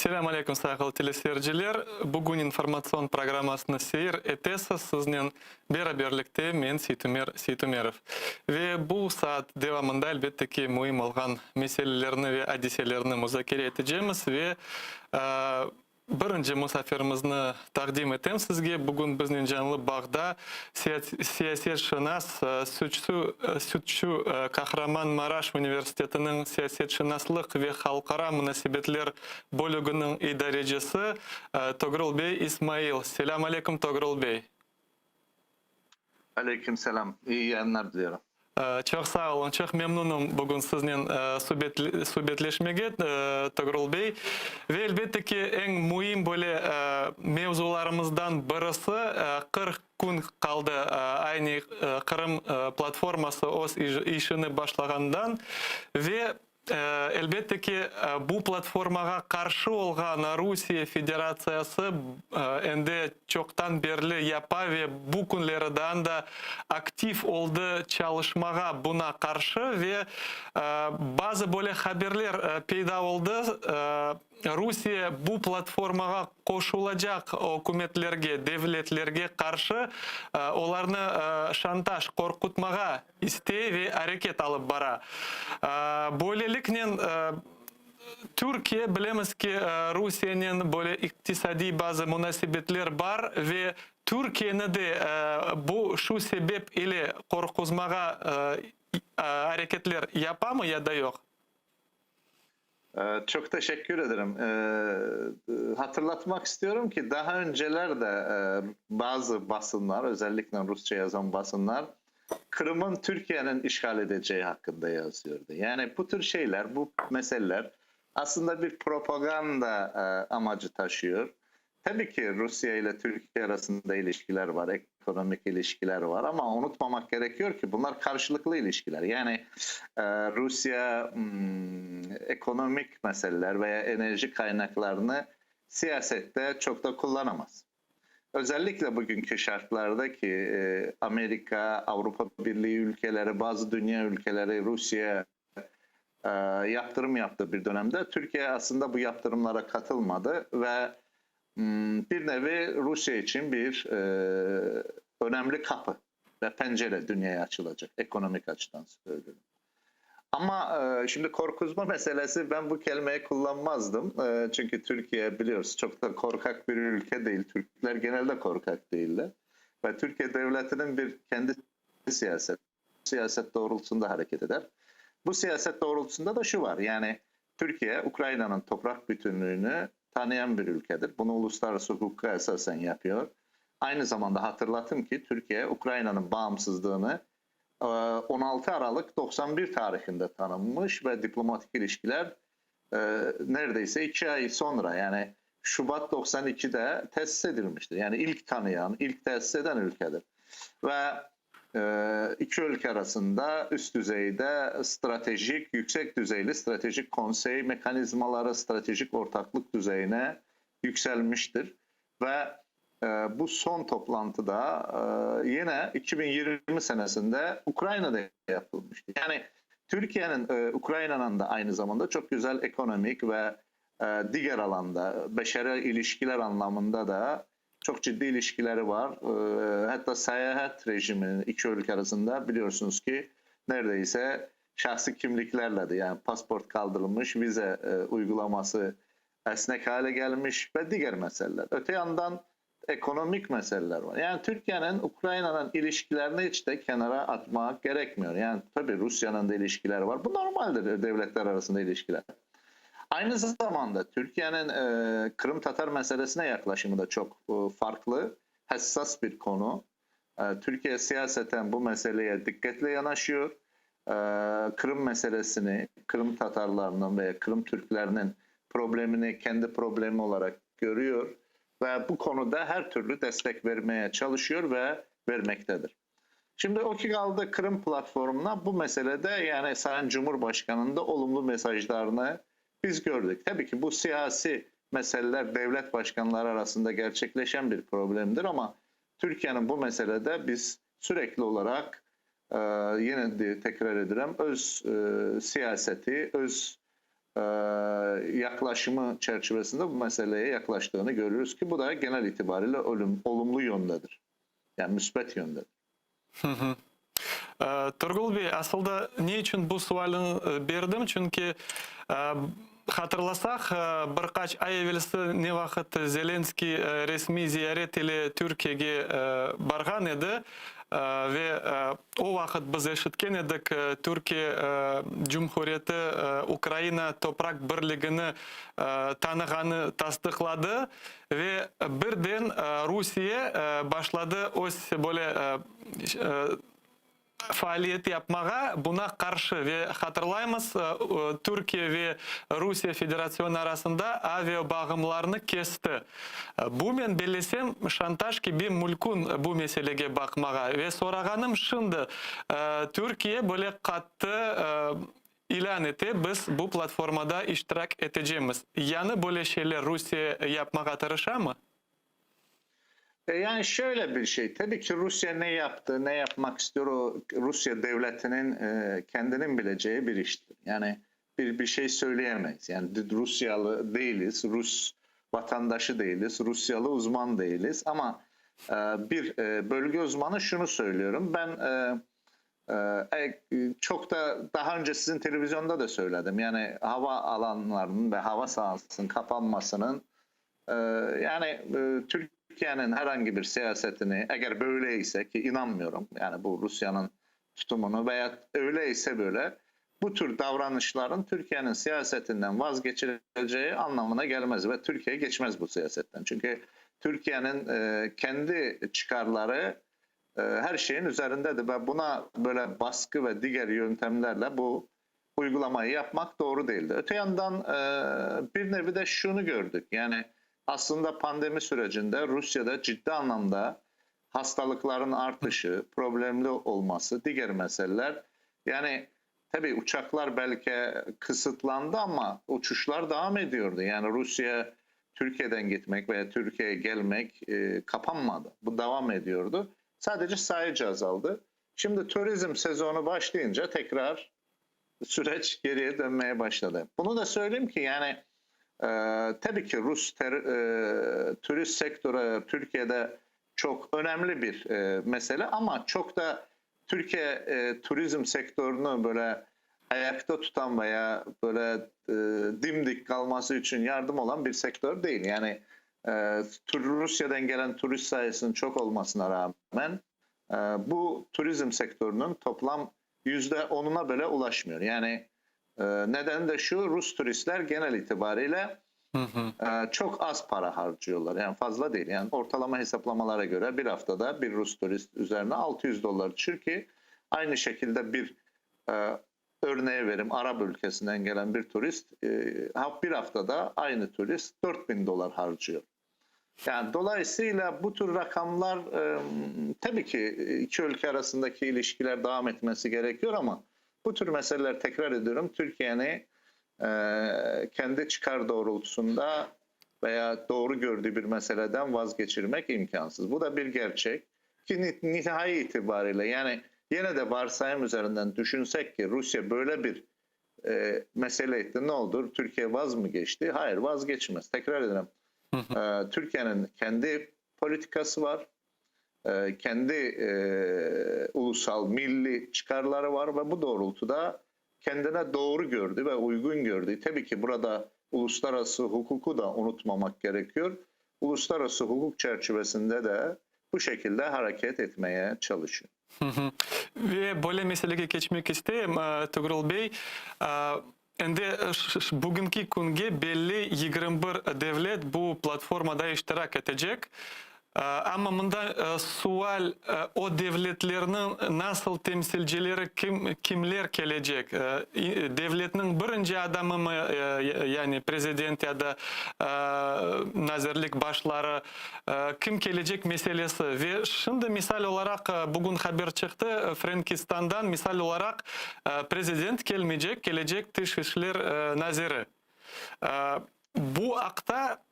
Selâm aleyküm, sayğılı teleseyirciler! Bugün informatsion programmasını seyir etesiz, siznen beraberlikte men, Seytumer Seytumerov. Ve bu saat devamında, elbette ki, müim olğan meselelerni ve adiselerni muzakere etecemiz ve Birinci musafirimizni taqdim etem sizge. Bugün biznen canlı bağda siyasetşınas, Sütçü Kahramanmaraş universitetiniñ siyasetşınaslıq ve halqara munasebetler bölüginiñ idarecisi Togrul bey İsmail. Selâm aleyküm, Togrul bey. Aleyküm selâm. İyi yayınlar diliyorum. Çoq sağ oluñ, çoq memnunım bugün siznen subetleşmege, Togrul bey. Ve elbette ki, eñ müim böyle mevzularımızdan birisi, 40 kün qaldı aynı Qırım platforması öz işini başlağandan ve Elbette ki, bu platformağa qarşı olğan Rusiye Federatsiyası endi çoqtan berli yapa ve bu künleri daa da aktiv oldı çalışmağa buna qarşı ve bazı böyle haberler peyda oldı, Rusiye bu platformağa qoşulacaq ükümetlerge, devletlerge qarşı olarnı şantaj, qorqutmağa istey ve areket alıp bara. Böyleliknen, Türkiye, bilemiz ki, Rusiyenen böyle iqtisadiy bazı munasebetler bar ve Türkiyeni de bu şu sebep ile qorquzmağa areketler yapamı ya da yoq? Çoq teşekkür ederim. Hatırlatmaq istiyorum ki, daha önceler de bazı basınlar, özellikle rusça yazan basınlar, Qırım'ın Türkiye'nin işgal edeceği hakkında yazıyordu. Yani bu tür şeyler, bu meseleler aslında bir propaganda amacı taşıyor. Tabii ki Rusya ile Türkiye arasında ilişkiler var, ekonomik ilişkiler var ama unutmamak gerekiyor ki bunlar karşılıklı ilişkiler. Yani Rusya ekonomik meseleler veya enerji kaynaklarını siyasette çok da kullanamaz. Özellikle bugünkü şartlarda ki Amerika, Avrupa Birliği ülkeleri, bazı dünya ülkeleri Rusya yaptırım yaptığı bir dönemde Türkiye aslında bu yaptırımlara katılmadı ve bir nevi Rusya için bir önemli kapı ve pencere dünyaya açılacak ekonomik açıdan söylüyorum. Ama şimdi korkuzma meselesi ben bu kelimeyi kullanmazdım. Çünkü Türkiye biliyoruz çok da korkak bir ülke değil. Türkler genelde korkak değiller. Ve Türkiye devletinin bir kendi siyaset siyaset doğrultusunda hareket eder. Bu siyaset doğrultusunda da şu var. Yani Türkiye Ukrayna'nın toprak bütünlüğünü tanıyan bir ülkedir. Bunu uluslararası hukuka esasen yapıyor. Aynı zamanda hatırlatım ki Türkiye Ukrayna'nın bağımsızlığını 16 Aralık 91 tarihinde tanınmış ve diplomatik ilişkiler neredeyse 2 ay sonra yani Şubat 92'de tesis edilmiştir. Yani ilk tanıyan, ilk tesis eden ülkedir. Ve iki ülke arasında üst düzeyde stratejik, yüksek düzeyli stratejik konsey mekanizmaları, stratejik ortaklık düzeyine yükselmiştir. Ve bu son toplantıda yine 2020 senesinde Ukrayna'da yapılmıştı. Yani Türkiye'nin Ukrayna'nın da aynı zamanda çok güzel ekonomik ve diğer alanda, beşeri ilişkiler anlamında da çok ciddi ilişkileri var. Hatta seyahat rejiminin iki ülke arasında biliyorsunuz ki neredeyse şahsi kimliklerle de yani pasport kaldırılmış, vize uygulaması esnek hale gelmiş ve diğer meseleler. Öte yandan ekonomik meseleler var. Yani Türkiye'nin Ukrayna'nın ilişkilerini hiç de kenara atmak gerekmiyor. Yani tabii Rusya'nın da ilişkileri var. Bu normaldir devletler arasında ilişkiler. Aynı zamanda Türkiye'nin Kırım Tatar meselesine yaklaşımı da çok farklı, hassas bir konu. Türkiye siyaseten bu meseleye dikkatle yanaşıyor. Kırım meselesini, Kırım Tatarlarının veya Kırım Türklerinin problemini kendi problemi olarak görüyor ve bu konuda her türlü destek vermeye çalışıyor ve vermektedir. Şimdi o ki kaldı Kırım platformuna bu meselede yani Sayın Cumhurbaşkanı'nın da olumlu mesajlarını biz gördük. Tabii ki bu siyasi meseleler devlet başkanları arasında gerçekleşen bir problemdir ama Türkiye'nin bu meselede biz sürekli olarak yine de tekrar edirəm öz siyaseti, öz Yaklaşımı çerçivesinde bu meseleye yaklaştığını görürüz ki bu da genel itibariyle ölüm, olumlu yöndedir. Yani müsbet yöndedir. Turgul bey, asıl da ne içün bu sualni berdim, çünki hatırlasaq, bir qaç ay evelsi ne vaqıt Zelenskiy resmiy ziyaret ile Türkiyege barğan edi ve o vaqıt biz eşitken edik, Türkiye Cumhuriyeti Ukraina topraq birligini tanığanı tasdıqladı ve birden Rusiye başladı öz böyle faaliyet yapmağa, buna qarşı ve hatırlaymız, Türkiye ve Rusiye Federasyonı arasında aviobağımlarnı kesti. Bu, men bellesem, şantaj kibi mülkün bu meselege baqmağa. Ve sorağanım şimdi, Türkiye böyle qattı ilân ete, biz bu platformada iştirak etecemiz. Yañı böyle şeyler Rusiye yapmağa tırışamı? Yani şöyle bir şey, tabii ki Rusya ne yaptı, ne yapmak istiyor o Rusya devletinin kendinin bileceği bir iştir. Yani bir şey söyleyemeyiz. Yani Rusyalı değiliz, Rus vatandaşı değiliz, Rusyalı uzman değiliz ama bir bölge uzmanı şunu söylüyorum. Ben çok da daha önce sizin televizyonda da söyledim. Yani hava alanlarının ve hava sahasının kapanmasının yani Türkiye'nin herhangi bir siyasetini eğer böyleyse ki inanmıyorum yani bu Rusya'nın tutumunu veya öyleyse böyle bu tür davranışların Türkiye'nin siyasetinden vazgeçileceği anlamına gelmez ve Türkiye geçmez bu siyasetten. Çünkü Türkiye'nin kendi çıkarları her şeyin üzerindedir ve buna böyle baskı ve diğer yöntemlerle bu uygulamayı yapmak doğru değildi. Öte yandan bir nevi de şunu gördük. Yani aslında pandemi sürecinde Rusya'da ciddi anlamda hastalıkların artışı, problemli olması, diğer meseleler. Yani tabii uçaklar belki kısıtlandı ama uçuşlar devam ediyordu. Yani Rusya Türkiye'den gitmek veya Türkiye'ye gelmek kapanmadı. Bu devam ediyordu. Sadece sayıca azaldı. Şimdi turizm sezonu başlayınca tekrar süreç geriye dönmeye başladı. Bunu da söyleyeyim ki yani tabii ki Rus turist sektörü Türkiye'de çok önemli bir mesele ama çok da Türkiye turizm sektörünü böyle ayakta tutan veya böyle dimdik kalması için yardım olan bir sektör değil. Yani Rusya'dan gelen turist sayısının çok olmasına rağmen bu turizm sektörünün toplam %10'una bile ulaşmıyor. Yani nedeni de şu, Rus turistler genel itibariyle çok az para harcıyorlar. Yani fazla değil. Yani ortalama hesaplamalara göre bir haftada bir Rus turist üzerine 600 dolar düşür ki aynı şekilde bir örneğe verim Arap ülkesinden gelen bir turist bir haftada aynı turist 4000 dolar harcıyor. Yani dolayısıyla bu tür rakamlar tabii ki iki ülke arasındaki ilişkiler devam etmesi gerekiyor ama bu tür meseleler tekrar ediyorum Türkiye'nin kendi çıkar doğrultusunda veya doğru gördüğü bir meseleden vazgeçirmek imkansız. Bu da bir gerçek ki nihai itibariyle yani yine de varsayım üzerinden düşünsek ki Rusya böyle bir mesele etti ne olur? Türkiye vaz mı geçti? Hayır vazgeçmez. Tekrar ederim. Türkiye'nin kendi politikası var. Kendi ulusal milli çıkarları var ve bu doğrultuda kendine doğru gördü ve uygun gördü. Tabii ki burada uluslararası hukuku da unutmamak gerekiyor. Uluslararası hukuk çerçevesinde de bu şekilde hareket etmeye çalışıyor. Ve böyle meselege keçmek isteyim, Tugrul Bey. Endi bugünki künge belli 21 devlet bu platformada iştirak etecek. Amma mında sual, o devletlerniñ nasıl temsilcileri, kimler kelecek? Devletniñ birinci adamımı, yani prezident ya da nazirlik başları, kim kelecek meselesi. Ve şimdi misal olaraq, bugün haber çıqtı, Frenkistandan misal olaraq prezident kelmeycek, kelecek tış işler naziri. Bu aqta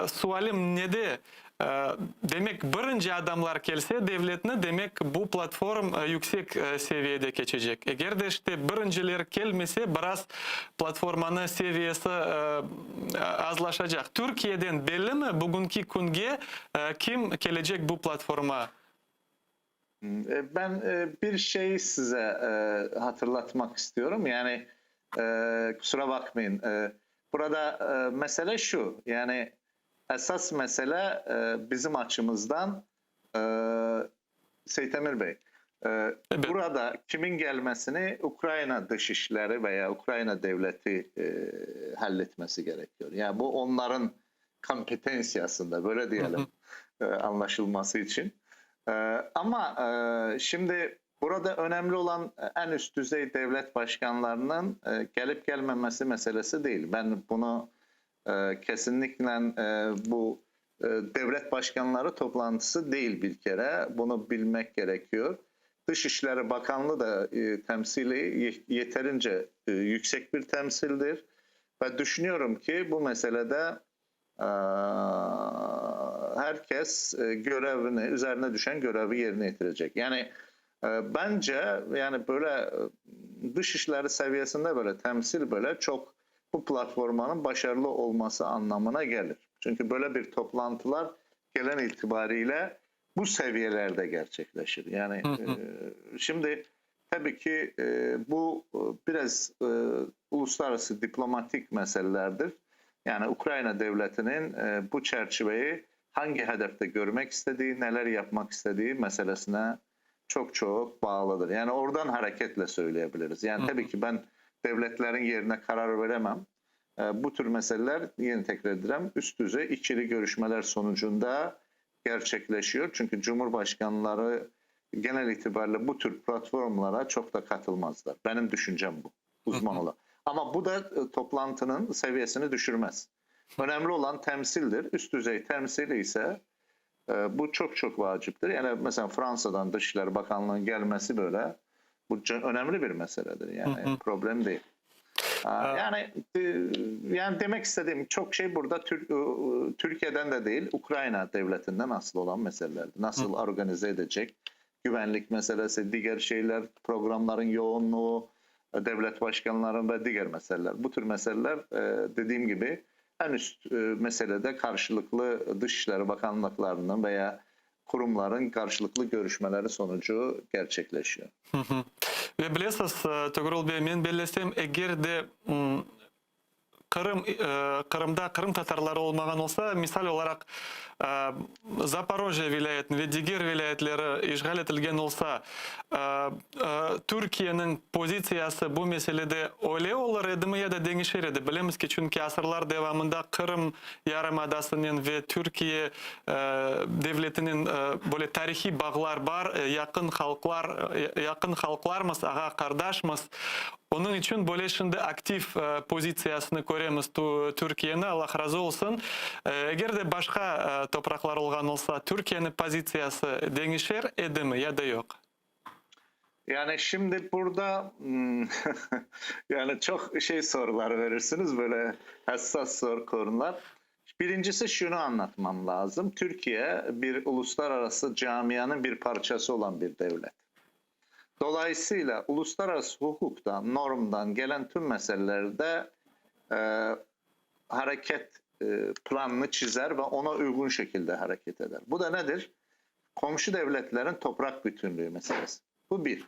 sualim nede? Demek, birinci adamlar kelse devletni, demek, bu platform yüksek seviyede keçecek. Eger de işte birinciler kelmese, biraz platformanı seviyesi azlaşacaq. Türkiyeden bellimi bugünki künge kim kelecek bu platforma? Ben bir şeyi size hatırlatmaq istiyorum. Yani kusura bakmayın. Burada mesele şu, yani esas mesele bizim açımızdan Seytemir Bey, burada kimin gelmesini Ukrayna Dışişleri veya Ukrayna devleti halletmesi gerekiyor. Yani bu onların kompetensiyasında böyle diyelim anlaşılması için. Ama şimdi burada önemli olan en üst düzey devlet başkanlarının gelip gelmemesi meselesi değil. Ben bunu kesinlikle bu devlet başkanları toplantısı değil bir kere. Bunu bilmek gerekiyor. Dışişleri Bakanlığı da temsili yeterince yüksek bir temsildir. Ve düşünüyorum ki bu meselede herkes görevini, üzerine düşen görevi yerine getirecek. Yani bence yani böyle dışişleri seviyesinde böyle temsil böyle çok bu platformanın başarılı olması anlamına gelir. Çünkü böyle bir toplantılar gelen itibariyle bu seviyelerde gerçekleşir. Yani şimdi tabii ki bu biraz uluslararası diplomatik meselelerdir. Yani Ukrayna devletinin bu çerçeveyi hangi hedefte görmek istediği, neler yapmak istediği meselesine çok çok bağlıdır. Yani oradan hareketle söyleyebiliriz. Yani tabii ki ben devletlerin yerine karar veremem. Bu tür meseleler yine tekrar ederim üst düzey ikili görüşmeler sonucunda gerçekleşiyor. Çünkü cumhurbaşkanları genel itibariyle bu tür platformlara çok da katılmazlar. Benim düşüncem bu uzman olarak. Ama bu da toplantının seviyesini düşürmez. Önemli olan temsildir. Üst düzey temsili ise bu çok çok vaciptir. Yani mesela Fransa'dan Dışişleri Bakanlığı'nın gelmesi böyle bu önemli bir meseledir. Yani problem değil. Yani yani demek istediğim çok şey burada Türkiye'den de değil Ukrayna devletinden asıl olan meselelerdir. Nasıl organize edecek? Güvenlik meselesi, diğer şeyler, programların yoğunluğu, devlet başkanların ve diğer meseleler. Bu tür meseleler dediğim gibi en üst meselede karşılıklı Dışişleri Bakanlıklarının veya kurumların karşılıklı görüşmeleri sonucu gerçekleşiyor. Ve bilesiz, Toğrul Bey, men bellesem, eger de Qırım, Qırımda Qırım tatarları olmağan olsa, misal olaraq, Zaporojye vilâyetiniñ ve diger vilâyetleri işğal etilgen olsa, Türkiyeniñ pozitsiyası bu meselede öyle olur edimi ya da deñişer edi? Bilemiz ki, çünki asırlar devamında Qırım yarımadasınen ve Türkiye devletinen böyle tarihiy bağlar bar, yaqın halqlar, yaqın halqlarmız, ağa-qardaşmız. Onıñ içün böyle şimdi aktiv pozitsiyasını köremiz Türkiyeni, Allah razı olsun. Eger de başqa topraqlar olğan olsa, Türkiyeni pozitsiyası deñişer edimi ya da yoq? Yani şimdi burada yani çok şey sorular verirsiniz böyle hassas soru konular. Birincisi şunu anlatmam lazım. Türkiye bir uluslararası camianın bir parçası olan bir devlet. Dolayısıyla uluslararası hukuktan, normdan gelen tüm meselelerde hareket planını çizer ve ona uygun şekilde hareket eder. Bu da nedir? Komşu devletlerin toprak bütünlüğü meselesi. Bu bir.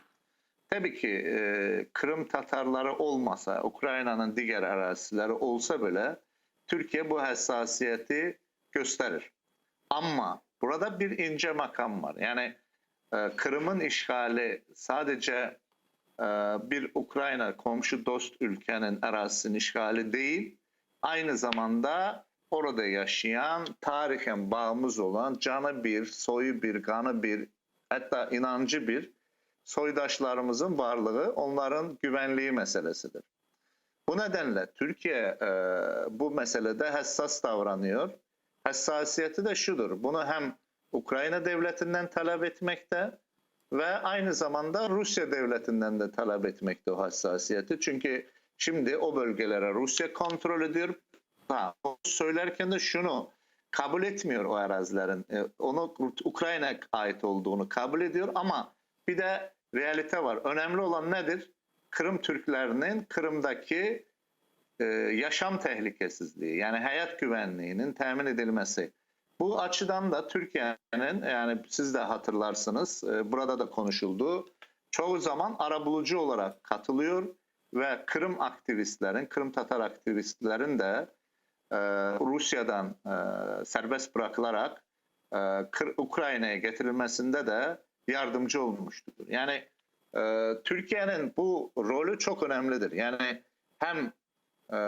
Tabii ki Kırım Tatarları olmasa, Ukrayna'nın diğer arazileri olsa bile Türkiye bu hassasiyeti gösterir. Ama burada bir ince makam var. Yani Kırım'ın işgali sadece bir Ukrayna komşu dost ülkenin arazisinin işgali değil, aynı zamanda orada yaşayan, tarihen bağımız olan, canı bir, soyu bir, kanı bir, hatta inancı bir soydaşlarımızın varlığı, onların güvenliği meselesidir. Bu nedenle Türkiye bu meselede hassas davranıyor. Hassasiyeti de şudur, bunu hem Ukrayna devletinden talep etmekte ve aynı zamanda Rusya devletinden de talep etmekte o hassasiyeti. Çünkü şimdi o bölgelere Rusya kontrol ediyor. Ha, söylerken de şunu Kabul etmiyor o arazilerin. E, onu Ukrayna ait olduğunu kabul ediyor ama bir de realite var. Önemli olan nedir? Kırım Türklerinin Kırım'daki e, yaşam tehlikesizliği yani hayat güvenliğinin temin edilmesi. Bu açıdan da Türkiye'nin yani siz de hatırlarsınız e, burada da konuşuldu. Çoğu zaman arabulucu olarak katılıyor ve Kırım aktivistlerin, Kırım Tatar aktivistlerin de e, Rusya'dan e, serbest bırakılarak e, Ukrayna'ya getirilmesinde de yardımcı olmuştur. Yani e, Türkiye'nin bu rolü çok önemlidir. Yani hem e,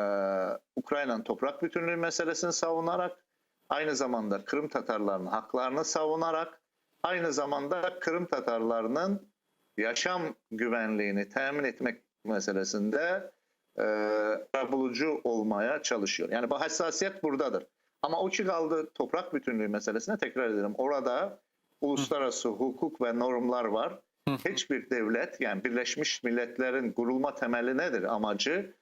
Ukrayna'nın toprak bütünlüğü meselesini savunarak aynı zamanda Kırım Tatarlarının haklarını savunarak aynı zamanda Kırım Tatarlarının yaşam güvenliğini temin etmek meselesinde e, arabulucu olmaya çalışıyor. Yani bu hassasiyet buradadır. Ama o ki kaldı toprak bütünlüğü meselesine tekrar ederim. Orada uluslararası hukuk ve normlar var. Hiçbir devlet yani Birleşmiş Milletler'in kurulma temeli nedir amacı?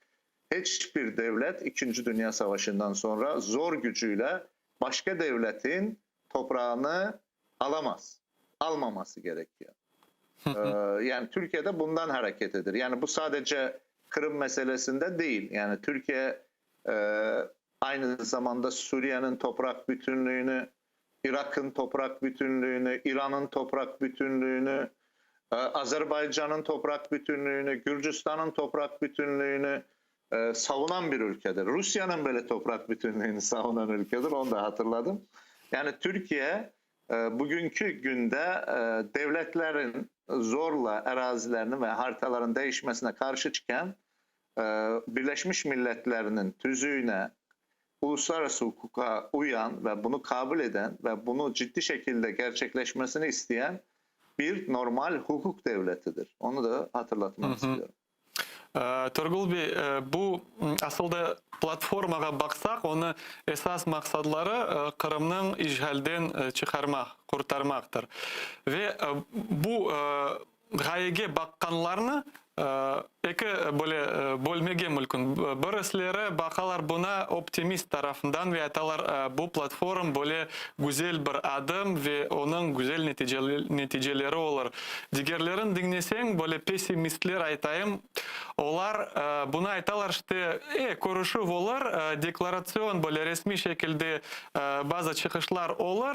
Hiçbir devlet İkinci Dünya Savaşı'ndan sonra zor gücüyle başka devletin toprağını alamaz. Almaması gerekiyor. Ee, yani Türkiye'de bundan hareket edir. Yani bu sadece Kırım meselesinde değil. Yani Türkiye e, aynı zamanda Suriye'nin toprak bütünlüğünü, Irak'ın toprak bütünlüğünü, İran'ın toprak bütünlüğünü, e, Azerbaycan'ın toprak bütünlüğünü, Gürcistan'ın toprak bütünlüğünü e, savunan bir ülkedir. Rusya'nın böyle toprak bütünlüğünü savunan ülkedir. Onu da hatırladım. Yani Türkiye e, bugünkü günde e, devletlerin zorla arazilerinin ve haritaların değişmesine karşı çıkan e, Birleşmiş Milletler'in tüzüğüne, uluslararası hukuka uyan ve bunu kabul eden ve bunu ciddi şekilde gerçekleşmesini isteyen bir normal hukuk devletidir. Onu da hatırlatmak istiyorum. Turgul bey, bu asıl da platformağa baqsaq, onı esas maqsadları Qırımnıñ işğalden çıqarmaq, qurtarmaqtır. Ve bu ğayege baqqanlarnı eki böyle bölmege mülkün. Birisleri baqalar buna optimist tarafından ve aytalar, bu platform böyle güzel bir adım ve onıñ güzel neticeleri olur. Digerlerin diñleseñ, böyle pessimistler aytayım, olar bunı aytalar, işte, e, körüşüv olur, deklaratsion böyle resmiy şekilde bazı çıqışlar olur,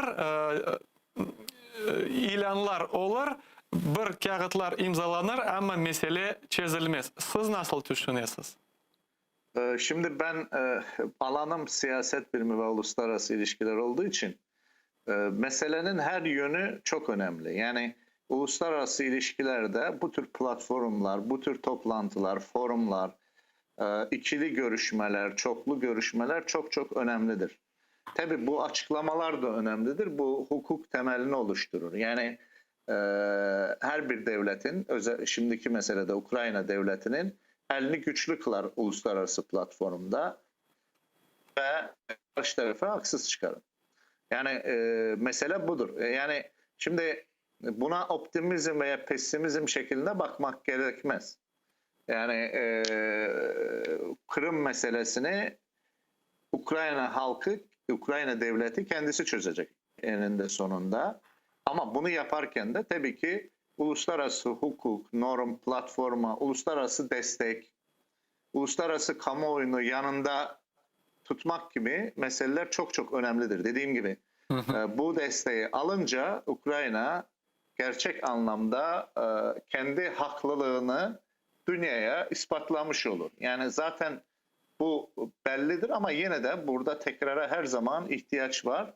ilânlar olur, bir kâğıtlar imzalanır, amma mesele çezilmez. Siz nasıl tüşünesiz? Şimdi ben alanım siyaset bilimi ve uluslararası ilişkiler olduğu için meselenin her yönü çok önemli. Yani uluslararası ilişkilerde bu tür platformlar, bu tür toplantılar, forumlar, ikili görüşmeler, çoklu görüşmeler çok çok önemlidir. Tabii bu açıklamalar da önemlidir. Bu hukuk temelini oluşturur. Yani her bir devletin, özel, şimdiki meselede Ukrayna devletinin elini güçlü kılar uluslararası platformda ve karşı tarafa haksız çıkarır. Yani e, mesele budur. Yani şimdi buna optimizm veya pesimizm şeklinde bakmak gerekmez. Yani e, Kırım meselesini Ukrayna halkı, Ukrayna devleti kendisi çözecek eninde sonunda. Ama bunu yaparken de tabii ki uluslararası hukuk, norm, platforma, uluslararası destek, uluslararası kamuoyunu yanında tutmak gibi meseleler çok çok önemlidir. Dediğim gibi bu desteği alınca Ukrayna gerçek anlamda kendi haklılığını dünyaya ispatlamış olur. Yani zaten bu bellidir ama yine de burada tekrara her zaman ihtiyaç var.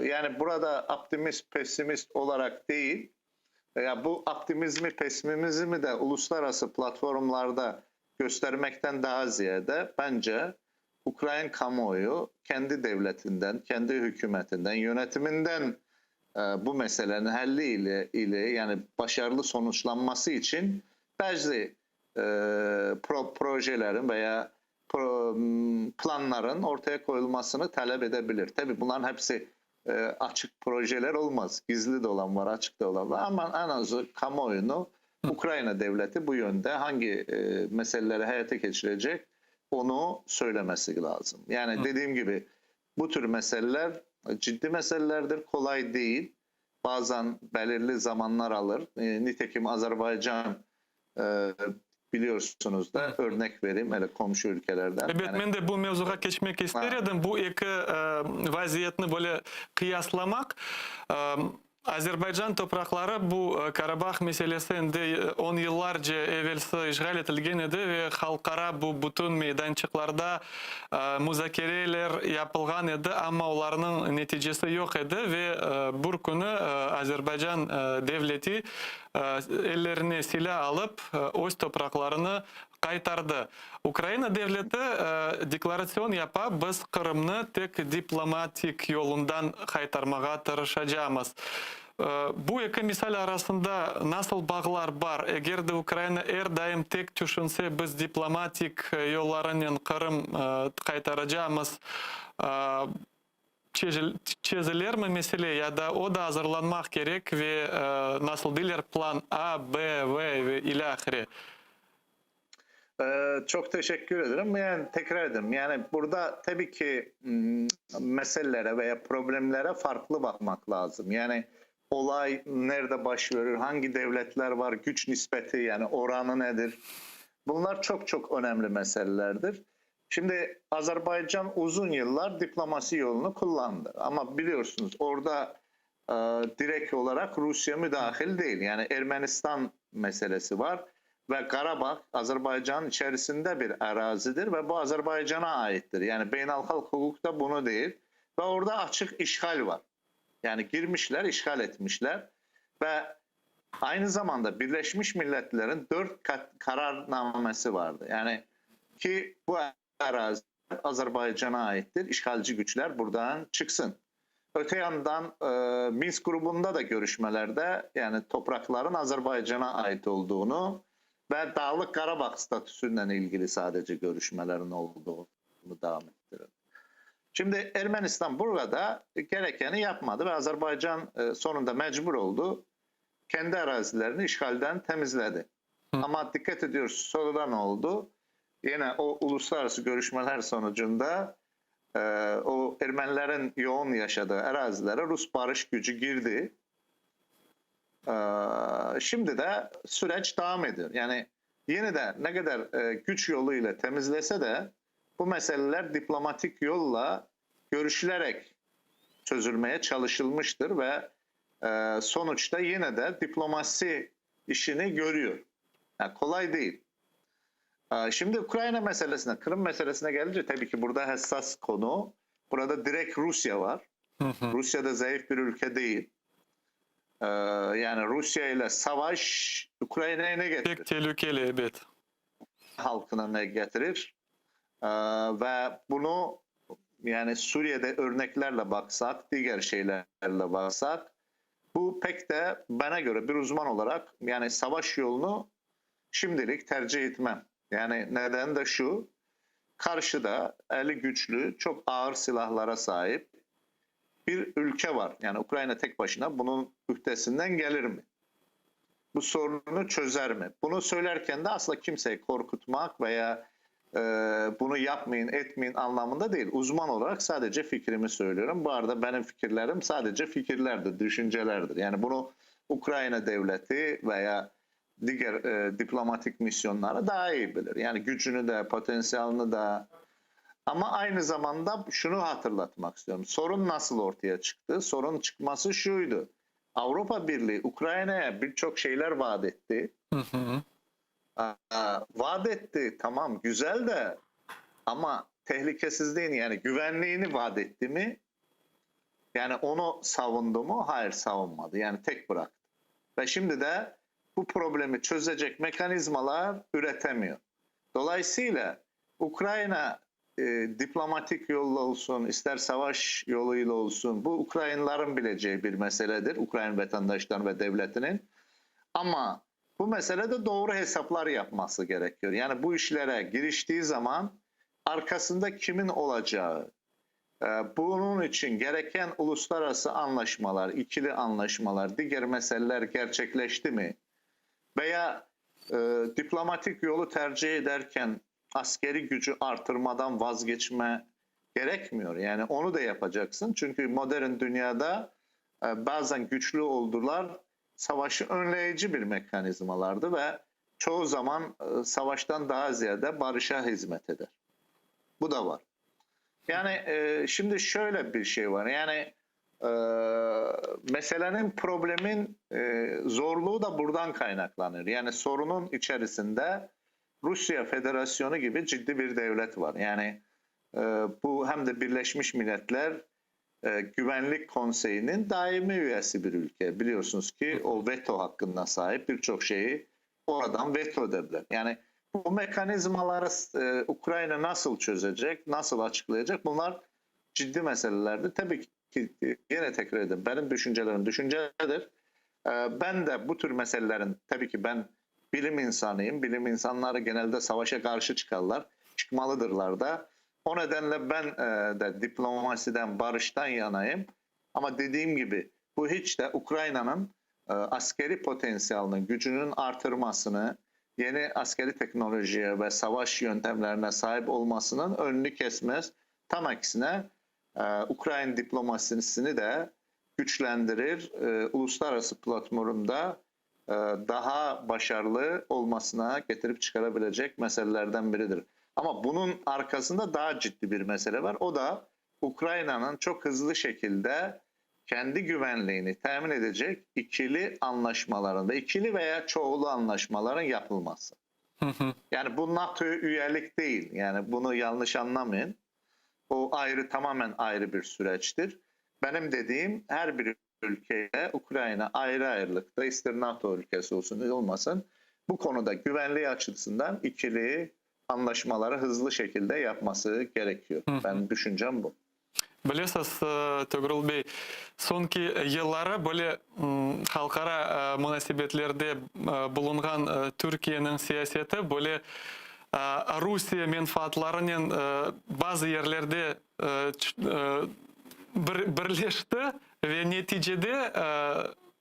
Yani burada optimist, pesimist olarak değil, ya bu optimizmi, pesimizmi de uluslararası platformlarda göstermekten daha ziyade bence Ukrayna kamuoyu kendi devletinden, kendi hükümetinden, yönetiminden bu meselenin halli ile, ile yani başarılı sonuçlanması için bazı e, pro, projelerin veya pro, planların ortaya koyulmasını talep edebilir. Tabii bunların hepsi e, açık projeler olmaz. Gizli de olan var, açık da olan var. Ama en azı kamuoyunu Ukrayna devleti bu yönde hangi e, meseleleri hayata geçirecek onu söylemesi lazım. Yani dediğim gibi Bu tür meseleler ciddi meselelerdir, kolay değil. Bazen belirli zamanlar alır. Nitekim Azerbaycan biliyorsunuz da örnek vereyim hele komşu ülkelerden. Ebet, Yani men de bu mevzuğa keçmek ister edim. Bu eki vaziyetni böyle qıyaslamaq. Azerbaycan topraqları bu Karabah meselesi endi on yıllarca evelsi işğal etilgen edi ve halqara bu bütün meydançıqlarda muzakereler yapılğan edi, amma olarnıñ neticesi yoq edi ve bir künü Azerbaycan devleti ellerine silâ alıp öz topraqlarını qaytardı. Ukraina devleti deklaratsion yapa, biz Qırımnı tek diplomatik yolundan qaytarmağa tırışacamız. Bu eki misal arasında nasıl bağlar bar? Eger de Ukraina er daim tek tüşünse, biz diplomatik yollarınen Qırım qaytaracamız, çezilermi mesele ya da o da azırlanmaq kerek ve, nasıl deyler, plan A, B, V ve ilâhre? Çok teşekkür ederim. Yani tekrar ederim. Yani burada tabii ki meselelere veya problemlere farklı bakmak lazım. Yani olay nerede baş verir, hangi devletler var, güç nispeti yani oranı nedir? Bunlar çok çok önemli meselelerdir. Şimdi Azerbaycan uzun yıllar diplomasi yolunu kullandı. Ama biliyorsunuz orada direkt olarak Rusya müdahil değil. Yani Ermenistan meselesi var ve Karabağ Azerbaycan'ın içerisinde bir arazidir ve bu Azerbaycan'a aittir. Yani beynəlxalq hukuk da bunu değil ve orada açık işgal var. Yani girmişler, işgal etmişler ve aynı zamanda Birleşmiş Milletler'in 4 kararnamesi vardı. Yani ki bu arazi Azerbaycan'a aittir. İşgalci güçler buradan çıksın. Öte yandan Minsk grubunda da görüşmelerde yani toprakların Azerbaycan'a ait olduğunu ve Dağlık Karabağ statüsünden ilgili sadece görüşmelerin olduğunu devam ettirir. Şimdi Ermenistan burada gerekeni yapmadı ve Azerbaycan sonunda mecbur oldu. Kendi arazilerini işgalden temizledi. Ama dikkat ediyoruz sonra ne oldu? Yine o uluslararası görüşmeler sonucunda o Ermenilerin yoğun yaşadığı arazilere Rus barış gücü girdi. Şimdi de süreç devam ediyor. Yani yine de ne kadar güç yoluyla temizlese de bu meseleler diplomatik yolla görüşülerek çözülmeye çalışılmıştır ve sonuçta yine de diplomasi işini görüyor. Yani kolay değil. Şimdi Ukrayna meselesine, Kırım meselesine gelince tabii ki burada hassas konu. Burada direkt Rusya var. Rusya da zayıf bir ülke değil. Yani Rusya ile savaş Ukrayna'ya ne getirir? Pek tehlikeli, evet. Halkına ne getirir? Ve bunu yani Suriye'de örneklerle baksak, diğer şeylerle baksak bu pek de bana göre bir uzman olarak yani savaş yolunu şimdilik tercih etmem. Yani neden de şu, karşıda eli güçlü, çok ağır silahlara sahip bir ülke var. Yani Ukrayna tek başına bunun ühtesinden gelir mi? Bu sorunu çözer mi? Bunu söylerken de asla kimseyi korkutmak veya bunu yapmayın, etmeyin anlamında değil. Uzman olarak sadece fikrimi söylüyorum. Bu arada benim fikirlerim sadece fikirlerdir, düşüncelerdir. Yani bunu Ukrayna devleti veya diğer diplomatik misyonları daha iyi bilir. Yani gücünü de, potansiyelini de. Ama aynı zamanda şunu hatırlatmak istiyorum. Sorun nasıl ortaya çıktı? Sorun çıkması şuydu. Avrupa Birliği Ukrayna'ya birçok şeyler vaat etti. Vaat etti, tamam güzel de ama tehlikesizliğini yani güvenliğini vaat etti mi? Yani onu savundu mu? Hayır, savunmadı. Yani tek bıraktı. Ve şimdi de bu problemi çözecek mekanizmalar üretemiyor. Dolayısıyla Ukrayna diplomatik yolla olsun, ister savaş yoluyla olsun, bu Ukraynalıların bileceği bir meseledir. Ukrayna vatandaşlarının ve devletinin. Ama bu meselede doğru hesaplar yapması gerekiyor. Yani bu işlere giriştiği zaman arkasında kimin olacağı, bunun için gereken uluslararası anlaşmalar, ikili anlaşmalar, diğer meseleler gerçekleşti mi? Veya diplomatik yolu tercih ederken askeri gücü artırmadan vazgeçme Gerekmiyor. Yani onu da yapacaksın. Çünkü modern dünyada e, bazen güçlü oldular savaşı önleyici bir mekanizmalardı ve çoğu zaman e, savaştan daha ziyade barışa hizmet eder. Bu da var. Yani e, şimdi şöyle bir şey var. Yani e, meselenin problemin e, zorluğu da buradan kaynaklanır. Yani sorunun içerisinde Rusya Federasyonu gibi ciddi bir devlet var. Yani e, bu hem de Birleşmiş Milletler e, Güvenlik Konseyi'nin daimi üyesi bir ülke. Biliyorsunuz ki o veto hakkına sahip birçok şeyi oradan veto edebilir. Yani bu mekanizmaları e, Ukrayna nasıl çözecek, nasıl açıklayacak bunlar ciddi meselelerdir. Tabii ki e, yine tekrar edeyim benim düşüncelerim düşüncedir. E, ben de bu tür meselelerin tabii ki ben bilim insanıyım. Bilim insanları genelde savaşa karşı çıkarlar. Çıkmalıdırlar da. O nedenle ben e, de diplomasiden, barıştan yanayım. Ama dediğim gibi bu hiç de Ukrayna'nın e, askeri potansiyelinin, gücünün artırmasını, yeni askeri teknolojiye ve savaş yöntemlerine sahip olmasının önünü kesmez. Tam aksine e, Ukrayna diplomasisini de güçlendirir. E, uluslararası platformda e, daha başarılı olmasına getirip çıkarabilecek meselelerden biridir. Ama bunun arkasında daha ciddi bir mesele var. O da Ukrayna'nın çok hızlı şekilde kendi güvenliğini temin edecek ikili anlaşmaların ve ikili veya çoğulu anlaşmaların yapılması. Yani bu NATO üyelik değil. Yani bunu yanlış anlamayın. O ayrı tamamen ayrı bir süreçtir. Benim dediğim her bir ülkeye Ukrayna ayrı ayrılıkta ister NATO ülkesi olsun olmasın bu konuda güvenliği açısından ikili anlaşmaları hızlı şekilde yapması gerekiyor. Ben düşüncem bu. Bilesiz, Toğrul bey, soñki yılları böyle halqara munasebetlerde bulunğan Türkiyeniñ siyaseti böyle Rusiye menfaatlarınen bazı yerlerde birleşti ve neticede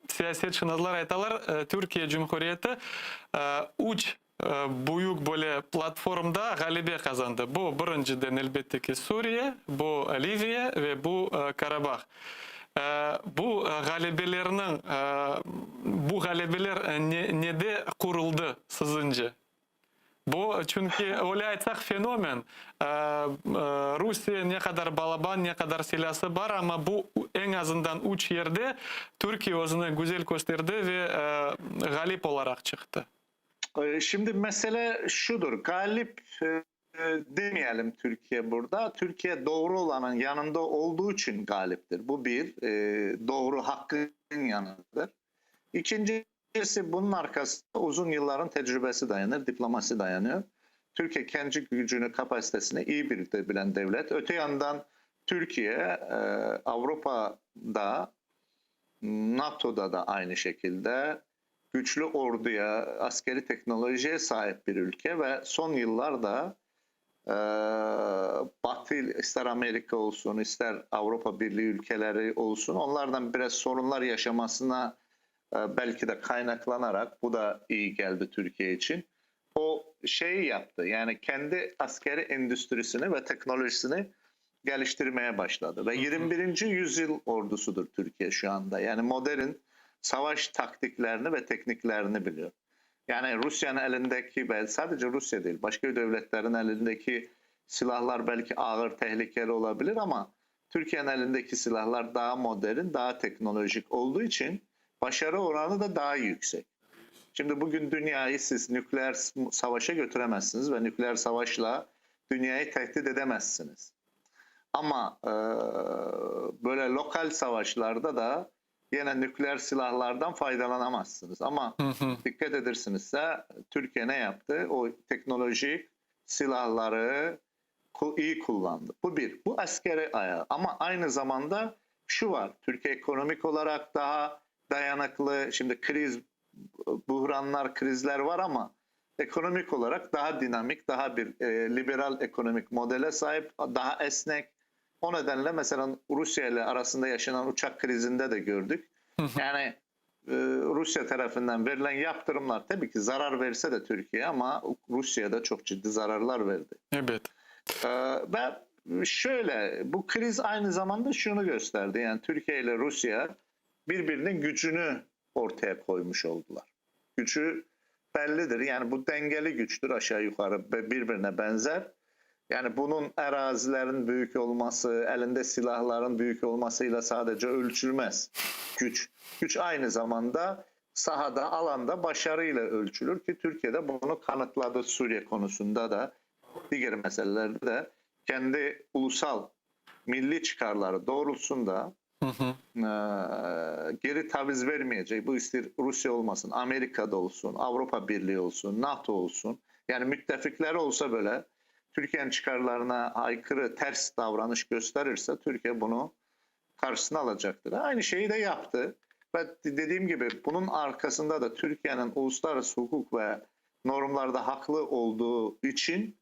siyasetşınaslar aytalar, Türkiye Cumhuriyeti üç büyük böyle platformda ğalebe qazandı. Bu, birinciden, elbette ki, Suriye, bu Liviya ve bu Karabah. Bu ğalebelerniñ, bu ğalebeler nede quruldı, siziñce? Bu, çünki, öyle aytsaq, fenomen. Rusiye ne qadar balaban, ne qadar silâsı bar, amma bu eñ azından üç yerde Türkiye özüni güzel kösterdi ve ğalip olaraq çıqtı. Şimdi mesele şudur, galip demeyelim Türkiye burada. Türkiye doğru olanın yanında olduğu için galiptir. Bu bir, doğru hakkın yanındadır. İkincisi bunun arkasında uzun yılların tecrübesi dayanır, diplomasi dayanıyor. Türkiye kendi gücünü, kapasitesini iyi bilen devlet. Öte yandan Türkiye Avrupa'da, NATO'da da aynı şekilde güçlü orduya, askeri teknolojiye sahip bir ülke ve son yıllarda Batı, ister Amerika olsun, ister Avrupa Birliği ülkeleri olsun, onlardan biraz sorunlar yaşamasına belki de kaynaklanarak bu da iyi geldi Türkiye için. O şeyi yaptı, yani kendi askeri endüstrisini ve teknolojisini geliştirmeye başladı. Ve 21. yüzyıl ordusudur Türkiye şu anda. Yani modern savaş taktiklerini ve tekniklerini biliyor. Yani Rusya'nın elindeki ve sadece Rusya değil başka devletlerin elindeki silahlar belki ağır tehlikeli olabilir ama Türkiye'nin elindeki silahlar daha modern, daha teknolojik olduğu için başarı oranı da daha yüksek. Şimdi bugün dünyayı siz nükleer savaşa götüremezsiniz ve nükleer savaşla dünyayı tehdit edemezsiniz. Ama e, böyle lokal savaşlarda da yine nükleer silahlardan faydalanamazsınız. Ama dikkat edersinizse Türkiye ne yaptı? O teknolojik silahları iyi kullandı. Bu bir. Bu askeri ayağı. Ama aynı zamanda şu var. Türkiye ekonomik olarak daha dayanıklı. Şimdi kriz, buhranlar, krizler var ama ekonomik olarak daha dinamik, daha bir e, liberal ekonomik modele sahip, daha esnek. O nedenle mesela Rusya ile arasında yaşanan uçak krizinde de gördük. Yani e, Rusya tarafından verilen yaptırımlar tabii ki zarar verse de Türkiye ama Rusya'da çok ciddi zararlar verdi. Evet. E, ve Şöyle, bu kriz aynı zamanda şunu gösterdi. Yani Türkiye ile Rusya birbirinin gücünü ortaya koymuş oldular. Gücü bellidir. Yani bu dengeli güçtür aşağı yukarı birbirine benzer. Yani bunun ərazilərin büyük olması, elinde silahların büyük olmasıyla sadece ölçülmez güç. Güç aynı zamanda sahada, alanda başarıyla ölçülür ki Türkiye de bunu kanıtladı Suriye konusunda da, diğer meselelerde de kendi ulusal milli çıkarları doğrultusunda geri taviz vermeyecek. Bu ister Rusya olmasın, Amerika'da olsun, Avropa Birliği olsun, NATO olsun. Yani müttefikleri olsa böyle Türkiye'nin çıkarlarına aykırı, ters davranış gösterirse Türkiye bunu karşısına alacaktır. Aynı şeyi de yaptı. Ve dediğim gibi bunun arkasında da Türkiye'nin uluslararası hukuk ve normlarda haklı olduğu için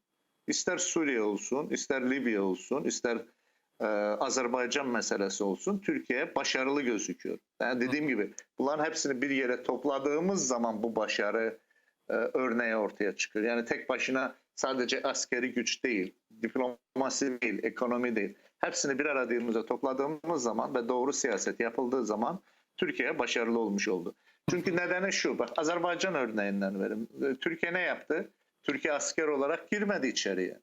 ister Suriye olsun, ister Libya olsun, ister Azerbaycan meselesi olsun Türkiye başarılı gözüküyor. Yani dediğim gibi bunların hepsini bir yere topladığımız zaman bu başarı örneği ortaya çıkıyor. Yani tek başına sadece askeri güç değil, diplomasi değil, ekonomi değil. Hepsini bir arada topladığımız zaman ve doğru siyaset yapıldığı zaman Türkiye başarılı olmuş oldu. Çünkü nedeni şu, bak Azerbaycan örneğinden vereyim. Türkiye ne yaptı? Türkiye asker olarak girmedi içeriye.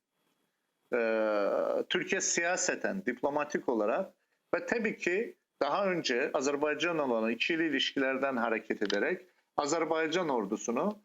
Türkiye siyaseten, diplomatik olarak ve tabii ki daha önce Azerbaycan olan ikili ilişkilerden hareket ederek Azerbaycan ordusunu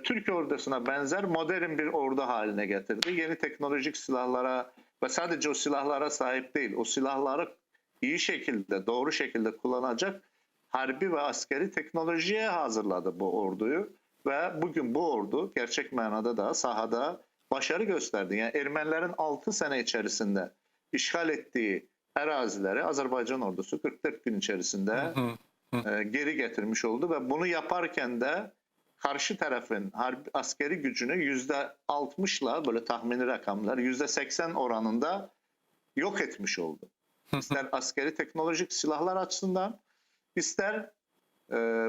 Türkiye ordusuna benzer modern bir ordu haline getirdi. Yeni teknolojik silahlara ve sadece o silahlara sahip değil, o silahları iyi şekilde, doğru şekilde kullanacak harbi ve askeri teknolojiye hazırladı bu orduyu. Ve bugün bu ordu gerçek manada da sahada başarı gösterdi. Yani Ermenilerin 6 sene içerisinde işgal ettiği arazileri Azerbaycan ordusu 44 gün içerisinde geri getirmiş oldu ve bunu yaparken de karşı tarafın harbi, askeri gücünü %60'la böyle tahmini rakamlar %80 oranında yok etmiş oldu. İster askeri teknolojik silahlar açısından ister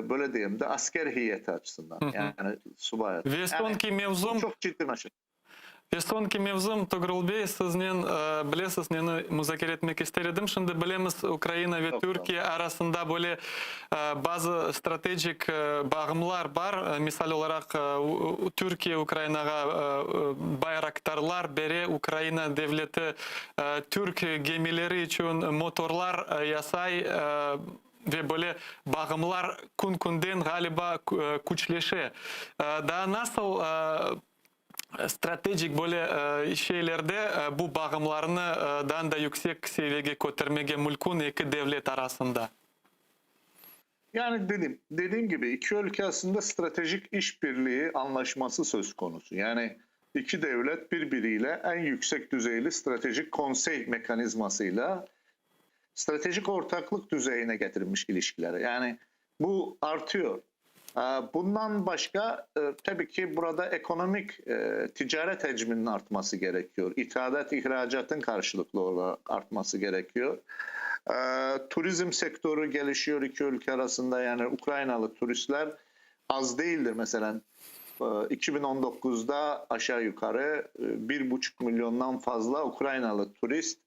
böyle diyeyim de asker heyeti açısından yani subay Ve Yani soñki mevzum çok ciddi mesele. Ve soñki mevzum, Tuğrul Bey, siznen, bilesiz, neni muzakere etmek ister edim. Şimdi bilemiz, Ukraina ve Çok Türkiye arasında böyle bazı stratejik bağımlar bar. Misal olaraq, Türkiye Ukrainağa bayraktarlar bere, Ukraina devleti türk gemileri içün motorlar yasay ve böyle bağımlar kün-künden, ğaliba, küçleşe. Daa nasıl stratejik böyle şeylerde bu bağımlarnı daa da yüksek seviyege kötermege mümkün eki devlet arasında? Yani dediğim gibi iki ülke arasında stratejik işbirliği anlaşması söz konusu. Yani iki devlet birbiriyle en yüksek düzeyli stratejik konsey mekanizmasıyla stratejik ortaklık düzeyine getirmiş ilişkileri. Yani bu artıyor. Bundan başka tabii ki burada ekonomik ticaret hacminin artması gerekiyor. İthalat, ihracatın karşılıklı olarak artması gerekiyor. Turizm sektörü gelişiyor iki ülke arasında. Yani Ukraynalı turistler az değildir. Mesela 2019'da aşağı yukarı 1,5 milyondan fazla Ukraynalı turist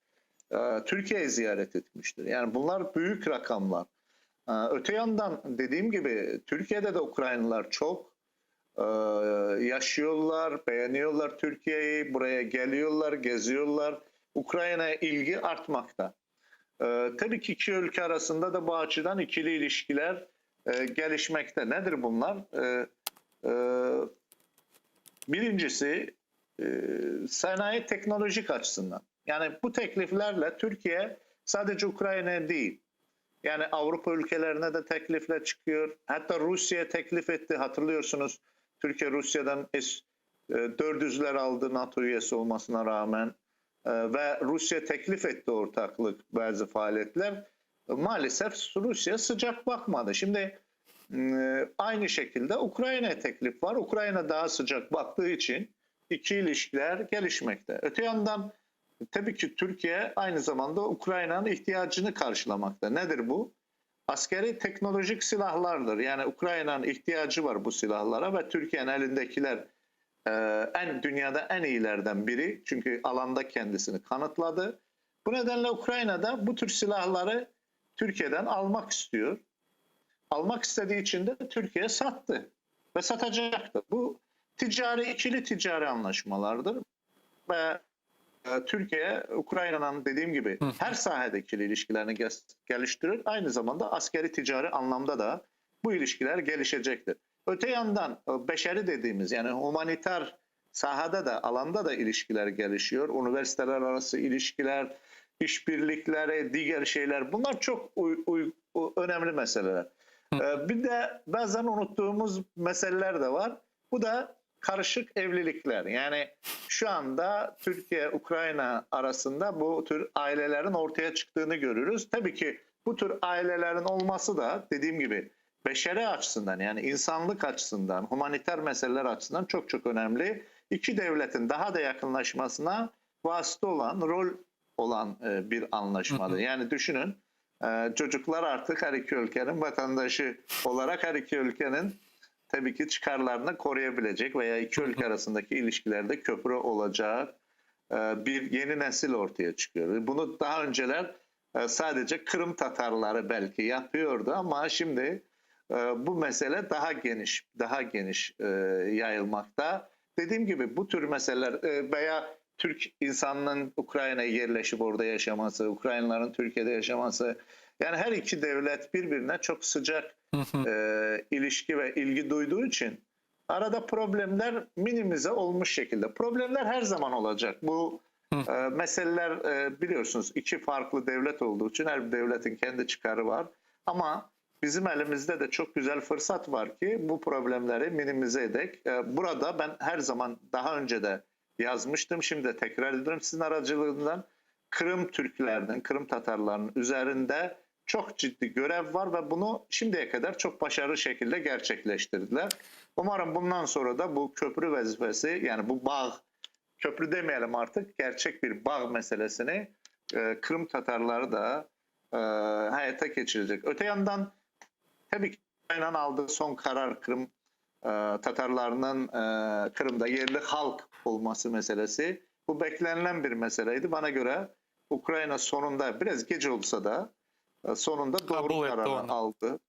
Türkiye'yi ziyaret etmiştir. Yani bunlar büyük rakamlar. Öte yandan dediğim gibi Türkiye'de de Ukraynalılar çok yaşıyorlar, beğeniyorlar Türkiye'yi, buraya geliyorlar, geziyorlar. Ukrayna'ya ilgi artmakta. Tabii ki iki ülke arasında da bu açıdan ikili ilişkiler gelişmekte. Nedir bunlar? Birincisi sanayi teknolojik açısından. Yani bu tekliflerle Türkiye sadece Ukrayna'ya değil, yani Avrupa ülkelerine de teklifle çıkıyor. Hatta Rusya teklif etti. Hatırlıyorsunuz Türkiye Rusya'dan S-400'ler aldı NATO üyesi olmasına rağmen. Ve Rusya teklif etti ortaklık bazı faaliyetler. Maalesef Rusya sıcak bakmadı. Şimdi aynı şekilde Ukrayna'ya teklif var. Ukrayna daha sıcak baktığı için iki ilişkiler gelişmekte. Öte yandan tabii ki Türkiye aynı zamanda Ukrayna'nın ihtiyacını karşılamakta. Nedir bu? Askeri teknolojik silahlardır. Yani Ukrayna'nın ihtiyacı var bu silahlara ve Türkiye'nin elindekiler En dünyada en iyilerden biri çünkü alanda kendisini kanıtladı. Bu nedenle Ukrayna da bu tür silahları Türkiye'den almak istiyor. Almak istediği için de Türkiye sattı ve satacaktı. Bu ticari ikili ticari anlaşmalardır ve e, Türkiye Ukrayna'nın dediğim gibi her sahada ikili ilişkilerini geliştirir. Aynı zamanda askeri ticari anlamda da bu ilişkiler gelişecektir. Öte yandan e, beşeri dediğimiz yani humaniter sahada da alanda da ilişkiler gelişiyor. Üniversiteler arası ilişkiler, işbirlikleri, diğer şeyler bunlar çok uy, uy, önemli meseleler. Ee, bir de bazen unuttuğumuz meseleler de var. Bu da karışık evlilikler. Yani şu anda Türkiye-Ukrayna arasında bu tür ailelerin ortaya çıktığını görürüz. Tabii ki bu tür ailelerin olması da dediğim gibi beşeri açısından yani insanlık açısından, humaniter meseleler açısından çok çok önemli. İki devletin daha da yakınlaşmasına vasıta olan, rol olan e, bir anlaşmadır. Yani düşünün e, çocuklar artık her iki ülkenin vatandaşı olarak her iki ülkenin tabii ki çıkarlarını koruyabilecek veya iki ülke arasındaki ilişkilerde köprü olacak e, bir yeni nesil ortaya çıkıyor. Bunu daha önceler sadece Kırım Tatarları belki yapıyordu ama şimdi bu mesele daha geniş, daha geniş yayılmakta. Dediğim gibi bu tür meseleler veya Türk insanının Ukrayna'ya yerleşip orada yaşaması, Ukraynalıların Türkiye'de yaşaması. Yani her iki devlet birbirine çok sıcak e, ilişki ve ilgi duyduğu için arada problemler minimize olmuş şekilde. Problemler her zaman olacak. Bu e, meseleler e, biliyorsunuz iki farklı devlet olduğu için her bir devletin kendi çıkarı var. Ama bizim elimizde de çok güzel fırsat var ki bu problemleri minimize edek. E, burada ben her zaman daha önce de yazmıştım. Şimdi de tekrar ediyorum sizin aracılığından. Kırım Türklerinin, Kırım Tatarlarının üzerinde çok ciddi görev var ve bunu şimdiye kadar çok başarılı şekilde gerçekleştirdiler. Umarım bundan sonra da bu köprü vazifesi yani bu bağ, köprü demeyelim artık gerçek bir bağ meselesini e, Kırım Tatarları da e, hayata geçirecek. Öte yandan tabii ki Ukrayna'nın aldığı son karar Kırım e, Tatarlarının e, Kırım'da yerli halk olması meselesi. Bu beklenilen bir meseleydi. Bana göre Ukrayna sonunda biraz geç olsa da e, sonunda doğru Kabul etti kararı onu. aldı.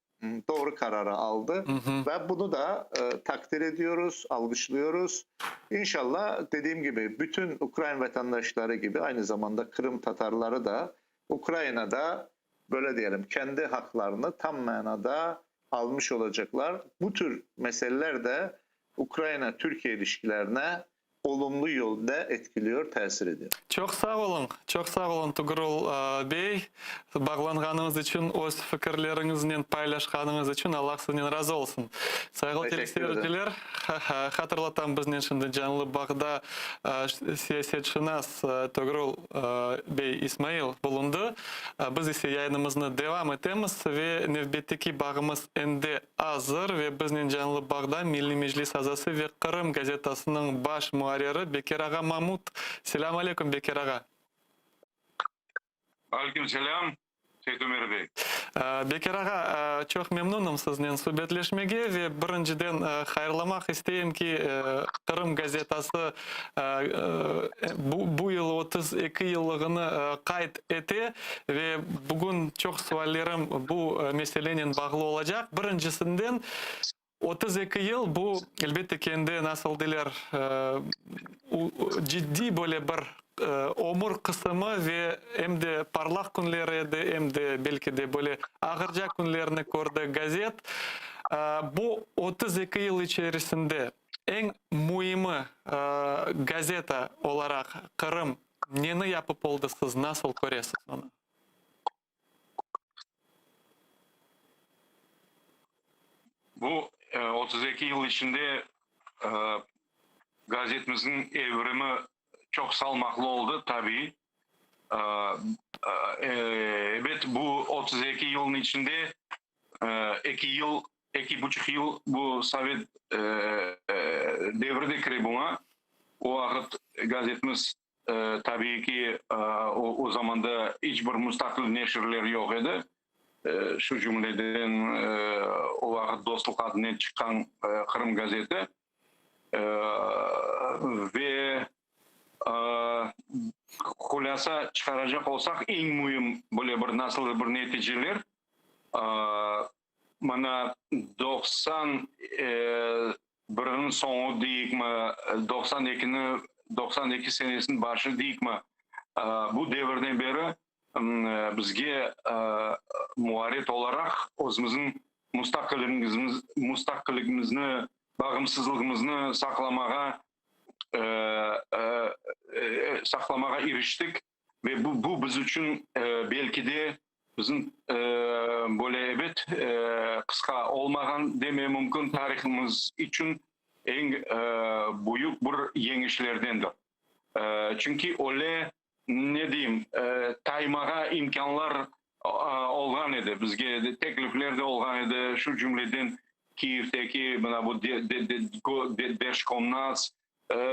Doğru kararı aldı Hı hı. ve bunu da e, takdir ediyoruz, alkışlıyoruz. İnşallah dediğim gibi bütün Ukrayna vatandaşları gibi aynı zamanda Kırım Tatarları da Ukrayna'da böyle diyelim kendi haklarını tam manada almış olacaklar. Bu tür meseleler de Ukrayna-Türkiye ilişkilerine olumlu yolda etkiliyor, tesir ediyor. Çoq sağ oluñ, çoq sağ oluñ, Tugrul e, bey, bağlanğanıñız içün, öz fikirleriñiznen paylaşqanıñız içün Allah sizden razı olsun. Sayğılı Teşekkür ederim. teleseyirciler, hatırlatam biznen şimdi canlı bağda e, siyasetşınas e, Tugrul bey İsmail bulundı. Biz ise yayınımıznı devam etemiz ve nevbetteki bağımız endi azır ve biznen canlı bağda Milliy Meclis azası ve Qırım gazetasınıñ baş muarriri Bekir ağa Mamut. Selâm aleyküm, Bekir ağa. Aleyküm selâm, Seytumer bey. Bekir ağa, çoq memnunım siznen subetleşmege ve birinciden hayırlamaq isteyim ki, Qırım gazetası bu yıl 32 yıllığını qayd ete ve bugün çoq suallerim bu meselenen bağlı olacaq. Birincisinden, 32 yıl bu, elbette ki, endi nasıl deyler, ciddiy böyle bir ömür qısımı ve em de parlaq künleri edi, em de belki de böyle ağırca künlerni kördi gazet. Bu 32 yıl içerisinde eñ müimi gazeta olaraq Qırım neni yapıp oldı, siz nasıl köresiz onı? Bu 32 yıl içinde gazetimizniñ evrimi çoq salmaqlı oldı, tabiiy. Ebet, bu 32 yılnıñ içinde eki yıl, eki buçuq yıl bu sovet devri de kire buña. O vaqıt gazetimiz Tabiiy ki, o zamanda iç bir mustaqil neşirler yoq edi. Şu cümleden, o vaqıt Dostluq adınen çıqqan Qırım gazeti. Ve hulâsa çıqaracaq olsaq, eñ müim böyle bir nasıldır bir neticeler, mına 91-niñ soñu deyikmi, 92-ni, 92 senesiniñ başı deyikmi, bu devirden beri bizge muarrir olaraq özümizniñ mustaqilligimizni, bağımsızlığımıznı saqlamağa saqlamağa iriştik ve bu bu biz içün belki de bizim böyle ebet qısqa olmağan deme mümkün tarihımız içün eñ büyük bir yeñişlerdendir. Çünki öyle ne deyim, taymağa imkânlar olğan edi, bizge teklifler de olğan edi, şu cümleden Kiyevdeki mına bu Derskomnats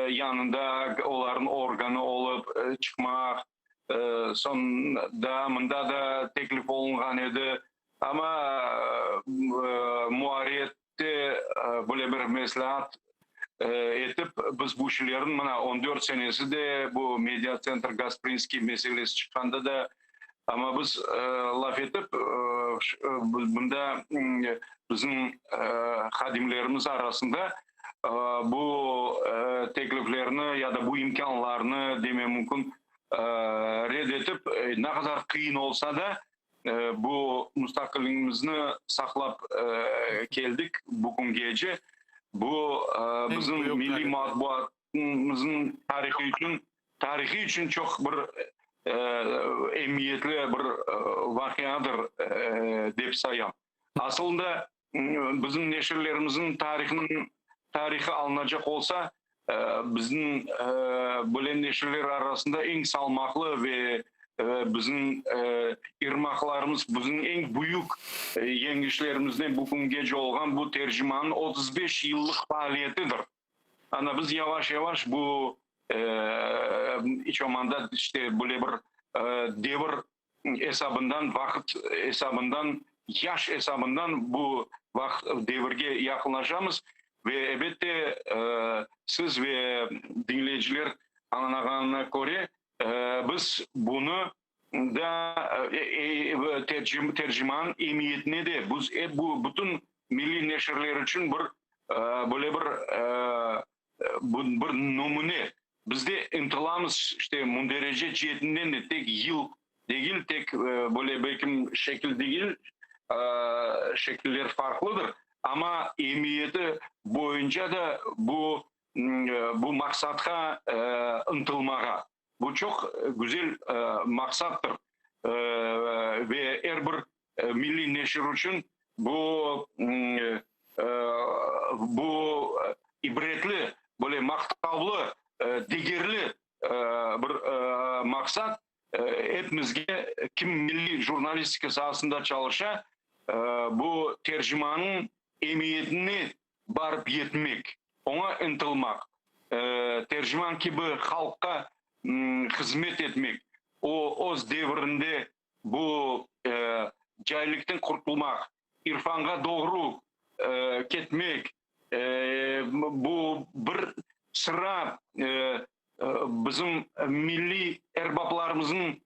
yanında olarnıñ organı olıp çıqmaq, soñ daa mında da teklif olunğan edi, amma muarririyette böyle bir mesleat etip, biz bu şeylerni mına on dört senesi de bu Mediatsentr Gasprinskiy meselesi çıqqanda da, amma biz laf etip, bunda bizim hadimlerimiz arasında bu tekliflerni ya da bu imkânlarnı deme mümkün red etip, ne qadar qıyın olsa da, bu mustaqilligimizni saqlap keldik bu küngece. Bu bizim milliy matbuatımıznıñ tarihı içün tarihı içün çoq bir emiyetli bir vaqiadır dep sayam. Aslında bizim neşirlerimizniñ tarihınıñ tarihı alınacaq olsa, bizim böyle neşirler arasında eñ salmaqlı ve bizim irmaqlarımız, bizim eñ büyük yeñişlerimizden bu küngece olğan bu Tercimannıñ 35 yıllıq faaliyetidir. Ana biz yavaş-yavaş bu iç olmağanda işte böyle bir devir esabından, vaqıt esabından, yaş esabından bu vaqıt devirge yaqınlaşamız ve elbette siz ve diñleyiciler añlağanına köre biz bunı da Terciman emiyetine de biz bu bütün milliy neşirler içün bir böyle bir bir nümüne. Biz de ıntılamız işte münderece ceetinden de tek yıl degil, tek böyle belkim şekil degil, şekiller farqlıdır, amma emiyeti boyunca da bu bu maqsatqa ıntılmağa. Bu çoq güzel maqsattır ve er bir milliy neşir içün bu bu ibretli, böyle maqtavlı, degerli bir maqsat. Epimizge, kim milliy jurnalistika saasında çalışa, bu Tercimannıñ emiyetine barıp yetmek, oña ıntılmaq, Terciman kibi halqqa hızmet etmek, o öz devirinde bu caillikten qurtulmaq, irfanğa doğru ketmek, bu bir sıra bizim milliy erbaplarımıznıñ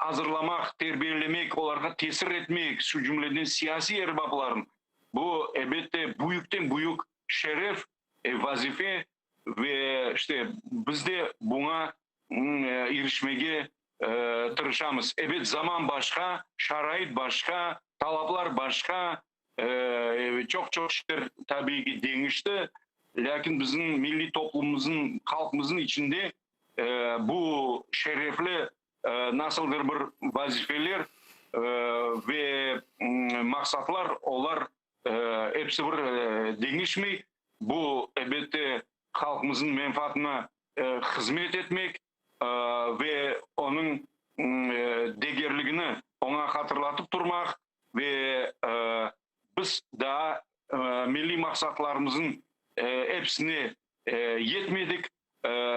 azırlamaq, terbiyelemek, olarğa tesir etmek, şu cümleden siyasiy erbaplarnıñ, bu, elbette, büyükten-büyük şeref, vazife ve işte biz de buña irişmege tırışamız. Ebet, zaman başqa, şarait başqa, talaplar başqa, çoq-çoq şeyler, tabiiy ki, deñişti, lâkin bizim milliy toplumımıznıñ, halqımıznıñ içinde bu şerefli nasıldır bir vazifeler ve maqsatlar, olar episi bir deñişmey. Bu, elbette, halqımıznıñ menfaatına hızmet etmek ve onıñ degerligini oña hatırlatıp turmaq ve biz daa milliy maqsatlarımıznıñ episine yetmedik,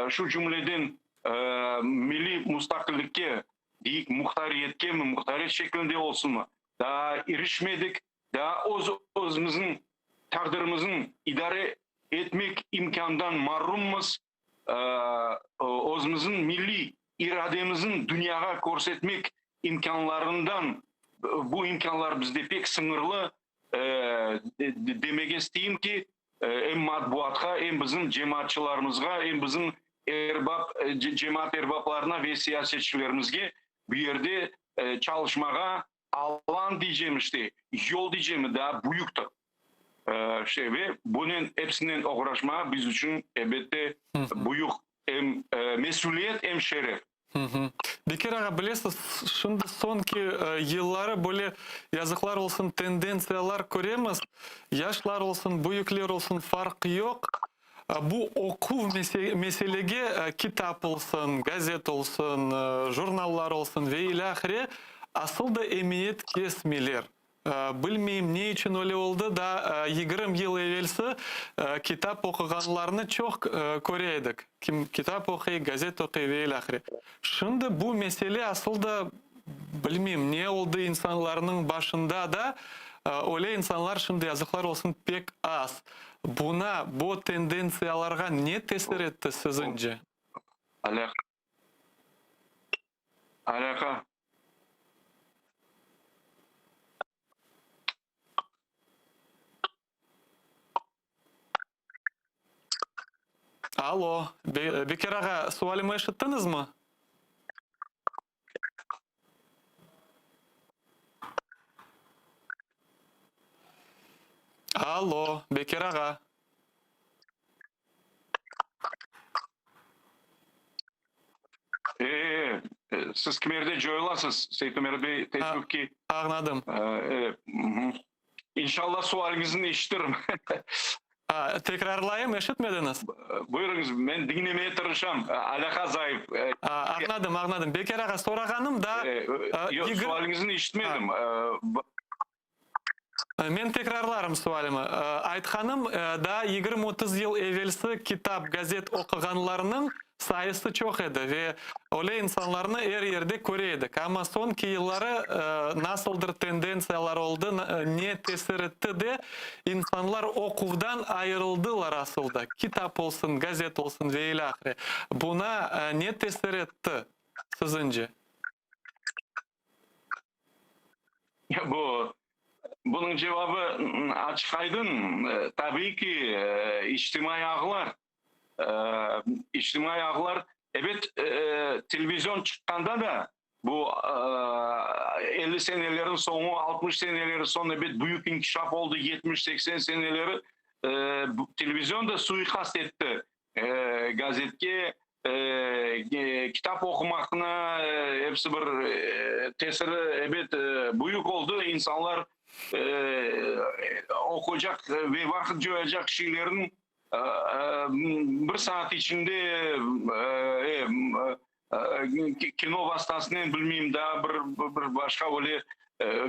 şu cümleden milliy mustaqillikke, deyik, muhtariyetkemi, muhtariyet şeklinde olsunmı, daa irişmedik, daa öz özümizniñ taqdirimizniñ idare. etmek imkândan marummız, özümizniñ milliy irademizni dünyağa körsetmek imkânlarından, bu imkânlar bizde pek sıñırlı, demege isteyim ki, em matbuatqa, em bizim cemaatçılarımızğa, em bizim erbap, cemaat erbaplarına ve siyasetçilerimizge bu yerde çalışmağa alan diycem işte, yol diycemi daa büyüktir. İşte ve bunen epsinen oğraşmağa biz içün elbette büyük em mesüliyet, em şeref. Bekir ağa, bilesiz, şimdi soñki yılları böyle, yazıqlar olsun, tendentsiyalar köremiz, yaşlar olsun, büyükler olsun, farq yoq, bu oquv meselege kitap olsun, gazet olsun, jurnallar olsun ve ilâhre asıl da emiyet kesmeyler. Bilmeyim, ne içün öyle oldı, daa 20 yıl evelsi kitap oquğanlarnı çoq köre edik, kim kitap oquy, gazet oquy ve ilâhre. Şimdi bu mesele asıl da, bilmeyim, ne oldı insanlarnıñ başında da, öyle insanlar şimdi, yazıqlar olsun, pek az. Buna, bu tendentsiyalarğa ne tesir etti siziñce? Alâqa. Alo, Bekir ağa, sualimi eşittiñizmi? Alo, Bekir ağa. E, siz kimerde coyulasız, Seytumer bey, teessüf ki. Añladım. İnşallah sualiñizni eşitirim. Tekrarlayım, eşitmediñiz? Buyurıñız, men diñlemeye tırışam, alâqa zayıf. Añladım, añladım. Bekir ağa, sorağanım da. Yoq, sualiñizni eşitmedim. Men tekrarlarım sualimi. Aytqanım, daa 20-30 yıl evelsi kitap, gazet oquğanlarnıñ sayısı çoq edi ve öyle insanlarnı er yerde köre edik. Amma soñki yılları nasıldır tendentsiyalar oldı, ne tesir etti de, insanlar oquvdan ayırıldılar asıl da, kitap olsun, gazet olsun ve ilâhre. Buna ne tesir etti, siziñce? Bu, bunıñ cevabı açıq-aydın, tabiiy ki, içtimaiy ağlar. İçtimaiy ağlar, ebet, televizyon çıqqanda da, bu 50 senelerin soñu, 60 senelerin soñu, ebet, büyük inkişaf oldı, 70-80 seneleri televizyon da suiqast etti gazetke, kitap oqumaqnı, episi bir tesiri, ebet, büyük oldı. İnsanlar oquycaq ve vaqıt coyacaq şeylerniñ bir saat içinde kino vastasınen, bilmeyim, daa bir başqa öyle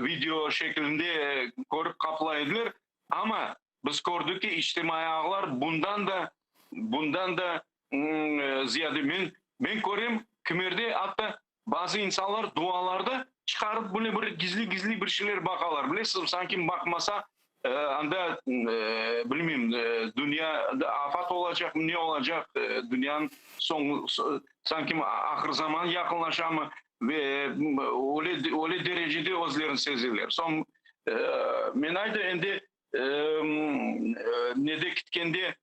video şeklinde körip qaplay ediler. Amma Biz kördik ki, içtimaiy ağlar bundan da, bundan da ziyade. Men, men körem, kimerde atta bazı insanlar dualarda çıqarıp böyle bir gizli-gizli bir şeyler baqalar. Bilesizmi, sanki baqmasa, anda, bilmeyim, dünya afat olacaqmı, ne olacaq, dünyanıñ soñu, sanki ahır zaman yaqınlaşamı ve öyle, öyle derecede özlerini sezeler. Soñ, Men ayda endi nede kitkende,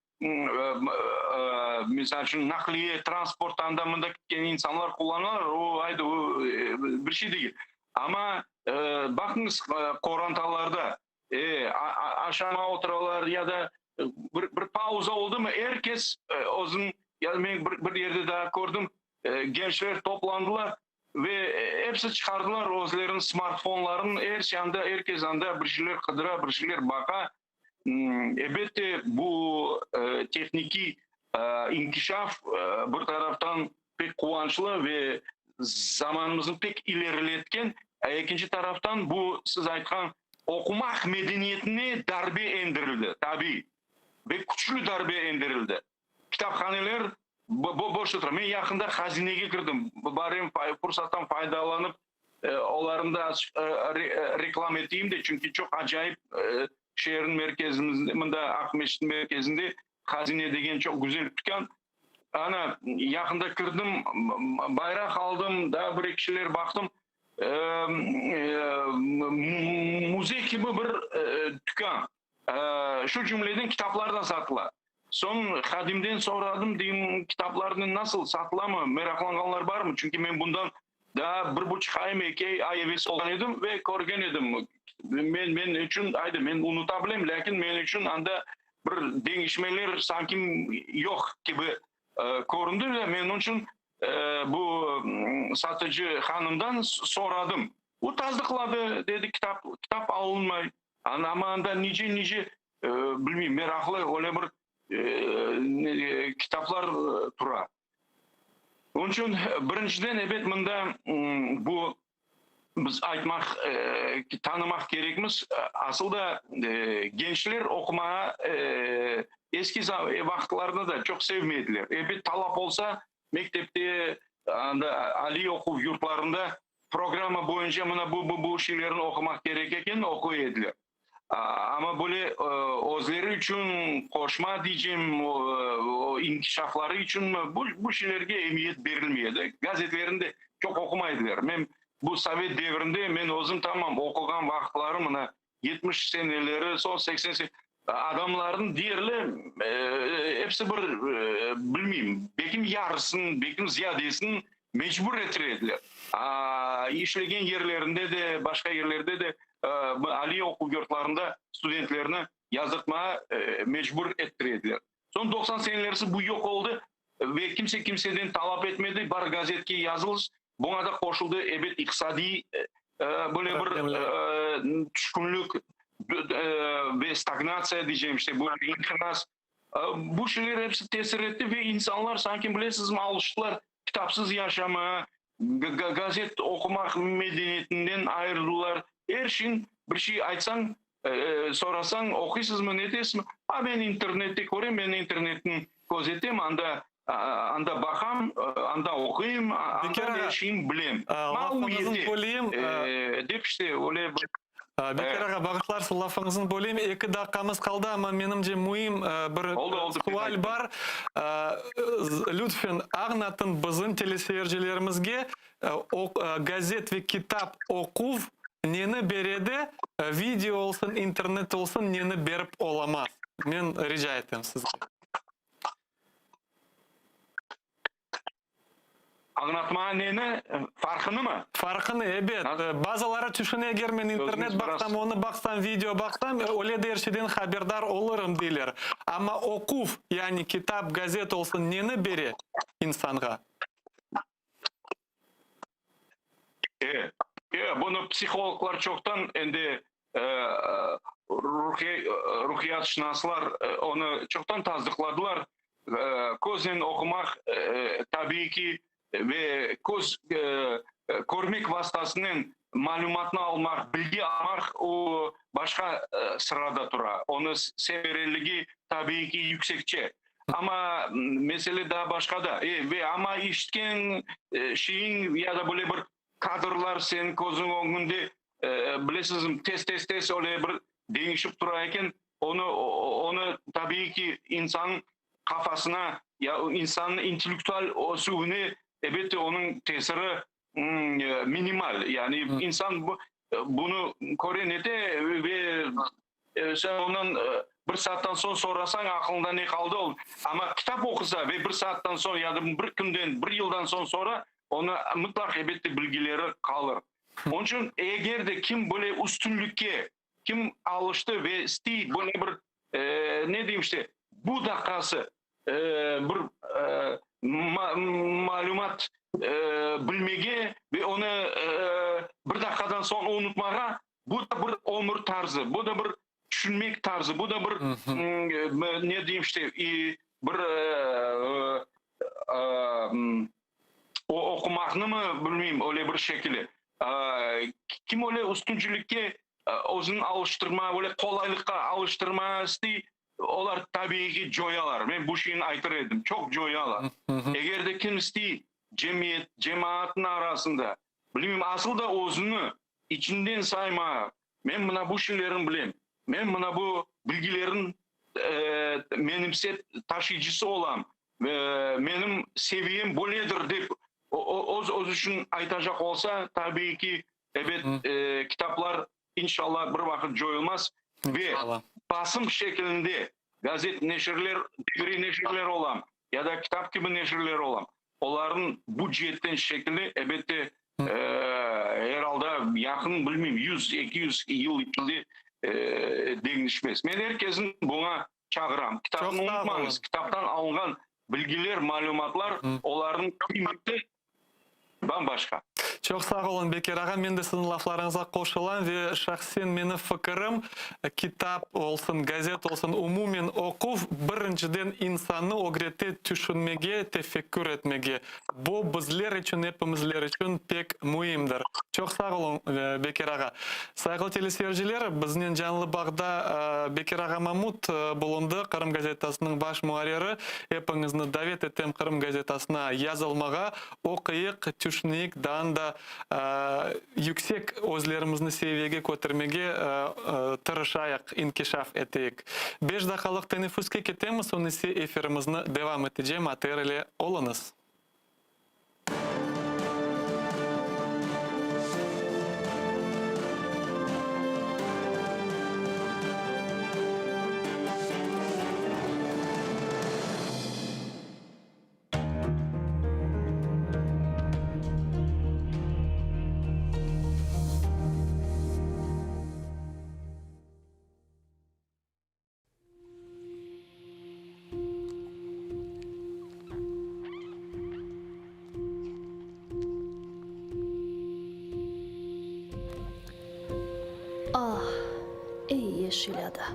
misal içün, naqliye, transport anda mında kitken insanlar qullanalar, o ayda o bir şey degil. Amma baqıñız, qorantalarda aşama oturalar ya da bir pauza oldumı, er kes özüniñ, ya men bir yerde daa kördim, gençler toplandılar, Ve episi çıqardılar özleriniñ smartfonlarını, er şey anda, er kes anda bir şeyler qıdıra, bir şeyler baqa. Elbette, bu tehnikiy inkişaf bir taraftan pek quvançlı ve zamanımıznı pek ileriletken, ekinci taraftan bu siz aytqan oqumaq medeniyetine darbe endirildi, tabiiy, ve küçlü darbe endirildi. Kitaphaneler boş otura. Men yaqında hazinege kirdim. Barem fursattan faydalanıp, olarnı da azçıq reklam eteyim de, çünki çoq acayip şeerniñ merkezimizde, mında Aqmescitniñ merkezinde. Hazine degen çoq güzel tükân. Ana, yaqında kirdim, bayraq aldım, daa bir-eki şeyler baqtım. Müzey kibi bir tükân. Şu cümleden kitaplar da satıla. Soñ hadimden soradım, deyim, kitaplarnı nasıl, satılamı, meraqlanğanlar barmı? Çünki men bundan daa bir buçuq aymı, eki ay evelsi olğan edim ve körgen edim. Men, men içün, aydı, men unuta bilem, lâkin men içün anda bir deñişmeler sanki yoq kibi köründi ve men onıñ içün bu satıcı hanımdan soradım. O tasdıqladı, dedi, kitap, kitap alınmay. Amma anda nice-nice, bilmeyim, meraqlı öyle bir kitaplar tura. Onıñ içün, birinciden, ebet, mında bu biz aytmaq, tanımaq kerekmiz, asıl da gençler oqumağa eski vaqıtlarda da çoq sevmediler. Ebet, talap olsa, mektepte, anda aliy oquv yurtlarında programma boyunca mına bu, bu, bu şeylerni oqumaq kerek eken, oquy ediler. Amma böyle özleri içün qoşma diycem, inkişafları içün bu, bu şeylerge emiyet berilmey edi. Gazetlerni de çoq oqumay ediler. Men bu sovet devrinde men özüm tamam oquğan vaqıtları mına 70 seneleri, soñ 80 adamlarnıñ deyerli episi bir, bilmeyim, belkim yarısın, belkim ziyadesini mecbur etire ediler. İşlegen yerlerinde de, başqa yerlerde de, aliy oquv yurtlarında studentlerni yazdırtmağa mecbur ettire ediler. Soñ 90 senelersi bu yoq oldı ve kimse kimseden talap etmedi, bar gazetke yazılız. Buña da qoşuldı, ebet, iqtisadiy böyle bir tüşkünlik ve stagnatsiya diycem, işte, bu inqiraz. Bu şeyler episi tesir etti ve insanlar, sanki, bilesizmi, alıştılar kitapsız yaşamağa, gazet oqumaq medeniyetinden ayırıldılar. Er şeyin bir şey aytsañ, sorasañ, oquysızmı, netesizmi? A, men internette körem, men internetni közetem, anda anda baqam, anda oquyım, anda er şeyni bilem. Maña yete, dep işte öyle bir. Bekir ağa, bağışlarsız, lafıñıznı böleyim, eki daqqamız qaldı, amma menimce müim bir sual bar. Lütfen, añlatın bizim teleseyircilerimizge, gazet ve kitap oquv neni beredi, video olsun, internet olsun, neni berip olamaz? Men rica etem sizge. Añlatmağa neni, farqınımı? Farqını, ebet. Bazıları tüşüne, eger men internet baqsam, onı baqsam, video baqsam, öyle de er şeyden haberdar olurım, deyler. Amma oquv, yani kitap, gazet olsun, neni bere insanğa? E, e, bunı psihologlar çoqtan endi ruhiyatşınaslar onı çoqtan tasdıqladılar. Köznen oqumaq, tabiiy ki, ve köz körmek vastasınen malümatnı almaq, bilgi almaq, o başqa sırada tura. Onıñ semereligi, tabiiy ki, yüksekçe. Amma mesele daa başqada. E, ve amma işitken şeyiñ ya da böyle bir kadrlar seniñ közüñ ögünde, bilesizmi, tez-tez-tez öyle bir deñişip tura eken, onı, onı tabiiy ki, insannıñ qafasına ya insannıñ intellektual ösüvine, elbette, onıñ tesiri minimal. Yani insan bunı köre nete ve sen ondan bir saattan soñ sorasañ, aqlında ne qaldı, ol, amma kitap oqusa ve bir saattan soñ ya da bir künden, bir yıldan soñ sora, onı mıtlaq, elbette, bilgileri qalır. Onıñ içün eger de kim böyle üstünlikke kim alıştı ve istey böyle bir, ne deyim işte, bu daqqası bir malümat bilmege ve onı bir daqqadan soñ unutmağa, bu da bir ömür tarzı, bu da bir tüşünmek tarzı, bu da bir, ne deyim işte, bir oqumaqnımı, bilmeyim, öyle bir şekili. Kim öyle üstüncilikke özüni alıştırma, öyle qolaylıqqa alıştırma istey, olar tabiiy ki coyalar. Men bu şeyni aytır edim, çoq coyalar. Eger de kim istey cemiyet, cemaatnıñ arasında, bilmeyim, asıl da özüni içinden sayma, men mına bu şeylerni bilem, men mına bu bilgilerni. menimsep taşıyıcısı olam, menim seviyem böyledir dep öz içün aytacaq olsa, tabiiy ki, ebet, kitaplar, inşallah, bir vaqıt coyulmaz ve basım şekilinde gazet neşirler, devriy neşirler olam ya da kitap kibi neşirler olam, olarnıñ bu ceetten şekili, ebette, er alda yaqın, bilmeyim, yüz, 200 yıl içinde deñişmez. Men er kesni buña çağıram. Kitapnı unutmañız, kitaptan alınğan bilgiler, malümatlar, olarnıñ qıymeti bam-başqa. Çoq sağ oluñ, Bekir ağa, men de siziñ laflarıñızğa qoşulam ve şahsen menim fikirim, kitap olsun, gazet olsun, umumen oquv, birinciden insannı ögrete tüşünmege, tefekkür etmege. Bu bizler içün, epimizler içün pek müimdir. Çoq sağ oluñ, Bekir ağa. Sayğılı teleseyirciler, biznen canlı bağda Bekir ağa Mamut bulundı, Qırım gazetasınıñ baş muarriri. Epiñizni davet etem Qırım gazetasına yazılmağa. Oquyıq, tüşüneyik, daa da yüksek özlerimizni seviyege kötermege tırışayıq, inkişaf eteyik. Beş daqqalıq teneffüske ketemiz, soñ ise efirimizni devam etecem. ATR ile oluñız. Ah, ey yeşil ada,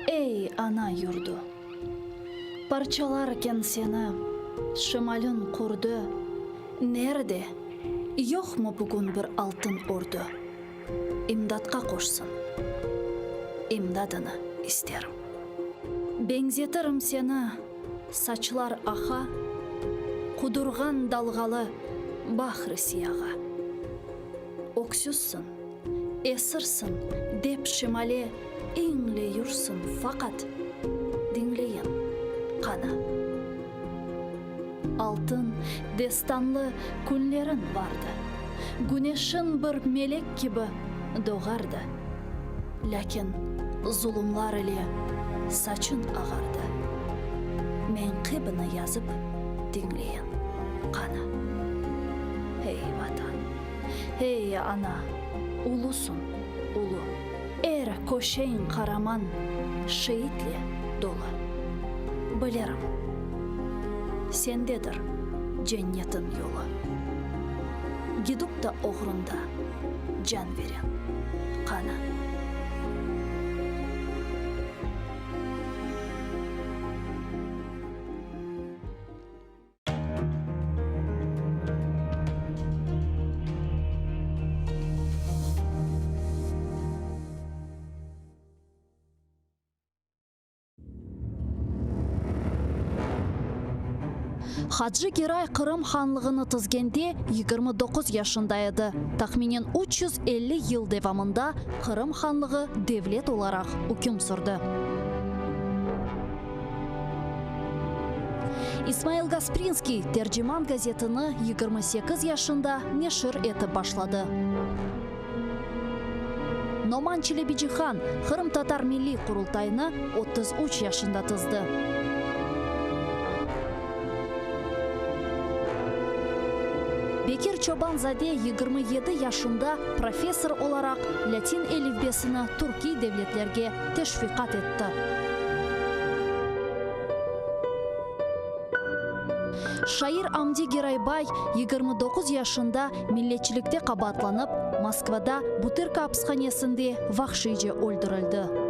ey ana yurdu! Parçalarken seni şimalin qurdu, Nerde, yoqmı bugün bir altın ordu? İmdatqa qoşsın, imdadını isterim. Beñzetirim seni, saçlar aqa, Qudurğan dalğalı bahr-ı siyağa. Öksüzsiñ, esirsiñ, dep şimale İñleyürsıñ, faqat diñleyin, qana. Altın destanlı künleriñ vardı, Güneşiñ bir melek kibi doğardı, Lâkin zulumlar ile saçıñ ağardı. Meñqibini yazıp diñleyin, qana. Ey, Vatan, ey, Ana, ulusıñ, ulu. Er köşeñ qaraman şeitle dolu. Bilirim, sendedir cennetin yolu. Gidip da oğrunda can veren qana. Hacı Geray Qırım hanlığını tizgende 29 yaşında edi. Tahminen 350 yıl devamında Qırım hanlığı devlet olaraq üküm sürdi. İsmail Gasprinskiy Terciman gazetini 28 yaşında neşir etip başladı. Noman Çelebicihan Qırımtatar Milliy Qurultayını 33 yaşında tizdi. Bekir Çoban-zade 27 yaşında professor olaraq lâtin elifbesini türkiy devletlerge teşviqat etti. Şair Amdi Geraybay 29 yaşında milletçilikte qabaatlanıp, Moskvada Butırka apishanesinde vahşiyce öldürildi.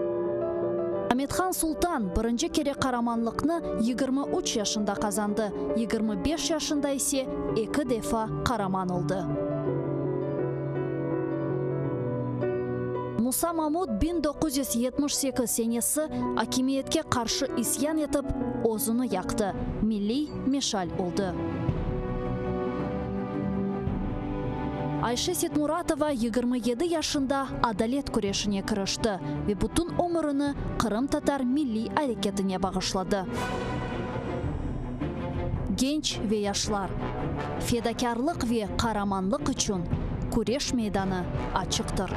Amethan Sultan birinci kere qaramanlıqnı 23 yaşında qazandı, 25 yaşında ise eki defa qaraman oldı. Musa Mamut 1978 senesi akimiyetke qarşı isyan etip, özüni yaqtı, milliy meşal oldı. Ayşe Setmuratova 27 yaşında adalet küreşine kirişti ve bütün ömürini qırımtatar milliy areketine bağışladı. Genç ve yaşlar, fedakârlıq ve qaramanlıq içün küreş meydanı açıqtır.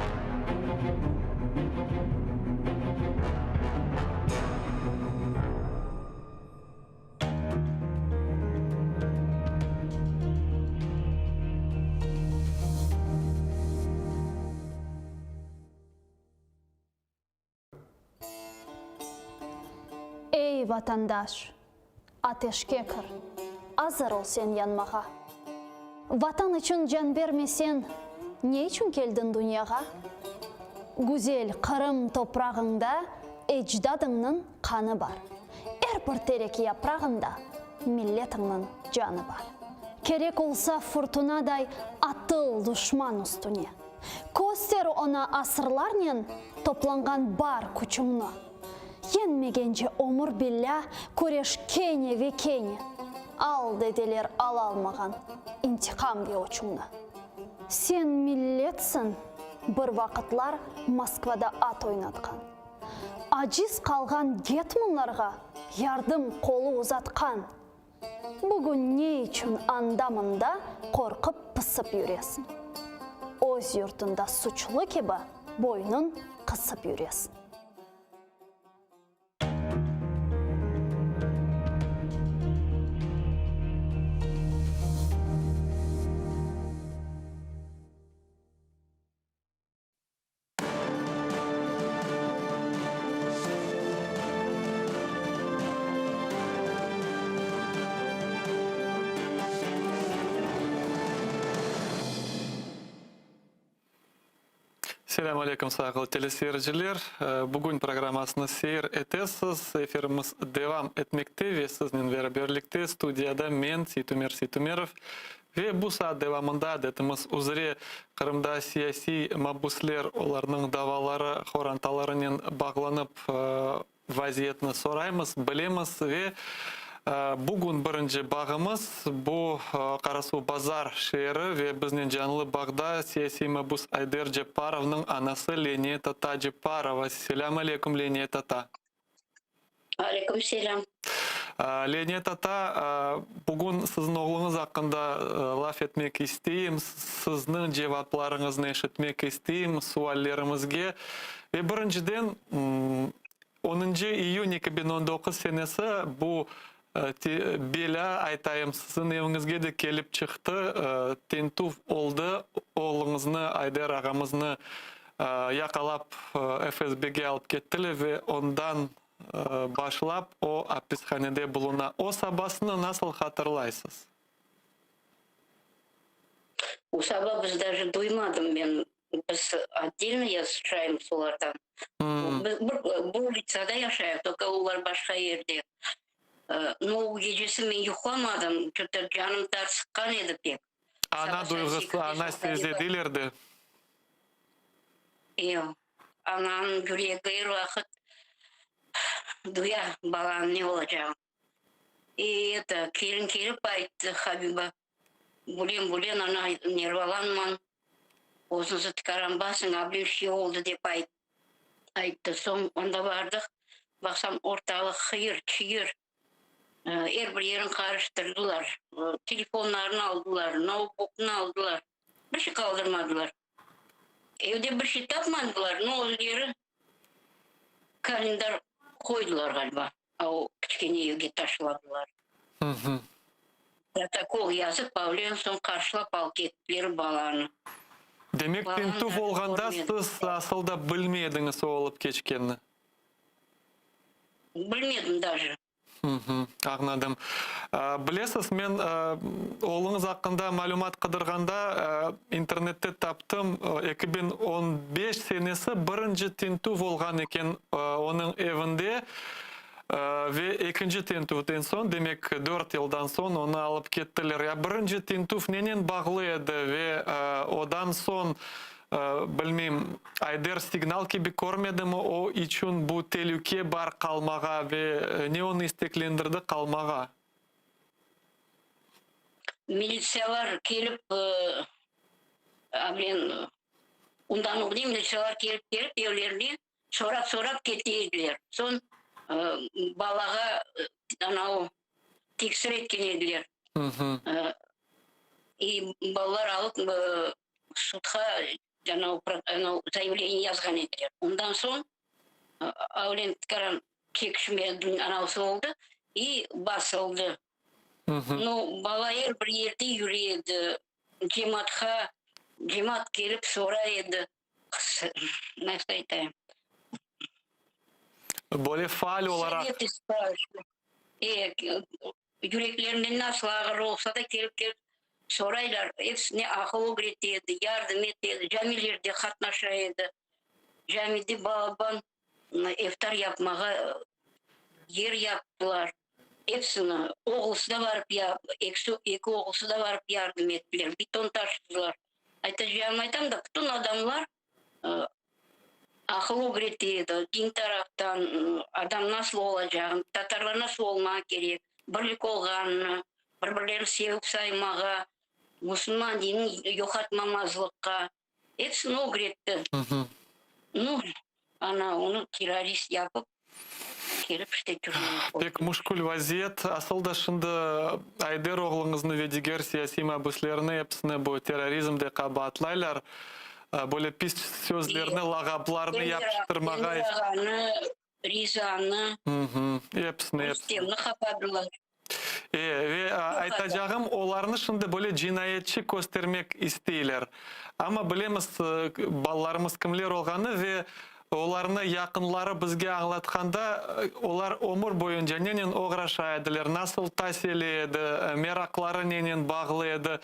Ey, vatandaş, ateşke kir, azır ol sen yanmağa. Vatan içün can bermesen, ne içün keldiñ dünyağa? Güzel Qırım toprağıñda ecdadıñnıñ qanı bar. Er bir terek yaprağında milletiñniñ canı bar. Kerek olsa furtunaday atıl duşman üstüne. Köster oña asırlarnen toplanğan bar küçüñni. Yeñmegence ömür billâ küreş kene ve kene. Al, dedeler alalmağan intiqam ve öçüñni. Sen milletsiñ, bir vaqıtlar Moskvada at oynatqan. Aciz qalğan getmanlarğa yardım qolu uzatqan. Bugün ne içün anda-mında qorqıp-pısıp yüresiñ? Öz yurtunda suçlu kibi boynun qısıp yüresiñ. Selâm aleyküm, sayğılı teleseyirciler! Bugün programmasını seyir etesiz. Efirimiz devam etmekte ve siznen beraberlikte studiyada men, Seytumer Seytumerov. Ve bu saat devamında adetimiz üzre Qırımda siyasiy mabüsler, olarnıñ davaları, qorantalarınen bağlanıp vaziyetni soraymız, bilemiz ve bugün birinci bağımız bu Qarasuvbazar şeeri ve biznen canlı bağda siyasiy mabüs Ayder Cepparovnıñ anası Leniye tata Cepparova. Selâm aleyküm, Leniye tata. Aleyküm selâm. Leniye tata, bugün siziñ oğluñız aqqında laf etmek isteyim, sizniñ cevaplarıñıznı eşitmek isteyim suallerimizge. Ve birinciden, onıncı iyün 2019 senesi bu belâ, aytayım, siziñ eviñizge de kelip çıqtı, tintüv oldı, oğluñıznı, Ayder ağamıznı yaqalap FSBge alıp kettiler ve ondan başlap o apishanede buluna. O sabasını nasıl hatırlaysız? O saba biz daje duymadım men. Biz otdelno yaşaymız olardan. Biz bir bu ulitsada yaşayıq, tolko olar başqa yerde. No, o gecesi men yuqlamadım, ço-to canım tarsıqqan edi pek. Ana duyğusı, ana sezediler de. Yoq, ananıñ yüregi er vaqıt duya balanıñ ne olacağını. I eto, kelin kelip ayttı, Habiba, Bülen, bülen, ana, nervalanmañ, özüñizi tikaran basıñ, a bir şey oldı dep ayttı. Soñ onda bardıq, baqsam ortalıq hıyır, çıyır. Er bir yerin qarıştırdılar, telefonlarını aldılar, noutbuknı aldılar, bir şey qaldırmadılar. Evde bir şey tapmadılar, no özleri kalendar qoydılar ğaliba, o kiçkene evge taşladılar. Protokol yazıp, avlen soñ qarşılap alıp kettiler balanı. Demek, tintüv olğanda siz asıl da bilmey ediñiz o olıp keçkenini? Bilmedim daje. Añladım. Bilesiz, men oğluñız aqqında malümat qıdırğanda internette taptım, 2015 senesi birinci tintüv olğan eken onıñ evinde ve ekinci tintüvden soñ, demek, dört yıldan soñ onı alıp kettiler. Ya birinci tintüv nenen bağlı edi ve odan soñ Bilmeyim, Ayder signal kibi körmedimi, o içün bu telüke bar qalmağa ve ne onı isteklendirdi qalmağa? Militsiyalar kelip. Avlen ondan ögüne militsiyalar kelip kelip evlerine sorap sorap kete ediler. Soñ balağa anavı teksir etken ediler. I balalar alıp sudğa anavı zayavleniye yazğan ediler. Ondan soñ Avlen tikaran çekişme anavısı oldı i basıldı. Nu, bala er bir yerde yüre edi. Cemaatqa, cemaat kelip soray edi, nasıl aytayım? Böyle faal olaraq. E, yüreklerinde nasıl ağır olsa da kelip kelip soraylar. Episine aqıl ögrete edi, yardım ete edi, camilerde qatnaşa edi. Camide balaban eftar yapmağa yer yaptılar. Episini, oğlusı da barıp, ekisi, eki oğlusı da barıp yardım ettiler, beton taşıdılar. Aytacağım aytam da, bütün adamlar aqıl ögrete edi, din taraftan adam nasıl olacağını, tatarlar nasıl olmağa kerek, birlik olğanını, bir-birlerini sevip saymağa, musulman dinini yoqatmamazlıqqa. Episini ögretti. Nu, ana, onı terrorist yapıp, kelip işte türmege qoydılar. Pek müşkül vaziyet. Asıl da şimdi Ayder oğluñıznı ve diger siyasiy mabüslerni episini bu terrorizmde qabaatlaylar. Böyle pis sözlerni, lağaplarnı yapıştırmağa. Emir ağanı, Rizanı, Episini, episini. Rustemni qapadılar. E, ve aytacağım, olarnı şimdi böyle cinayetçi köstermek isteyler. Amma bilemiz, balalarımız kimler olğanı ve olarnı yaqınları bizge añlatqanda, olar ömür boyunca nenen oğraşa ediler, nasıl tasili edi, meraqları nenen bağlı edi,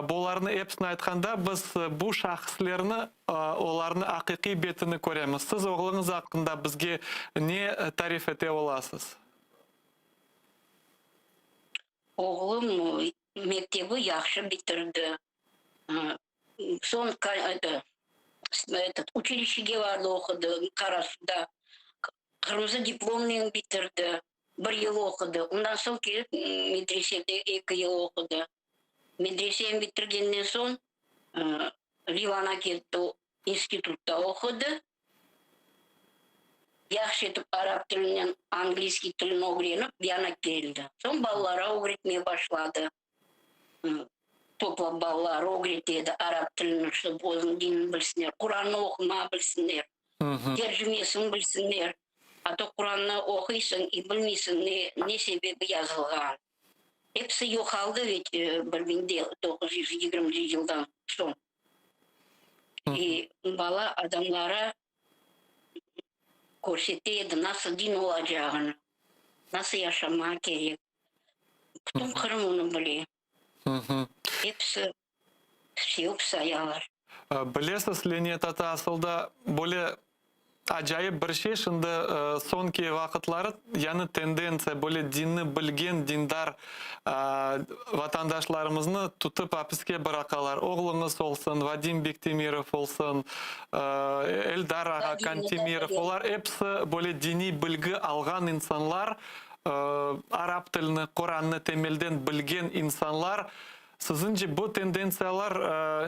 bularnı episini aytqanda, biz bu şahıslerni, olarnı aqiqiy betini köremiz. Siz oğluñız aqqında bizge ne tarif ete olasız? Oğlum mektebi yahşı bitirdi. Soñ eto, uçilişege bardı, oqudı Qarasuvda. Qırmızı diplomnen bitirdi. Bir yıl oqudı. Ondan soñ kelip medresede eki yıl oqudı. Medreseni bitirgenden soñ Livana ketti, institutta oqudı. Yahşı etip arap tilinen angliyskiy tilini ögrenip, yana keldi. Soñ balalara ögretmeye başladı. Toplap balaları ögrete edi arap tilini, ştob özüniñ dinini bilsinler, Qurannı oqumağa bilsinler, tercümesini bilsinler. A to Qurannı oquysıñ i bilmeysiñ ne, ne sebebi yazılğan. Episi yoqaldı veç bir 1920 yıldan soñ. Bala adamlara körsete edi, nasıl din olacağını, nasıl yaşamağa kerek. Bütün Qırım onı bile. Episi sevip sayalar. Bilesiz, Leniye tata, asılda böyle Acayip bir şey, şimdi soñki vaqıtları yañı tendentsiya, böyle dinni bilgen dindar vatandaşlarımıznı tutıp apiske bıraqalar. Oğluñız olsun, Vadim Bektemirov olsun, Eldar ağa Kantemirov, olar episi böyle diniy bilgi alğan insanlar, arap tilini, Qorannı temelden bilgen insanlar. Siziñce, bu tendentsiyalar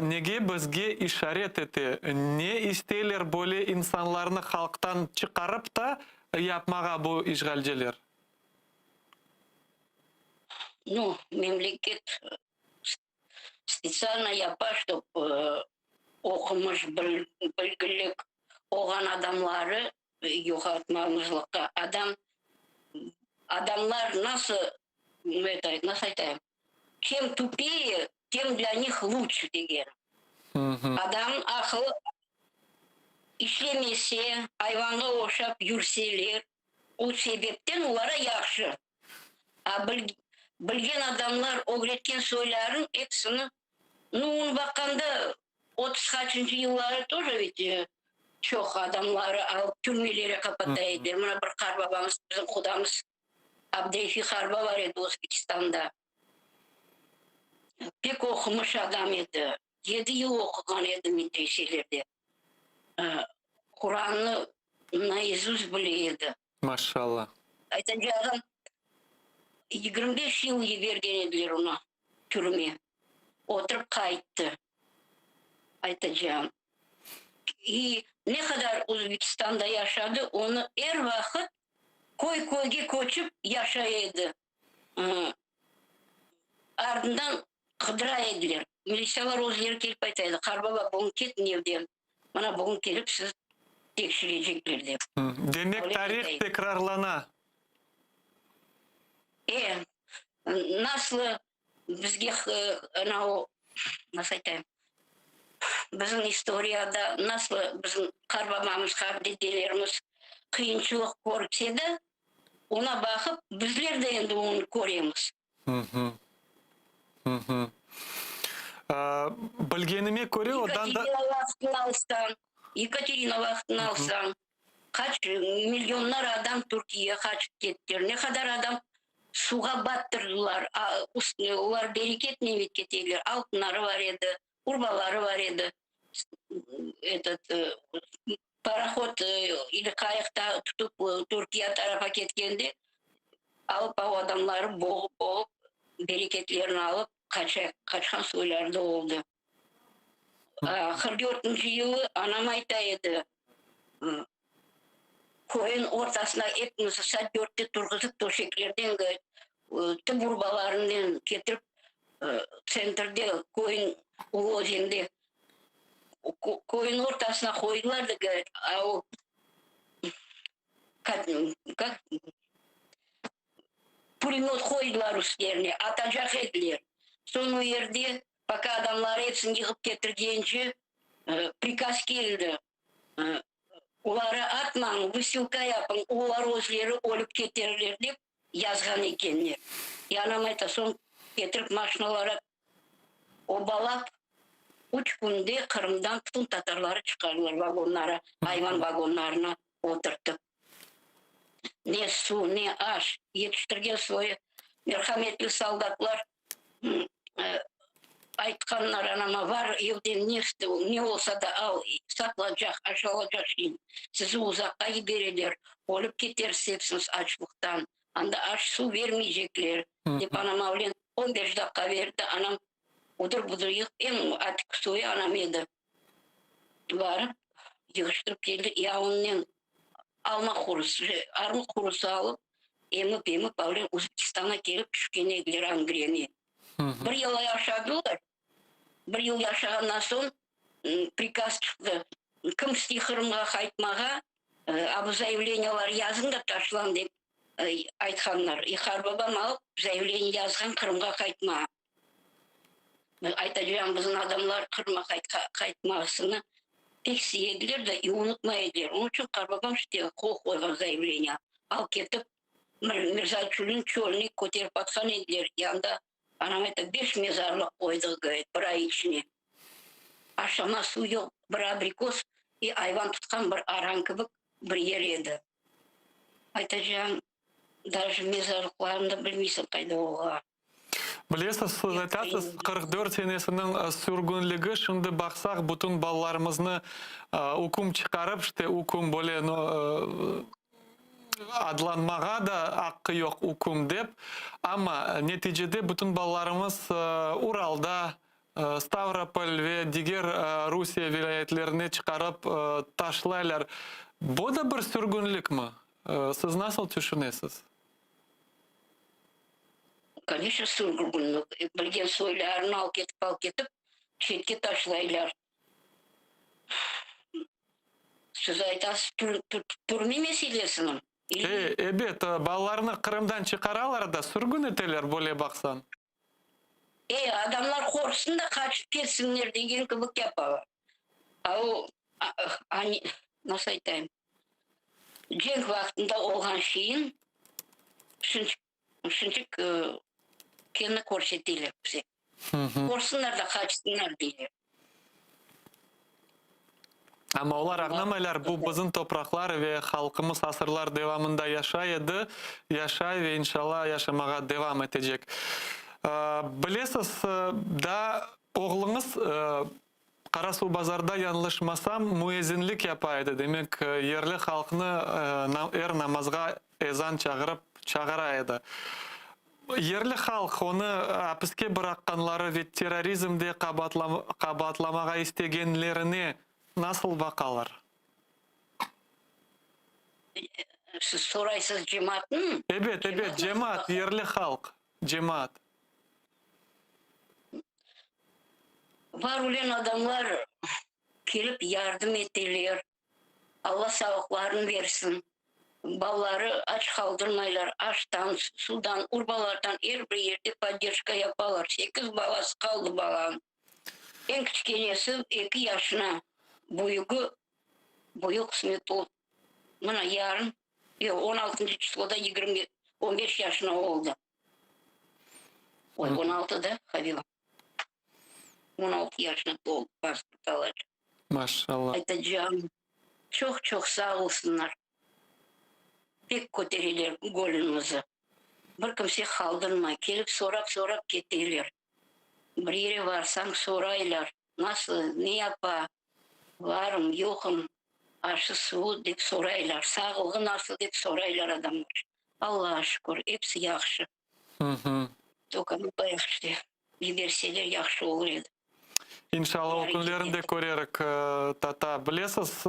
nege bizge işaret ete? Ne isteyler böyle insanlarnı halqtan çıqarıp ta yapmağa bu işğalciler? Nu, memleket spetsialno yapa, ştob oqumış, bilgilik olğan adamları yoqaltmamızlıqqa. Adam, adamlar nasıl, nasıl aytayım, Çem tupeye, tem dlâ nih luçe degen. Adamnıñ aqılı işlemese, ayvanğa oşap yürseler, o sebepten olara yahşı. A bilgen adamlar ögretken soylarınıñ episini, nu, onı baqqanda, 30 qaçıncı yılları тоже ведь çoq adamları alıp türmelere qapata ediler. Mına bir qarbabamız, bizim qudamız Abdrefi Harba bar edi Özbekistanda. Pek oqumış adam edi. Yedi yıl oquğan edi medreselerde. Qurannı naizust bile edi. Maşallah. Aytacağım, 25 yıl yibergen ediler onı türme. Oturıp qayttı. Aytacağım. İ ne qadar Özbekistanda yaşadı, onı er vaqıt köy-köyge köçip yaşay edi. Ardından qıdıra ediler. Militsiyalar özleri kelip ayta edi, Qarbaba, bugün ketiñ evden, mına bugün kelip sizi tekşirecekler, dep. Demek, tarih tekrarlana. E, nasıl bizge ana o, nasıl aytayım, bizim istoriyada nasıl bizim qarbabamız, qardedelerimiz qıyınçılıq körse de, Oña baqıp, bizler de endi onı köremiz. Bilgenime köre, odan da. Yekaterina vaqtını alsañ, Yekaterina vaqtını alsañ, qaç millionlar adam Türkiyege qaçıp kettiler, ne qadar adam suvğa battırdılar, olar bereket nemet keteler, altınları bar edi, urbaları bar edi, etot, Parohod ili qayıqta tutıp Türkiye tarafa ketkende, alıp av adamları boğup-boğup, bereketlerini alıp qaça, qaçqan soyları da oldı. 44-nci yılı anam ayta edi, köyün ortasına epimizni saat dörtte turğızıp töşeklerden tüp urbalarınen ketirip tsentrde, köyün Ulu Özende Köyün ortasına qoydılar da, govorit, a o kak pulemöt qoydılar üstlerine, atacaq ediler. Soñ o yerde, poka adamları epsini yığıp ketirgence, prikaz keldi, oları atmañ, vısilka yapıñ, olar özleri ölip keterler, dep yazğan ekenler. E anam ayta, soñ ketirip maşinalara Obalap, üç künde Qırımdan bütün tatarları çıqardılar vagonlara, ayvan vagonlarına oturtıp. Ne suv, ne aş, yetiştirgen soyu merhametli soldatlar aytqanlar anama, var evden ne ne olsa da al, saqlacaq, aş alacaq şeyin, sizi uzaqqa yibereler, ölip ketersiz epsiñiz açlıqtan, anda aş-suv bermeycekler, dep anam avlen On beş daqqa berdi, anam udır-budır yığıp, eñ atik soyu anam edi. Barıp, yığıştırıp keldi, ya onnen alma qurusı, armut qurusı alıp, emip-emip, avlen Özbekistanğa kelip tüşken ediler Angreni. Bir yıl yaşadılar. Bir yıl yaşağandan soñ prikaz çıqtı, kim istey Qırımğa qaytmağa, a bu zayavleniyalar yazıñ da taşlañ dep aytqanlar. İ qarbabam alıp zayavleniya yazğan Qırımğa qaytmağa. Aytacağım, bizim adamlar Qırımğa qaytmasını pek seyediler de i unutmay ediler. Onıñ içün qarbabam işte qol qoyğan zayavleniya. Alıp ketip Mirzaçülniñ çölüne köterip atqan ediler. Yanında Anam ayta, beş mezarlıq qoydıq, govorit, bir ay içine. Aşama suv yoq, bir abrikos i ayvan tutqan bir aran kibik bir yer edi. Aytacağım, daje mezarlıqlarını da bilmeysiñ qayda olğanı. Bilesiz, siz aytasız, 44 senesiniñ sürgünligi, şimdi baqsaq, bütün balalarımıznı üküm çıqarıp, işte, üküm böyle, no, Adlanmağa da aqqı yoq üküm dep, amma neticede bütün balalarımız Uralda, Stavropol ve diger Rusiye vilâyetlerine çıqarıp taşlaylar. Bu da bir sürgünlikmi? Siz nasıl tüşünesiz? Koneçno, sürgünlik. Bilgen soylarını alıp ketip, alıp ketip, çetke taşlaylar. Siz aytasız, türme meselesini? E, ebet, balalarnı Qırımdan çıqaralar da, sürgün eteler, böyle baqsañ. E, adamlar qorqsın da, qaçıp ketsinler degen kibi yapalar. A o, nasıl aytayım, cenk vaqtında olğan şeyin şunçik, şunçik keni körseteler bize. Qorqsınlar da, qaçsınlar deyler. Amma olar añlamaylar, bu bizim topraqlar ve halqımız asırlar devamında yaşay edi, yaşay ve inşallah yaşamağa devam etecek. Bilesiz, daa oğluñız Qarasuvbazarda, yañlışmasam, müezzinlik yapa edi, demek, yerli halqnı er namazğa ezan çağırıp çağıra edi. Yerli halq onı apiske bıraqqanları ve terrorizmde qabaatlamağa istegenlerine nasıl baqalar? Siz soraysız cemaatnıñ? Ebet, ebet, cemaat, yerli halq, cemaat. Bar ölen adamlar kelip yardım eteler. Alla sağlıqlarını bersin. Balaları aç qaldırmaylar, aştan, suvdan, urbalardan er bir yerde podderjka yapalar. Sekiz balası qaldı balanıñ. Eñ kiçkenesi eki yaşına, büyügi, büyük qısmet ol, mına yarın, yoq, on altıncı çısloda yigirmi, on beş yaşına oldı. Oy, on altıda, Habiba. 16 yaşına toldı, pasport alacaq. Maşallah. Aytacağım, çoq-çoq sağ olsunlar. Pek kötereler gönlümizi. Bir kimse qaldırmay, kelip sorap-sorap keteler. Bir yere varsañ soraylar, nasıl, ne yapa, varım, yoqım, aşı, suvu dep soraylar, sağlığı nasıl dep soraylar adamlar. Allağa şükür, episi yahşı. Toka işte yiberseler yahşı olur edi. İnşallah o künlerini de körerik, tata. Bilesiz,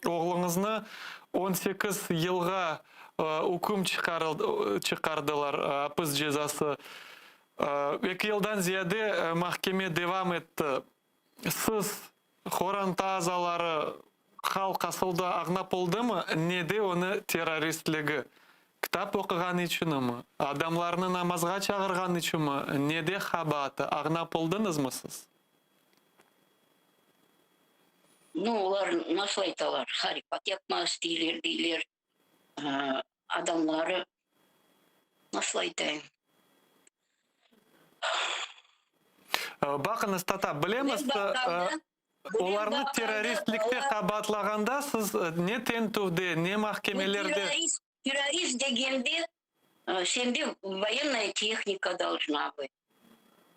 oğluñıznı 18 yılğa üküm çıqardılar, apis cezası. Eki yıldan ziyade mahkeme devam etti. Siz, qoranta azaları, halq asıl da añlap oldımı, nede onı terroristligi? Kitap oquğanı içünmi? Adamlarnı namazğa çağırğanı içünmi? Nede qabaatı, añlap oldıñızmı siz? Nu, olar nasıl aytalar, harikat yapmaq isteyler, deyler. Adamları, nasıl aytayım? Baqıñız, tata, bilemiz, olarnı terroristlikte qabaatlağanda siz ne tentüvde, ne mahkemelerde. Terrorist degende sende voyennaya tehnika dolžna bıt,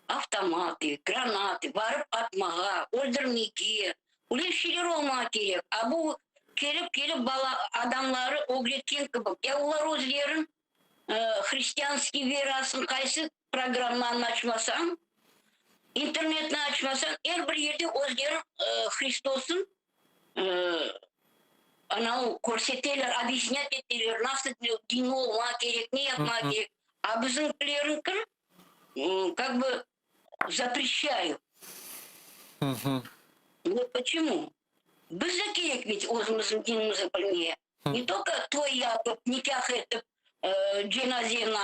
avtomatı, granatı, barıp atmağa, öldürmege, öyle şeyler olmağa kerek. A bu kelip-kelip bala adamları ögretken kibi, ya olar özlerin hristianskiy verasın qaysı programmanı açmasañ, internetni açmasañ, er bir yerde özleri Hristosnıñ anavı körseteler, obýasnât eteler, nasıl din olmaq kerek, ne yapmaq kerek. A bizimkilerniñki kak bı zapreşçayut. Vot poçemu? Biz de kerek bit özümizniñ dinimizni bilmeye. Ne tolko toy yapıp, nikâh etip, cenazeni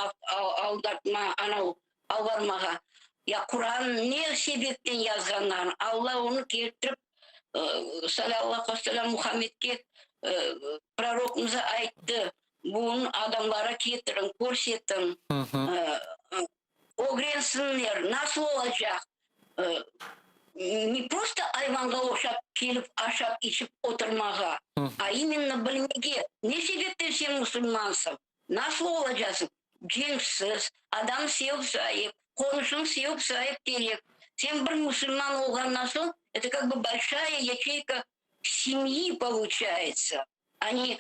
aldatma, anav alvarmağa. Ya Quran ne sebepten yazğanlarını, Alla onı keltirip, salâllahu aleyhi Muhammedke, prorokımıza ayttı, bunı adamlara ketiriñ, körsetiñ, ögrensinler, nasıl olacaq. Ne prosto ayvanğa oşap kelip aşap-içip oturmağa, a imenno bilmege, ne sebepten sen musulmansıñ, nasıl olacasıñ, cenksiz, adam sevip-sayıp, qonuşıñ sevip-sayıp kerek. Sen bir musulman olğandan soñ, eto kak bı bolşaya yaçeyka semyi poluçayetsâ, a ne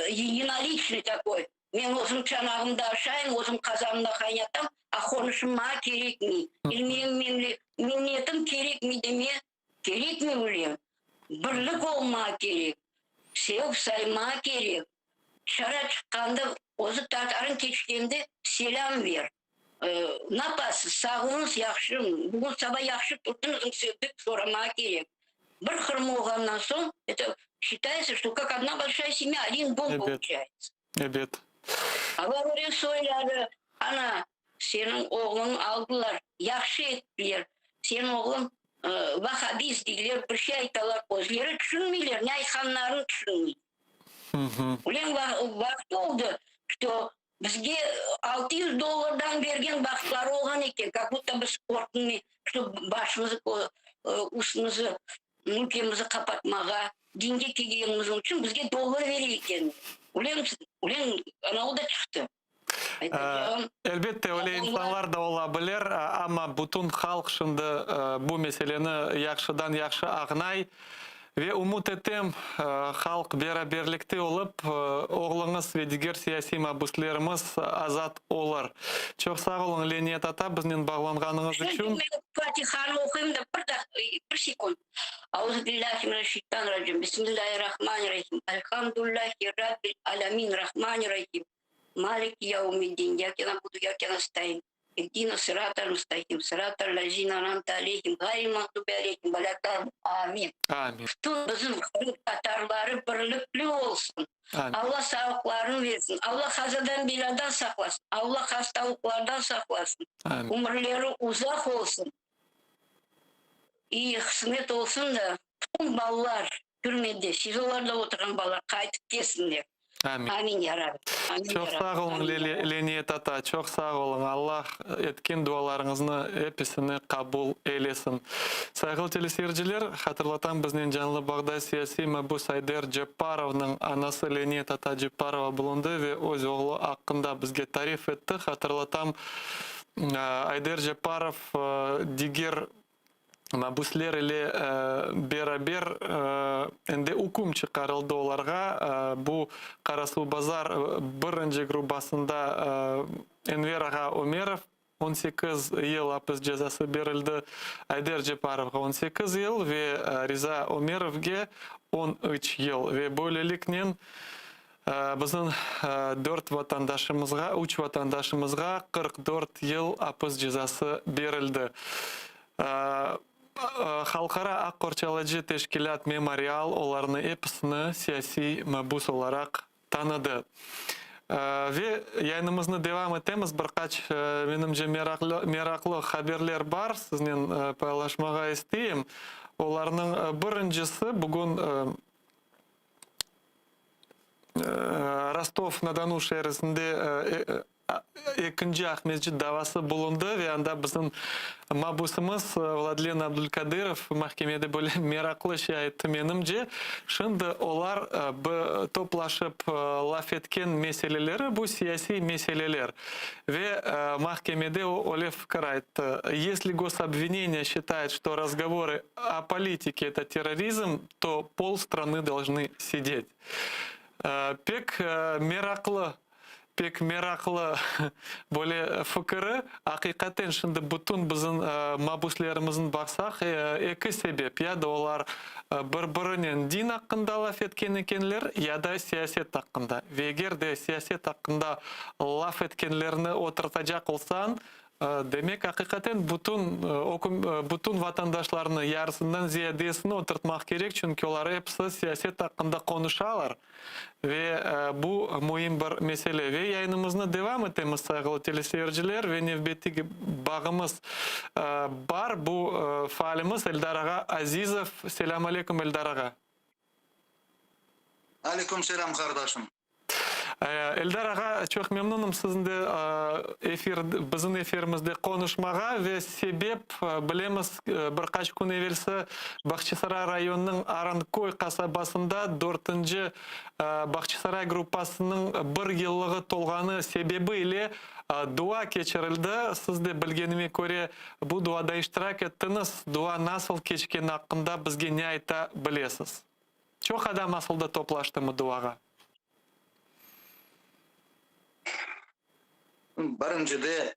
edinoliçnıy takoy, Men özüm çanağımda aşayım, özüm qazanımda qaynatam, a qonuşım maña kerekmey. İlmiyim, minnetim kerekmey deme, kerekmey öyle. Birlik olmağa kerek, sevip saymağa kerek. Tışarı çıqqanda, özü tatarıñ keçkende selâm ber. Napasız, sağlıñız yahşımı, bugün saba yahşı turdıñızmı dep soramağa kerek. Bir qırım olğandan soñ, eto şçitayetsâ, çto kak odna bolşaya semya, odin dom poluçayetsâ. Ebet. Alar öyle soyları, ana, seniñ oğluñı aldılar, yahşı ettiler, seniñ oğluñ vahabist deyler, bir şey aytalar, özleri tüşünmeyler, ne aytqanlarını tüşünmey. Ulen vaqıt oldı, çto Bizge 600 dollardan bergen vaqıtları olğan eken, kak budto biz qorqmay, çto başımızı, üstümizi, ülkemizi qapatmağa, dinge kelgenimiz içün bizge dollar bere eken. Ulen, ulen, ana o da çıqtı. Aytacağım. Elbette, öyle insanlar da ola bilir, amma bütün halq şimdi bu meseleni yahşıdan-yahşı añlay. Ve ümüt etem, halq beraberlikte olıp, oğluñız ve diger siyasiy mabüslerimiz azat olur. Çoq sağ oluñ, Leniye tata, biznen bağlanğanıñız içün. Men Fatihanı oquyım da, bir daq, bir sekund. Auzubillahi mineşşeytanirracim, Bismillahirrahmanirrahim, Elhamdüllahi Rabbil alemin, Rahmanirrahim, Maliki yevmiddin, İyyake na'budu ve iyyake nestaîn, İhdina sıratal mustaqim, sıratal lezine an'amte aleyhim, gayril mağdubi aleyhim velâ-dâlin. Amin. Amin. Bütün bizim Qırım tatarları birlikli olsun. Amin. Alla sağlıqlarını versin. Alla qazadan belâdan saqlasın. Alla hastalıqlardan saqlasın. Amin. Ömürleri uzaq olsun. İyi qısmet olsun da, bütün balalar türmede, SİZOlarda oturğan balalar qaytıp kelsinler. Amin. Amin ya Rabbi. Amin Çoq ya sağ Rabbi. oluñ, Amin ya Leli, Rabbi. Leniye tata, çoq sağ oluñ. Allah etken dualarıñıznı episini qabul eylesin. Sayğılı teleseyirciler, hatırlatam, biznen canlı bağda siyasiy mabüs Ayder Cepparovnıñ anası Leniye tata Cepparova bulundı ve öz oğlu aqqında bizge tarif etti. Hatırlatam, Ayder Cepparov diger mabüsler ile beraber endi üküm çıqarıldı olarğa. Bu Qarasuvbazar birinci grubbasında Enver ağa Ömerov 18 yıl apis cezası berildi, Ayder Ceparovğa 18 yıl ve Riza Ömerovge 13 yıl. Ve böyleliknen Bizim dört vatandaşımızğa, üç vatandaşımızğa 44 yıl apis cezası berildi. Halqara aq qorçalayıcı teşkilât Memorial olarnı episini siyasiy mabüs olaraq tanıdı. Ve yayınımıznı devam etemiz. Bir qaç, menimce, meraqlı haberler bar, siznen paylaşmağa isteyim. Olarnıñ birincisi, bugün Rostov-na-Donu şeerisinde ekinci Aqmescit davası bulundı ve anda bizim mabusımız Vladlen Abdulkadırov mahkemede böyle meraqlı şey ayttı, menimce, şimdi olar toplaşıp laf etken meseleleri, bu siyasiy meseleler. Ve mahkemede o öyle fikir ayttı, Yesli gosobvineniye şçitayet, çto razgovorı o politike, eto terrorizm, to pol stranı dolžnı sidet. Pek meraqlı, pek meraqlı böyle fikiri. Aqiqaten şimdi bütün bizim mabüslerimizin baqsaq, eki sebep, ya da olar bir-birinen din aqqında laf etken ekenler, ya da siyaset aqqında. Ve eger de siyaset aqqında laf etkenlerni oturtacaq olsañ, Demek, aqiqaten bütün bütün vatandaşlarnı, yarısından ziyadesini oturtmaq kerek, çünki olar episi siyaset aqqında qonuşalar ve bu müim bir mesele. Ve yayınımıznı devam etemiz, sayğılı teleseyirciler, ve nevbetteki bağımız bar, bu faalimiz Eldar ağa Azizov. Selâm aleyküm, Eldar ağa. Aleyküm selâm, qardaşım. Eldar ağa, çoq memnunım siziñ de efir, bizim efirimizde qonuşmağa ve sebep, bilemiz, bir qaç kün evelsi Bağçasaray rayonınıñ Aranköy qasabasında dörtünci Bağçasaray gruppasınıñ bir yıllığı tolğanı sebebi ile dua keçirildi. Siz de, bilgenime köre, bu duada iştirak ettiñiz. Dua nasıl keçkeni aqqında bizge ne ayta bilesiz? Çoq adam asılda toplaştımı duağa? Birincide,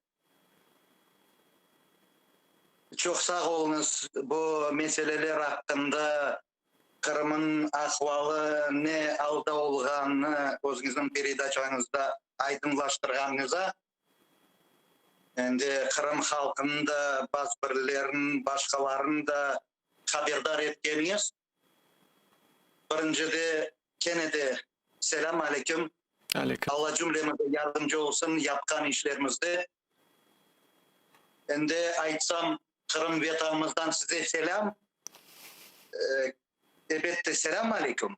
çoq sağ oluñız, bu meseleler aqqında, Qırımıñ ahvalı ne alda olğanını özüñizniñ peredaçañızda aydınlaştırğanıñıza. Endi Qırım halqınıñ da, bazı birileriniñ, başqalarınıñ da haberdar etkeniñiz. Birincide kene de selâm aleyküm. Aleyküm. Alla cümlemize yardımcı olsun yapqan işlerimizde. Endi aytsam Qırım Vetanımızdan size selâm, ebette selâm aleyküm.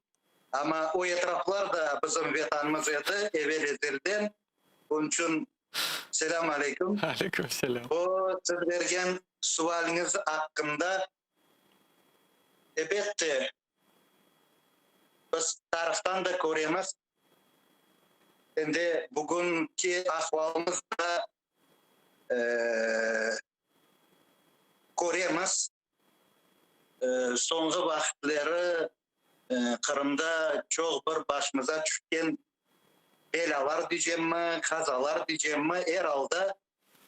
Amma o etraflar da bizim Vetanımız edi evel ezelden. Onıñ içün selâm aleyküm. Aleyküm selâm. O siz bergen sualiñiz aqqında Ebette, biz tarihtan da köremiz, endi bugünki ahvalımız da köremiz. Soñğı vaqıtları Qırımda çoq bir başımıza tüşken belâlar diycemmi, qazalar diycemmi, er alda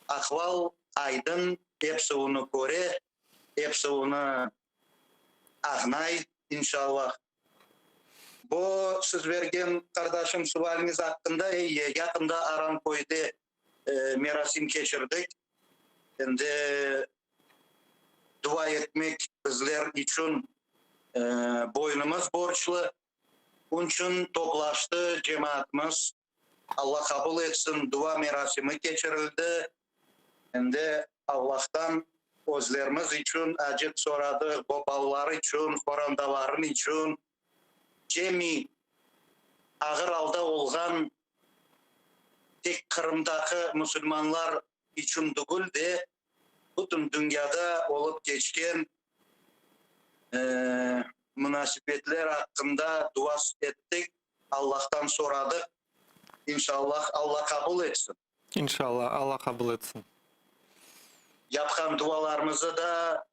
ahval aydın, episi onı köre, episi onı añlay, inşallah. Bu siz bergen, qardaşım, sualiñiz aqqında, ey, yaqında Arankoyde merasim keçirdik. Endi dua etmek bizler içün boynumız borclu. Onıñ içün toplaştı cemaatımız. Alla qabul etsin, dua merasimi keçirildi. Endi Allahtan özlerimiz içün acet soradıq, bu balalar içün, qorantaların içün, cemi ağır alda olğan tek Qırımdaki musulmanlar içün tügül de, bütün dünyada olıp keçken munasebetler aqqında dua ettik, Allahtan soradıq. İnşallah, Alla qabul etsin. İnşallah, Alla qabul etsin. Yapqan dualarımızı da,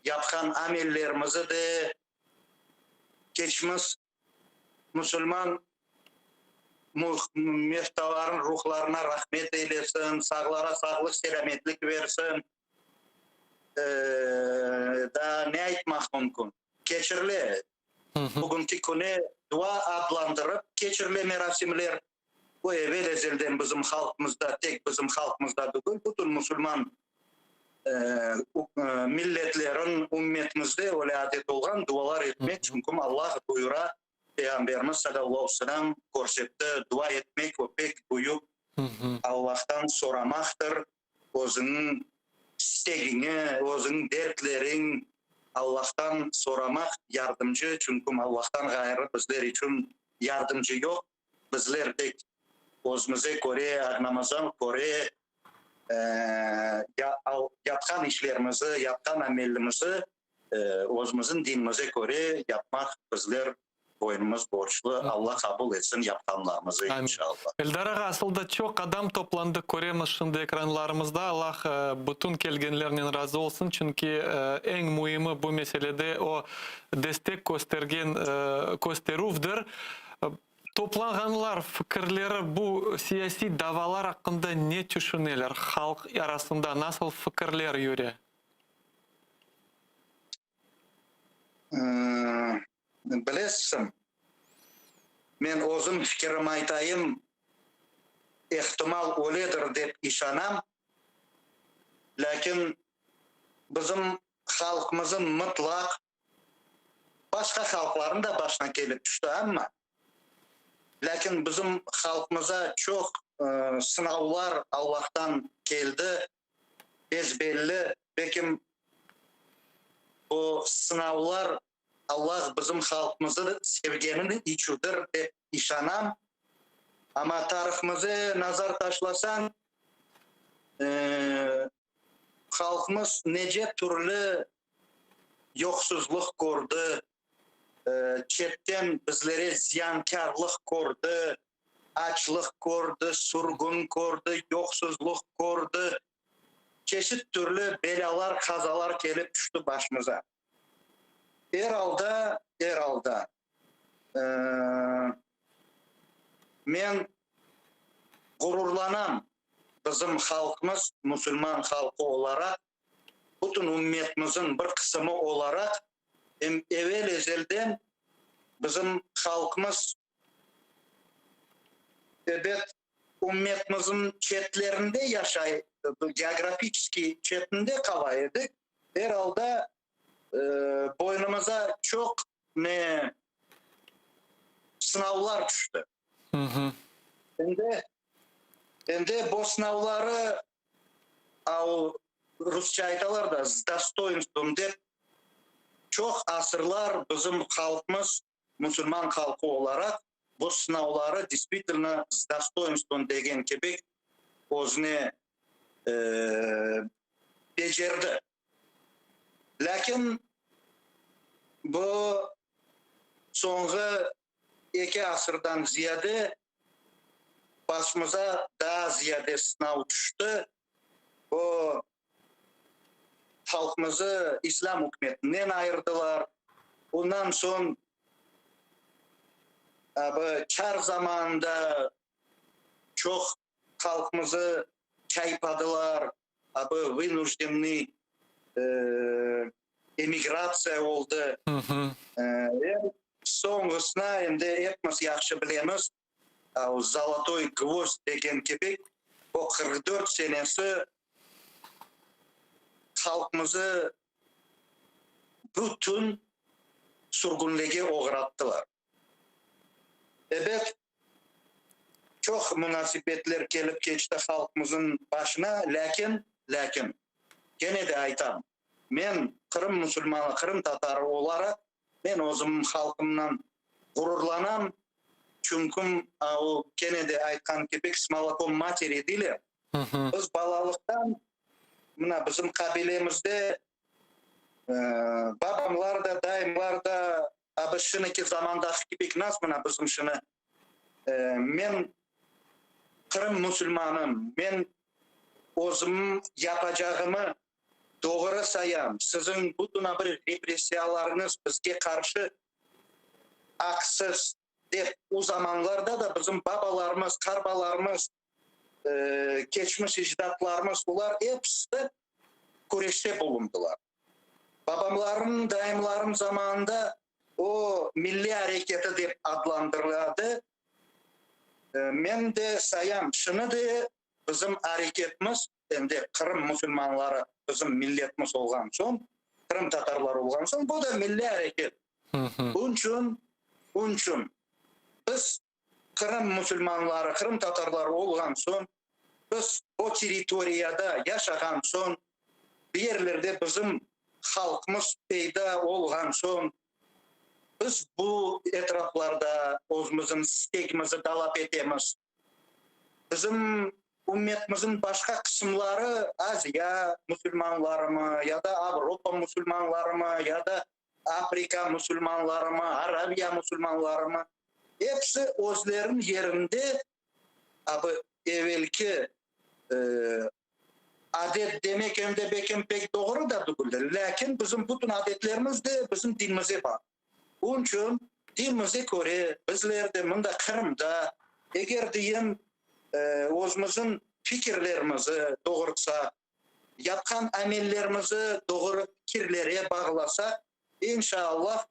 yapqan amellerimizi de keçmiş musulman mevtaların ruhlarına rahmet eylesin, sağlara sağlıq, selâmetlik versin. Daa ne aytmaq mümkün? Keçirile. Bugünki künü dua adlandırıp keçirile merasimler. Bu evel-ezelden bizim halqımızda, tek bizim halqımızda tügül, bütün musulman milletlerin, ümmetimizde öyle adet olğan dualar etmek, çünki Allah buyura, Peyğamberimiz salâllahu aleyhi ve selâm körsetti, dua etmek o pek büyük Allahtan soramaqtır, özüñniñ istegiñi, özüñniñ dertleriñ Allahtan soramaq yardımcı, çünki Allahtan ğayrı bizler içün yardımcı yoq. Bizler tek özümize köre, ağnamızdan köre yapqan işlerimizi, yapqan amellimizi özümizniñ dinimize köre yapmaq bizler boynumız borclu. Alla qabul etsin yapqanlarımızı, inşallah. Eldar ağa, asıl da çoq adam toplandı, köremiz şimdi ekranlarımızda. Allah bütün kelgenlernen razı olsun, çünki eñ müimi bu meselede o destek köstergen, kösterüvdir. Toplanğanlar fikirleri bu siyasiy davalar aqqında ne tüşüneler? Halq arasında nasıl fikirler yüre? Bilesiñ, men özüm fikirim aytayım, ehtimal öyledir dep işanam, lâkin bizim halqımızın mıtlaq Başqa halqlarnıñ da başına kelip tüşti, amma, lâkin bizim halqımıza çoq sınavlar Allahtan keldi, bes-belli, belkim, bu sınavlar Allah bizim halqımızı sevgeni içüdir, dep işanam. Amma tarihımıza nazar taşlasañ, Halqımız nece türlü yoqsuzlıq kördi, çetten bizlere ziyankârlıq kördi, açlıq kördi, sürgün kördi, yoqsuzlıq kördi, çeşit türlü belâlar, qazalar kelip tüşti başımıza. Er alda, er alda, men ğururlanam, bizim halqımız, musulman halqı olaraq, bütün ümmetmizin bir qısımı olaraq, em evel-ezelden bizim halqımız, ebet, ümmetmizin çetlerinde yaşay, geografiçeskiy çetinde qala edik, er alda boynumıza çoq ne sınavlar tüşti. Endi, endi bu sınavları, a rusça aytalar da, s dostoinstvom dep, çoq asırlar bizim halqımız, musulman halqı olaraq, bu sınavları destvitelno s dostoinstvom degen kibi özüne becerdi. Lâkin bu soñğı eki asırdan ziyade başımıza daa ziyade sınav tüşti. Bu. halqımızı İslâm ükümetinden ayırdılar. Ondan soñ abi çar zamanında çoq halqımızı çaypadılar, abi vınujdenniy emigratsiya oldı. Soñğısına endi epimiz yahşı bilemiz, zolotoy gvozd degen kibi, o 44 senesi halqımızı bütün sürgünlege oğrattılar. Ebet, çoq munasebetler kelip keçti halqımızın başına, lâkin, lâkin, kene de aytam, men Qırım musulmanı, qırım tatarı olaraq, men özüm halqımdan ğururlanam, çünküm, o, kene de aytqan kibi, s molokom materi deyler, biz balalıqtan, mına, bizim qabilemizde babamlar da, dayımlar da, A biz şiniki zamandaki kibik nas mına bizim şini men Qırım musulmanım, men özüm yapacağımı doğru sayam, siziñ bütün a bir repressiyalarıñız bizge qarşı aqsız dep o zamanlarda da bizim babalarımız, qarbalarımız, keçmiş ecdatlarımız olar episi küreşte bulundılar. Babamlarım, dayımlarım zamanında o milliy areketi dep adlandırıladı. Men de sayam, şunı de bizim areketimiz, em de Qırım musulmanları bizim milletimiz olğan soñ, qırımtatarlar olğan soñ, bu da milliy areket. Bunıñ içün, bunıñ içün biz Qırım musulmanları, qırımtatarları olğan soñ, biz o territoriyada yaşağan soñ, bir yerlerde bizim halqımız peyda olğan soñ, biz bu etraflarda özümizniñ istegimizi talap etemiz. Bizim ümmetimizniñ başqa qısımları, Aziya musulmanlarımı ya da Avropa musulmanlarımı ya da Afrika musulmanlarımı, Arabiya musulmanlarımı, episi özleriniñ yerinde abi evelki adet demek em de belkim pek doğru da tügüldir, lâkin bizim bütün adetlerimiz de bizim dinimize bağlı. Onıñ içün dinimize köre bizler de mında Qırımda eger deyim özümizniñ fikirlerimizi doğurtsaq, Yapqan amellerimizi doğru fikirlere bağlasaq, inşaallah,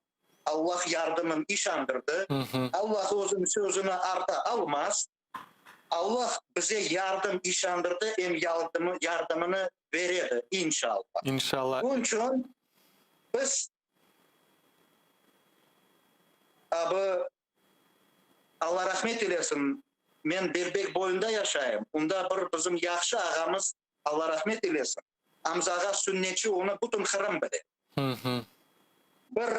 Allah yardımın işandırdı. Allah özüniñ sözüni arta almaz. Allah bize yardım işandırdı, em yardımını beredi, inşaallah. İnşaallah. Bunıñ içün biz abı Alla rahmet eylesin, men Belbek boyunda yaşayım, onda bir bizim yahşı ağamız, Alla rahmet eylesin, Amza ağa Sünnetçi, onı bütün Qırım bile. Bir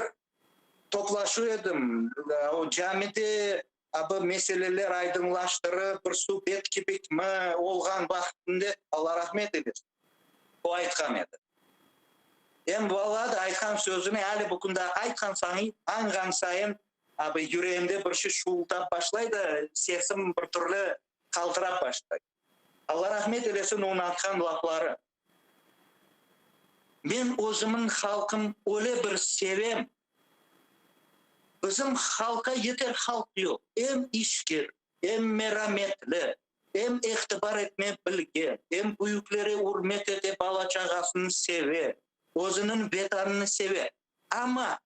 toplaşuv edim, o camide abı meseleler aydınlaştırıp, bir subet kibikmi olğan vaqtında, Alla rahmet eylesin, o aytqan edi. Em valla da aytqan sözüni ali bu kün daa aytqan sañı, añğan sayın, abi, yüreğimde bir şey şuvuldap başlay da, sesim bir türlü qaltırap başlay. Alla rahmet eylesin onıñ aytqan lafları. Men özümiñ halqım öyle bir sevem. Bizim halqa yeter halq yoq. Em işkir, em merametli, em ihtibar etme bilgen, em büyüklere ürmet ete, bala-çağasını seve, özüniñ Vetanını seve. Amma,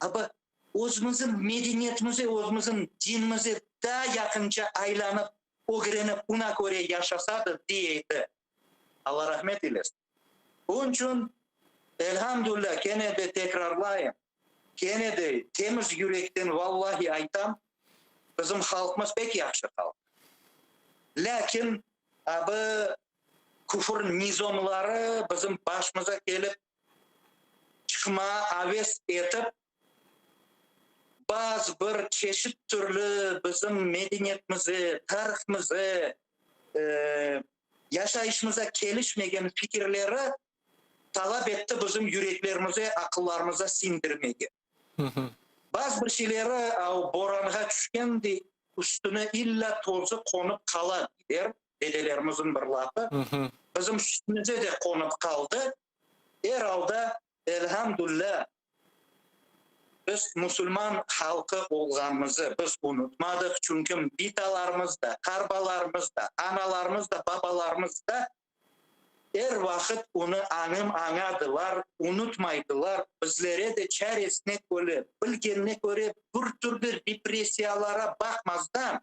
aba, özümizniñ medeniyetimize, özümizniñ dinimize daa yaqınca aylanıp, ögrenip, una köre yaşasadı, dey edi. Alla rahmet eylesin. Onıñ içün, elhamdülilâ, kene de tekrarlayım, kene de temiz yürekten vallahi aytam, Bizim halqımız pek yahşı halq. Lâkin abı küfür nizomları bizim başımıza kelip çıqmağa aves etip, bazı bir çeşit türlü bizim medeniyetimize, tarihimize, yaşayışımıza kelişmegen fikirleri talap etti bizim yüreklerimize, aqıllarımıza siñdirmege. Bazı bir şeyleri boranğa tüşken de üstüne illa tozu qonıp qala, der dedelerimizin bir lafı. Bizim üstümize de qonıp qaldı. Er alda, elhamdülla, biz musulman halqı olğanımızı biz unutmadıq, çünki bitalarımız da, qarbalarımız da, analarımız da, babalarımız da er vaqıt onı añım añadılar, unutmaydılar, bizlere de çaresine köre, bilgenine köre bir türlü repressiyalara baqmazdan,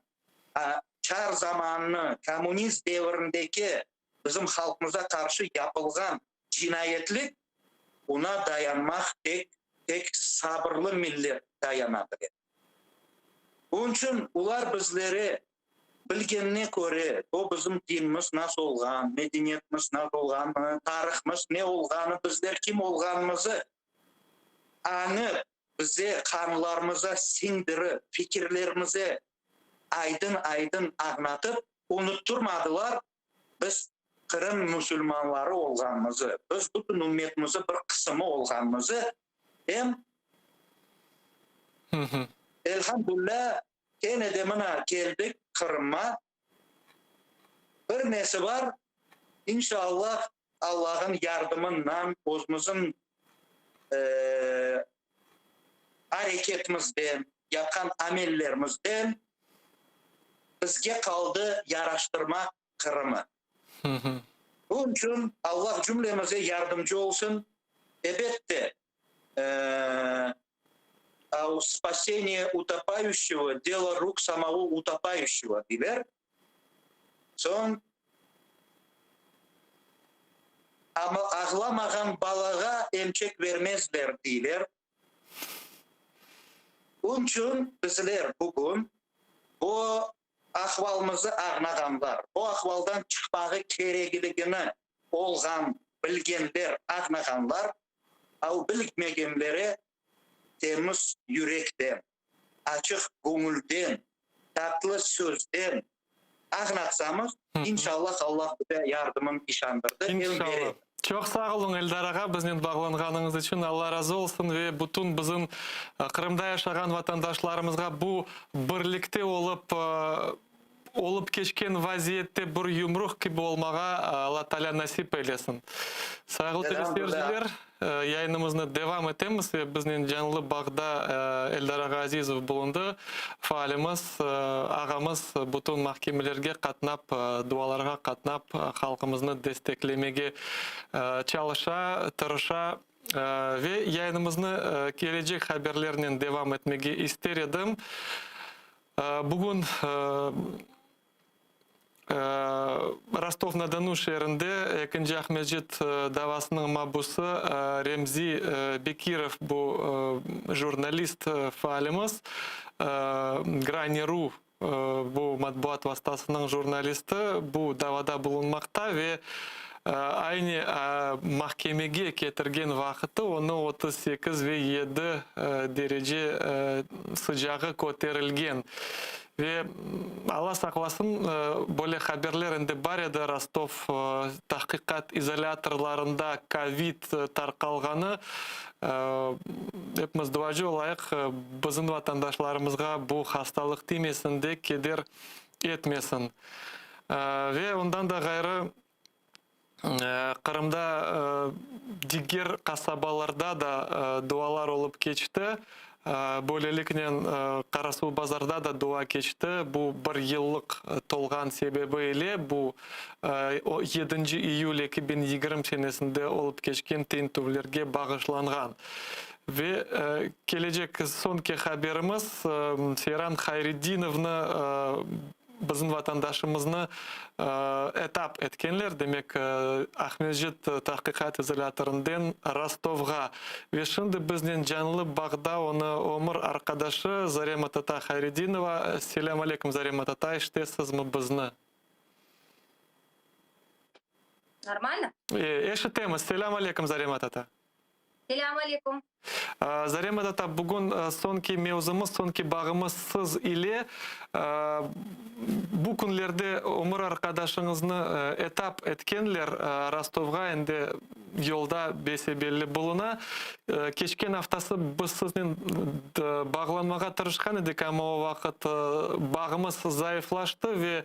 çar zamanını, kommunist devirindeki bizim halqımıza qarşı yapılğan cinayetlik, buna dayanmaq tek tek sabırlı millet dayana bile. Bunıñ içün olar bizlere bilgenine köre, o bizim dinimiz nasıl olğan, medeniyetimiz nasıl olğanı, tarihimiz ne olğanı, bizler kim olğanımızı añıp, bize qanlarımıza siñdirip, fikirlerimize aydın-aydın añlatıp, unutturmadılar, biz Qırım musulmanları olğanımızı, biz bütün ümmetimizi bir qısımı olğanımızı, em, elhamdülâ, kene de mına keldik Qırım'a, bir nesi bar, inşallah, Allah'ın yardımınan, özümizin areketimizden, yapqan amellerimizden bizge qaldı yaraştırmaq Qırımı. Bunıñ içün Allah cümlemize yardımcı olsun. Ebette, spaseniye utopayuşçego, delo ruk samogo utopayuşçego deyler. Soñ, amma ağlamağan balağa emçek bermezler deyler. Onıñ içün bizler bugün bu ahvalımızı ağnağanlar, bu ahvaldan çıqmağı keregiligini olğan bilgenler, ağnağanlar, al bilmegenlere temiz yürekten, açıq göñülden, tatlı sözden ağnatsamız, inşallah Allah bize yardımın işandırdı, em İnşallah. bere. Çoq sağ oluñ, Eldar ağa, biznen bağlanğanıñız içün. Alla razı olsun ve bütün bizim Qırımda yaşağan vatandaşlarımızğa bu birlikte olıp, Olıp keçken vaziyette bir yumruq kibi olmağa Alla Taalâ nasip eylesin. Sayğılı teleseyirciler, yayınımıznı devam etemiz ve biznen canlı bağda Eldar ağa Azizov bulundı. Faalimiz, ağamız bütün mahkemelerge qatnap, dualarğa qatnap, halqımıznı desteklemege çalışa, tırışa. Ve yayınımıznı kelecek haberlernen devam etmege ister edim. Bugün Rostov-na-Donu şeerinde ekinci Aqmescit davasınıñ mabusı Remzi Bekirov, bu jurnalist faalimiz, Grani-ru bu matbuat vastasınıñ jurnalisti bu davada bulunmaqta ve aynı mahkemege ketirgen vaqıtı onı 38 ve yedi derece sıcağı köterilgen. Ve Alla saqlasın, böyle haberler endi bar edi, Rostov tahqiqat izolâtorlarında kovid tarqalğanı. Epimiz duacı olayıq, bizim vatandaşlarımızğa bu hastalıq tiymesin de, keder etmesin. Ve ondan da ğayrı, Qırımda diger qasabalarda da dualar olıp keçti. Böyleliknen, Qarasuvbazarda da dua keçti. Bu bir yıllıq tolğan sebebi ile, bu yedinci iyül 2020 senesinde olıp keçken tintüvlerge bağışlanğan. Ve kelecek soñki haberimiz, Seyran Hayreddinovnı, bizim vatandaşımıznı etap etkenler, demek, Aqmescit tahqiqat izolâtorından Rostovğa. Ve şimdi biznen canlı bağda onı ömür arqadaşı Zarema tata Hayredinova. Selâm aleyküm, Zarema tata, eşitesizmi bizni? Normalno? Eşitemiz. Selâm aleyküm, Zarema tata. Selâm aleyküm. Zarema tata, bugün soñki mevzumız, soñki bağımız siz ile. Bu künlerde ömür arqadaşıñıznı etap etkenler, Rostovğa endi yolda bese-belli buluna. Keçken aftası biz siznen bağlanmağa tırışqan edik, amma o vaqıt bağımız zayıflaştı ve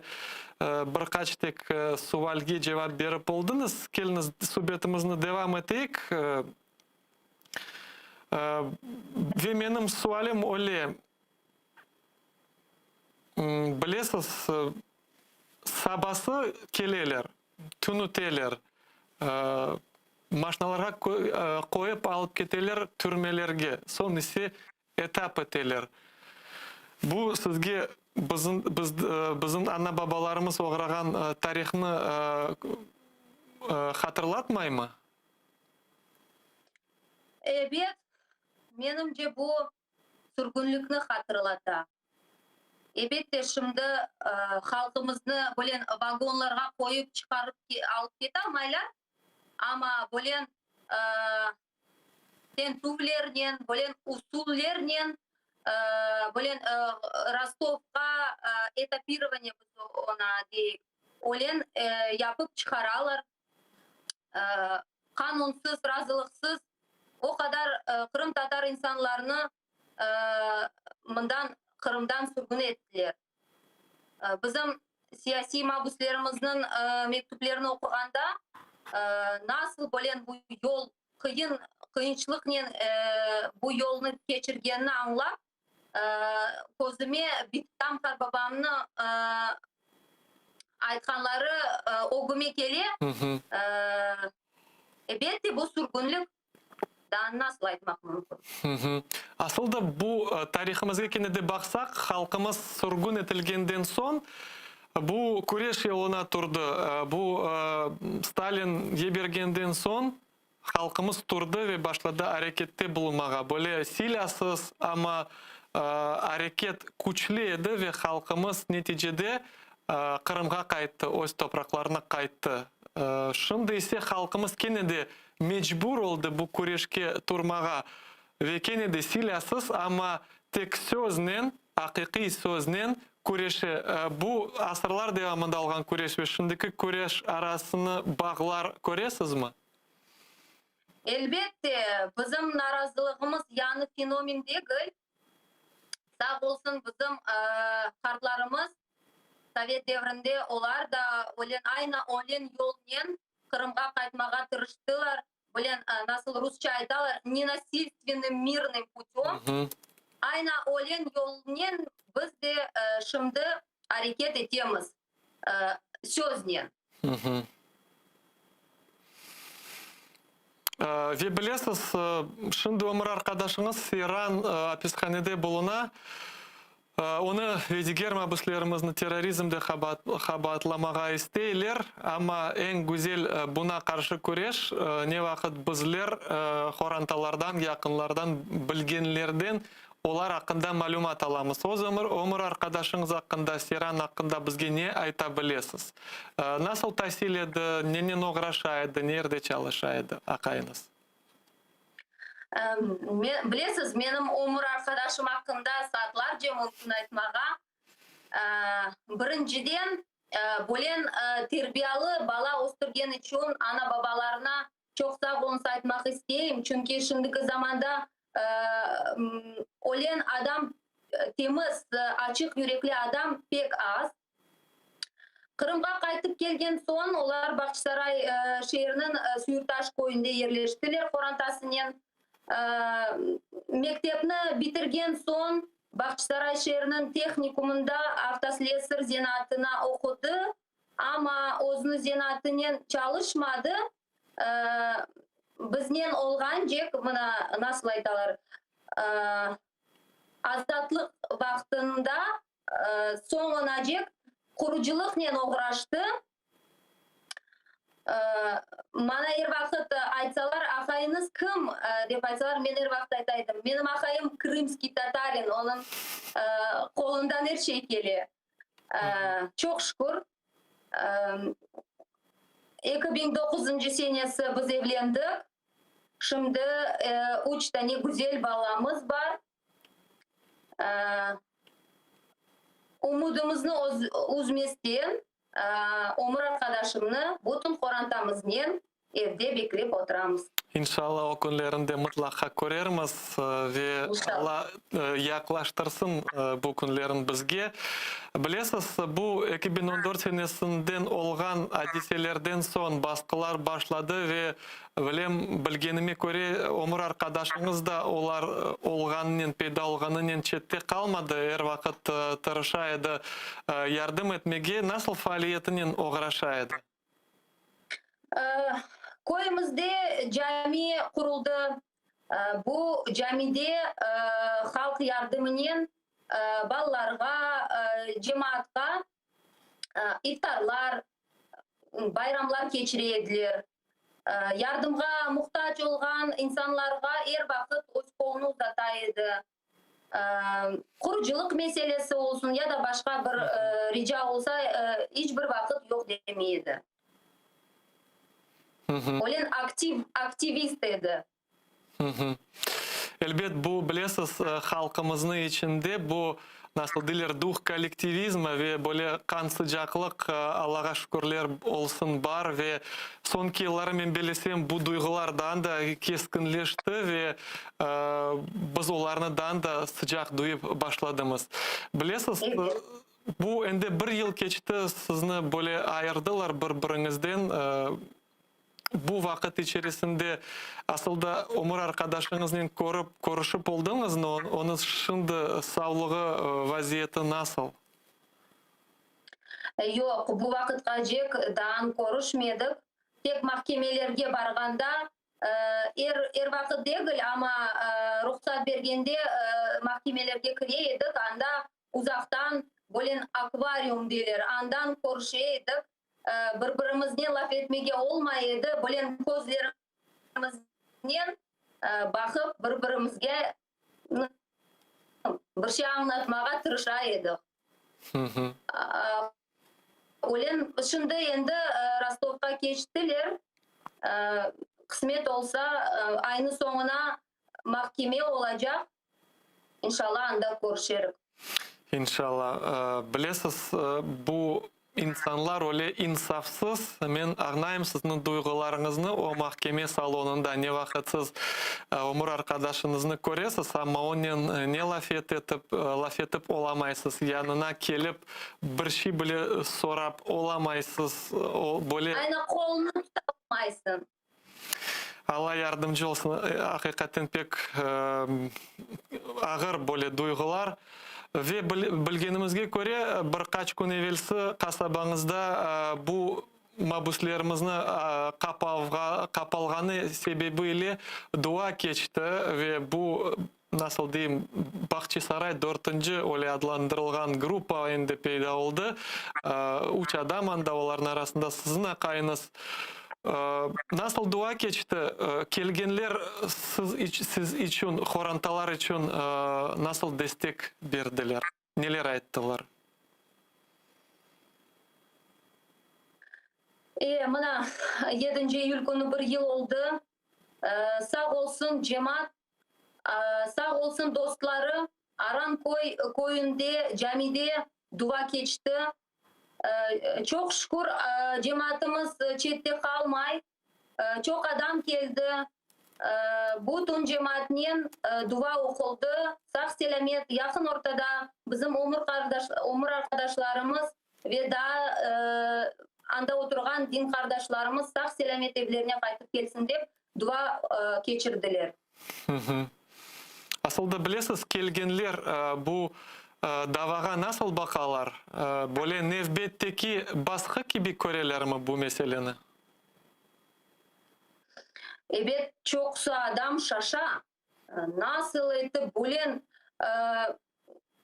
bir qaç tek sualge cevap berip oldıñız. Keliñiz, subetimizni devam eteyik. Ve menim sualim öyle, bilesiz, sabası keleler, tünüteler, maşnalarğa qoyıp alıp keteler türmelerge, soñ ise etap eteler. Bu sizge bizim, biz, bizim ana-babalarımız oğrağan tarihnı hatırlatmaymı? Ebet, menimce bu sürgünlikni hatırlata. Ebette, şimdi halqımıznı böyle vagonlarğa qoyıp çıqarıp alıp ketalmaylar, amma böyle tentüvlernen, böyle usullernen, böyle Rostovğa etapirovaniye biz oña deyik, öyle yapıp çıqaralar. Qanunsız, razılıqsız o qadar qırımtatar insanlarını mından, Qırımdan sürgün ettiler. Bizim siyasiy mabüslerimizniñ mektüplerini oquğanda, nasıl böyle bu yol qıyın, qıyınçılıqnen bu yolnı keçirgenini añlap, közüme bitam qarbabamnı aytqanları ögüme kele. Elbette, bu sürgünlik, daa nasıl aytmaq mümkün? Asıl da bu tarihimizge kene de baqsaq, halqımız sürgün etilgenden soñ bu küreş yoluna turdı. Bu Stalin yebergenden soñ Halqımız turdı ve başladı arekette bulunmağa. Böyle silâsız, amma areket küçlü edi ve halqımız neticede Qırımğa qayttı, öz topraqlarına qayttı. Şimdi ise halqımız kene de mecbur oldı bu küreşke turmağa ve kene de silâsız, amma tek söznen, aqiqiy söznen küreşe. Bu asırlar devamında olğan küreş ve şimdiki küreş arasını bağlar köresizmi? Elbette, bizim narazılığımız yañı fenomen degil. Sağ olsun, bizim qartlarımız sovet devrinde olar da ölen, aynı ölen yolnen Qırımğa qaytmağa tırıştılar. Ölen, nasıl rusça aytalar, nenasilstvennım mirnım putöm. Aynı ölen yolnen biz de şimdi areket etemiz, söznen. Ve bilesiz, şimdi ömür arqadaşıñız Seyran apishanede buluna. Onı ve diger mabüslerimizni terrorizmde qabaatlamağa isteyler, amma eñ güzel buña qarşı küreş, ne vaqıt bizler qorantalardan, yaqınlardan, bilgenlerden Olar aqqında malümat alamız. Öz ömür, ömür arqadaşıñız aqqında, Seyran aqqında bizge ne ayta bilesiz? Nasıl tasil edi, nenen oğraşa edi, nerde çalışa edi aqayıñız? Bilesiz, menim ömür arqadaşım aqqında saatlarca mümkün aytmağa. Birinciden, bölen terbiyalı bala östürgen içün ana-babalarına Çoq sağ oluñız aytmaq isteyim, çünki şimdiki zamanda ölen adam, temiz, açıq yürekli adam pek az. Qırımğa qaytıp kelgen soñ olar Bağçasaray şeeriniñ Süyürtaş köyünde yerleştiler qorantasınen. Mektepni bitirgen soñ Bağçasaray şeeriniñ tehnikumında avtoslesar zenaatına oqudı. Amma özüniñ zenaatınen çalışmadı, biznen olğancek, mına nasıl aytalar, azatlıq vaqtında soñunacek qurucılıqnen oğraştı. Maña er vaqıt aytsalar, aqayıñız kim, dep aytsalar, men er vaqıt ayta edim, menim aqayım krımskiy tatarin, onıñ qolundan er şey kele. Çoq şükür, 2009-ncı senesi biz evlendik. Şimdi üç tane güzel balamız bar. Ümüdimizni üzmesten, ömür arqadaşımnı bütün qorantamıznen evde beklep oturamız. İnşallah o künlerini de mıtlaqa körermiz ve Alla yaqlaştırsın bu künlerin bizge. Bilesiz, bu 2014 senesinden olğan adiselerden soñ basqılar başladı ve Bilem, bilgenime köre, ömür arqadaşıñız da olar olğanınen, peyda olğanınen çette qalmadı, er vaqıt tırışa edi yardım etmege. Nasıl faaliyetinen oğraşa edi? Köyümizde cami quruldı. Bu camide halq yardımınen balalarğa, cemaatqa iftarlar, bayramlar keçire ediler. Yardımğa muhtac olğan insanlarğa er vaqıt öz qolunı uzata edi. Qurucılıq meselesi olsun ya da başqa bir rica olsa, iç bir vaqıt yoq demey edi. Öyle aktiv, aktivist edi. Elbet, bu, bilesiz, halqımıznı içinde bu, nasıl deyler, duh kollektivizma ve böyle qan sıcaqlıq, Allağa şükürler olsun, bar ve soñki yılları, men bellesem, bu duyğular daa da keskinleşti ve biz olarnı daa da sıcaq duyıp başladımız. Bilesiz, bu endi bir yıl keçti, sizni böyle ayırdılar bir-biriñizden. Bu vaqıt içerisinde asıl da ömür arqadaşıñıznen körip, körüşip oldıñızmı? Onıñ şimdi savlığı, vaziyeti nasıl? Yoq, bu vaqıtqacek daa körüşmedik. Tek mahkemelerge barğanda, er, er vaqıt degil, amma ruhsat bergende mahkemelerge kire edik, anda uzaqtan, böyle akvarium deyler, andan körüşe edik. Bir-birimiznen laf etmege olmay edi, bilen közlerimiznen baqıp bir-birimizge bir şey añlatmağa tırışa edik. Ölen şimdi endi Rostovqa keçtiler, qısmet olsa, aynıñ soñuna mahkeme olacaq, İnşallah anda körüşerik. İnşallah. Bilesiz, bu insanlar öyle insafsız, men añlayım sizniñ duyğularıñıznı, o mahkeme salonında ne vaqıt siz ömür arqadaşıñıznı köresiz, amma onen ne laf etip, laf etip olamaysız, yanına kelip bir şey bile sorap olamaysız, o böyle. Aynı qolunı tuta almaysıñ. Alla yardımcı olsun, aqiqaten pek ağır böyle duyğular. Ve bilgenimizge köre, bir qaç kün evelsi qasabañızda bu mabüslerimizni qapalğanı sebebi ile dua keçti ve bu, nasıl deyim, Bahçisaray dörtünci öyle adlandırılğan gruppa endi peyda oldı. Üç adam anda, olarnıñ arasında siziñ aqayıñız. Nasıl dua keçti? Kelgenler siz siz içün, qorantalar içün nasıl destek berdiler? Neler ayttılar? E, mına, yedinci iyül künü bir yıl oldı. Sağ olsun cemaat, sağ olsun dostları, Aranköy köyünde, camide dua keçti. Çoq şükür, cemaatımız çette qalmay, çoq adam keldi, bütün cemaatnen dua oquldı, sağ-selâmet, yaqın ortada bizim ömür ömür arqadaşlarımız ve daa anda oturğan din qardaşlarımız sağ-selâmet evlerine qaytıp kelsin dep, dua keçirdiler. Asıl da bilesiz, kelgenler bu davağa nasıl baqalar? Böyle nevbetteki basqı kibi körelermi bu meseleni? Ebet, çoqusı adam şaşa. Nasıl etip bülen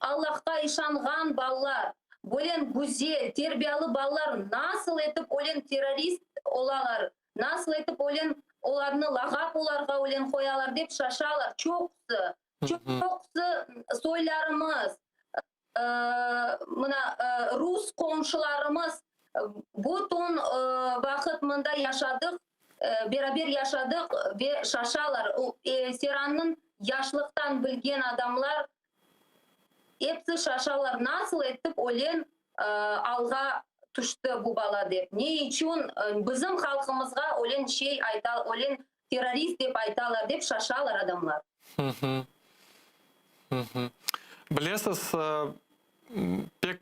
Allahqa işanğan balalar, bülen güzel, terbiyalı balalar nasıl etip ölen terrorist olalar, nasıl etip ölen olarnı lağap olarğa ölen qoyalar dep şaşalar çoqusı. Çoqusı soylarımız, mına rus qomşularımız bütün vaqıt mında yaşadıq. beraber yaşadıq ve şaşalar. Serannıñ yaşlıqtan bilgen adamlar episi şaşalar, nasıl etip ölen alğa tüşti bu bala dep. Ne içün bizim halqımızğa ölen şey ayta, ölen terrorist dep aytalar dep şaşalar adamlar. Bilesiz, pek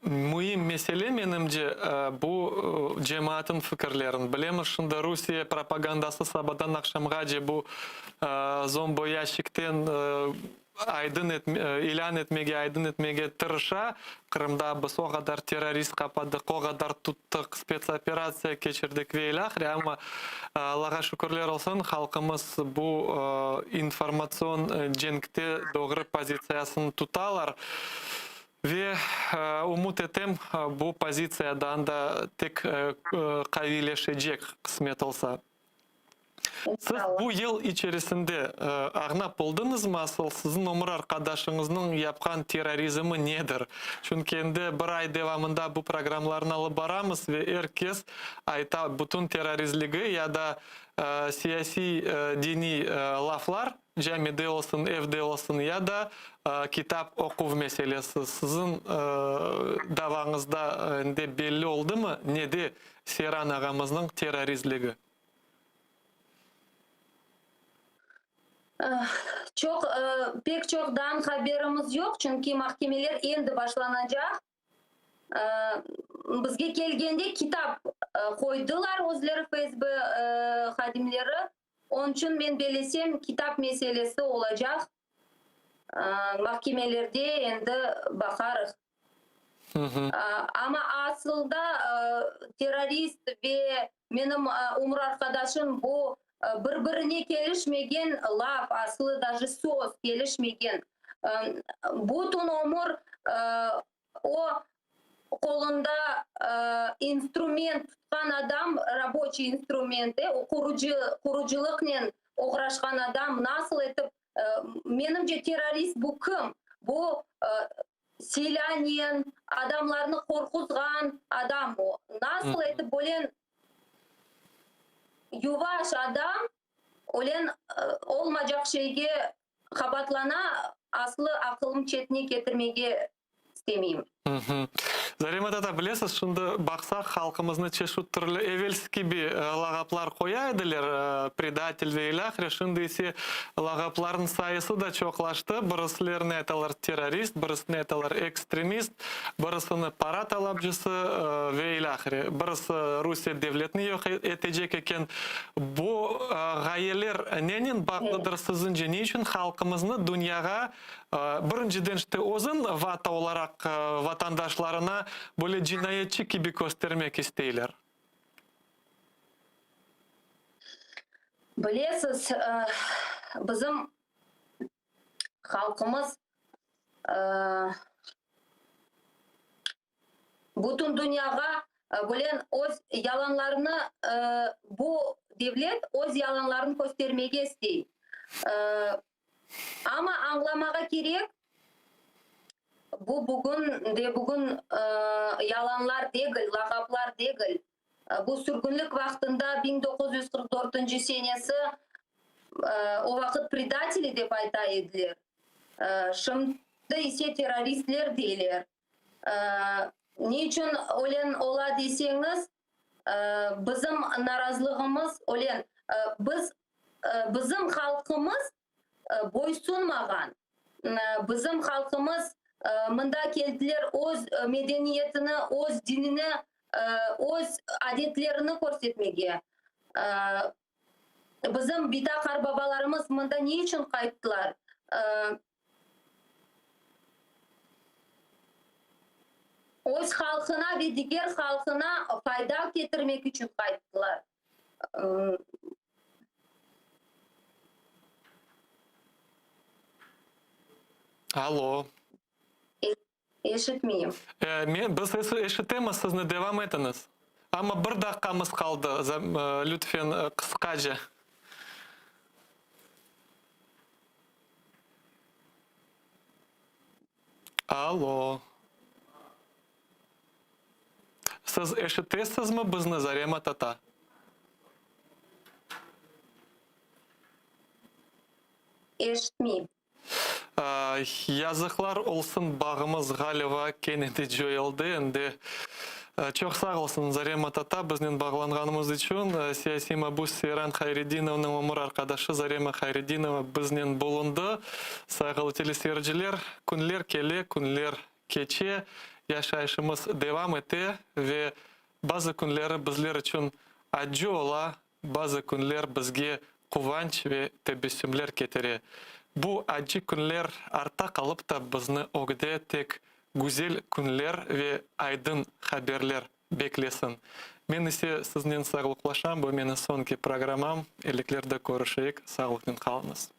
müim mesele menimce bu cemaatın fikirlerin. Bilemiz, şimdi Rusiye propagandası sabadan aqşamğace bu zomboyaşikten aydın ilân etmege, aydın etmege tırışa. Qırımda biz o qadar terrorist qapadıq, o qadar tuttıq, spetsoperatsiya keçirdik ve ilâhre, amma Allağa şükürler olsun, halqımız bu informatsion cenkte doğru pozitsiyasını tutalar ve ümüt etem, bu pozitsiyadan da tek qaviyleşecek, qısmet olsa. Siz bu yıl içerisinde añlap oldıñızmı asıl siziñ ömür arqadaşıñıznıñ yapqan terrorizmi nedir? Çünki endi bir ay devamında bu programlarnı alıp baramız ve er kes ayta, bütün terrorizligi ya da siyasiy, diniy laflar, camide olsun, evde olsun, ya da kitap oquv meselesi. Siziñ davañızda endi belli oldımı nede Seyran ağamıznıñ terrorizligi? Çoq, pek çoqdan haberimiz yoq, çünki mahkemeler endi başlanacaq. Bizge kelgende kitap qoydılar özleri FSB hadimleri. Onıñ içün men bellesem, kitap meselesi olacaq. Mahkemelerde endi baqarıq. Amma asılda terrorist ve menim ömür arqadaşım bu bir-birine kelişmegen laf, aslı daje söz kelişmegen. Bütün ömür o qolunda instrument tutqan adam, raboçiy instrument, o qurucı, qurucılıqnen oğraşqan adam nasıl etip, menimce terrorist bu kim? Bu Silânen adamlarnı qorquzğan adam o. Nasıl etip ölen yuvaş adam ölen olmacaq şeyge qabatlana, aslı aqılım çetine ketirmege istemeyim. Zarema tata, bilesiz, şimdi baqsaq, halqımıznı çeşit türlü evelsi kibi lağaplar qoya ediler, predatel ve ilâhre, şimdi ise lağaplarnıñ sayısı da çoqlaştı, birisilerine aytalar terrorist, birisine aytalar ekstremist, birisini para talapcısı ve ilâhre, birisi Rusiye devletini yoq etecek eken. Bu ğayeler nenen bağlıdır siziñce, ne içün halqımıznı dünyağa Birinciden, işte, özün vata olaraq vatandaşlarına böyle cinayetçi kibi köstermek isteyler. Bilesiz, bizim halqımız bütün dünyağa bilen öz yalanlarını, bu devlet öz yalanlarını köstermege istey. Amma añlamağa kerek, bu bugün de bugün yalanlar degil, lağaplar degil. Bu sürgünlik vaqtında 1944 senesi o vaqıt predateli dep ayta ediler, şimdi ise terroristler deyler. Ne içün ölen ola deseñiz, Bizim narazlığımız ölen, biz, bizim halqımız boysunmağan, bizim halqımız mında keldiler öz medeniyetini, öz dinini, öz adetlerini körsetmege. Bizim bita-qarbabalarımız mında ne içün qayttılar? Öz halqına ve diger halqına fayda ketirmek içün qayttılar. Alo. Eşitmeyim. Men, biz eşitemiz sizni, devam etiñiz. Amma bir daqqamız qaldı, lütfen, qısqaca. Alo. Siz eşitesizmi bizni, Zarema tata? Eşitmeyim. Yazıqlar olsun, bağımız, ğaliba, kene de coyuldı. Endi çoq sağ olsun, Zarema tata, biznen bağlanğanımız içün. Siyasiy mabüs Seyran Hayredinovnıñ ömür arqadaşı Zarema Hayredinova biznen bulundı. Sayğılı teleseyirciler, künler kele, künler keçe, yaşayışımız devam ete ve bazı künleri bizler içün accı ola, Bazı künler bizge quvanç ve tebessümler ketire. Bu accı künler artta qalıp ta bizni ögde tek güzel künler ve aydın haberler beklesin. Men ise siznen sağlıqlaşam, bu meni soñki programmam. Eliklerde körüşeyik, sağlıqnen qalıñız.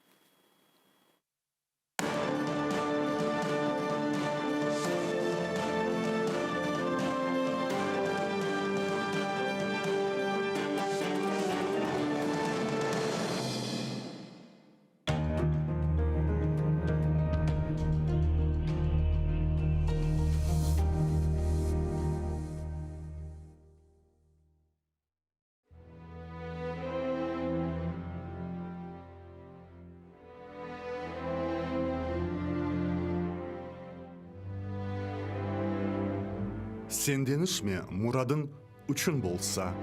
Sen deñişme, muradıñ uçun bolsa,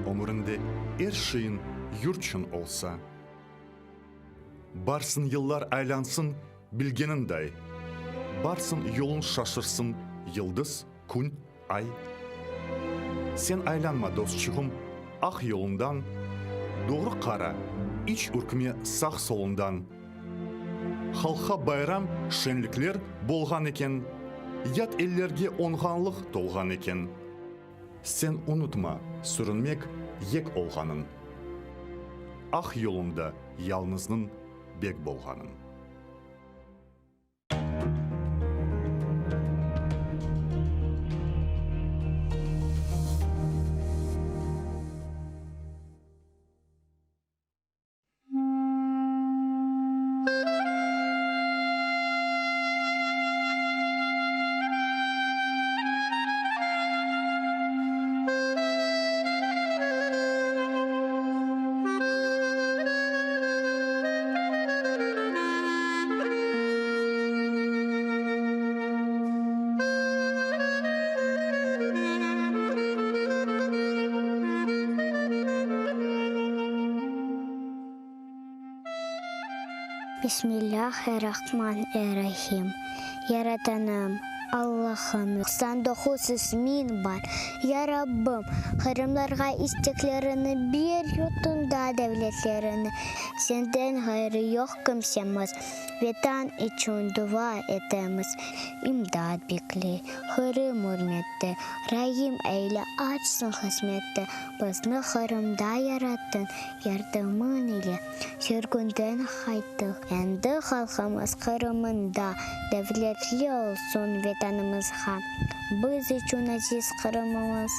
Ömründe er şeyiñ yurtçün olsa. Barsın yıllar aylansın bilgeninday, Barsın yolun şaşırsın yıldız, kün, ay. Sen aylanma, dostçuğım, aq yolundan, Doğru qara, iç ürkme sağ-solundan. Halqqa bayram, şenlikler bolğan eken, Yat ellerge oñğanlıq tolğan eken. Sen unutma sürünmek yek olğanın, Aq yolunda yalnıznıñ bek bolğanın. Bismillâh-er-Rahman-er-Rahim. Yaratanım, Allahım, 99 ismiñ bar. Ya Rabbim, qırımlarğa isteklerini ber, yurtunda devletlerini. Senden ğayrı yoq kimsemiz, Vetan içün dua etemiz. İmdat bekley, Qırım ürmette, Raim eyle, açsın qısmette. Bizni Qırımda yarattıñ, Yardımıñ ile sürgünden qayttıq. Endi halqımız Qırımında devletli olsun Vetanımızğa. Biz içün aziz Qırımımız,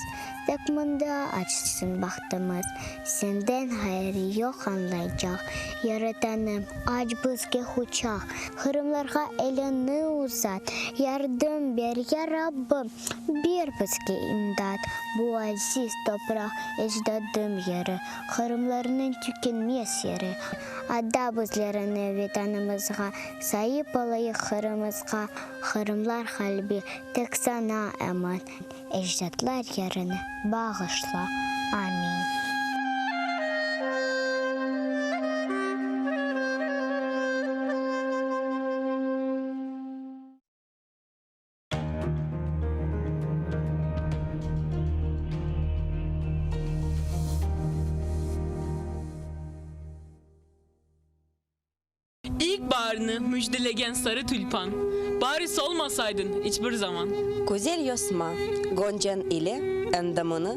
Tek mında açsın bahtımız. Senden ğayrı yoq añlaycaq, Yaratanım, aç bizge quçaq. Qırımlarğa eliñni uzat, Yardım ber, ya Rabbim, ber bizge imdat. Bu aziz topraq ecdadım yeri, Qırımlarnıñ tükenmez yeri. Ada bizlerni Vetanımızğa, Saip olayıq Qırımızğa. Qırımlar qalbi tek saña emin. Ecdatlar yerini bağışla. Amin. İlk baarni müjdelegen sarı tülpan, Bari solmasaydın iç bir zaman. Güzel yosma, goncan ile endamını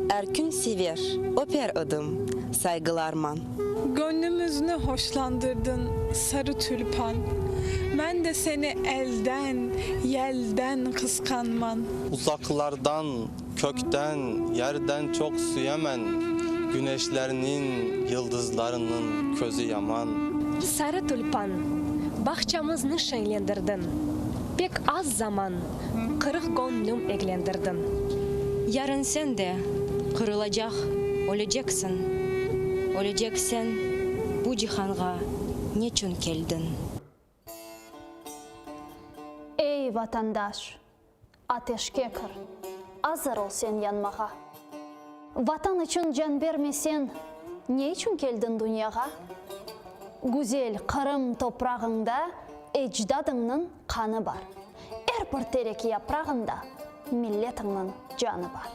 Er kün sever, öper edim, saygılarman. Gönlümüzni hoşlandırdın, sarı tülpan, Men de seni elden, yelden qısqanman. Uzaqlardan, kökten, yerden çoq süyemen, Güneşlerniñ, yıldızlarnıñ közü yaman. Sarı tülpan, bağçamıznı şeñlendirdiñ, Pek az zaman qırıq göñlüm eglendirdiñ. Yarın sen de qırılacaq, öleceksiñ, Öleceksiñ bu cihanğa. Neçün keldiñ? Ey, vatandaş, ateşke kir, azır ol sen yanmağa. Vatan içün can bermesen, ne içün keldiñ dünyağa? Güzel Qırım toprağıñda ecdadıñnıñ qanı bar. Er bir terek yaprağında milletiñniñ canı bar.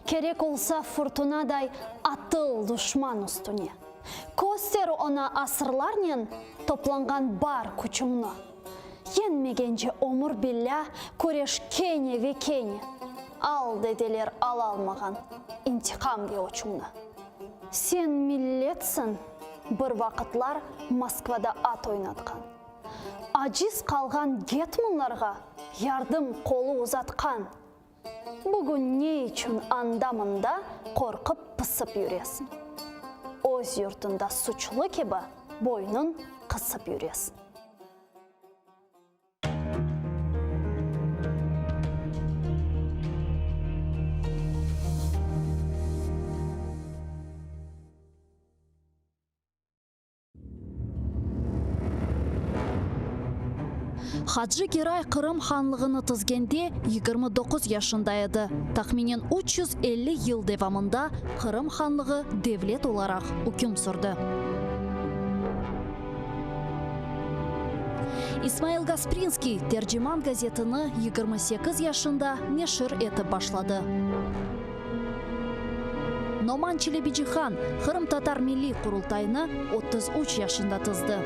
Kerek olsa furtunaday atıl duşman üstüne. Köster oña asırlarnen toplanğan bar küçüñni. Yeñmegence ömür billâ küreş kene ve kene. Al, dedeler alalmağan intiqam ve öçüñni. Sen milletsiñ, bir vaqıtlar Moskvada at oynatqan. Aciz qalğan getmanlarğa yardım qolu uzatqan. Bugün ne içün anda-mında qorqıp-pısıp yüresiñ? Öz yurtunda suçlı kibi boynun qısıp yüresiñ. Hacı Geray Qırım hanlığını tizgende 29 yaşında edi. Tahminen 350 yıl devamında Qırım hanlığı devlet olaraq üküm sürdi. İsmail Gasprinskiy Terciman gazetini 28 yaşında neşir etip başladı. Noman Çelebicihan Qırımtatar Milliy Qurultayını 33 yaşında tizdi.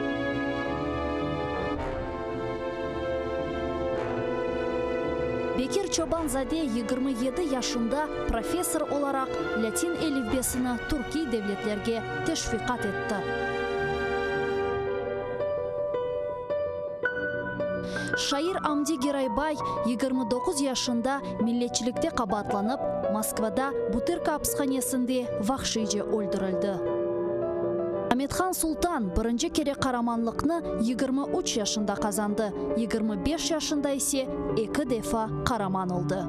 Bekir Çoban-zade 27 yaşında professor olaraq lâtin elifbesini türkiy devletlerge teşviqat etti. Şair Amdi Geraybay 29 yaşında milletçilikte qabaatlanıp, Moskvada Butırka apishanesinde vahşiyce öldürildi. Amethan Sultan birinci kere qaramanlıqnı 23 yaşında qazandı, 25 yaşında ise eki defa qaraman oldı.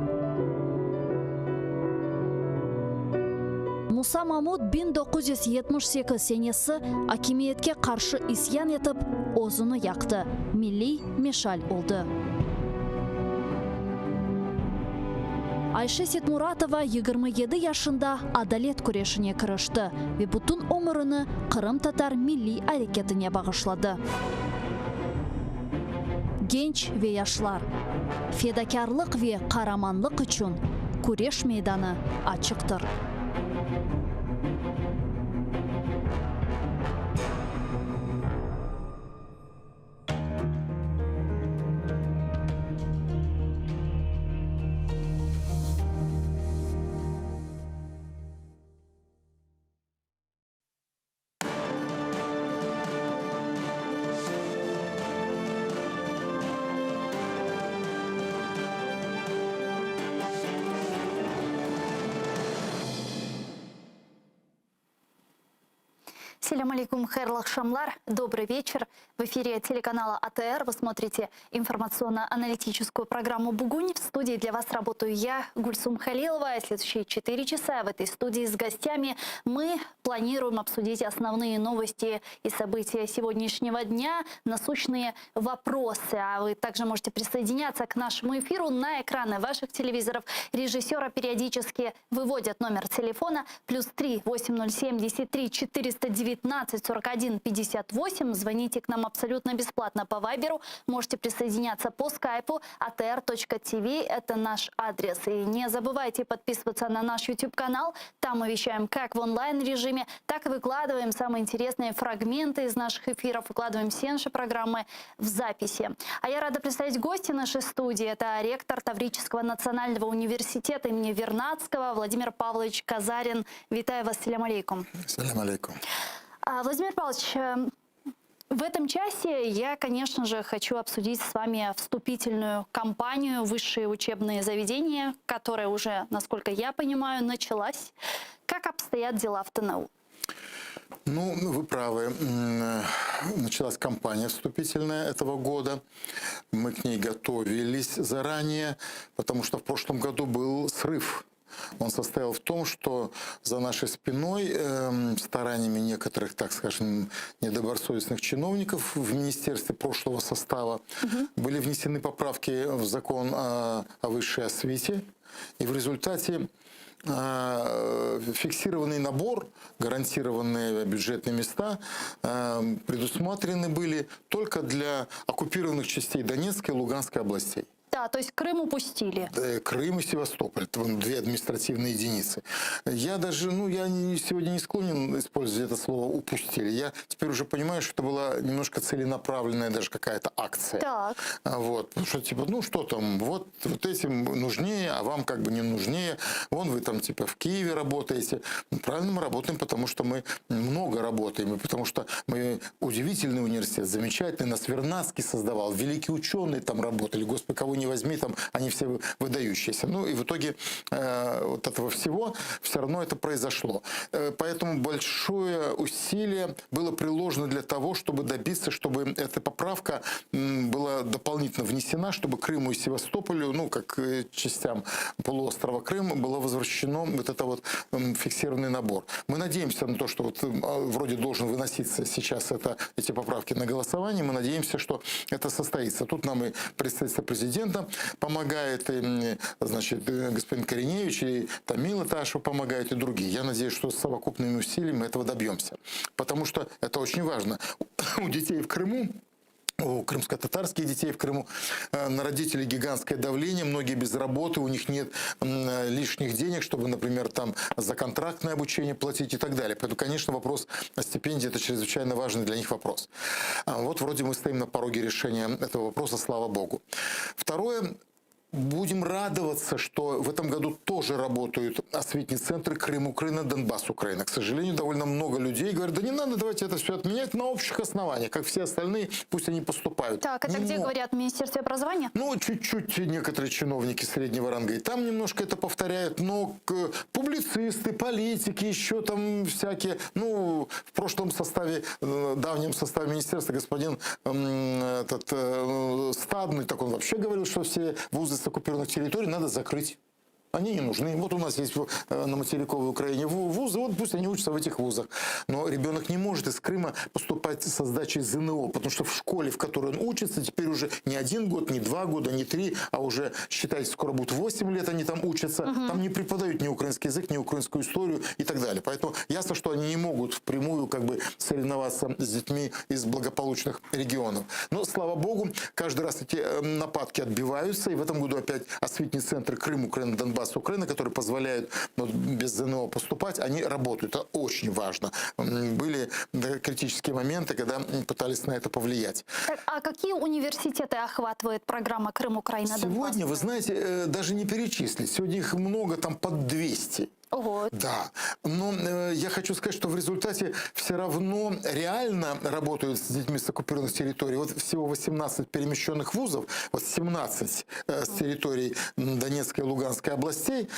Musa Mamut 1978 senesi akimiyetke qarşı isyan etip, özüni yaqtı, milliy meşal oldı. Ayşe Setmuratova 27 yaşında adalet küreşine kirişti ve bütün ömürini qırımtatar milliy areketine bağışladı. Genç ve yaşlar, fedakârlıq ve qaramanlıq içün küreş meydanı açıqtır. Selâm aleykum, hayırlı aqşamlar, dobrый вечер. В эфире телеканала АТР вы смотрите информационно-аналитическую программу «Бугунь». В студии для вас работаю я, Гульсум Халилова. Следующие 4 часа в этой студии с гостями мы планируем обсудить основные новости и события сегодняшнего дня, насущные вопросы. А вы также можете присоединяться к нашему эфиру на экраны ваших телевизоров. Режиссера периодически выводят номер телефона плюс 3 8073 419 41 58. Звоните к нам абсолютно бесплатно по Вайберу. Можете присоединяться по скайпу atr.tv. Это наш адрес. И не забывайте подписываться на наш YouTube-канал. Там мы вещаем как в онлайн-режиме, так и выкладываем самые интересные фрагменты из наших эфиров, выкладываем все наши программы в записи. А я рада представить гостя нашей студии. Это ректор Таврического национального университета имени Вернадского Владимир Павлович Казарин. Витаю вас, салям алейкум. Салям алейкум. А, Владимир Павлович, эм, в этом часе я, конечно же, хочу обсудить с вами вступительную кампанию «Высшие учебные заведения», которая уже, насколько я понимаю, началась. Как обстоят дела в ТНУ? Ну, вы правы. Началась кампания вступительная этого года. Мы к ней готовились заранее, потому что в прошлом году был срыв. Он состоял в том, что за нашей спиной э, стараниями некоторых, так скажем, недобросовестных чиновников в министерстве прошлого состава угу. были внесены поправки в закон о, о высшей освите. И в результате э, фиксированный набор, гарантированные бюджетные места э, предусмотрены были только для оккупированных частей Донецкой и Луганской областей. Да, то есть Крым упустили. Крым и Севастополь, две административные единицы. Я даже, ну, я сегодня не склонен использовать это слово «упустили». Я теперь уже понимаю, что это была немножко целенаправленная даже какая-то акция. Так. А, вот, потому что, типа, ну, что там, вот, вот этим нужнее, а вам как бы не нужнее. Вон вы там, типа, в Киеве работаете. Ну, правильно мы работаем, потому что мы много работаем, и потому что мы удивительный университет, замечательный. Нас Вернадский создавал, великие ученые там работали. Господи, кого не возьми, там они все выдающиеся. Ну и в итоге э, вот этого всего все равно это произошло. Э, поэтому большое усилие было приложено для того, чтобы добиться, чтобы эта поправка была дополнительно внесена, чтобы Крыму и Севастополю, ну как э, частям полуострова Крым, было возвращено вот это вот фиксированный набор. Мы надеемся на то, что вот а, вроде должен выноситься сейчас это, эти поправки на голосование. Мы надеемся, что это состоится. Тут нам и представительство президента помогает, и, значит, э, господин Кореневич, и Тамила Ташева помогает, и другие. Я надеюсь, что с совокупными усилиями мы этого добьемся. Потому что это очень важно. У детей в Крыму у крымско-татарских детей в Крыму э, на родителей гигантское давление, многие без работы, у них нет лишних денег, чтобы, например, там за контрактное обучение платить и так далее. Поэтому, конечно, вопрос о стипендии – это чрезвычайно важный для них вопрос. А вот вроде мы стоим на пороге решения этого вопроса, слава богу. Второе, Будем радоваться, что в этом году тоже работают осветные центры Крым, Украина, Донбасс, Украина. К сожалению, довольно много людей говорят, да не надо, давайте это все отменять на общих основаниях, как все остальные, пусть они поступают. Так, это не где мог. говорят, в Министерстве образования? Ну, чуть-чуть некоторые чиновники среднего ранга и там немножко это повторяют, но публицисты, политики, еще там всякие, ну, в прошлом составе, э, давнем составе министерства господин этот э, Стадный, так он вообще говорил, что все вузы с оккупированных территорий надо закрыть. Они не нужны. Вот у нас есть э, на материковой Украине вузы, вот пусть они учатся в этих вузах. Но ребенок не может из Крыма поступать со сдачей ЗНО, потому что в школе, в которой он учится, теперь уже не один год, не два года, не три, а уже, считайте, скоро будет 8 лет они там учатся. Угу. Там не преподают ни украинский язык, ни украинскую историю и так далее. Поэтому ясно, что они не могут впрямую как бы соревноваться с детьми из благополучных регионов. Но, слава богу, каждый раз эти э, нападки отбиваются. И в этом году опять осветительный центр Крым, Украина, Донбасс Украины, которые позволяют ну, без ЗНО поступать, они работают. Это очень важно. Были критические моменты, когда пытались на это повлиять. Так, а какие университеты охватывает программа Крым, Украина, Донбасс? Сегодня, вы знаете, э, даже не перечислить. Сегодня их много, там под 200. Ого. Да. Но э, я хочу сказать, что в результате все равно реально работают с детьми с оккупированных территорий. Вот всего 18 перемещенных вузов, вот 17 э, с территорий Донецкой и Луганской областей,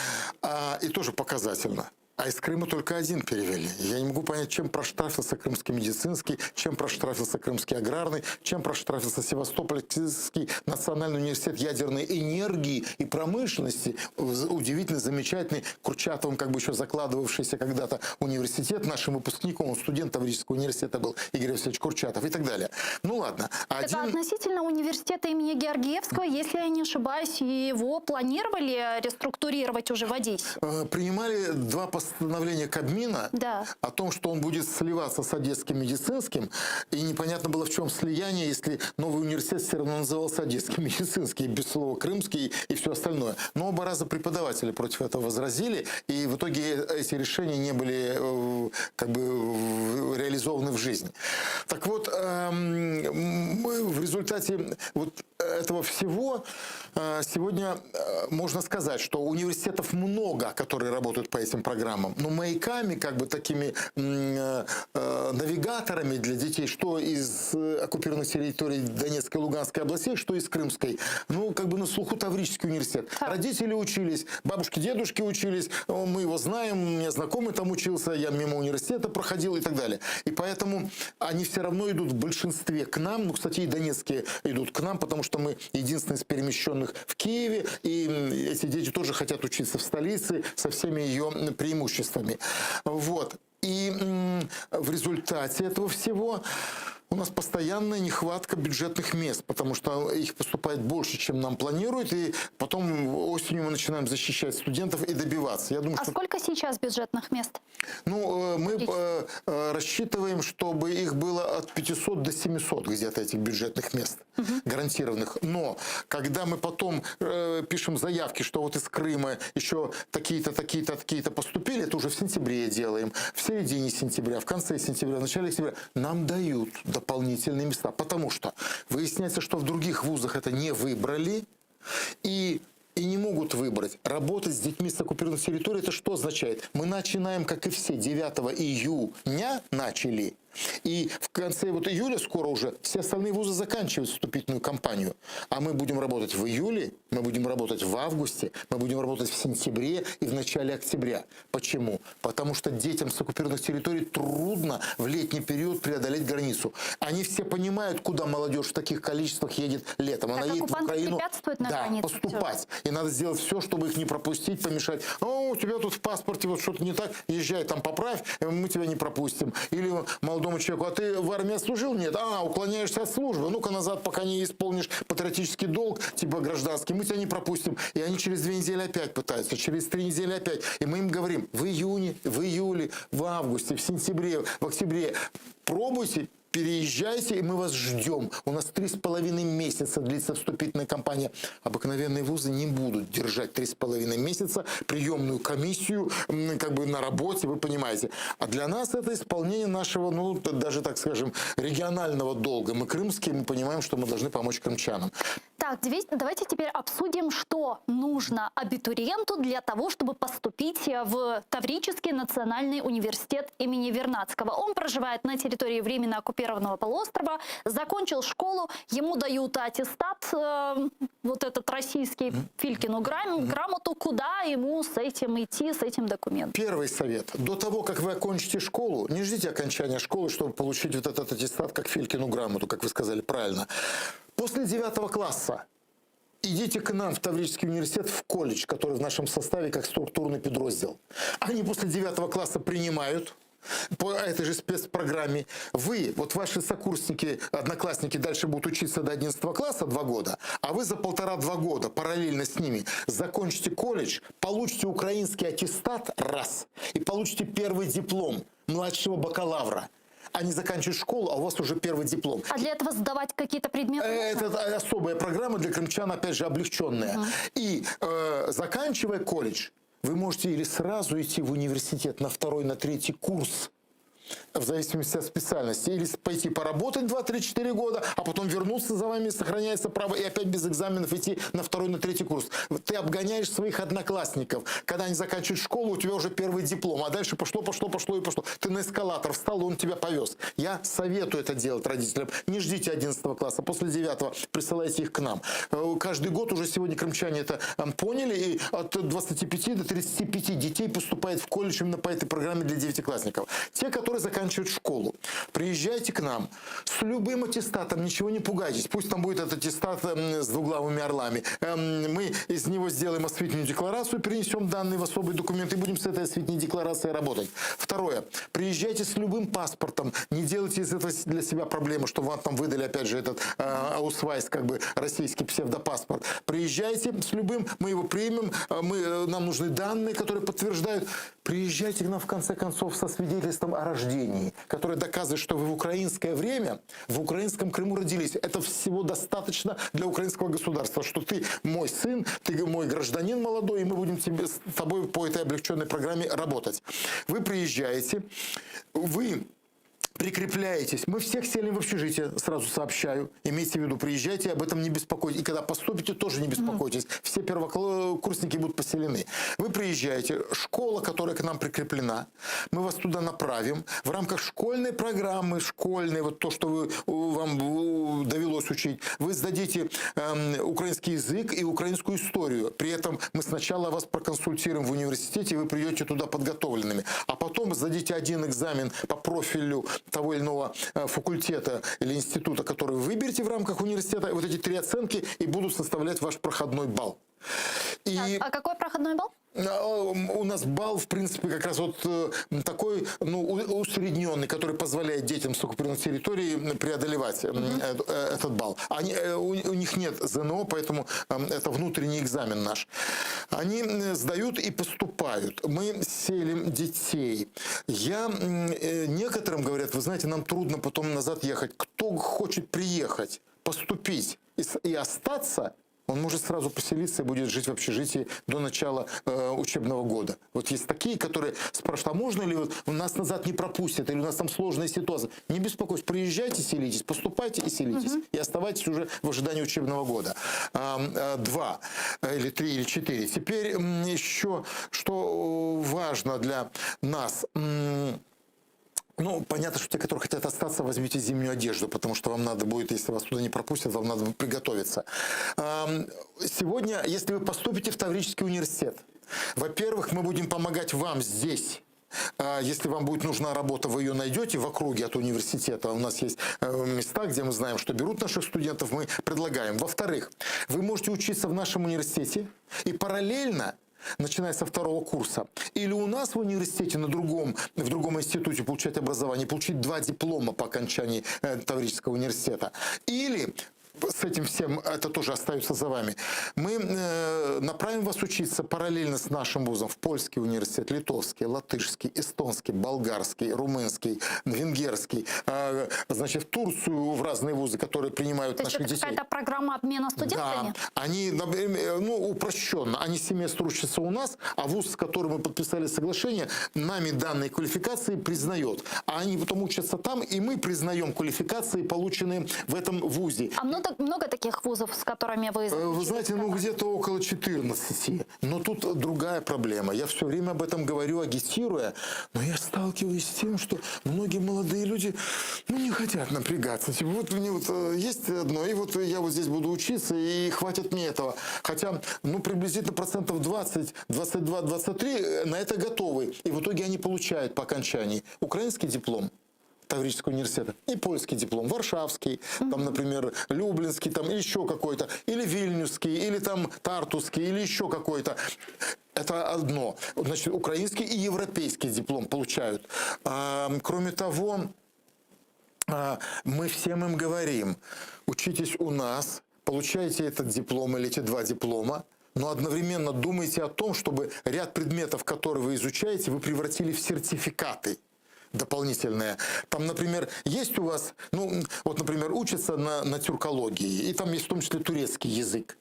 а, и тоже показательно. А из Крыма только один перевели. Я не могу понять, чем проштрафился Крымский медицинский, чем проштрафился Крымский аграрный, чем проштрафился Севастопольский национальный университет ядерной энергии и промышленности. Удивительный, замечательный, Курчатовым как бы еще закладывавшийся когда-то университет. Нашим выпускником, он студент Таврического университета был, Игорь Васильевич Курчатов и так далее. Ну ладно. Один... Это относительно университета имени Георгиевского, если я не ошибаюсь, его планировали реструктурировать уже в Одессе? Э, принимали два постановление Кабмина да. о том, что он будет сливаться с Одесским медицинским, и непонятно было, в чем слияние, если новый университет все равно назывался Одесский медицинский, без слова Крымский и все остальное. Но оба раза преподаватели против этого возразили, и в итоге эти решения не были э, как бы реализованы в жизнь. Так вот, эм, в результате вот этого всего э, сегодня э, можно сказать, что университетов много, которые работают по этим программам, но маяками, как бы такими э, навигаторами для детей, что из оккупированных территорий Донецкой и Луганской областей, что из Крымской, ну, как бы на слуху Таврический университет. Родители учились, бабушки, дедушки учились, мы его знаем, у меня знакомый там учился, я мимо университета проходил и так далее. И поэтому они все равно идут в большинстве к нам, ну, кстати, и донецкие идут к нам, потому что. что мы единственные из перемещенных в Киеве, и эти дети тоже хотят учиться в столице со всеми ее преимуществами. Вот. И в результате этого всего у нас постоянная нехватка бюджетных мест, потому что их поступает больше, чем нам планируют, и потом осенью мы начинаем защищать студентов и добиваться. Я думаю, а что... сколько сейчас бюджетных мест? Ну, э, мы э, э, рассчитываем, чтобы их было от 500 до 700 где-то этих бюджетных мест угу. гарантированных. Но когда мы потом пишем заявки, что вот из Крыма еще такие-то, такие-то, такие-то поступили, это уже в сентябре делаем, в середине сентября, в конце сентября, в начале октября, нам дают дополнительные места, потому что выясняется, что в других вузах это не выбрали, и и не могут выбрать. Работать с детьми с оккупированных территорий, это что означает? Мы начинаем, как и все, 9 июня начали. И в конце вот июля скоро уже все остальные вузы заканчивают вступительную кампанию. А мы будем работать в июле, мы будем работать в августе, мы будем работать в сентябре и в начале октября. Почему? Потому что детям с оккупированных территорий трудно в летний период преодолеть границу. Они все понимают, куда молодежь в таких количествах едет летом. Она Так едет в оккупанты Украину препятствуют на да, границе поступать. И надо сделать все, чтобы их не пропустить, помешать. О, у тебя тут в паспорте вот что-то не так, езжай там поправь, мы тебя не пропустим. Или молодому человеку, а ты в армии служил? Нет. А, уклоняешься от службы. Ну-ка назад, пока не исполнишь патриотический долг, типа гражданский, мы тебя не пропустим. И они через две недели опять пытаются, через три недели опять. И мы им говорим, в июне, в июле, в августе, в сентябре, в октябре пробуйте, переезжайте, и мы вас ждем. У нас три с половиной месяца длится вступительная кампания. Обыкновенные вузы не будут держать три с половиной месяца приемную комиссию как бы на работе, вы понимаете. А для нас это исполнение нашего, ну, даже, так скажем, регионального долга. Мы крымские, мы понимаем, что мы должны помочь крымчанам. Так, давайте теперь обсудим, что нужно абитуриенту для того, чтобы поступить в Таврический национальный университет имени Вернадского. Он проживает на территории временно оккупированного полуострова, закончил школу, ему дают аттестат, э, вот этот российский, Филькину грам, грамоту, куда ему с этим идти, с этим документом? Первый совет. До того, как вы окончите школу, не ждите окончания школы, чтобы получить вот этот аттестат, как Филькину грамоту, как вы сказали правильно. После девятого класса идите к нам в Таврический университет, в колледж, который в нашем составе как структурный подраздел. Они после девятого класса принимают по этой же спецпрограмме. Вы, вот ваши сокурсники, одноклассники дальше будут учиться до 11 класса два года, а вы за полтора-два года параллельно с ними закончите колледж, получите украинский аттестат раз и получите первый диплом младшего бакалавра. Они заканчивают школу, а у вас уже первый диплом. А для этого сдавать какие-то предметы? Это особая программа для крымчан, опять же, облегченная. Угу. И э, заканчивая колледж, вы можете или сразу идти в университет на второй, на третий курс, в зависимости от специальности, или пойти поработать 2, 3, 4 года, а потом вернуться за вами, сохраняется право, и опять без экзаменов идти на второй, на третий курс. Ты обгоняешь своих одноклассников. Когда они заканчивают школу, у тебя уже первый диплом, а дальше пошло, пошло, пошло и пошло. Ты на эскалатор встал, он тебя повез. Я советую это делать родителям. Не ждите 11 класса, после 9 присылайте их к нам. Э, каждый год уже сегодня крымчане это поняли, и от 25 до 35 детей поступает в колледж именно по этой программе для девятиклассников. Те, которые заканчивают школу, приезжайте к нам с любым аттестатом, ничего не пугайтесь. Пусть там будет этот аттестат эм, с двуглавыми орлами. Эм, мы из него сделаем освоительную декларацию, перенесем данные в особый документ и будем с этой освоительной декларацией работать. Второе. Приезжайте с любым паспортом. Не делайте из этого для себя проблемы, что вам там выдали, опять же, этот э, аусвайс, как бы российский псевдопаспорт. Приезжайте с любым, мы его примем, э, мы, э, нам нужны данные, которые подтверждают. Приезжайте к нам, в конце концов, со свидетельством о рождении, которое доказывает, что вы в украинское время, в украинском Крыму родились. Это всего достаточно для украинского государства, что ты мой сын, ты мой гражданин молодой, и мы будем тебе, с тобой по этой облегченной программе работать. Вы приезжаете, вы прикрепляетесь. Мы всех селим в общежитие, сразу сообщаю. Имейте в виду, приезжайте, об этом не беспокойтесь. И когда поступите, тоже не беспокойтесь. Все первокурсники будут поселены. Вы приезжаете, школа, которая к нам прикреплена, мы вас туда направим. В рамках школьной программы, школьной, вот то, что вы, вам довелось учить, вы сдадите эм, украинский язык и украинскую историю. При этом мы сначала вас проконсультируем в университете, и вы придете туда подготовленными. А потом сдадите один экзамен по профилю того или иного э, факультета или института, который вы выберете в рамках университета, вот эти три оценки и будут составлять ваш проходной балл. И... А какой проходной балл? А, у нас балл, в принципе, как раз вот э, такой, ну, усредненный, который позволяет детям с оккупированной территории преодолевать mm -hmm. этот балл. Они, у, у них нет ЗНО, поэтому это внутренний экзамен наш. Они сдают и поступают. Мы селим детей. Я некоторым говорят, вы знаете, нам трудно потом назад ехать. Кто хочет приехать, поступить и, и остаться, он может сразу поселиться и будет жить в общежитии до начала э, учебного года. Вот есть такие, которые спрашивают, а можно ли вот нас назад не пропустят, или у нас там сложная ситуация. Не беспокойтесь, приезжайте, селитесь, поступайте и селитесь. Угу. И оставайтесь уже в ожидании учебного года. А, два, э, или три, или четыре. Теперь еще, что важно для нас – ну, понятно, что те, которые хотят остаться, возьмите зимнюю одежду, потому что вам надо будет, если вас туда не пропустят, вам надо приготовиться. Сегодня, если вы поступите в Таврический университет, во-первых, мы будем помогать вам здесь а, если вам будет нужна работа, вы ее найдете в округе от университета. У нас есть э, места, где мы знаем, что берут наших студентов, мы предлагаем. Во-вторых, вы можете учиться в нашем университете и параллельно начиная со второго курса, или у нас в университете на другом, в другом институте получать образование, получить два диплома по окончании э, Таврического университета, или с этим всем, это тоже остается за вами. Мы э, направим вас учиться параллельно с нашим вузом в польский университет, литовский, латышский, эстонский, болгарский, румынский, венгерский, э, значит, в Турцию в разные вузы, которые принимают То есть наших это детей. какая-то программа обмена студентами? Да, они, например, ну, упрощенно, они семестр учатся у нас, а вуз, с которым мы подписали соглашение, нами данные квалификации признает. А они потом учатся там, и мы признаем квалификации, полученные в этом вузе. А много, много таких вузов, с которыми вы Э, Вы знаете, ну где-то около 14. Но тут другая проблема. Я все время об этом говорю, агитируя, но я сталкиваюсь с тем, что многие молодые люди ну, не хотят напрягаться. Типа, вот мне вот э, есть одно, и вот я вот здесь буду учиться, и хватит мне этого. Хотя, ну, приблизительно процентов 20, 22, 23 на это готовы. И в итоге они получают по окончании украинский диплом, Таврического университета, и польский диплом, варшавский, там, например, люблинский, там, или еще какой-то, или вильнюсский, или там тартусский, или еще какой-то. Это одно. Значит, украинский и европейский диплом получают. А, кроме того, а, мы всем им говорим, учитесь у нас, получайте этот диплом или эти два диплома, но одновременно думайте о том, чтобы ряд предметов, которые вы изучаете, вы превратили в сертификаты дополнительные. Там, например, есть у вас, ну, вот, например, учатся на, на тюркологии, и там есть в том числе турецкий язык.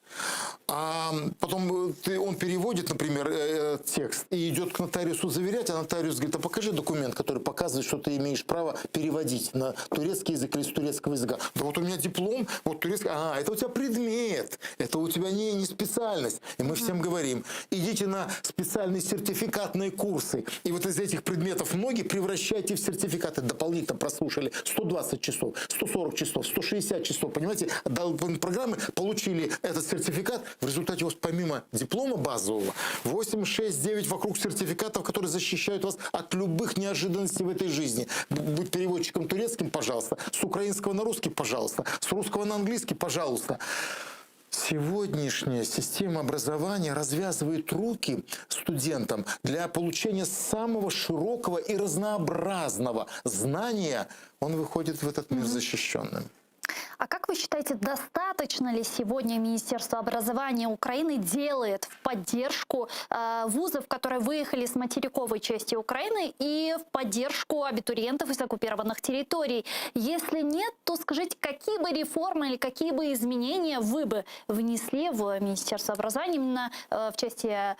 А потом э, ты, он переводит, например, э, текст и идет к нотариусу заверять, а нотариус говорит, а покажи документ, который показывает, что ты имеешь право переводить на турецкий язык или с турецкого языка. Да вот у меня диплом, вот турецкий, а, это у тебя предмет, это у тебя не, не специальность. И мы всем говорим, идите на специальные сертификатные курсы. И вот из этих предметов многие превращайте в сертификаты. Дополнительно прослушали 120 часов, 140 часов, 160 часов, понимаете, программы, получили этот сертификат. В результате у вас помимо диплома базового 8, 6, 9 вокруг сертификатов, которые защищают вас от любых неожиданностей в этой жизни. Будь переводчиком турецким, пожалуйста, с украинского на русский, пожалуйста, с русского на английский, пожалуйста. Сегодняшняя система образования развязывает руки студентам для получения самого широкого и разнообразного знания. Он выходит в этот мир защищенным. А как вы считаете, достаточно ли сегодня Министерство образования Украины делает в поддержку э, вузов, которые выехали с материковой части Украины, и в поддержку абитуриентов из оккупированных территорий? Если нет, то скажите, какие бы реформы или какие бы изменения вы бы внесли в Министерство образования именно э, в части э,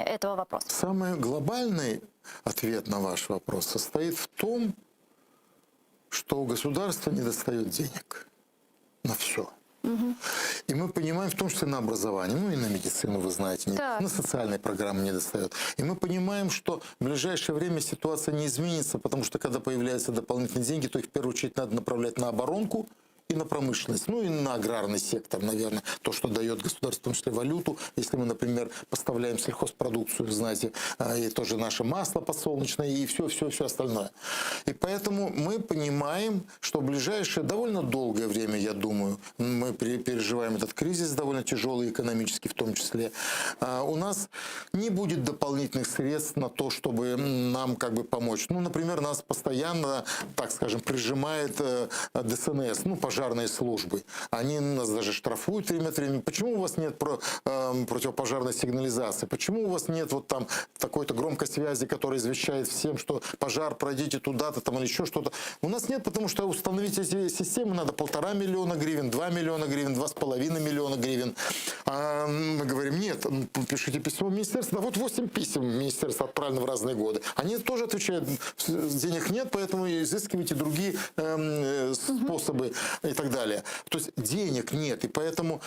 этого вопроса? Самый глобальный ответ на ваш вопрос состоит в том, что у государства недостает денег на все. Угу. И мы понимаем, в том числе на образование, ну и на медицину, вы знаете, не, на социальные программы не достает. И мы понимаем, что в ближайшее время ситуация не изменится, потому что когда появляются дополнительные деньги, то их в первую очередь надо направлять на оборонку. и на промышленность, ну и на аграрный сектор, наверное, то, что дает государство, в том числе валюту. Если мы, например, поставляем сельхозпродукцию, знаете, а, и тоже наше масло подсолнечное, и все, все, все остальное. И поэтому мы понимаем, что в ближайшее довольно долгое время, я думаю, мы переживаем этот кризис довольно тяжелый, экономический в том числе. А, у нас не будет дополнительных средств на то, чтобы нам как бы помочь. Ну, например, нас постоянно, так скажем, прижимает э, ДСНС, ну, пожарные службы. Они нас даже штрафуют время от времени. Почему у вас нет про, э, противопожарной сигнализации? Почему у вас нет вот там такой-то громкой связи, которая извещает всем, что пожар, пройдите туда-то там или еще что-то? У нас нет, потому что установить эти системы надо полтора миллиона гривен, 2 миллиона гривен, 2,5 миллиона гривен. А мы говорим, нет, пишите письмо в министерство. Да вот 8 писем в министерство отправлено в разные годы. Они тоже отвечают, денег нет, поэтому изыскивайте другие эм, э, способы и так далее. То есть денег нет, и поэтому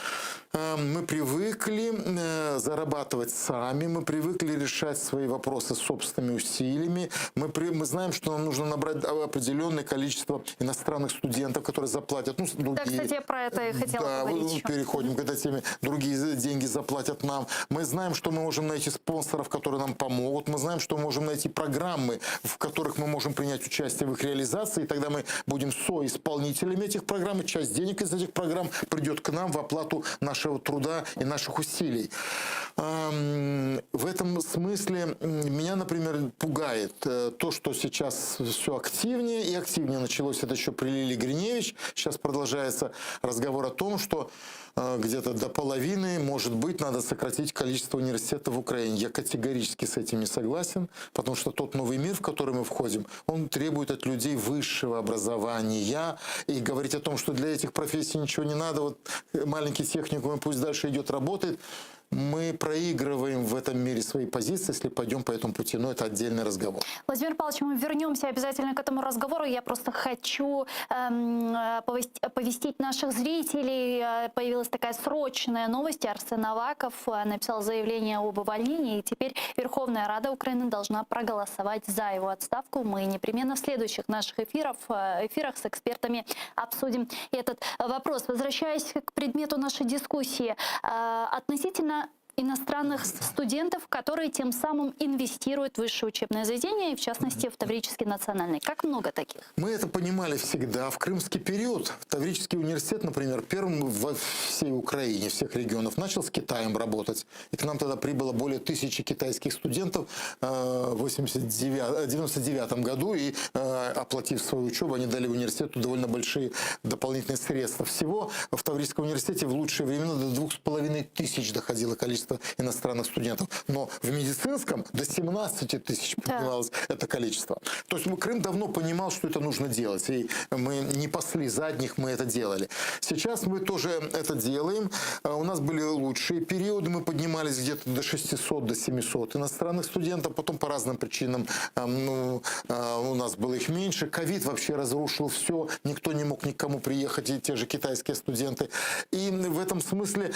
э, мы привыкли э, зарабатывать сами, мы привыкли решать свои вопросы собственными усилиями, мы, при, мы знаем, что нам нужно набрать определенное количество иностранных студентов, которые заплатят. Ну, другие, да, кстати, я про это и хотела да, поговорить еще. переходим к этой теме. Другие деньги заплатят нам. Мы знаем, что мы можем найти спонсоров, которые нам помогут. Мы знаем, что мы можем найти программы, в которых мы можем принять участие в их реализации, и тогда мы будем соисполнителями этих программ, и часть денег из этих программ придет к нам в оплату нашего труда и наших усилий. В этом смысле меня, например, пугает э, то, что сейчас все активнее и активнее началось. Это еще при Лилии Гриневич. Сейчас продолжается разговор о том, что э, где-то до половины, может быть, надо сократить количество университетов в Украине. Я категорически с этим не согласен, потому что тот новый мир, в который мы входим, он требует от людей высшего образования. И говорить о том, что для этих профессий ничего не надо, вот маленький техникум, пусть дальше идет, работает, мы проигрываем в этом мире свои позиции, если пойдем по этому пути. Но это отдельный разговор. Владимир Павлович, мы вернемся обязательно к этому разговору. Я просто хочу эм, оповестить наших зрителей. Э, появилась такая срочная новость. Арсен Аваков э, написал заявление об увольнении. И теперь Верховная Рада Украины должна проголосовать за его отставку. Мы непременно в следующих наших эфирах, э, эфирах с экспертами обсудим этот вопрос. Возвращаясь к предмету нашей дискуссии, относительно иностранных студентов, которые тем самым инвестируют в высшее учебное заведение, и в частности в Таврический национальный. Как много таких? Мы это понимали всегда. В крымский период Таврический университет, например, первым во всей Украине, всех регионов, начал с Китаем работать. И к нам тогда прибыло более тысячи китайских студентов э, в 1999 году, и э, оплатив свою учебу, они дали университету довольно большие дополнительные средства. Всего в Таврическом университете в лучшие времена до 2500 доходило количество иностранных студентов. Но в медицинском до 17 тысяч поднималось да. это количество. То есть Крым давно понимал, что это нужно делать. И мы не пасли задних, мы это делали. Сейчас мы тоже это делаем. А у нас были лучшие периоды. Мы поднимались где-то до 600, до 700 иностранных студентов. Потом по разным причинам ну, а, у нас было их меньше. Ковид вообще разрушил все. Никто не мог никому приехать, и те же китайские студенты. И в этом смысле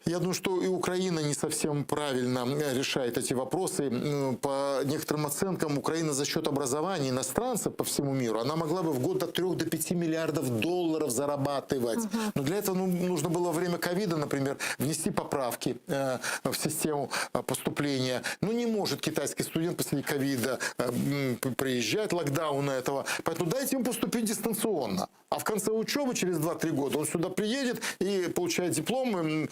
я думаю, что и Украина не совсем правильно решает эти вопросы. По некоторым оценкам, Украина за счет образования иностранцев по всему миру, она могла бы в год от 3 до 5 миллиардов долларов зарабатывать. Угу. Но для этого ну, нужно было во время ковида, например, внести поправки э, в систему э, поступления. Ну, не может китайский студент после ковида э, приезжать, локдауна этого. Поэтому дайте ему поступить дистанционно. А в конце учебы, через 2-3 года, он сюда приедет и получает диплом,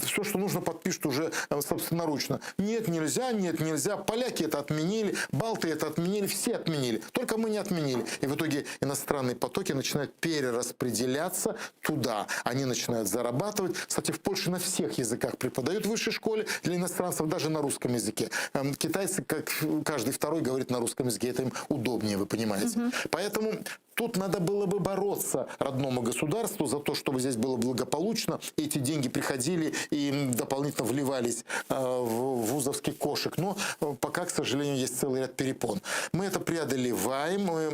все, что нужно, подпишет уже э, собственноручно. Нет, нельзя, нет, нельзя. Поляки это отменили, балты это отменили, все отменили. Только мы не отменили. И в итоге иностранные потоки начинают перераспределяться туда. Они начинают зарабатывать. Кстати, в Польше на всех языках преподают в высшей школе для иностранцев, даже на русском языке. Эм, китайцы, как каждый второй, говорит на русском языке. Это им удобнее, вы понимаете. Угу. Поэтому тут надо было бы бороться родному государству за то, чтобы здесь было благополучно, эти деньги приходили и дополнительно вливались э, в вузовский кошек. Но э, пока, к сожалению, есть целый ряд перепон. Мы это преодолеваем, мы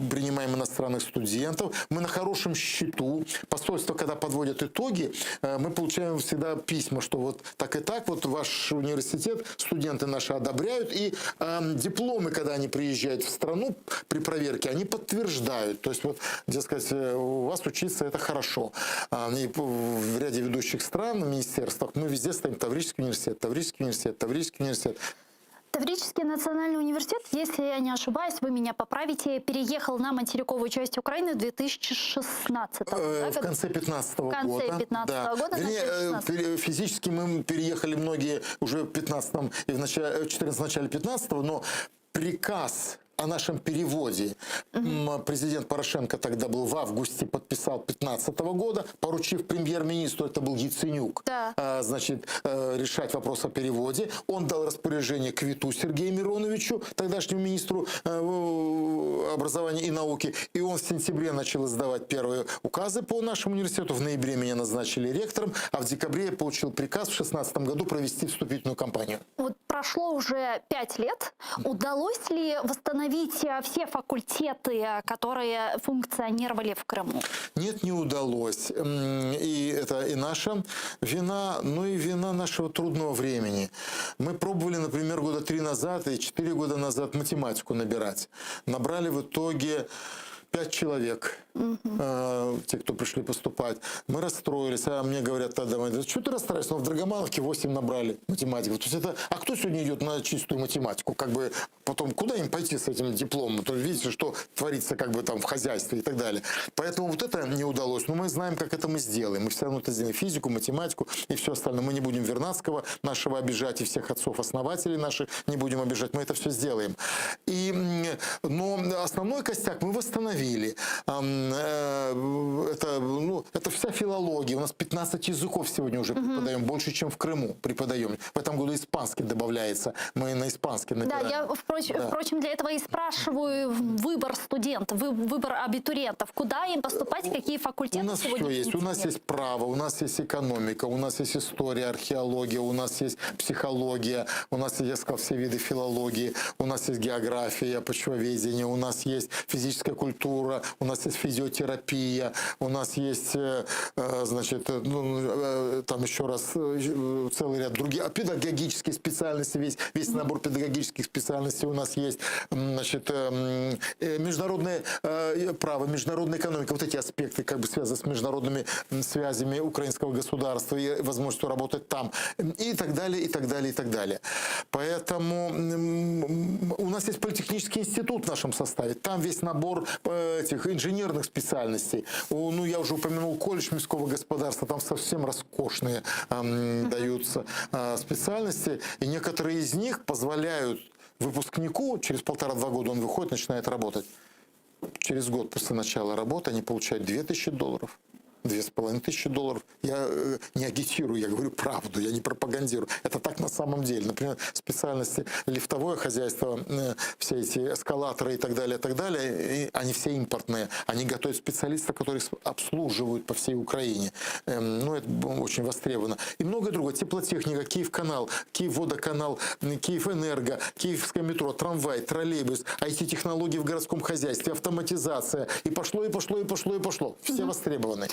принимаем иностранных студентов, мы на хорошем счету. Посольство, когда подводят итоги, э, мы получаем всегда письма, что вот так и так, вот ваш университет, студенты наши одобряют, и э, дипломы, когда они приезжают в страну при проверке, они подтверждают. принимают. То есть вот, дескать, э, у вас учиться это хорошо. И в ряде ведущих стран, в министерствах мы везде стоим Таврический университет, Таврический университет, Таврический университет. Таврический национальный университет, если я не ошибаюсь, вы меня поправите, переехал на материковую часть Украины в 2016 э, В конце 15 года. В конце 15 да. года. Вернее, э, физически мы переехали многие уже в 15 и в начале, 14 начале 15 но приказ о нашем переводе. Угу. Президент Порошенко тогда был в августе, подписал 15 года, поручив премьер-министру, это был Яценюк, да. А, значит, э, решать вопрос о переводе. Он дал распоряжение Квиту Сергею Мироновичу, тогдашнему министру э, образования и науки. И он в сентябре начал издавать первые указы по нашему университету. В ноябре меня назначили ректором, а в декабре я получил приказ в 2016 году провести вступительную кампанию. Вот прошло уже пять лет. Удалось ли восстановить э, все факультеты, э, которые функционировали в Крыму? Нет, не удалось. И это и наша вина, но и вина нашего трудного времени. Мы пробовали, например, года три назад и четыре года назад математику набирать. Набрали в итоге пять человек, угу. э, те, кто пришли поступать. Мы расстроились, а мне говорят тогда, что ты расстраиваешься? Ну, в Драгомановке 8 набрали математиков. То есть это, а кто сегодня идет на чистую математику? Как бы потом, куда им пойти с этим дипломом? То видите, что творится как бы там в хозяйстве и так далее. Поэтому вот это не удалось. Но мы знаем, как это мы сделаем. Мы все равно это сделаем. Физику, математику и все остальное. Мы не будем Вернадского нашего обижать и всех отцов-основателей наших не будем обижать. Мы это все сделаем. И, но основной костяк мы восстановили. Э, это, ну, это вся филология. У нас 15 языков сегодня уже преподаем, больше, чем в Крыму преподаем. В этом году испанский добавляется. Мы на испанский набираем. Да, я, впрочем, да. впрочем, для этого и спрашиваю выбор студентов, выбор абитуриентов. Куда им поступать, какие факультеты У нас все есть. У нас есть право, у нас есть экономика, у нас есть история, археология, у нас есть психология, у нас, я сказал, все виды филологии, у нас есть география, почвоведение, у нас есть физическая культура, у нас есть физиотерапия, у нас есть, э, э, значит, э, ну, там еще раз целый ряд других, а педагогические специальности, весь, весь набор педагогических специальностей у нас есть, значит, международное право, международная экономика, вот эти аспекты как бы связаны с международными связями украинского государства и возможностью работать там, и так далее, и так далее, и так далее. Поэтому у нас есть политехнический институт в нашем составе, там весь набор этих инженерных специальностей. Ну, я уже упомянул колледж міського господарства, там совсем роскошные эм, даются э, специальности, и некоторые из них позволяют выпускнику, через полтора-два года он выходит, начинает работать. Через год после начала работы они получают 2000 долларов. 2500 долларов. Я э, не агитирую, я говорю правду, я не пропагандирую. Это так на самом деле. Например, специальности лифтовое хозяйство, э, все эти эскалаторы и так далее, и так далее, и они все импортные. Они готовят специалистов, которые обслуживают по всей Украине. Эм, ну, это очень востребовано. И многое другое. Теплотехника, Киев-канал, Киев-водоканал, Киев-энерго, Киевское метро, трамвай, троллейбус, IT-технологии в городском хозяйстве, автоматизация. И пошло, и пошло, и пошло, и пошло. Все востребованы.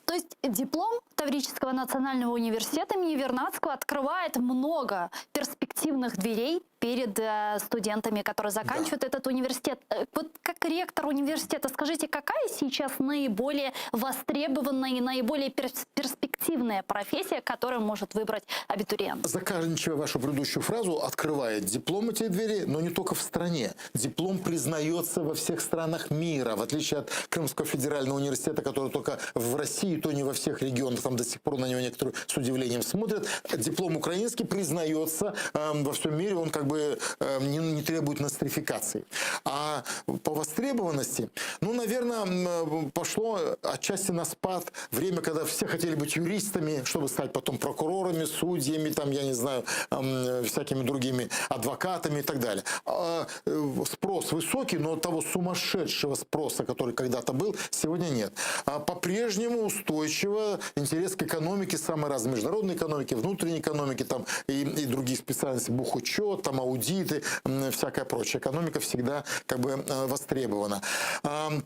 То есть диплом Таврического национального университета имени Вернадского открывает много перспективных дверей перед э, студентами, которые заканчивают да. этот университет. Э, вот как ректор университета, скажите, какая сейчас наиболее востребованная и наиболее перспективная профессия, которую может выбрать абитуриент? Заканчивая вашу предыдущую фразу, открывает диплом эти двери, но не только в стране. Диплом признается во всех странах мира, в отличие от Крымского федерального университета, который только в России, то не во всех регионах, там до сих пор на него некоторые с удивлением смотрят. Диплом украинский признается э, во всем мире, он как бы э, не, не требует нострификации. А по востребованности, ну, наверное, э, пошло отчасти на спад время, когда все хотели быть юристами, чтобы стать потом прокурорами, судьями, там, я не знаю, э, всякими другими адвокатами и так далее. А, э, спрос высокий, но того сумасшедшего спроса, который когда-то был, сегодня нет. А по-прежнему устойчиво интерес к экономике, самой разной международной экономике, внутренней экономике там, и, и другие специальности, бухучет, там, аудиты, всякое прочее. Экономика всегда как бы э, востребована.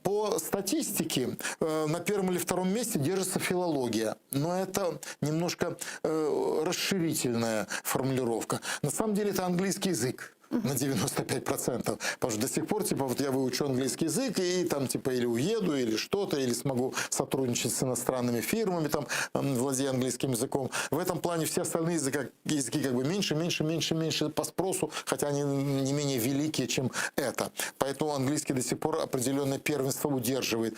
По статистике э, на первом или втором месте держится филология, но это немножко э, расширительная формулировка. На самом деле это английский язык. На 95%. Потому что до сих пор, типа, вот я выучу английский язык и там, типа, или уеду, или что-то, или смогу сотрудничать с иностранными фирмами, там, владея английским языком. В этом плане все остальные языки, языки как бы меньше, меньше, меньше, меньше по спросу, хотя они не менее великие, чем это. Поэтому английский до сих пор определенное первенство удерживает.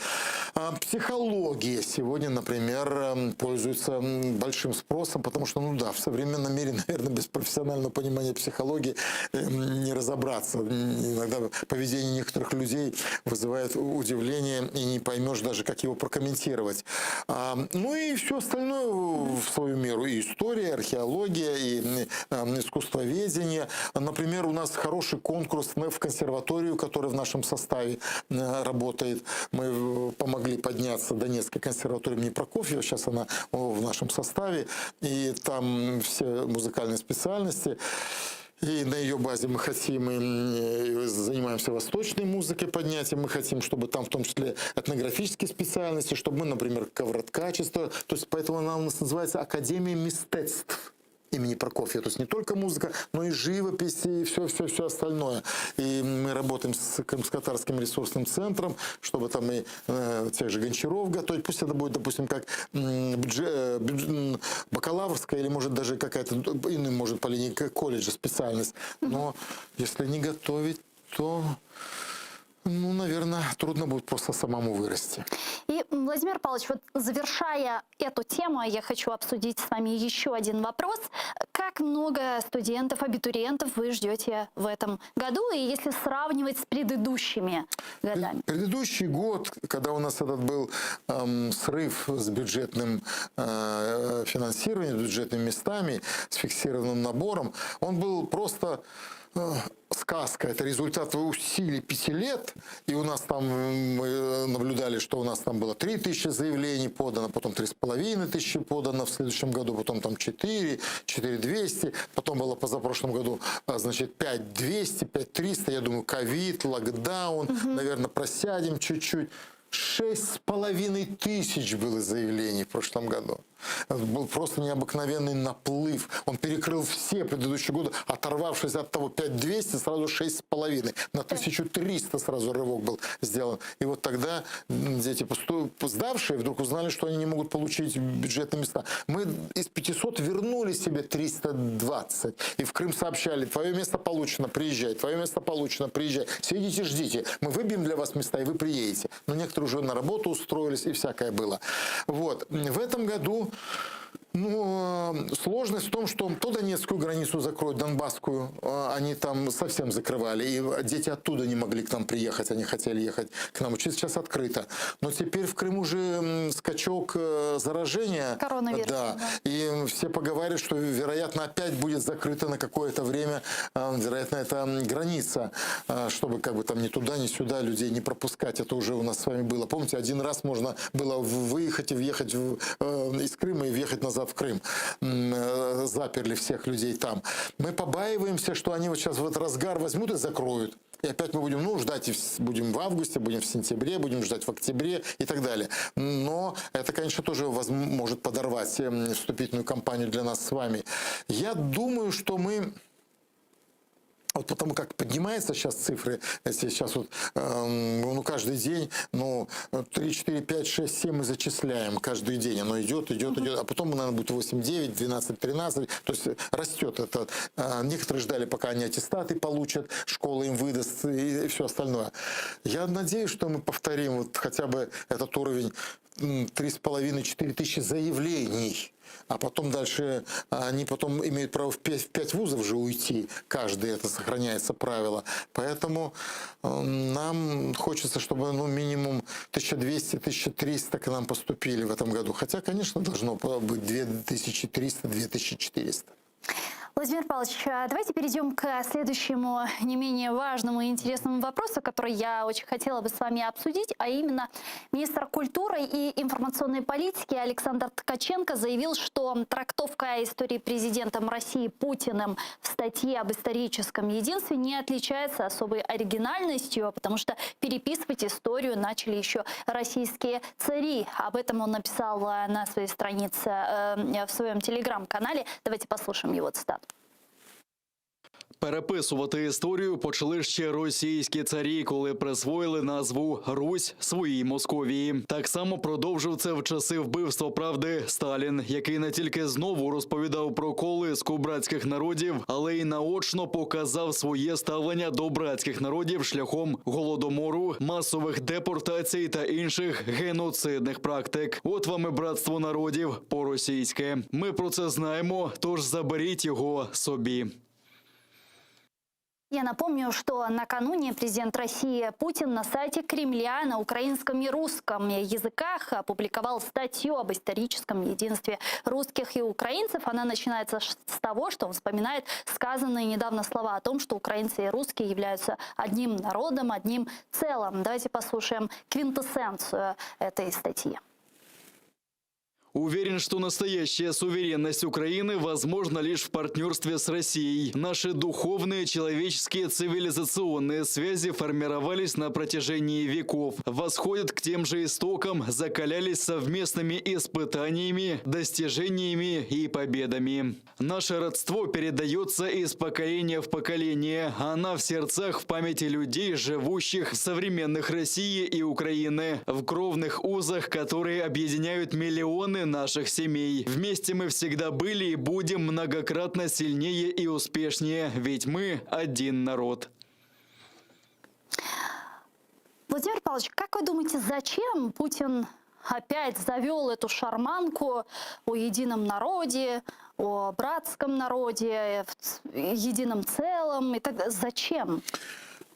А, психология сегодня, например, пользуется большим спросом, потому что, ну да, в современном мире, наверное, без профессионального понимания психологии не разобраться. Иногда поведение некоторых людей вызывает удивление, и не поймешь даже, как его прокомментировать. А, ну и все остальное в свою меру. И история, археология, и искусствоведение. Например, у нас хороший конкурс в консерваторию, которая в нашем составе работает. Мы помогли подняться Донецкой консерватории имени Прокофьева. Сейчас она в нашем составе. И там все музыкальные специальности. И на ее базе мы хотим, и занимаемся восточной музыкой поднятием, мы хотим, чтобы там в том числе этнографические специальности, чтобы мы, например, ковроткачество, то есть поэтому она у нас называется Академия мистецтв имени Прокофьева. То есть не только музыка, но и живопись, и все-все-все остальное. И мы работаем с Крымско-Татарским ресурсным центром, чтобы там и э, тех же гончаров готовить. Пусть это будет, допустим, как бюджет, э, бакалаврская или, может, даже какая-то иным, может, по линии колледжа специальность. Но если не готовить, то ну, наверное, трудно будет просто самому вырасти. И, Владимир Павлович, вот завершая эту тему, я хочу обсудить с вами еще один вопрос. Как много студентов, абитуриентов вы ждете в этом году, и если сравнивать с предыдущими годами? Предыдущий год, когда у нас этот был эм, срыв с бюджетным э, финансированием, с бюджетными местами, с фиксированным набором, он был просто э, сказка, это результат усилий пяти лет, и у нас там, мы наблюдали, что у нас там было 3 тысячи заявлений подано, потом 3,5 тысячи подано в следующем году, потом там 4, 4200, потом было позапрошлом году, а, значит, 5200, 5300, я думаю, ковид, локдаун, угу. наверное, просядем чуть-чуть. 6500 было заявлений в прошлом году. Был просто необыкновенный наплыв. Он перекрыл все предыдущие годы, оторвавшись от того 5200, сразу 6,5. На 1300 сразу рывок был сделан. И вот тогда дети, сдавшие, вдруг узнали, что они не могут получить бюджетные места. Мы из 500 вернули себе 320. И в Крым сообщали, твое место получено, приезжай, твое место получено, приезжай. Сидите, ждите. Мы выбьем для вас места, и вы приедете. Но некоторые уже на работу устроились, и всякое было. Вот. В этом году ну, сложность в том, что то Донецкую границу закроют, Донбасскую, а, они там совсем закрывали, и дети оттуда не могли к нам приехать, они хотели ехать к нам учиться, сейчас открыто. Но теперь в Крыму уже скачок э, заражения. Коронавирус. Да. да. И все поговаривают, что, вероятно, опять будет закрыта на какое-то время, э, вероятно, это граница, э, чтобы как бы там ни туда, ни сюда людей не пропускать. Это уже у нас с вами было. Помните, один раз можно было выехать и въехать в, из Крыма и въехать назад в Крым. Э, заперли всех людей там. Мы побаиваемся, что они вот сейчас в этот разгар возьмут и закроют. И опять мы будем, ну, ждать, будем в августе, будем в сентябре, будем ждать в октябре и так далее. Но это, конечно, тоже может подорвать эм, вступительную кампанию для нас с вами. Я думаю, что мы вот потому как поднимаются сейчас цифры, если сейчас вот, э, ну, каждый день, ну, 3, 4, 5, 6, 7 мы зачисляем каждый день. Оно идет, идет, идет, а потом, наверное, будет 8, 9, 12, 13. То есть растет это. Э, некоторые ждали, пока они аттестаты получат, школа им выдаст и, и все остальное. Я надеюсь, что мы повторим вот хотя бы этот уровень 3,5-4 тысячи заявлений. А потом дальше они потом имеют право в 5, в 5 вузов же уйти, каждый, это сохраняется правило. Поэтому э, нам хочется, чтобы ну, минимум 1200-1300 к нам поступили в этом году. Хотя, конечно, должно быть 2300-2400. Владимир Павлович, а давайте перейдем к следующему не менее важному и интересному вопросу, который я очень хотела бы с вами обсудить, а именно министр культуры и информационной политики Александр Ткаченко заявил, что трактовка истории президентом России Путиным в статье об историческом единстве не отличается особой оригинальностью, потому что переписывать историю начали еще российские цари. Об этом он написал на своей странице э, в своем телеграм-канале. Давайте послушаем его цитату. Переписувати історію почали ще російські царі, коли присвоїли назву Русь своїй Московії. Так само продовжив це в часи вбивства правди Сталін, який не тільки знову розповідав про колиску братських народів, але й наочно показав своє ставлення до братських народів шляхом голодомору, масових депортацій та інших геноцидних практик. От вам і братство народів по-російськи. Ми про це знаємо, тож заберіть його собі. Я напомню, что накануне президент России Путин на сайте Кремля на украинском и русском языках опубликовал статью об историческом единстве русских и украинцев. Она начинается с того, что он вспоминает сказанные недавно слова о том, что украинцы и русские являются одним народом, одним целым. Давайте послушаем квинтэссенцию этой статьи. Уверен, что настоящая суверенность Украины возможна лишь в партнерстве с Россией. Наши духовные, человеческие, цивилизационные связи формировались на протяжении веков, восходят к тем же истокам, закалялись совместными испытаниями, достижениями и победами. Наше родство передается из поколения в поколение. Она в сердцах, в памяти людей, живущих в современных России и Украины, в кровных узах, которые объединяют миллионы наших семей. Вместе мы всегда были и будем многократно сильнее и успешнее, ведь мы один народ. Владимир Павлович, как вы думаете, зачем Путин опять завел эту шарманку о едином народе, о братском народе, в едином целом и так далее? Зачем?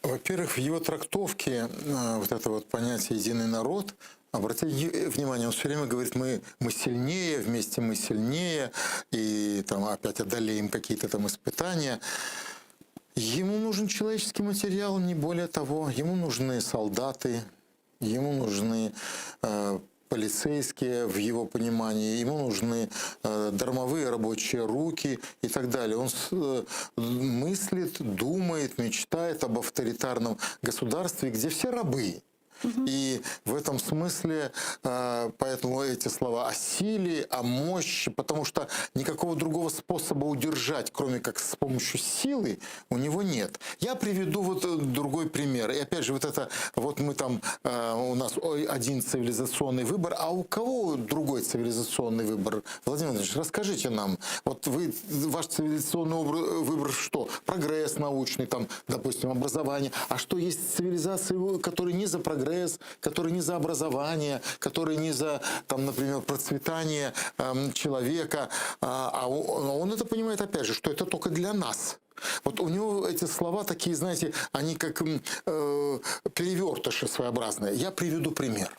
Во-первых, в его трактовке э, вот это вот понятие «единый народ» Обратите внимание, он все время говорит, мы, мы сильнее, вместе мы сильнее, и там опять одолеем какие-то там испытания. Ему нужен человеческий материал, не более того. Ему нужны солдаты, ему нужны э, полицейские в его понимании, ему нужны э, дармовые рабочие руки и так далее. Он с, э, мыслит, думает, мечтает об авторитарном государстве, где все рабы. И в этом смысле, э, поэтому эти слова о силе, о мощи, потому что никакого другого способа удержать, кроме как с помощью силы, у него нет. Я приведу вот э, другой пример. И опять же, вот это, вот мы там, э, у нас один цивилизационный выбор, а у кого другой цивилизационный выбор? Владимир Владимирович, расскажите нам, вот вы, ваш цивилизационный выбор что? Прогресс научный, там, допустим, образование. А что есть цивилизации, которые не за прогресс, которые не за образование, которые не за, там, например, процветание эм, человека. А, а он это понимает, опять же, что это только для нас. Вот у него эти слова такие, знаете, они как э, перевертыши своеобразные. Я приведу пример.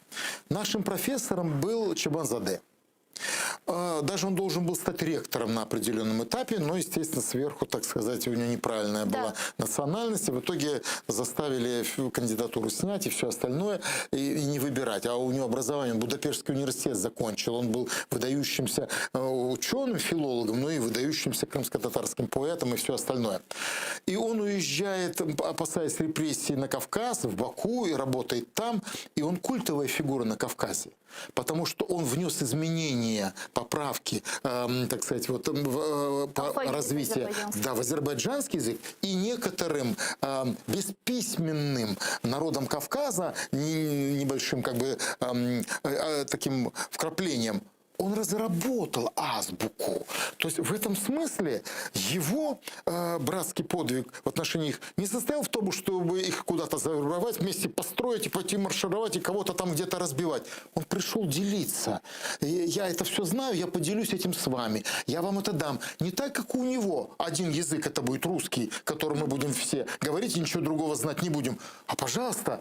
Нашим профессором был Чабанзаде. А, даже он должен был стать ректором на определенном этапе, но, естественно, сверху, так сказать, у него неправильная да. была национальность. И в итоге заставили кандидатуру снять и все остальное, и, и не выбирать. А у него образование, он Будапештский университет закончил, он был выдающимся э, ученым, филологом, но и выдающимся крымско-татарским поэтом и все остальное. И он уезжает, опасаясь репрессий на Кавказ, в Баку, и работает там, и он культовая фигура на Кавказе потому что он внес изменения, поправки, э, так сказать, вот, в, э, по развитию да, в азербайджанский язык и некоторым э, бесписьменным народам Кавказа, не, небольшим как бы э, э, таким вкраплением, он разработал азбуку. То есть в этом смысле его э, братский подвиг в отношении их не состоял в том, чтобы их куда-то завербовать, вместе построить и пойти маршировать и кого-то там где-то разбивать. Он пришел делиться. Я это все знаю, я поделюсь этим с вами. Я вам это дам. Не так, как у него. Один язык это будет русский, которым мы будем все говорить и ничего другого знать не будем. А пожалуйста,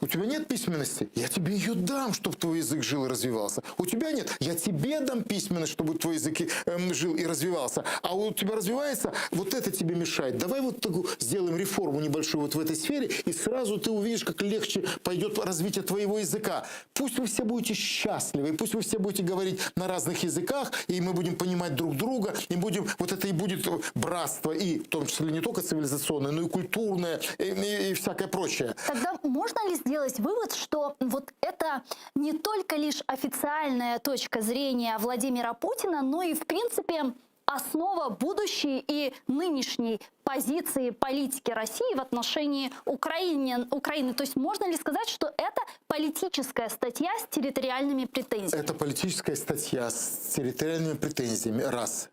у тебя нет письменности? Я тебе ее дам, чтобы твой язык жил и развивался. У тебя нет? Я тебе дам письменность, чтобы твой язык эм, жил и развивался. А у тебя развивается, вот это тебе мешает. Давай вот такую сделаем реформу небольшую вот в этой сфере, и сразу ты увидишь, как легче пойдет развитие твоего языка. Пусть вы все будете счастливы, пусть вы все будете говорить на разных языках, и мы будем понимать друг друга, и будем, вот это и будет братство, и в том числе не только цивилизационное, но и культурное, и, и, и всякое прочее. Тогда можно ли сделать вывод, что вот это не только лишь официальная точка зрения Владимира Путина, но и, в принципе, основа будущей и нынешней позиции политики России в отношении Украины, Украины. То есть можно ли сказать, что это политическая статья с территориальными претензиями? Это политическая статья с территориальными претензиями, раз.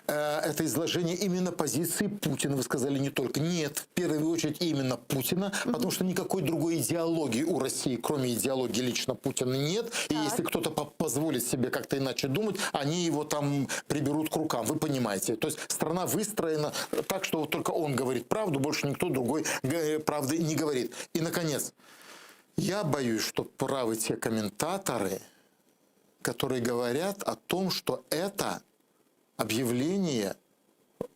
Э, это изложение именно позиции Путина, вы сказали не только. Нет, в первую очередь именно Путина, потому что никакой другой идеологии у России, кроме идеологии лично Путина, нет. И если кто-то позволит себе как-то иначе думать, они его там приберут к рукам, вы понимаете. То есть страна выстроена так, что вот только он говорит правду, больше никто другой э, правды не говорит. И, наконец, я боюсь, что правы те комментаторы, которые говорят о том, что это объявление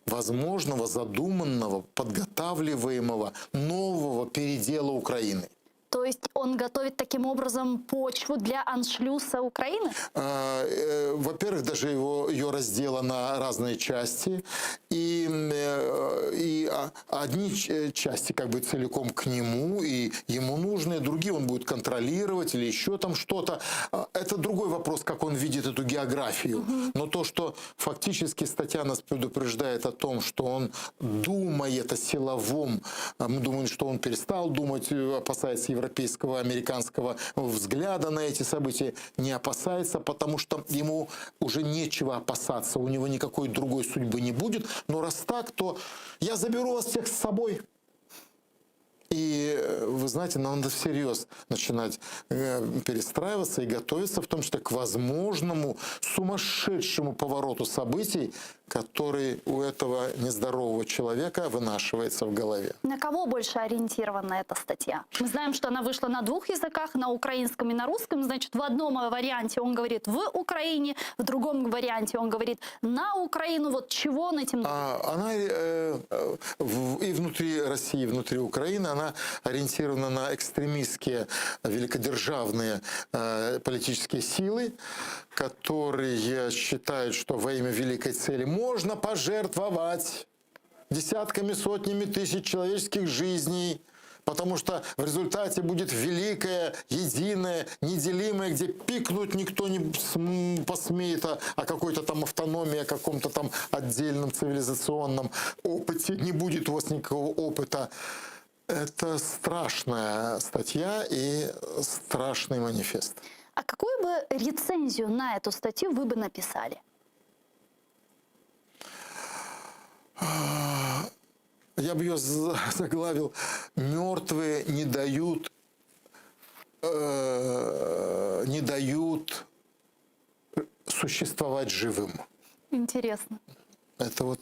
возможного, задуманного, подготавливаемого нового передела Украины. То есть он готовит таким образом почву для аншлюса Украины? А, э, во-первых, даже его, ее раздела на разные части. И, э, и а, одни э, части как бы целиком к нему, и ему нужны, другие он будет контролировать или еще там что-то. А, это другой вопрос, как он видит эту географию. Но то, что фактически статья нас предупреждает о том, что он думает о силовом, мы думаем, что он перестал думать, опасается европейского, американского взгляда на эти события, не опасается, потому что ему уже нечего опасаться, у него никакой другой судьбы не будет. Но раз так, то я заберу вас всех с собой. И э, вы знаете, нам надо всерьез начинать э, перестраиваться и готовиться, в том числе к возможному сумасшедшему повороту событий, который у этого нездорового человека вынашивается в голове. На кого больше ориентирована эта статья? Мы знаем, что она вышла на двух языках, на украинском и на русском. Значит, в одном варианте он говорит в Украине, в другом варианте он говорит на Украину. Вот чего он этим... А, она э, э, в, и внутри России, и внутри Украины, она ориентирована на экстремистские великодержавные э, политические силы, которые считают, что во имя великой цели можно пожертвовать десятками, сотнями тысяч человеческих жизней, потому что в результате будет великое, единое, неделимое, где пикнуть никто не посмеет о, о какой-то там автономии, о каком-то там отдельном цивилизационном опыте. Не будет у вас никакого опыта. Это страшная статья и страшный манифест. А какую бы рецензию на эту статью вы бы написали? Я бы ее заглавил «Мертвые не дают, э, не дают существовать живым». Интересно. Это вот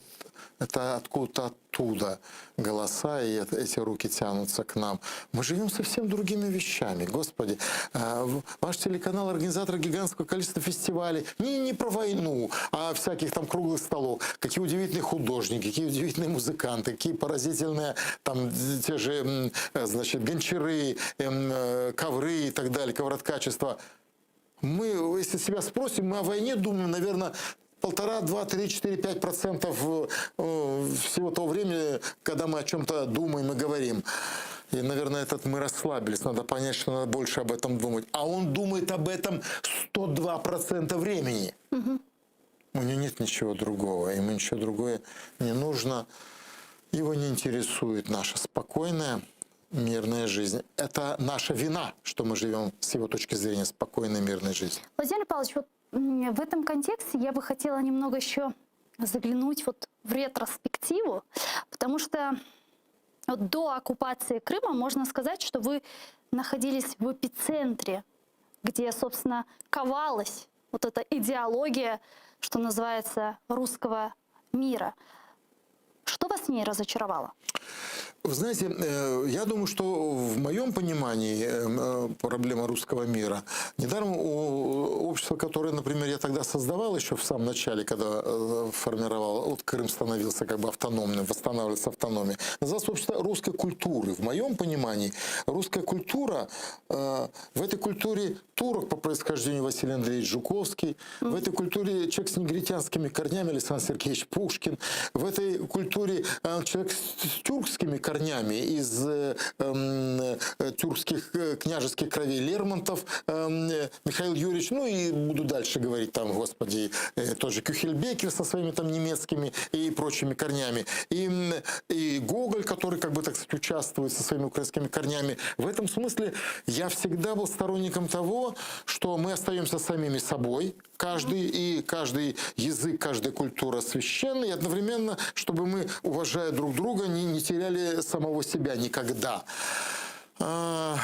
это откуда-то оттуда голоса, и это, эти руки тянутся к нам. Мы живем совсем другими вещами, Господи. А, ваш телеканал организатор гигантского количества фестивалей. Не, не про войну, а всяких там круглых столов. Какие удивительные художники, какие удивительные музыканты, какие поразительные там те же, значит, гончары, эм, э, ковры и так далее, ковроткачество. Мы, если себя спросим, мы о войне думаем, наверное, полтора, два, три, четыре, пять процентов э, всего того времени, когда мы о чем-то думаем и говорим. И, наверное, этот мы расслабились. Надо понять, что надо больше об этом думать. А он думает об этом 102% времени. Угу. У него нет ничего другого. Ему ничего другое не нужно. Его не интересует наша спокойная, мирная жизнь. Это наша вина, что мы живем с его точки зрения спокойной, мирной жизнью. Владимир Павлович, вот в этом контексте я бы хотела немного еще заглянуть вот в ретроспективу, потому что вот до оккупации Крыма можно сказать, что вы находились в эпицентре, где, собственно, ковалась вот эта идеология, что называется, русского мира. Что вас в ней разочаровало? Вы знаете, э, я думаю, что в моем понимании э, э, проблема русского мира, недаром у общества, которое, например, я тогда создавал еще в самом начале, когда формировал, вот Крым становился как бы автономным, восстанавливался автономия, называлось общество русской культуры. В моем понимании русская культура, в этой культуре турок по происхождению Василий Андреевич Жуковский, в этой культуре человек с негритянскими корнями Александр Сергеевич Пушкин, в этой культуре человек с тюркскими корнями. корнями, из э, э, тюркских княжеских кровей Лермонтов, э, Михаил Юрьевич, ну и буду дальше говорить там, господи, тоже Кюхельбекер со своими там немецкими и прочими корнями, и, и Гоголь, который, как бы, так сказать, участвует со своими украинскими корнями. В этом смысле я всегда был сторонником того, что мы остаемся самими собой, каждый, и каждый язык, каждая культура священна, и одновременно, чтобы мы, уважая друг друга, не, не теряли самого себя никогда. А,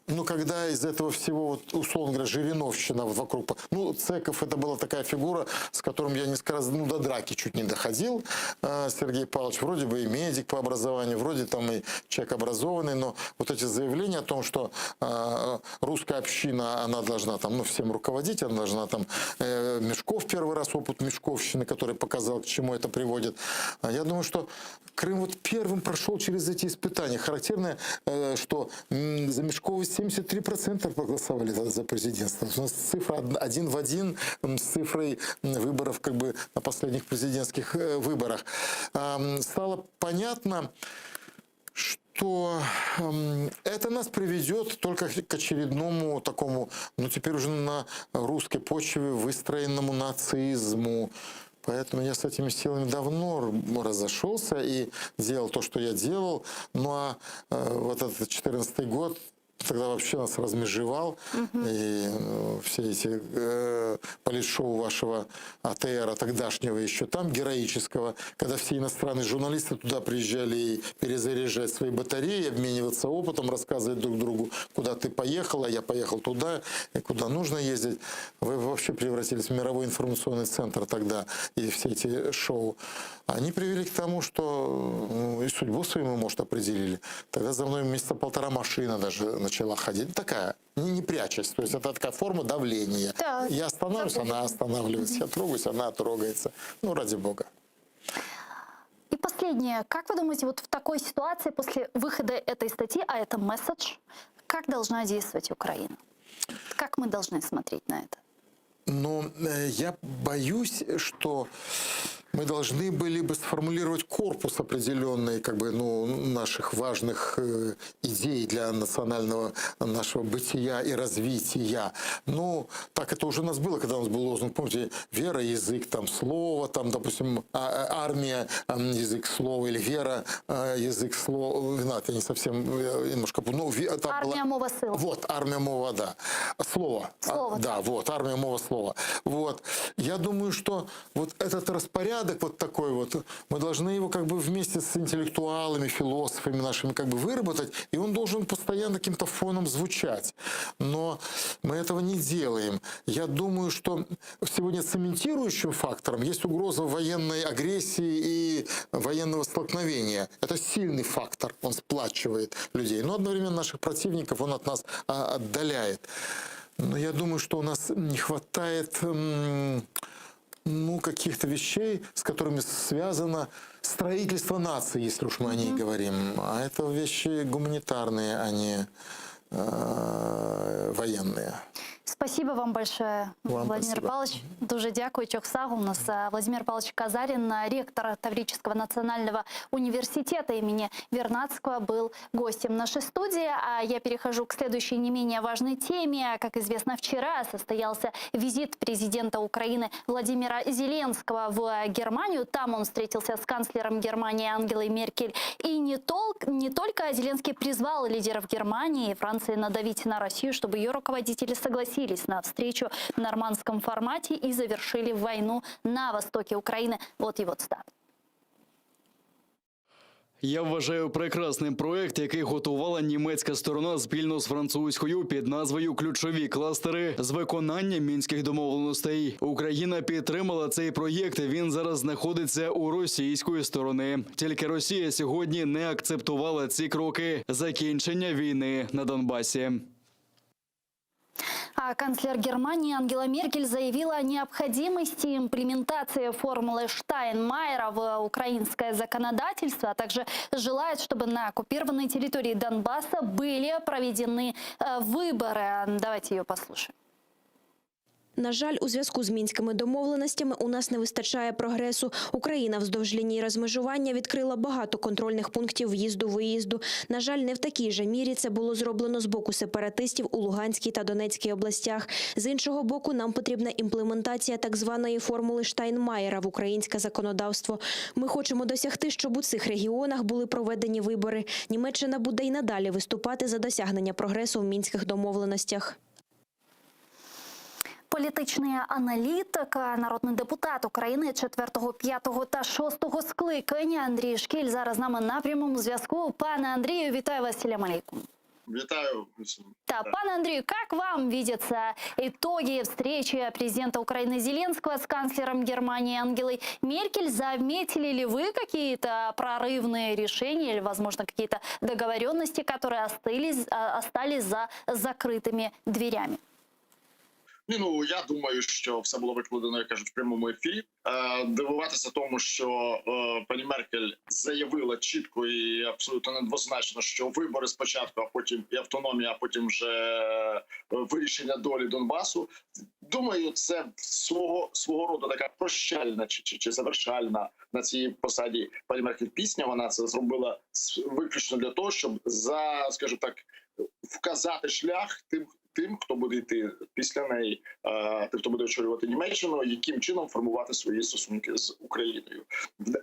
ну, когда из этого всего, вот, условно говоря, Жириновщина вокруг... Ну, Цеков это была такая фигура, с которым я несколько раз, ну, до драки чуть не доходил. А, Сергей Павлович вроде бы и медик по образованию, вроде там и человек образованный, но вот эти заявления о том, что э, русская община, она должна там, ну, всем руководить, она должна там... Э, Мешков первый раз, опыт Мешковщины, который показал, к чему это приводит. А я думаю, что Крым вот первым прошел через эти испытания. Характерно, э, что за Мешкова 73% проголосовали за президентство. У нас цифра один в один с цифрой выборов как бы на последних президентских э, выборах. Стало понятно, что это нас приведет только к очередному такому, ну теперь уже на русской почве выстроенному нацизму. Поэтому я с этими силами давно разошелся и делал то, что я делал. Ну а э, вот этот 14 год тогда вообще нас размежевал. Угу. И ну, все эти э, политшоу вашего АТРа тогдашнего еще там, героического, когда все иностранные журналисты туда приезжали и перезаряжать свои батареи, обмениваться опытом, рассказывать друг другу, куда ты поехал, а я поехал туда, и куда нужно ездить. Вы вообще превратились в мировой информационный центр тогда, и все эти шоу. Они привели к тому, что ну, и судьбу свою мы, может, определили. Тогда за мной месяца полтора машина даже начала ходить. Такая, не, не прячась. То есть это такая форма давления. Да. Я останавливаюсь, она останавливается. Я трогаюсь, она трогается. Ну, ради бога. И последнее. Как вы думаете, вот в такой ситуации после выхода этой статьи, а это месседж, как должна действовать Украина? Как мы должны смотреть на это? Но э, я боюсь, что мы должны были бы сформулировать корпус определенный как бы, ну, наших важных э, идей для национального нашего бытия и развития. Ну, так это уже у нас было, когда у нас был лозунг, помните, вера, язык, там, слово, там, допустим, а, а, армия, язык, слово, или вера, а, язык, слово. Виноват, я не совсем, я немножко... Ну, там армия, была, мова, сила. Вот, армия, мова, да. Слово. Слово. А, да, вот, армия, мова, слово. Вот. Я думаю, что вот этот распорядок вот такой вот, мы должны его как бы вместе с интеллектуалами, философами нашими как бы выработать, и он должен постоянно каким-то фоном звучать. Но мы этого не делаем. Я думаю, что сегодня цементирующим фактором есть угроза военной агрессии и военного столкновения. Это сильный фактор, он сплачивает людей. Но одновременно наших противников он от нас а, отдаляет. Но я думаю, что у нас не хватает ну, каких-то вещей, с которыми связано строительство нации, если уж мы о ней mm-hmm. говорим. А это вещи гуманитарные, а не э, военные. Спасибо вам большое, Вам Владимир спасибо. Павлович. Дуже дякую, Çoq sağ oluñız. Владимир Павлович Казарин, ректор Таврического национального университета имени Вернадского, был гостем нашей студии. А я перехожу к следующей не менее важной теме. Как известно, вчера состоялся визит президента Украины Владимира Зеленского в Германию. Там он встретился с канцлером Германии Ангелой Меркель. И не, тол не только Зеленский призвал лидеров Германии и Франции надавить на Россию, чтобы ее руководители согласились на встречу в нормандском формате и завершили войну на востоке Украины. Вот его цитата. Я вважаю прекрасним проект, який готувала німецька сторона спільно з французькою під назвою Ключові кластери з виконання мінських домовленостей. Україна підтримала цей проєкт. Він зараз знаходиться у російської сторони. Тільки Росія сьогодні не акцептувала ці кроки закінчення війни на Донбасі. А канцлер Германии Ангела Меркель заявила о необходимости имплементации формулы Штайнмайера в украинское законодательство, а также желает, чтобы на оккупированной территории Донбасса были проведены э, выборы. Давайте ее послушаем. На жаль, у зв'язку з мінськими домовленостями у нас не вистачає прогресу. Україна вздовж лінії розмежування відкрила багато контрольних пунктів в'їзду-виїзду. На жаль, не в такій же мірі це було зроблено з боку сепаратистів у Луганській та Донецькій областях. З іншого боку, нам потрібна імплементація так званої формули Штайнмаєра в українське законодавство. Ми хочемо досягти, щоб у цих регіонах були проведені вибори. Німеччина буде й надалі виступати за досягнення прогресу в мінських домовленостях. Політичний аналітик, народний депутат України 4, 5 та 6 скликання Андрій Шкіль зараз з нами на прямому зв'язку. Пане Андрію, вітаю вас, селям алейкум. Вітаю. Да, пане Андрію, как вам видятся итоги встречи президента Украины Зеленского с канцлером Германии Ангелой Меркель? Заметили ли вы какие-то прорывные решения или, возможно, какие-то договоренности, которые остались, остались за закрытыми дверями? Ні, ну я думаю, що все було викладено, як кажуть, в прямому ефірі. Е, дивуватися тому, що е, пані Меркель заявила чітко і абсолютно недвозначно, що вибори спочатку, а потім і автономія, а потім вже е, вирішення долі Донбасу. Думаю, це свого свого роду така прощальна чи, чи, чи завершальна на цій посаді пані Меркель пісня. Вона це зробила виключно для того, щоб за, скажімо так, вказати шлях тим, тим, хто буде йти після неї, е, тим, хто буде очолювати Німеччину, яким чином формувати свої стосунки з Україною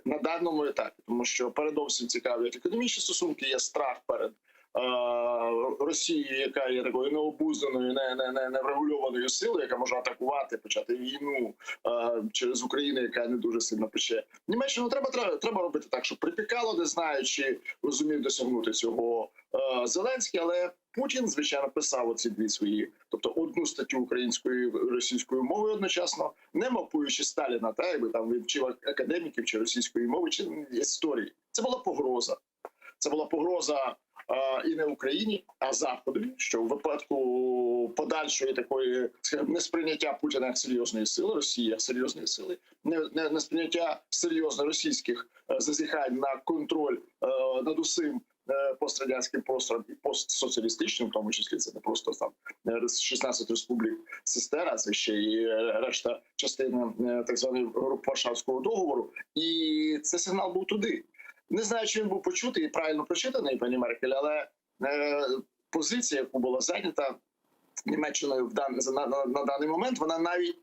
на даному етапі, тому що передовсім цікавлять економічні стосунки, є страх перед. Е, Росією, яка є такою необузданою, не, не, не, неврегульованою силою, яка може атакувати, почати війну е, через Україну, яка не дуже сильно пече. Німеччину треба треба, треба робити так, щоб припікало, не знаю, чи розумів досягнути цього е, Зеленський, але Путін, звичайно, писав оці дві свої, тобто одну статтю українською і російською мовою одночасно, не мапуючи Сталіна, та якби там він вчив академіків чи російської мови, чи історії. Це була погроза. Це була погроза е, і не Україні, а Заходу, що в випадку подальшої такої скажімо, несприйняття Путіна як серйозної сили, Росії як серйозної сили, не, не, несприйняття серйозно російських е, зазіхань на контроль е, над усім пострадянським простором і постсоціалістичним, в тому числі це не просто там 16 республік сестер, а це ще і решта частини так званої груп Варшавського договору. І це сигнал був туди. Не знаю, чи він був почутий і правильно прочитаний пані Меркель, але е, позиція, яку була зайнята Німеччиною в дан, на, на, на даний момент, вона навіть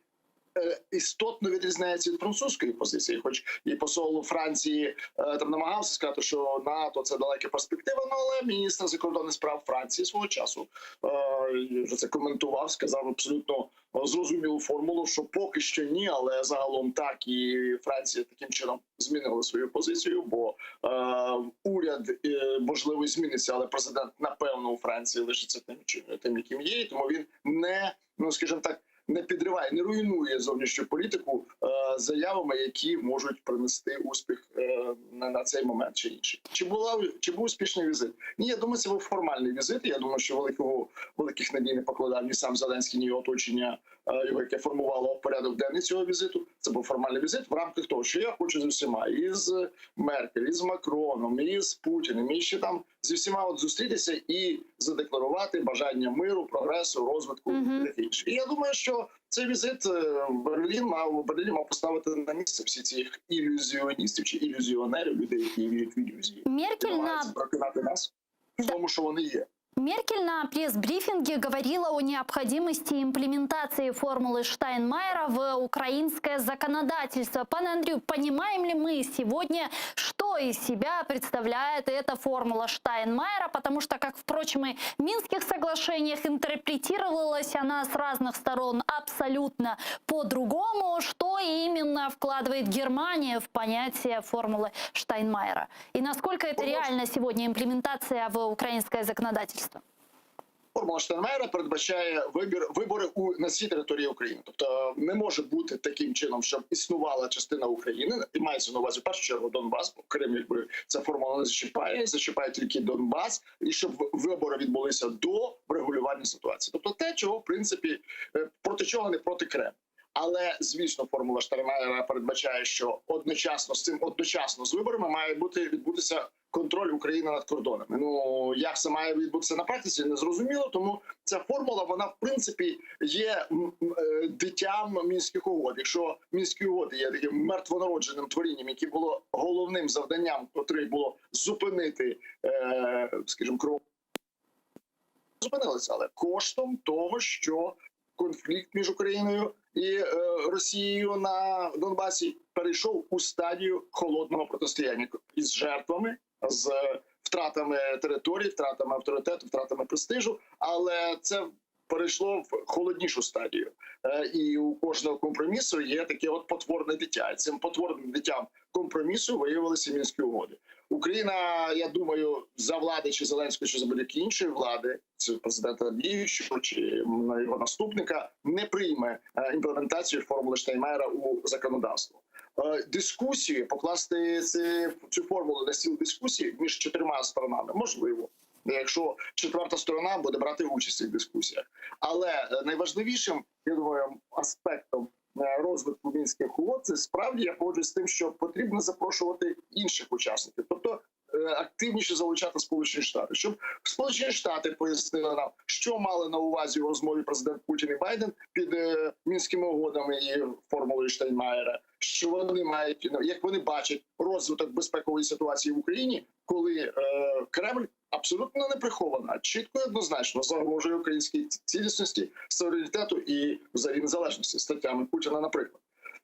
е, істотно відрізняється від французької позиції. Хоч і посол Франції е, там намагався сказати, що НАТО це далека перспектива, ну, але міністр закордонних справ Франції свого часу е, вже це коментував, сказав абсолютно зрозумілу формулу, що поки що ні, але загалом так і Франція таким чином змінила свою позицію, бо е, уряд е, можливо зміниться, але президент напевно у Франції лишиться тим, тим, яким є, і тому він не ну скажімо так. Не підриває, не руйнує зовнішню політику е, заявами, які можуть принести успіх е, на, на цей момент чи інший. Чи була чи був успішний візит? Ні, я думаю, це був формальний візит. Я думаю, що великого великих надій не покладав ні сам Зеленський, ні його оточення, е, його, яке формувало порядок денний цього візиту. Це був формальний візит в рамках того, що я хочу з усіма, і з Меркель, і з Макроном, і з Путіним, і ще там зі всіма от зустрітися і задекларувати бажання миру, прогресу, розвитку і таке інше. І я думаю, що цей візит е, в Берлін мав в Берліні мав поставити на місце всі цих ілюзіоністів чи ілюзіонерів, людей, які вірять в ілюзії. Меркель на переконати нас в тому, що вони є. Меркель на пресс-брифинге говорила о необходимости имплементации формулы Штайнмайера в украинское законодательство. Пане Андрію, понимаем ли мы сегодня, что из себя представляет эта формула Штайнмайера? Потому что, как, впрочем, и в Минских соглашениях интерпретировалась она с разных сторон абсолютно по-другому. Что именно вкладывает Германия в понятие формулы Штайнмайера? И насколько это реально сегодня имплементация в украинское законодательство? Формула Штайнмайера передбачає вибір вибори у на всій території України. Тобто не може бути таким чином, щоб існувала частина України, і мається на увазі в першу чергу Донбас, бо Крим, якби ця формула не зачіпає, зачіпає тільки Донбас, і щоб вибори відбулися до врегулювання ситуації. Тобто те, чого в принципі е, проти чого не проти Кремль. Але звісно, формула Штайнмайера передбачає, що одночасно з цим, одночасно з виборами має бути відбутися Контроль України над кордонами. Ну як це має відбутися на практиці, не зрозуміло. Тому ця формула вона в принципі є е, дитям мінських угод. Якщо мінські угоди є таким мертвонародженим творінням, яке було головним завданням, котре було зупинити, е, скажімо, кров зупинилися, але коштом того, що конфлікт між Україною і е, Росією на Донбасі перейшов у стадію холодного протистояння із жертвами, з втратами території, втратами авторитету, втратами престижу, але це перейшло в холоднішу стадію. Е, І у кожного компромісу є таке от потворне дитя. І цим потворним дитям компромісу виявилися мінські угоди. Україна, я думаю, за влади чи Зеленського, чи за будь-якої іншої влади, чи президента діючого, чи його наступника, не прийме е, імплементацію формули Штайнмаєра у законодавство. Е, Дискусії покласти цю формулу на стіл дискусії між чотирма сторонами можливо. Якщо четверта сторона буде брати участь в цих дискусіях, але е, найважливішим, я думаю, аспектом розвитку мінських угод, це справді я погоджуюсь з тим, що потрібно запрошувати інших учасників, тобто е, активніше залучати Сполучені Штати, щоб Сполучені Штати пояснили нам, що мали на увазі у розмові президент Путін і Байден під е, мінськими угодами і формулою Штайнмаєра, що вони мають ну, як вони бачать розвиток безпекової ситуації в Україні, коли е, Кремль абсолютно не приховано, а чітко і однозначно загрожує українській цілісності, суверенітету і взагалі незалежності статтями Путіна, наприклад.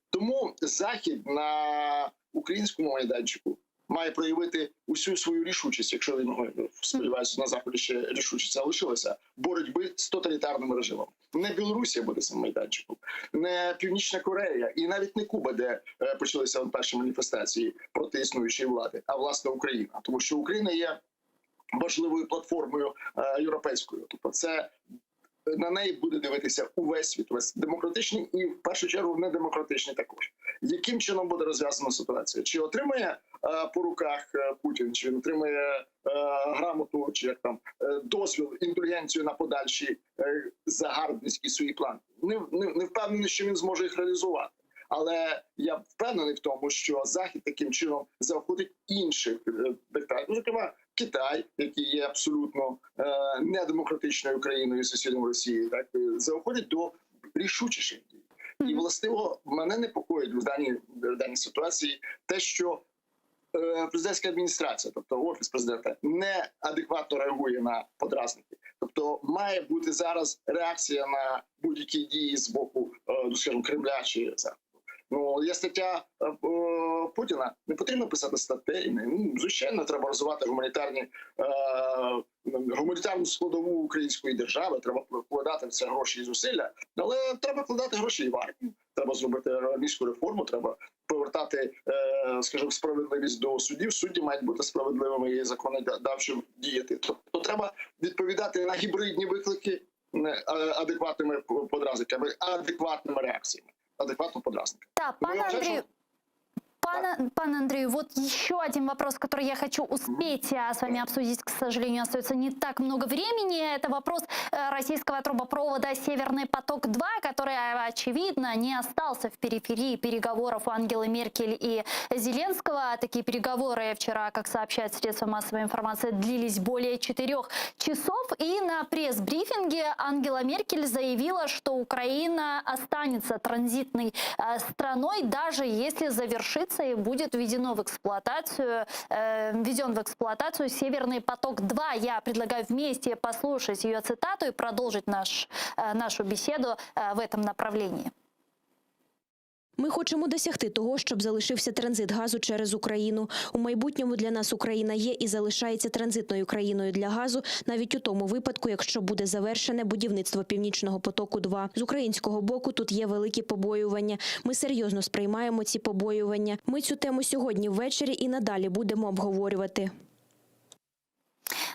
Тому Захід на українському майданчику має проявити усю свою рішучість, якщо він ну, сподіваюся, на заході ще рішучість залишилася боротьби з тоталітарним режимом. Не Білорусія буде цим майданчиком, не Північна Корея і навіть не Куба, де е, почалися перші маніфестації проти існуючої влади, а власне Україна, тому що Україна є важливою платформою е, європейською. Тобто, це на неї буде дивитися увесь світ, увесь демократичний і в першу чергу недемократичний також. Яким чином буде розв'язана ситуація? Чи отримає е, по руках е, Путін, чи він отримає е, грамоту, чи як там е, дозвіл, індульгенцію на подальші е, загарбницькі свої плани? Не, не, не впевнений, що він зможе їх реалізувати. Але я впевнений в тому, що Захід таким чином заохотить інших е, диктаторів, зокрема Китай, який є абсолютно е, недемократичною країною сусідом Росії, так е, заохотить до рішучіших дій. І властиво мене непокоїть в даній в даній ситуації те, що е, президентська адміністрація, тобто офіс президента, неадекватно реагує на подразники. Тобто має бути зараз реакція на будь-які дії з боку, ну, скажімо, Кремля чи Заходу. Ну, є стаття е, е, Путіна. Не потрібно писати статей. Ну, звичайно, треба розвивати гуманітарні е, гуманітарну складову української держави. Треба вкладати в це гроші і зусилля, але треба вкладати гроші і в армію. Треба зробити армійську реформу. Треба повертати, скажімо, справедливість до суддів. Судді мають бути справедливими і законодавчо діяти. Тобто треба відповідати на гібридні виклики адекватними подразниками, адекватними реакціями, адекватно подразниками. Да, пане Андрію, Пане, пане Андрею, вот еще один вопрос, который я хочу успеть а, с вами обсудить, к сожалению, остается не так много времени. Это вопрос э, российского трубопровода «Северный поток-2», который, э, очевидно, не остался в периферии переговоров Ангелы Меркель и Зеленского. Такие переговоры вчера, как сообщают средства массовой информации, длились более четырех часов. И на пресс-брифинге Ангела Меркель заявила, что Украина останется транзитной э, страной, даже если завершится и будет введено в эксплуатацию, э, введен в эксплуатацию Северный поток-2. Я предлагаю вместе послушать ее цитату и продолжить наш, э, нашу беседу э, в этом направлении. Ми хочемо досягти того, щоб залишився транзит газу через Україну. У майбутньому для нас Україна є і залишається транзитною країною для газу, навіть у тому випадку, якщо буде завершене будівництво Північного потоку 2 З українського боку тут є великі побоювання. Ми серйозно сприймаємо ці побоювання. Ми цю тему сьогодні ввечері і надалі будемо обговорювати.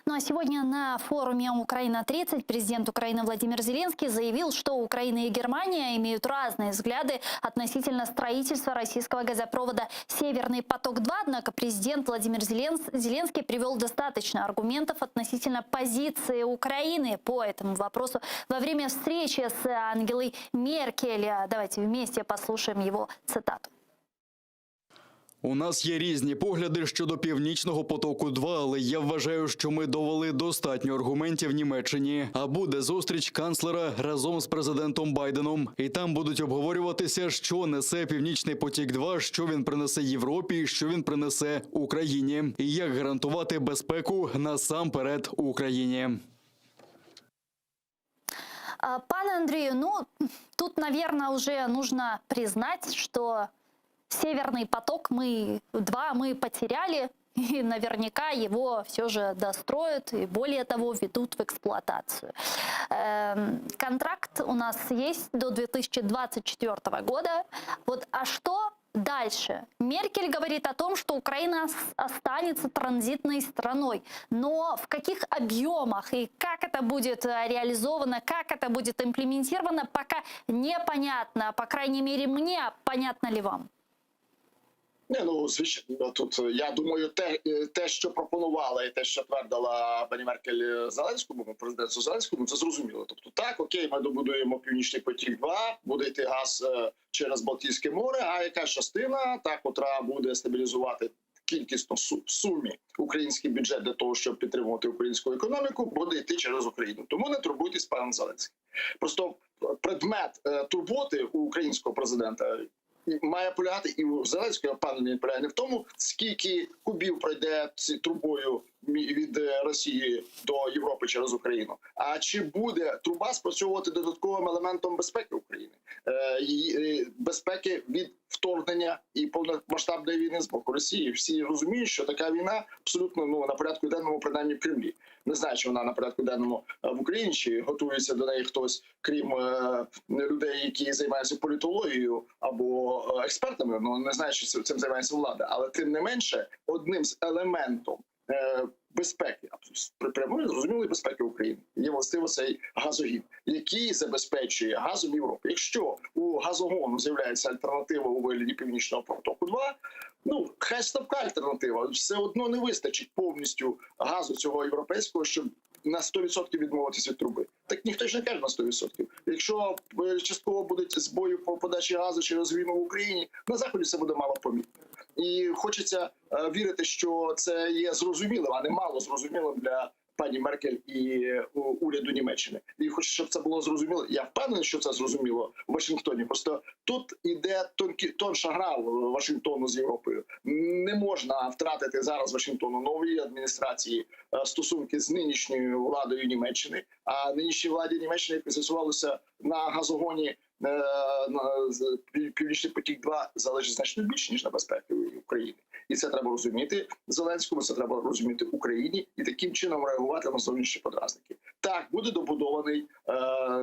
Ну а сегодня на форуме «Украина-30» президент Украины Владимир Зеленский заявил, что Украина и Германия имеют разные взгляды относительно строительства российского газопровода «Северный поток-2». Однако президент Владимир Зеленский привел достаточно аргументов относительно позиции Украины по этому вопросу во время встречи с Ангелой Меркель. Давайте вместе послушаем его цитату. У нас є різні погляди щодо Північного потоку 2 але я вважаю, що ми довели достатньо аргументів Німеччині. А буде зустріч канцлера разом з президентом Байденом, і там будуть обговорюватися, що несе Північний потік 2 що він принесе Європі, і що він принесе Україні, і як гарантувати безпеку насамперед Україні. А, Пане Андрію, ну тут, наверное, уже нужно признать, что Северный поток мы два мы потеряли, и наверняка его все же достроят и более того введут в эксплуатацию. Эм, контракт у нас есть до 2024 года. Вот, а что дальше? Меркель говорит о том, что Украина останется транзитной страной. Но в каких объемах и как это будет э, реализовано, как это будет имплементировано, пока непонятно. По крайней мере, мне понятно ли вам? Не, ну звичайно, тут е, я думаю, те, е, те, що пропонувала, і те, що твердила пані Меркель е, Зеленському, президенту Зеленському, це зрозуміло. Тобто, так, окей, ми добудуємо Північний потік 2 буде йти газ через Балтійське море. А якась частина, та котра буде стабілізувати кількісно в сумі український бюджет для того, щоб підтримувати українську економіку, буде йти через Україну. Тому не турбуйтесь, пан Зеленський. Просто предмет турботи у українського президента має полягати і у Зеленського, я полягає не в тому, скільки кубів пройде ці трубою від е, Росії до Європи через Україну. А чи буде труба спрацьовувати додатковим елементом безпеки України, е, її е, безпеки від вторгнення і повномасштабної війни з боку Росії? Всі розуміють, що така війна абсолютно ну на порядку денному, принаймні в Кремлі. Не знаю, чи вона на порядку денному в Україні, чи готується до неї хтось, крім людей, які займаються політологією або експертами. Ну не знаю, чи цим займається влада, але тим не менше, одним з елементом безпеки, прямої зрозумілої безпеки України є властиво цей газогін, який забезпечує газом Європу. Якщо у газогону з'являється альтернатива у вигляді Північного потоку 2 ну хай слабка альтернатива, все одно не вистачить повністю газу цього європейського, щоб на 100% відмовитися від труби. Так ніхто ж не каже на 100%. Якщо е, частково будуть збої по подачі газу через війну в Україні, на заході це буде мало помітно. І хочеться е, вірити, що це є зрозумілим, а не мало зрозумілим для пані Меркель і е, уряду Німеччини. І хочу, щоб це було зрозуміло. Я впевнений, що це зрозуміло в Вашингтоні. Просто тут іде тонкі тонша гра Вашингтону з Європою. Не можна втратити зараз Вашингтону новій адміністрації е, стосунки з нинішньою владою Німеччини. А нинішній владі Німеччини з'ясувалося на газогоні. Е, На Північний потік 2 залежить значно більше ніж на безпеки України, і це треба розуміти Зеленському. Це треба розуміти Україні і таким чином реагувати на зовнішні подразники. Так буде добудований е, е,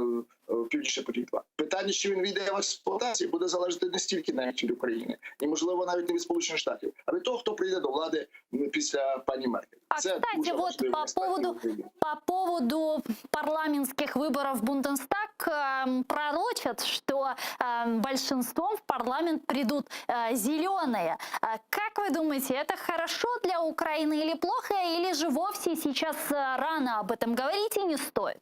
Північний потік 2 Питання, чи він війде в експлуатацію, буде залежати не стільки навіть від України, і можливо навіть не від Сполучених Штатів, а від того, хто прийде до влади після пані Меркель. А, Це кстати, дуже вот по поводу, по поводу парламентских выборов в Бундестаг эм, пророчат, что эм, большинством в парламент придут э, зеленые. А Как вы думаете, это хорошо для Украины или плохо, или же вовсе сейчас э, рано об этом говорить и не стоит?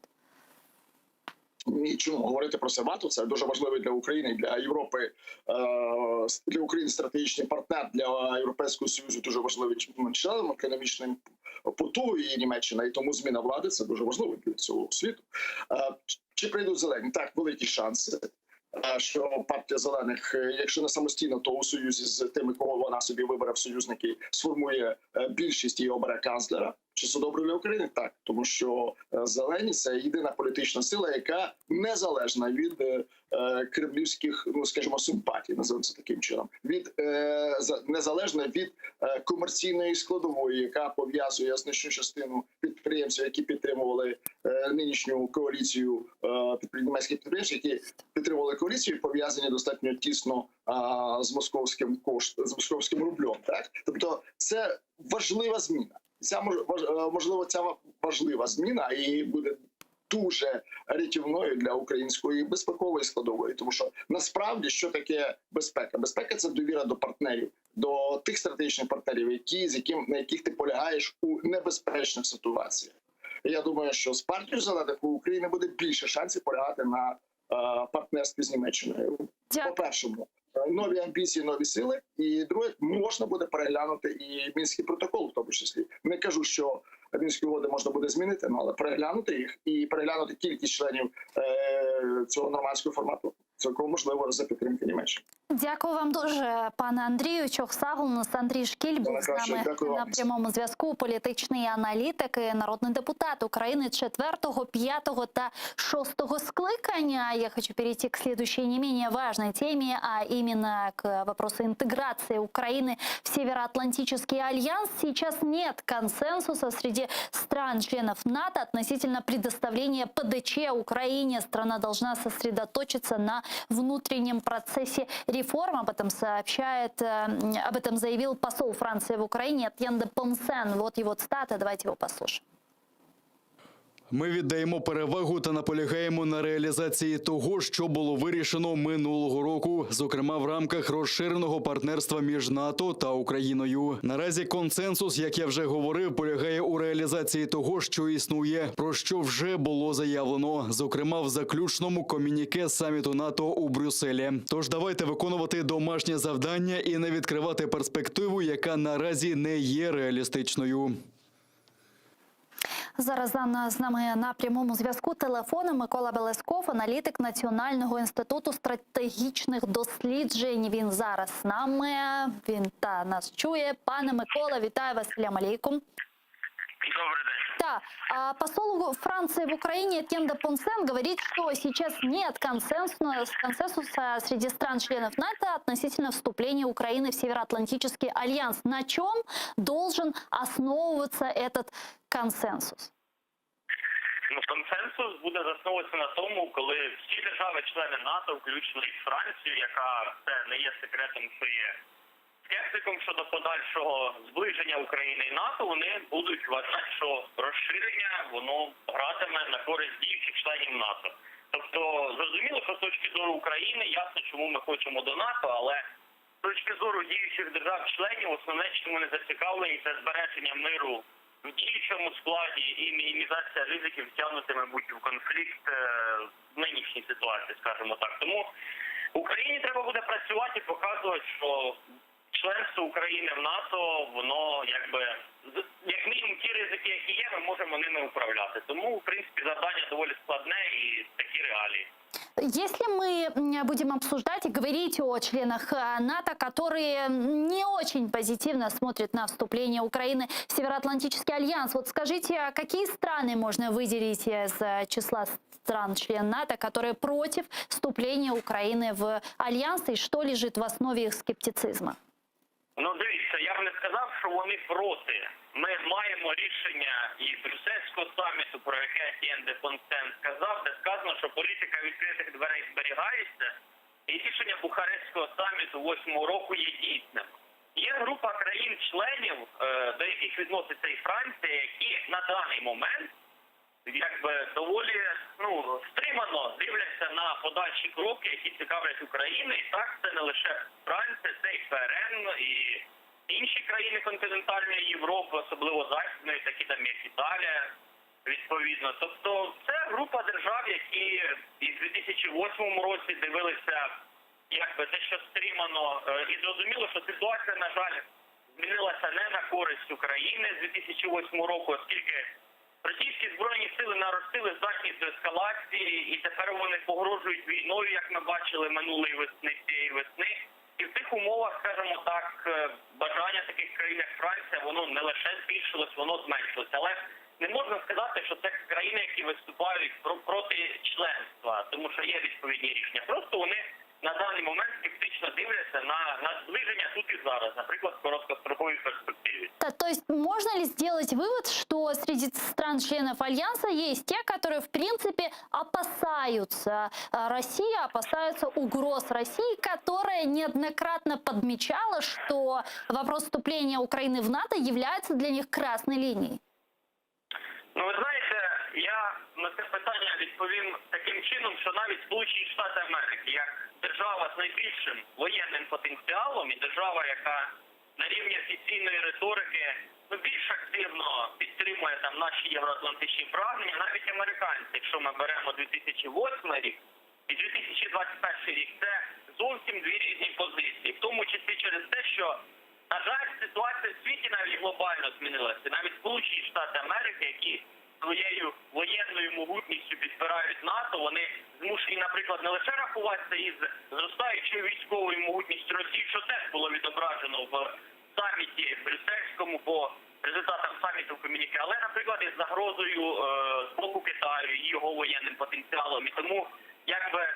Ні, чому говорити про це варто? Це дуже важливий для України, для Європи, е, для України стратегічний партнер для Європейського союзу. Дуже важливий членом економічним потугою є Німеччина, і тому зміна влади це дуже важливо для цього світу. Е, Чи прийдуть зелені? Так, великі шанси. Е, Що партія зелених, якщо не самостійно, то у союзі з тими, кого вона собі вибере в союзники, сформує більшість і обере канцлера. Чи це добре для України? Так, тому що е, зелені це єдина політична сила, яка незалежна від е, е, кремлівських, ну скажімо, симпатій, називаємо це таким чином, від незалежна від комерційної складової, яка пов'язує значну частину підприємців, які підтримували нинішню коаліцію німецьких підприємців, які підтримували коаліцію, пов'язані достатньо тісно з московським кошт з московським рублем. Так, тобто, це важлива зміна. Ця е, можливо, ця важлива зміна і буде дуже рятівною для української безпекової складової, тому що насправді що таке безпека? Безпека це довіра до партнерів, до тих стратегічних партнерів, які з яким на яких ти полягаєш у небезпечних ситуаціях. Я думаю, що з партією зелених у України буде більше шансів полягати на е, партнерстві з Німеччиною. По першому. Нові амбіції, нові сили, і друге, можна буде переглянути і мінський протокол, в тому числі. Не кажу, що мінські угоди можна буде змінити, ну, але переглянути їх і переглянути кількість членів е, цього нормандського формату цілком можливо за підтримки Німеччини. Дякую вам дуже, пане Андрію. Çoq sağ oluñız. Андрій Шкіль був з Найкраще. нами Дякую на вам. прямому зв'язку. Політичний аналітик, і народний депутат України 4, 5 та 6 скликання. Я хочу перейти к следующей не менее важной теме, а именно к вопросу интеграции Украины в Североатлантический альянс. Сейчас нет консенсуса среди стран-членов НАТО относительно предоставления ПДЧ Украине. Страна должна сосредоточиться на внутреннем процессе реформ. Об этом сообщает, э, об этом заявил посол Франции в Украине Этьен де Понсен. Вот его цитата, давайте его послушаем. Ми віддаємо перевагу та наполягаємо на реалізації того, що було вирішено минулого року, зокрема в рамках розширеного партнерства між НАТО та Україною. Наразі консенсус, як я вже говорив, полягає у реалізації того, що існує, про що вже було заявлено, зокрема в заключному комюніке саміту НАТО у Брюсселі. Тож давайте виконувати домашнє завдання і не відкривати перспективу, яка наразі не є реалістичною. Зараз на- з нами на прямому зв'язку телефоном Микола Белесков, аналітик Національного інституту стратегічних досліджень. Він зараз з нами. Він та нас чує. Пане Микола, вітаю вас. Селям алейкум. Добрый день. Да, а посол Франции в Украине Этьен де Понсен говорит, что сейчас нет консенсуса, консенсуса среди стран-членов НАТО относительно вступления Украины в Североатлантический альянс. На чем должен основываться этот консенсус? Ну, консенсус буде засновуватися на тому, коли всі держави-члени НАТО, включно і Францію, яка це не є секретом, що є скептиком щодо подальшого зближення України і НАТО, вони будуть вважати, що розширення воно гратиме на користь діючих членів НАТО. Тобто, зрозуміло, що з точки зору України ясно, чому ми хочемо до НАТО, але з точки зору діючих держав-членів, основне, чому вони зацікавлені, це збереження миру в діючому складі і мінімізація ризиків втягнути, мабуть, в конфлікт е, в нинішній ситуації, скажімо так. Тому Україні треба буде працювати і показувати, що членство України в НАТО, воно якби з- як мінімум ті ризики, які є, ми можемо ними управляти. Тому, в принципі, завдання доволі складне і такі реалії. Если мы м, будем обсуждать и говорить о членах э, НАТО, которые не очень позитивно смотрят на вступление Украины в Североатлантический альянс, вот скажите, а какие страны можно выделить из э, числа стран-член НАТО, которые против вступления Украины в альянс, и что лежит в основе их скептицизма? Ну, дивіться, я б не сказав, що вони проти. Ми маємо рішення і Брюссельського саміту, про яке Етьєн де Понсен сказав, де сказано, що політика відкритих дверей зберігається, і рішення Бухарестського саміту восьмого року є дійсним. Є група країн-членів, е, до яких відноситься і Франція, які на даний момент якби доволі ну стримано дивляться на подальші кроки, які цікавлять Україну. І так це не лише Франція, це і ФРН, і інші країни континентальної Європи, особливо західної, такі там як Італія. Відповідно, тобто це група держав, які і в 2008 році дивилися якби дещо стримано, Е, і зрозуміло, що ситуація, на жаль, змінилася не на користь України з 2008 року, оскільки російські збройні сили наростили здатність до ескалації, і тепер вони погрожують війною, як ми бачили минулої весни цієї весни. І в цих умовах, скажімо так, е, бажання таких країн, як Франція, воно не лише збільшилось, воно зменшилось. Але не можна сказати, що це країни, які виступають про- проти членства, тому що є відповідні рішення. Просто вони на даний момент скептично дивляться на, на зближення тут і зараз, наприклад, в короткостроковій перспективі. Да, то есть можно ли сделать вывод, что среди стран-членов Альянса есть те, которые, в принципе, опасаются э, России, опасаются угроз России, которая неоднократно подмечала, что вопрос вступления Украины в НАТО является для них красной линией? Ну, ви знаєте, я на це питання відповім таким чином, що навіть Сполучені Штати Америки, як держава з найбільшим воєнним потенціалом і держава, яка на рівні офіційної риторики ну, більш активно підтримує там наші євроатлантичні прагнення, навіть американці, якщо ми беремо 2008 рік і 2021 рік, це. Зовсім дві різні позиції, в тому числі через те, що, на жаль, ситуація в світі навіть глобально змінилася. Навіть Сполучені Штати Америки, які своєю воєнною могутністю підпирають НАТО, вони змушені, наприклад, не лише рахуватися із зростаючою військовою могутністю Росії, що теж було відображено в саміті брюссельському по результатам саміту в комюніке, але, наприклад, із загрозою е, з боку Китаю і його воєнним потенціалом. І тому якби е,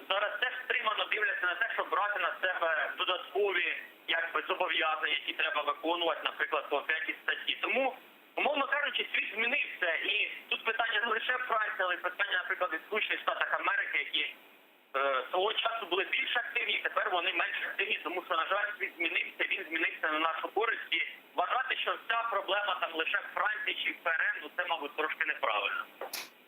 зараз теж стримано дивляться на те, щоб брати на себе додаткові якби зобов'язання, які треба виконувати, наприклад, по п'ятій статті. Тому, умовно кажучи, світ змінився, і тут питання не лише Франції, але й питання, наприклад, і Сполучених Штатах Америки, які е, свого часу були більш активні, тепер вони менш активні, тому що, на жаль, світ змінився, він змінився на нашу користь. І вважати, що ця проблема там лише в Франції чи в ФРН, ну це, мабуть, трошки неправильно.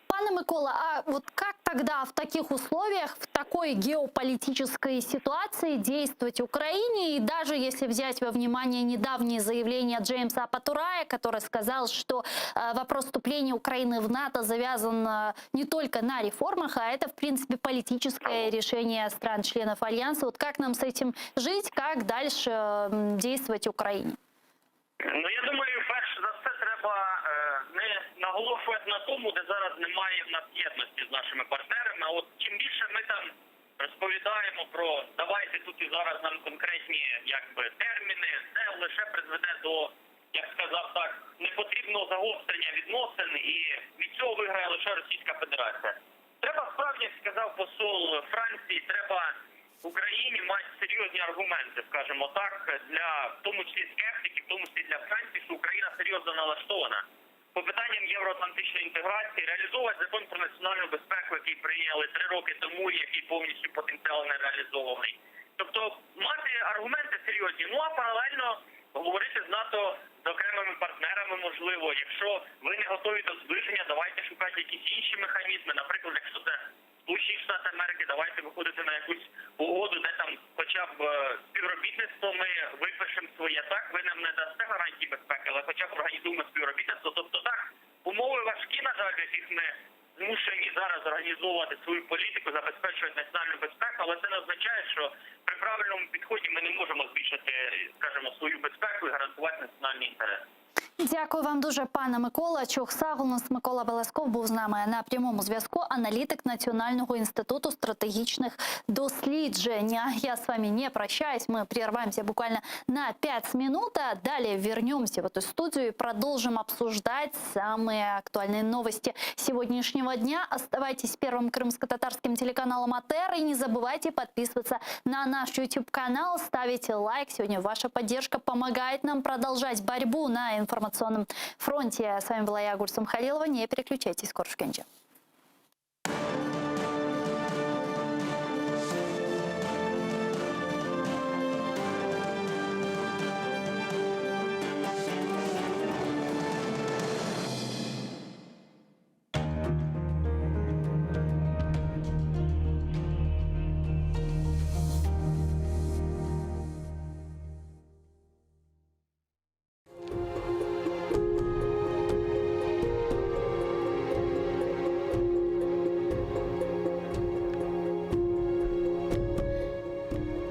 Пане Микола, а вот как тогда в таких условиях, в такой геополитической ситуации действовать Украине? И даже если взять во внимание недавнее заявление Джеймса Аппатурая, который сказал, что э, вопрос вступления Украины в НАТО завязан э, не только на реформах, а это, в принципе, политическое решение стран-членов Альянса. Вот как нам с этим жить, как дальше э, действовать Украине? Ну я думаю, перш за все треба е, не наголошувати на тому, де зараз немає в нас єдності з нашими партнерами. А от чим більше ми там розповідаємо про давайте тут і зараз нам конкретні якби терміни, це лише призведе до, як сказав так, непотрібного загострення відносин, і від цього виграє лише Російська Федерація. Треба справді, як сказав посол Франції, треба Україні мати серйозні аргументи, скажімо так, для в тому числі скептиків, в тому числі для Франції, що Україна серйозно налаштована по питанням євроатлантичної інтеграції, реалізовувати закон про національну безпеку, який прийняли три роки тому, і який повністю потенціал не реалізований. Тобто мати аргументи серйозні, ну а паралельно говорити з НАТО з окремими партнерами, можливо, якщо ви не готові до зближення, давайте шукати якісь інші механізми. Наприклад, якщо це Сполучені Штати Америки, давайте виходити на якусь угоду, де там хоча б е, співробітництво ми випишемо своє. Так, ви нам не дасте гарантії безпеки, але хоча б організуємо співробітництво. Тобто так, умови важкі, на жаль, в яких ми змушені зараз організовувати свою політику, забезпечувати національну безпеку, але це не означає, що при правильному підході ми не можемо збільшити, скажімо, свою безпеку і гарантувати національні інтереси. Дякую вам дуже, пане Микола. Çoq sağ oluñız Микола Велесков був з нами на прямому зв'язку. Аналітик Національного інституту стратегічних досліджень. Я с вами не прощаюсь. Мы прерваемся буквально на 5 минут, а далее вернемся в эту студию и продолжим обсуждать самые актуальные новости сегодняшнего дня. Оставайтесь с первым крымско-татарским телеканалом АТР и не забывайте подписываться на наш YouTube-канал, ставить лайк. Сегодня ваша поддержка помогает нам продолжать борьбу на информационном фронте. С вами была я, Гульсум Халилова. Не переключайтесь, Körüşkence.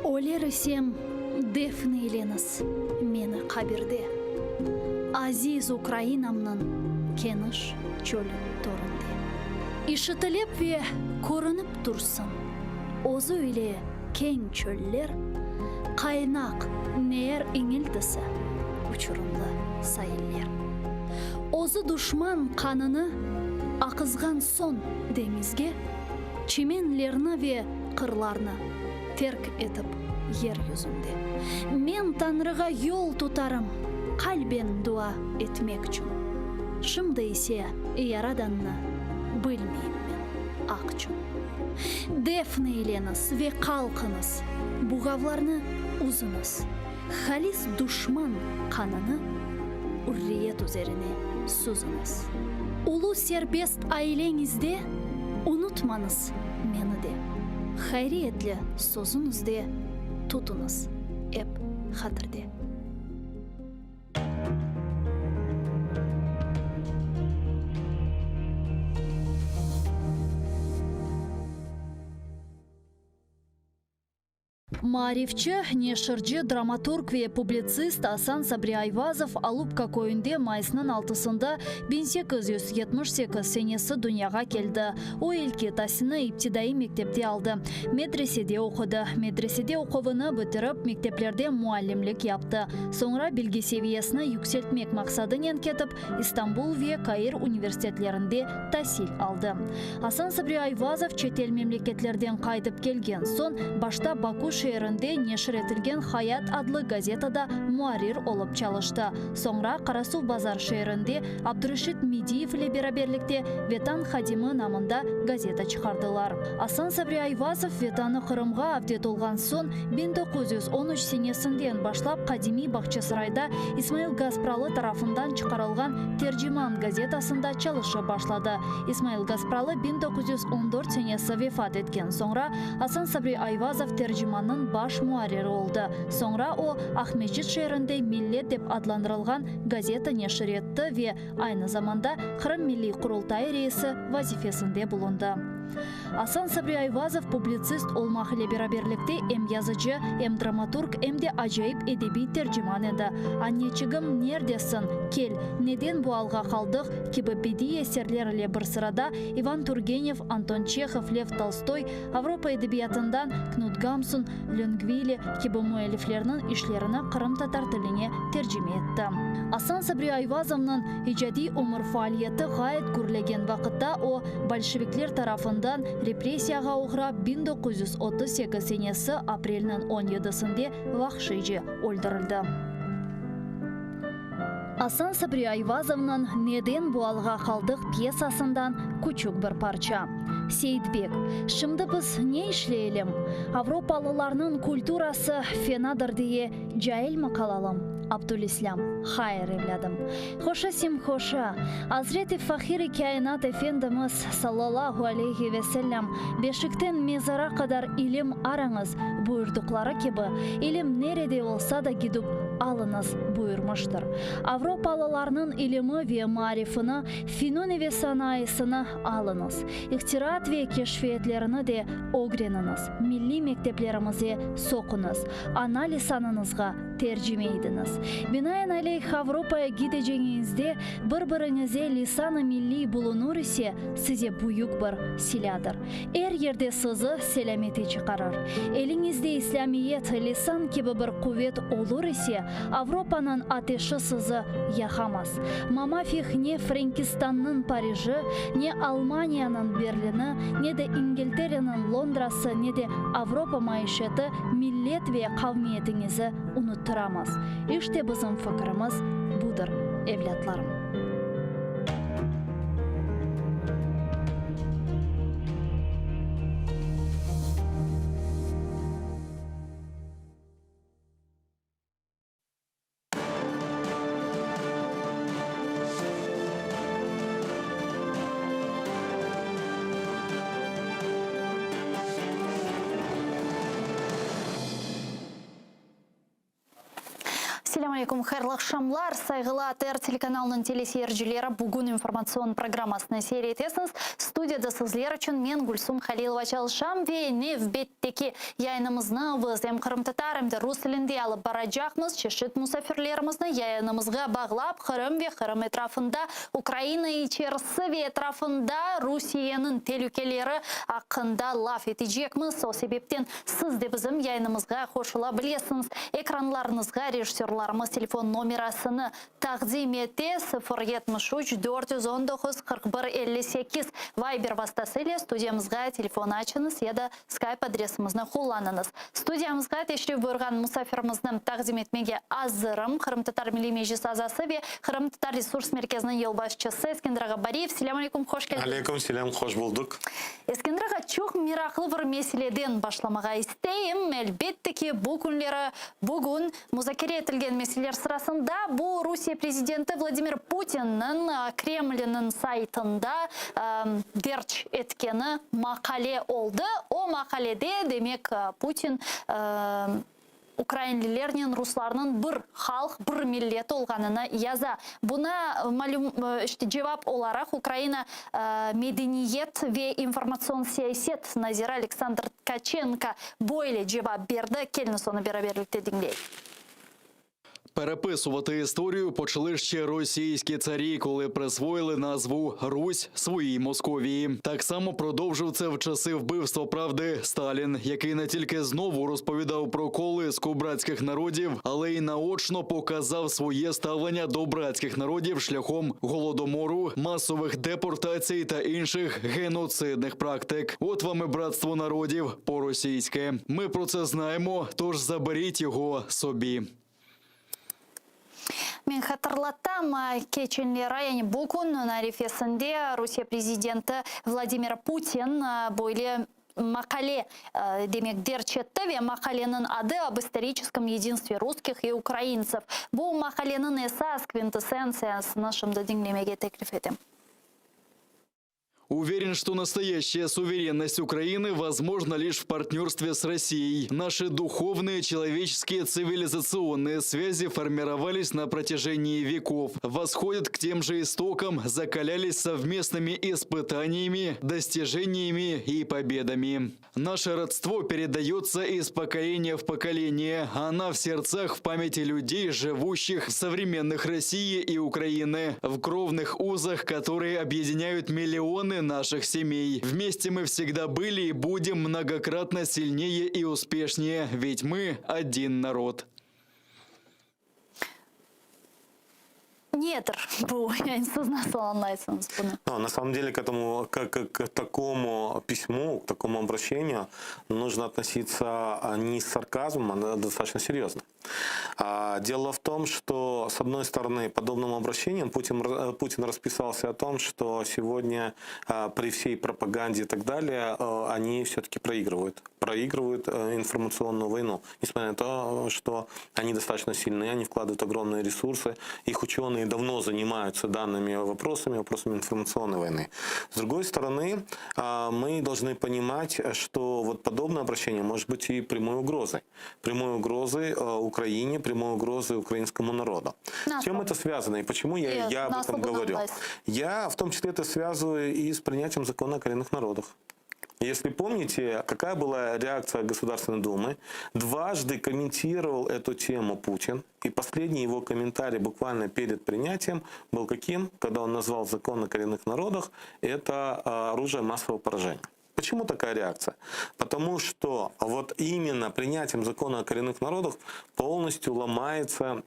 Öler isem, defn eyleñiz meni qabirde, Aziz Ukrainamnıñ keniş çöl töründe. İşitilip ve körünip tursın özü ile keñ çöller, Qaynaq neer iñiltisi, uçurımlı sailler. Özü duşman qanını aqızğan soñ deñizge, Çimenlerni ve qırlarnı terk etip yer yüzünde. Men Tañrığa yol tutarım, qalben dua etmekçün. Şimdi ise Yaradannı bilmeyim men, aqçün. Defn eyleñiz ve qalqıñız, buğavlarnı üzüñiz, halis duşman qanını ürriyet üzerine süzüñiz. Ulu serbest aileñizde unutmañız meni de, hayriyetli sözüñizde tutuñız ep hatirde. Maarifçi, neşirci, dramaturg ve publitsist Asan Sabri Ayvazov Alupka köyünde mayısnıñ altısında 1878 senesi dünyağa keldi. O ilki tasilni iptidaiy mektepte aldı, medresede oqudı. Medresede oquvını bitirip, mekteplerde muallimlik yaptı. Soñra bilgi seviyesini yükseltmek maqsadınen ketip, İstanbul ve Kair universitetlerinde tasil aldı. Asan Sabri Ayvazov çetel memleketlerden qaytıp kelgen soñ, başta Baku şeerinde neşir etilgen Hayat adlı gazetada muarrir olıp çalıştı. Soñra Qarasuvbazar şeerinde Abdureşit Mediyev ile beraberlikte Vetan hadimi namında gazeta çıqardılar. Asan Sabri Ayvazov Vetanı Qırımğa avdet olğan soñ, 1913 senesinden başlap qadimiy Bağçasarayda İsmail Gaspralı tarafından çıqarılğan Terciman gazetasında çalışıp başladı. İsmail Gaspralı 1914 senesi vefat etken soñra, Asan Sabri Ayvazov Tercimannıñ baş muarriri oldı. Soñra o, Aqmescit şeerinde Millet dep adlandırılğan gazeta neşir etti ve aynı zamanda Qırım Milliy Qurultayı reisi vazifesinde bulundı. Asan Sabri Ayvazov publitsist olmaq ile beraberlikte em yazıcı, em dramaturg, em de acayip edebiy terciman edi. Anneçigim, neredesiñ? Kel, Neden bu alğa qaldıq? kibi bediiy eserler ile bir sırada İvan Turgenev, Anton Çehov, Lev Tolstoy, Avropa edebiyatından Knut Gamsun, Löngvili kibi müelliflerniñ işlerini qırımtatar tiline tercime etti. Asan Sabri Ayvazovnıñ icadiy ömür faaliyeti ğayet gürlegen vaqıtta o, bolşevikler tarafından repressiyağa oğrap 1938 senesi aprelniñ on yedisinde vahşiyce öldürildi. Asan Sabri Ayvazovnıñ Neden bu alğa qaldıq pyesasından küçük bir parça. Seyitbek, Şimdi biz ne işleyelim? Avropalılarnıñ kulturası fenadır diye cailmi qalalım? Abdülislâm, Hayır, evlâdım. Hoşa simhoşa, Azret-i Fahir-i Kâinat Efendimiz, sallallahu aleyhi ve sellem, Beşikten mezara qadar ilim arañız, buyurdıqları kibi, ilim nerede olsa da gidip alıñız, buyurmıştır. Avropalılarnıñ ilimi ve maarifini, finuni ve sanayısını alıñız. İhtiraat ve keşfiyetlerini de ögreniñiz, milliy mekteplerimize soquñız, ana lisanıñızğa tercime idiñiz. Binaenaleyh, Avropaya gideceñiñizde bir-biriñize lisan-ı milliy bulunur ise, size büyük bir silâdır. Er yerde sizi selâmete çıqarır. Eliñizde İslâmiyet, lisan kibi bir quvet olur ise, Avropanıñ ateşi sizi yaqamaz. Mamafih ne Frenkistannıñ Pariji, ne Almaniyanıñ Berlini, ne de İngiltereniñ Londrası, ne de Avropa maişeti millet ve qavmiyetiñizi unuttıramaz. İşte bizim fikirimiz budır, evlâtlarım. Selâm aleyküm, hayırlı aqşamlar, sayğılı ATR telekanalınıñ teleseyircileri, bugün informatsion programmasını seyir etesiñiz. Studiyada sizler içün men, Gülsum Halilova çalışam ve nevbetteki yayınımıznı biz em qırımtatar, em de rus tilinde alıp baracaqmız. Çeşit musafirlerimizni yayınımızğa bağlap, Qırım ve Qırım etrafında, Ukraina içerisi ve etrafında Rusiyeniñ telükeleri aqqında laf etecekmiz. O sebepten Siz de bizim yayınımızğa qoşula bilesiñiz. Ekranlarıñızğa rejissörlarımız telefon nomerasını taqdim ete, 0 73 419 41 58. Viber vastası ile studiyamızğa telefon açıñız ya da Skype adresimizni qullanıñız. Studiyamızğa teşrif buyurğan musafirimizni taqdim etmege azırım, Qırımtatar Milliy Meclisi azası ve Qırımtatar Resurs Merkeziniñ yolbaşçısı Eskender ağa Bariyev. Selâm aleyküm, hoş keldiñiz. Aleyküm selâm, hoş buldıq. Eskender ağa, çoq meraqlı bir meseleden başlamağa isteyim. Elbette ki, bu künleri, bugün muzakere etilgen meseleler sırasında bu Rusiye prezidenti Vladimir Putinniñ Kremlniñ saytında derc etkeni maqale oldı. O maqalede, demek, Putin. Ukrainlilernen ruslarnıñ bir halq, bir millet olğanını yaza. Buna malüm, işte, cevap olaraq Ukraina medeniyet ve informatsion siyaset naziri Aleksandr Tkaçenko böyle cevap berdi. Keliñiz onı beraberlikte diñleyik. Переписувати історію почали ще російські царі, коли присвоїли назву Русь своїй Московії. Так само продовжив це в часи вбивства правди Сталін, який не тільки знову розповідав про колиску братських народів, але й наочно показав своє ставлення до братських народів шляхом голодомору, масових депортацій та інших геноцидних практик. От вам і братство народів по-російськи. Ми про це знаємо, тож заберіть його собі. Men hatırlatam, keçenleri, yani bu künniñ arefesinde Rusiye prezidenti Vladimir Putin böyle maqale, demek, derc etti ve maqaleniñ adı Ob istoriçeskom yedinstve russkih i ukraintsev. Bu maqaleniñ esas kvintessentsiyasını şimdi diñlemege teklif etem. Уверен, что настоящая суверенность Украины возможна лишь в партнерстве с Россией. Наши духовные, человеческие, цивилизационные связи формировались на протяжении веков, восходят к тем же истокам, закалялись совместными испытаниями, достижениями и победами. Наше родство передается из поколения в поколение. Она в сердцах, в памяти людей, живущих в современных России и Украины, в кровных узах, которые объединяют миллионы наших семей. Вместе мы всегда были и будем многократно сильнее и успешнее, ведь мы один народ. Nedir bu? Yani siz nasıl añlaysıñız bunı? No, на самом деле к этому, к, к, к такому письму, к такому обращению нужно относиться не с сарказмом, а достаточно серьезно. А, дело в том, что, с одной стороны, подобным обращением Путин, э, Путин расписался о том, что сегодня а, при всей пропаганде и так далее э, они все-таки проигрывают. Проигрывают э, информационную войну. Несмотря на то, что они достаточно сильны, они вкладывают огромные ресурсы, их ученые давно занимаются данными вопросами, вопросами информационной войны. С другой стороны, а, мы должны понимать, что вот подобное обращение может быть и прямой угрозой. Прямой угрозой э, Украине, прямой угрозой украинскому народу. С чем это связано и почему я, я об этом говорю? Я в том числе это связываю и с принятием закона о коренных народах. Если помните, какая была реакция Государственной Думы, дважды комментировал эту тему Путин. И последний его комментарий буквально перед принятием был каким? Когда он назвал закон о коренных народах, это а, оружие массового поражения. Почему такая реакция? Потому что вот именно принятием закона о коренных народах полностью ломается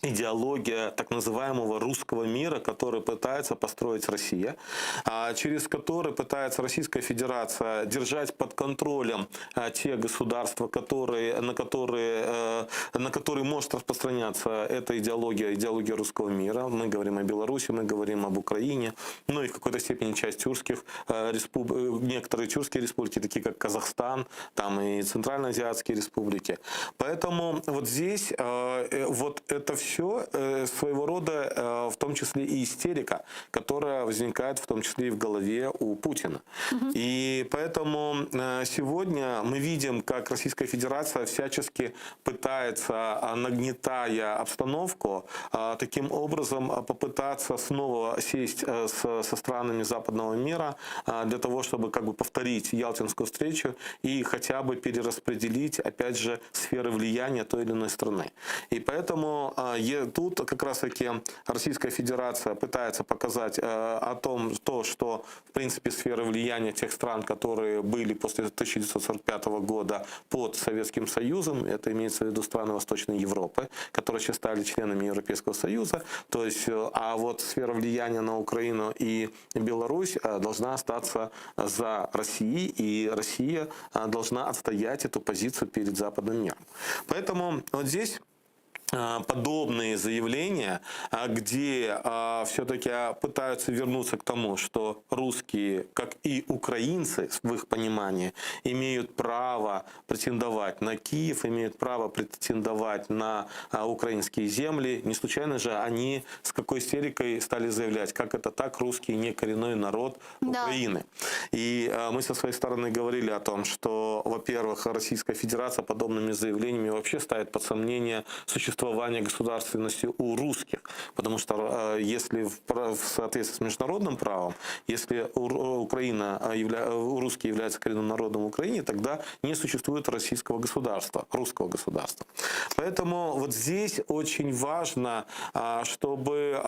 идеология так называемого русского мира, который пытается построить Россия, а, через который пытается Российская Федерация держать под контролем а, те государства, которые, на, которые, э, на которые может распространяться эта идеология, идеология русского мира. Мы говорим о Беларуси, мы говорим об Украине, ну и в какой-то степени часть тюркских э, респуб... Э, некоторые тюркские республики, такие как Казахстан, там и Центральноазиатские республики. Поэтому вот здесь вот это все все э, своего рода, э, в том числе и истерика, которая возникает в том числе и в голове у Путина. Угу. И поэтому э, сегодня мы видим, как Российская Федерация всячески пытается, нагнетая обстановку, таким образом попытаться снова сесть с, со странами западного мира для того, чтобы как бы повторить Ялтинскую встречу и хотя бы перераспределить, опять же, сферы влияния той или иной страны. И поэтому тут как раз-таки Российская Федерация пытается показать э, о том, то, что в принципе сферы влияния тех стран, которые были после 1945 года под Советским Союзом, это имеется в виду страны Восточной Европы, которые сейчас стали членами Европейского Союза, то есть, э, а вот сфера влияния на Украину и Беларусь э, должна остаться за Россией, и Россия должна отстоять эту позицию перед западным миром. Поэтому вот здесь... Подобные заявления, где все-таки пытаются вернуться к тому, что русские, как и украинцы, в их понимании, имеют право претендовать на Киев, имеют право претендовать на украинские земли. Не случайно же они с какой истерикой стали заявлять, как это так, русские не коренной народ Да. Украины. И мы со своей стороны говорили о том, что, во-первых, Российская Федерация подобными заявлениями вообще ставит под сомнение существование государственности у русских. Потому что если в, в соответствии с международным правом, если Украина, явля, русские являются коренным народом в Украине, тогда не существует российского государства, русского государства. Поэтому вот здесь очень важно, чтобы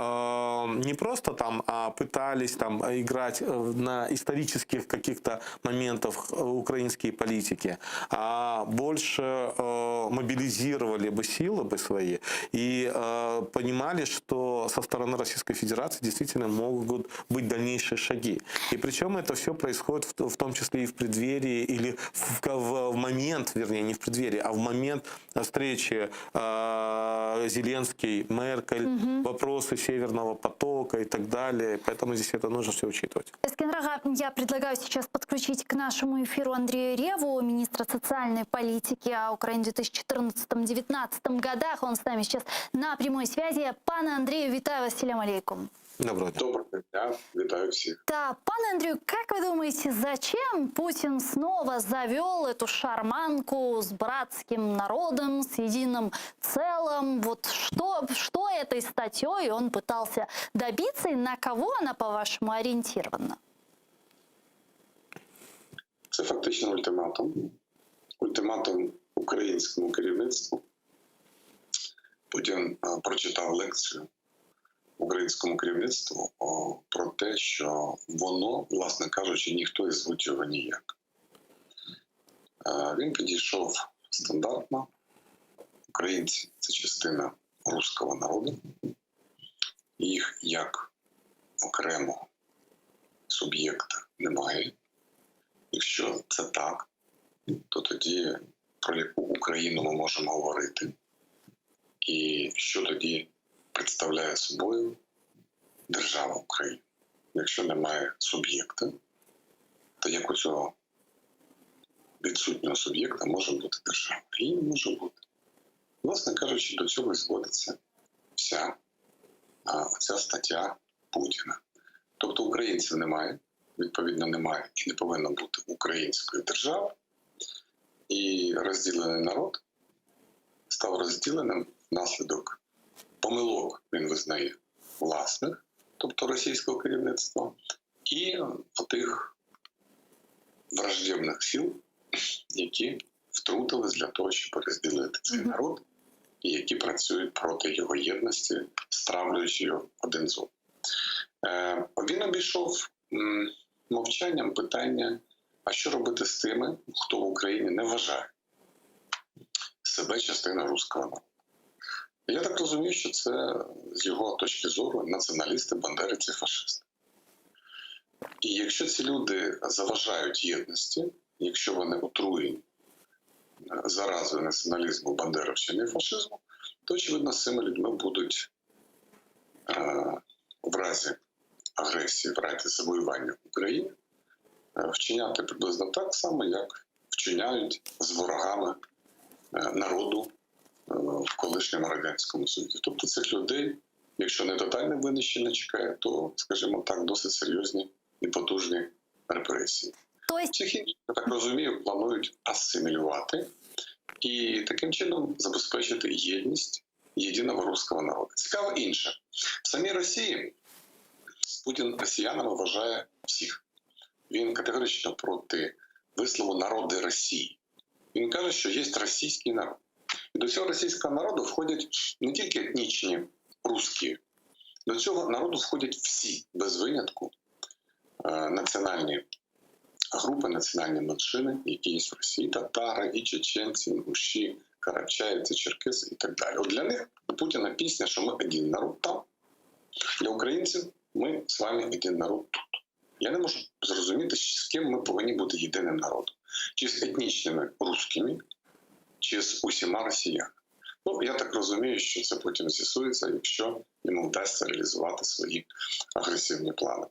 не просто там пытались там играть э, на исторических каких-то моментах э, украинские политики, а больше э, мобилизировали бы силы бы свои и понимали, что со стороны Российской Федерации действительно могут быть дальнейшие шаги. И причем это все происходит в, в том числе и в преддверии или в, в, в момент, вернее, не в преддверии, а в момент встречи э, Зеленский, Меркель, угу. вопросы Северного потока и так далее. Поэтому здесь это нужно все учитывать. Эскендер ağa, я предлагаю сейчас подключить к нашему эфиру Андрея Реву, министра социальной политики Украины в 2014-2019 годах. Он с нами сейчас на прямой связи. Пане Андрею, вітаю вас, selâm aleyküm. Доброго дня. Доброго дня, вітаю всіх. Да, пане Андрею, как вы думаете, зачем Путин снова завел эту шарманку с братским народом, с единым целым? Вот что, что этой статьей он пытался добиться и на кого она, по-вашему, ориентирована? Це фактично ультиматум. Ультиматум українському керівництву. Путін прочитав лекцію українському керівництву про те, що воно, власне кажучи, ніхто і звуть його ніяк. Він підійшов стандартно. Українці це частина руського народу. Їх як окремого суб'єкта немає. Якщо це так, то тоді про яку Україну ми можемо говорити? І що тоді представляє собою держава Україна? Якщо немає суб'єкта, то як у цього відсутнього суб'єкта може бути держава? Її не може бути. Власне кажучи, до цього і зводиться вся ця стаття Путіна. Тобто українців немає, відповідно, немає і не повинно бути української держави. І розділений народ став розділеним внаслідок помилок, він визнає, власних, тобто російського керівництва, і тих враждебних сил, які втрутились для того, щоб розділити цей народ, і які працюють проти його єдності, стравлюючи його один з одним. Він обійшов мовчанням питання, а що робити з тими, хто в Україні не вважає себе частиною руського народу. Я так розумію, що це, з його точки зору, націоналісти, бандерівці, фашисти. І якщо ці люди заважають єдності, якщо вони отруєні заразою націоналізму, бандеровщини і фашизму, то, очевидно, з цими людьми будуть в разі агресії, в разі завоювання України вчиняти приблизно так само, як вчиняють з ворогами народу в колишньому Радянському Союзі. Тобто цих людей, якщо не тотальне винищення чекає, то, скажімо так, досить серйозні і потужні репресії. То есть... Всіх інших, я так розумію, планують асимілювати і таким чином забезпечити єдність єдиного руського народу. Цікаво інше. В самій Росії Путін росіянами вважає всіх. Він категорично проти вислову народи Росії. Він каже, що є російський народ. І до цього російського народу входять не тільки етнічні русські, до цього народу входять всі, без винятку, національні групи, національні меншини, які є в Росії, татари, і чеченці, інгуші, карачаївці, черкеси і так далі. От для них у Путіна пісня, що ми один народ там, для українців ми з вами один народ тут. Я не можу зрозуміти, з ким ми повинні бути єдиним народом. Чи з етнічними русскими, чи з усіма росіянами. Ну, я так розумію, що це потім з'ясується, якщо йому вдасться реалізувати свої агресивні плани.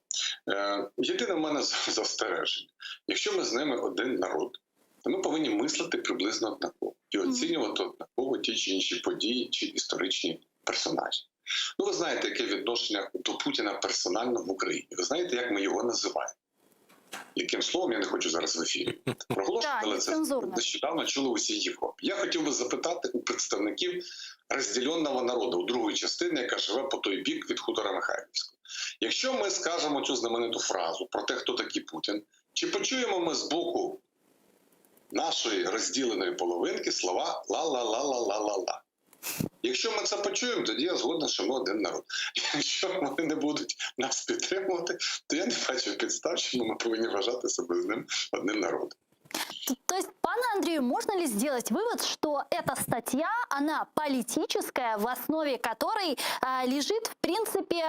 Е, єдине в мене застереження: якщо ми з ними один народ, то ми повинні мислити приблизно однаково і оцінювати однаково ті чи інші події чи історичні персонажі. Ну, ви знаєте, яке відношення до Путіна персонально в Україні. Ви знаєте, як ми його називаємо? Яким словом я не хочу зараз в ефірі проголошувати, але це нещодавно чули усій Європі. Я хотів би запитати у представників розділеного народу, у другої частини, яка живе по той бік від хутора Михайлівського. Якщо ми скажемо цю знамениту фразу про те, хто такий Путін, чи почуємо ми з боку нашої розділеної половинки слова ла-ла-ла-ла-ла-ла-ла? Якщо ми це почуємо, тоді я згоден, що ми один народ. Якщо вони не будуть нас підтримувати, то я не бачу підстав, чому ми повинні вважати себе з ним одним народом. То есть, пане Андрею, можно ли сделать вывод, что эта статья, она политическая, в основе которой э, лежит, в принципе,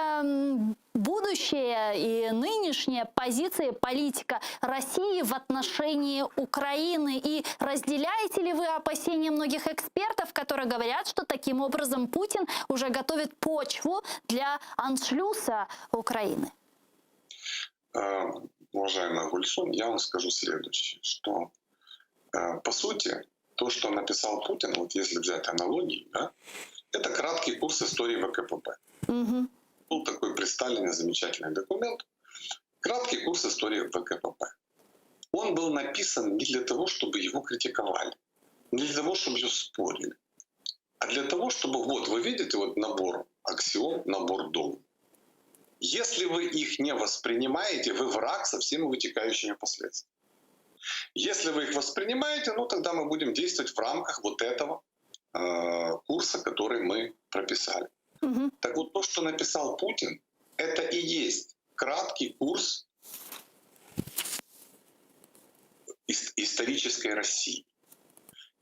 будущее и нынешняя позиция политика России в отношении Украины? И разделяете ли вы опасения многих экспертов, которые говорят, что таким образом Путин уже готовит почву для аншлюса Украины? Э, уважаемая Гульсум, я вам скажу следующее, что э, по сути то, что написал Путин, вот если взять аналогии, да, это краткий курс истории ВКПБ. Угу. Был такой при Сталине замечательный документ «Краткий курс истории ВКПБ». Он был написан не для того, чтобы его критиковали, не для того, чтобы его спорили, а для того, чтобы вот вы видите вот набор аксиом, набор догм. Если вы их не воспринимаете, вы враг со всеми вытекающими последствиями. Если вы их воспринимаете, ну тогда мы будем действовать в рамках вот этого э, курса, который мы прописали. Угу. Так вот, то, что написал Путин, это и есть краткий курс исторической России.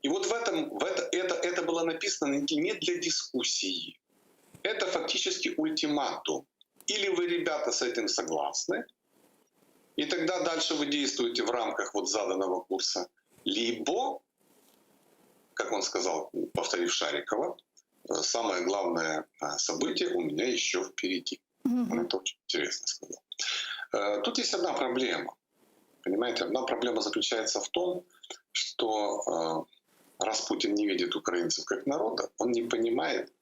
И вот в этом, в это, это, это было написано не для дискуссии. Это фактически ультиматум. Или вы, ребята, с этим согласны, и тогда дальше вы действуете в рамках вот заданного курса, либо, как он сказал, повторив Шарикова, самое главное а, событие у меня еще впереди. Он это очень интересно сказал. Э, тут есть одна проблема. Понимаете, одна проблема заключается в том, что э, раз Путин не видит украинцев как народа, он не понимает,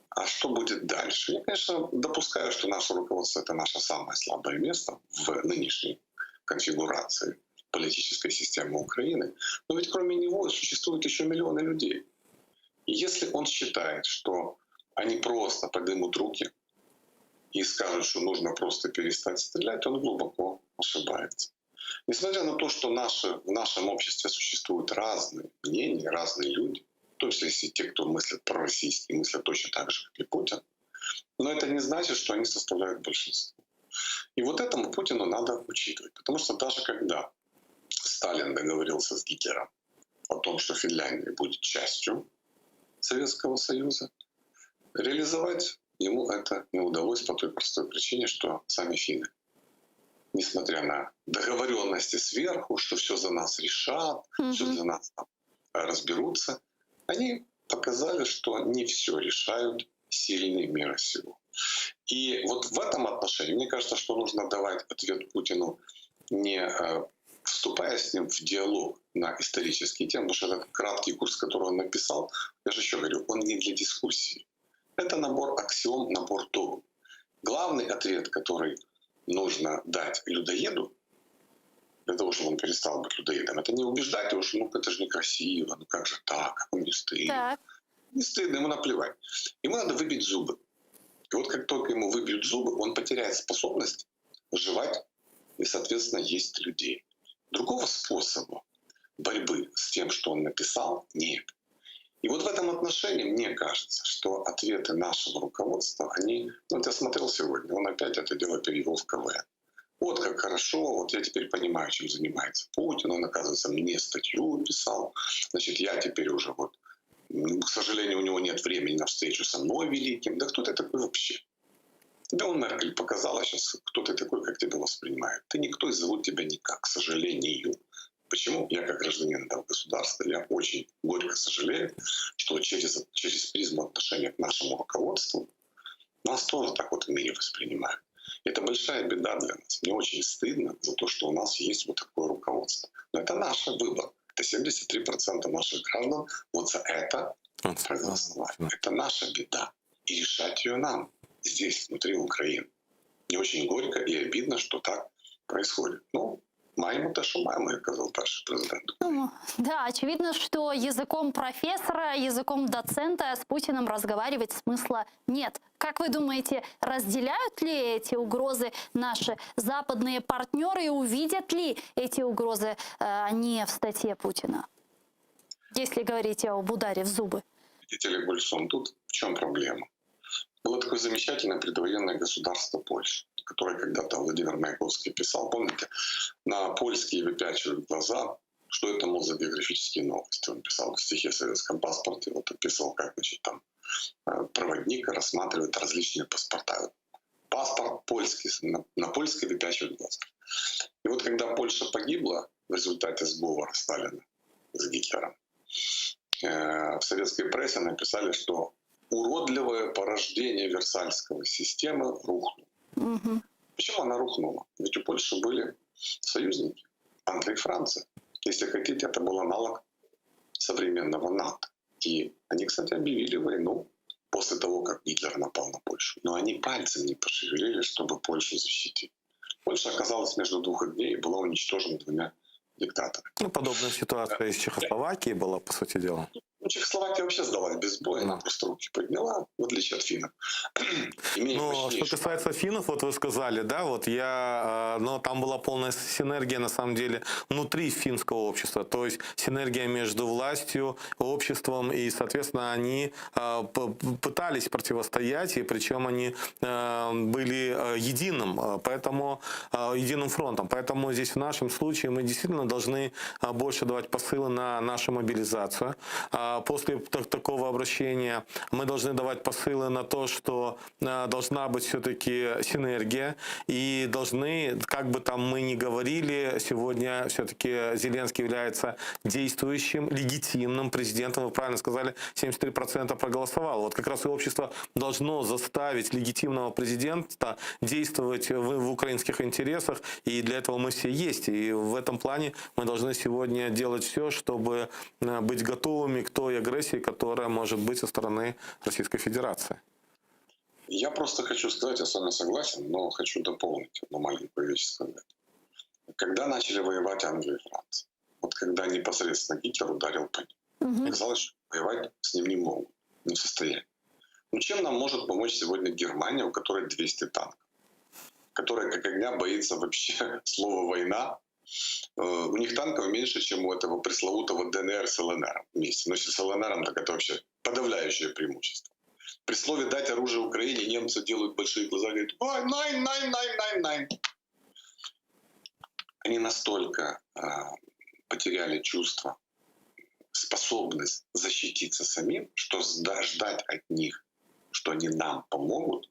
а что будет дальше. Я, конечно, допускаю, что наше руководство — это наше самое слабое место в нынешней конфигурации политической системы Украины. Но ведь кроме него существует еще миллионы людей. И если он считает, что они просто поднимут руки и скажут, что нужно просто перестать стрелять, он глубоко ошибается. Несмотря на то, что наши, в нашем обществе существуют разные мнения, разные люди, в том числе и те, кто мыслят пророссийски, мыслят точно так же, как и Путин, но это не значит, что они составляют большинство. И вот этому Путину надо учитывать. Потому что даже когда Сталин договорился с Гитлером о том, что Финляндия будет частью Советского Союза, реализовать ему это не удалось по той простой причине, что сами финны, несмотря на договоренности сверху, что все за нас решат, Мгм. все за нас там разберутся, они показали, что не все решают сильные мира сего. И вот в этом отношении, мне кажется, что нужно давать ответ Путину, не э, вступая с ним в диалог на исторические темы, потому что этот краткий курс, который он написал, я же еще говорю, он не для дискуссии. Это набор аксиом, набор догм. Главный ответ, который нужно дать людоеду, для того, чтобы он перестал быть людоедом, это не убеждать его, что ну это же некрасиво, ну как же так, как он не стыдно. Так. Не стыдно, ему наплевать. Ему надо выбить зубы. И вот как только ему выбьют зубы, он потеряет способность жевать и, соответственно, есть людей. Другого способа борьбы с тем, что он написал, нет. И вот в этом отношении мне кажется, что ответы нашего руководства, они... Ну, вот я смотрел сегодня, он опять это дело перевел в КВН. Вот как хорошо, вот я теперь понимаю, чем занимается Путин. Он, оказывается, мне статью писал. Значит, я теперь уже вот... К сожалению, у него нет времени на встречу со мной великим. Да кто ты такой вообще? Тебе он Меркель показала сейчас, кто ты такой, как тебя воспринимают. Ты никто и зовут тебя никак, к сожалению. Почему? Я как гражданин этого государства, я очень горько сожалею, что через, через призму отношения к нашему руководству нас тоже так вот в мире воспринимают. Это большая беда для нас. Мне очень стыдно за то, что у нас есть вот такое руководство. Но это наш выбор. Это 73% наших граждан вот за это проголосовали. Это наша беда. И решать ее нам здесь, внутри Украины. Мне очень горько и обидно, что так происходит. Ну, маємо те, що маємо, як казав перший президент. Ну, да, очевидно, что языком профессора, языком доцента с Путиным разговаривать смысла нет. Как вы думаете, разделяют ли эти угрозы наши западные партнеры и увидят ли эти угрозы э, они в статье Путина? Если говорить об ударе в зубы. Видите ли, Гульсум, тут в чем проблема? Было такое замечательное предвоенное государство Польша, которое когда-то Владимир Маяковский писал, помните, на польские выпячивают глаза, что это, мол, за географические новости. Он писал в стихе о советском паспорте, вот описывал, как, значит, там э, проводник рассматривает различные паспорта. Паспорт польский, на, на польский выпячивают глаза. И вот когда Польша погибла в результате сговора Сталина с Гитлером, э, в советской прессе написали, что уродливое порождение Версальского системы рухнуло. Угу. Почему она рухнула? Ведь у Польши были союзники, Англия и Франция. Если хотите, это был аналог современного НАТО. И они, кстати, объявили войну после того, как Гитлер напал на Польшу. Но они пальцем не пошевелили, чтобы Польшу защитить. Польша оказалась между двух огней и была уничтожена двумя диктаторами. Ну, подобная ситуация и с Чехословакией была, по сути дела. Ну, Чехословакия вообще сдалась без боя, она просто руки подняла, в отличие от финнов. Имея Но что мощнейшую касается финнов, вот вы сказали, да, вот я, э, но там была полная синергия на самом деле внутри финского общества, то есть синергия между властью, обществом, и, соответственно, они э, пытались противостоять, и причем они э, были единым, поэтому единым фронтом. Поэтому здесь в нашем случае мы действительно должны больше давать посылы на нашу мобилизацию. А После такого обращения мы должны давать посылы на то, что должна быть все-таки синергия, и должны, как бы там мы ни говорили, сегодня все-таки Зеленский является действующим, легитимным президентом. Вы правильно сказали, 73% проголосовало. Вот как раз и общество должно заставить легитимного президента действовать в, в украинских интересах, и для этого мы все есть. И в этом плане мы должны сегодня делать все, чтобы э, быть готовыми к той агрессии, которая может быть со стороны Российской Федерации. Я просто хочу сказать, я с вами согласен, но хочу дополнить одну маленькую вещь сказать. Когда начали воевать Англия и Франция, вот когда непосредственно Гитлер ударил по ним, Угу. оказалось, что воевать с ним не могут, не в состоянии. Ну чем нам может помочь сегодня Германия, у которой 200 танков, которая как огня боится вообще слова «война», Э, У них танков меньше, чем у этого пресловутого ДНР с ЛНР вместе. Но если с ЛНР, так это вообще подавляющее преимущество. При слове «дать оружие Украине» немцы делают большие глаза и говорят «Ой, nein, nein, nein, nein, nein». Они настолько э, потеряли чувство, способность защититься самим, что ждать от них, что они нам помогут,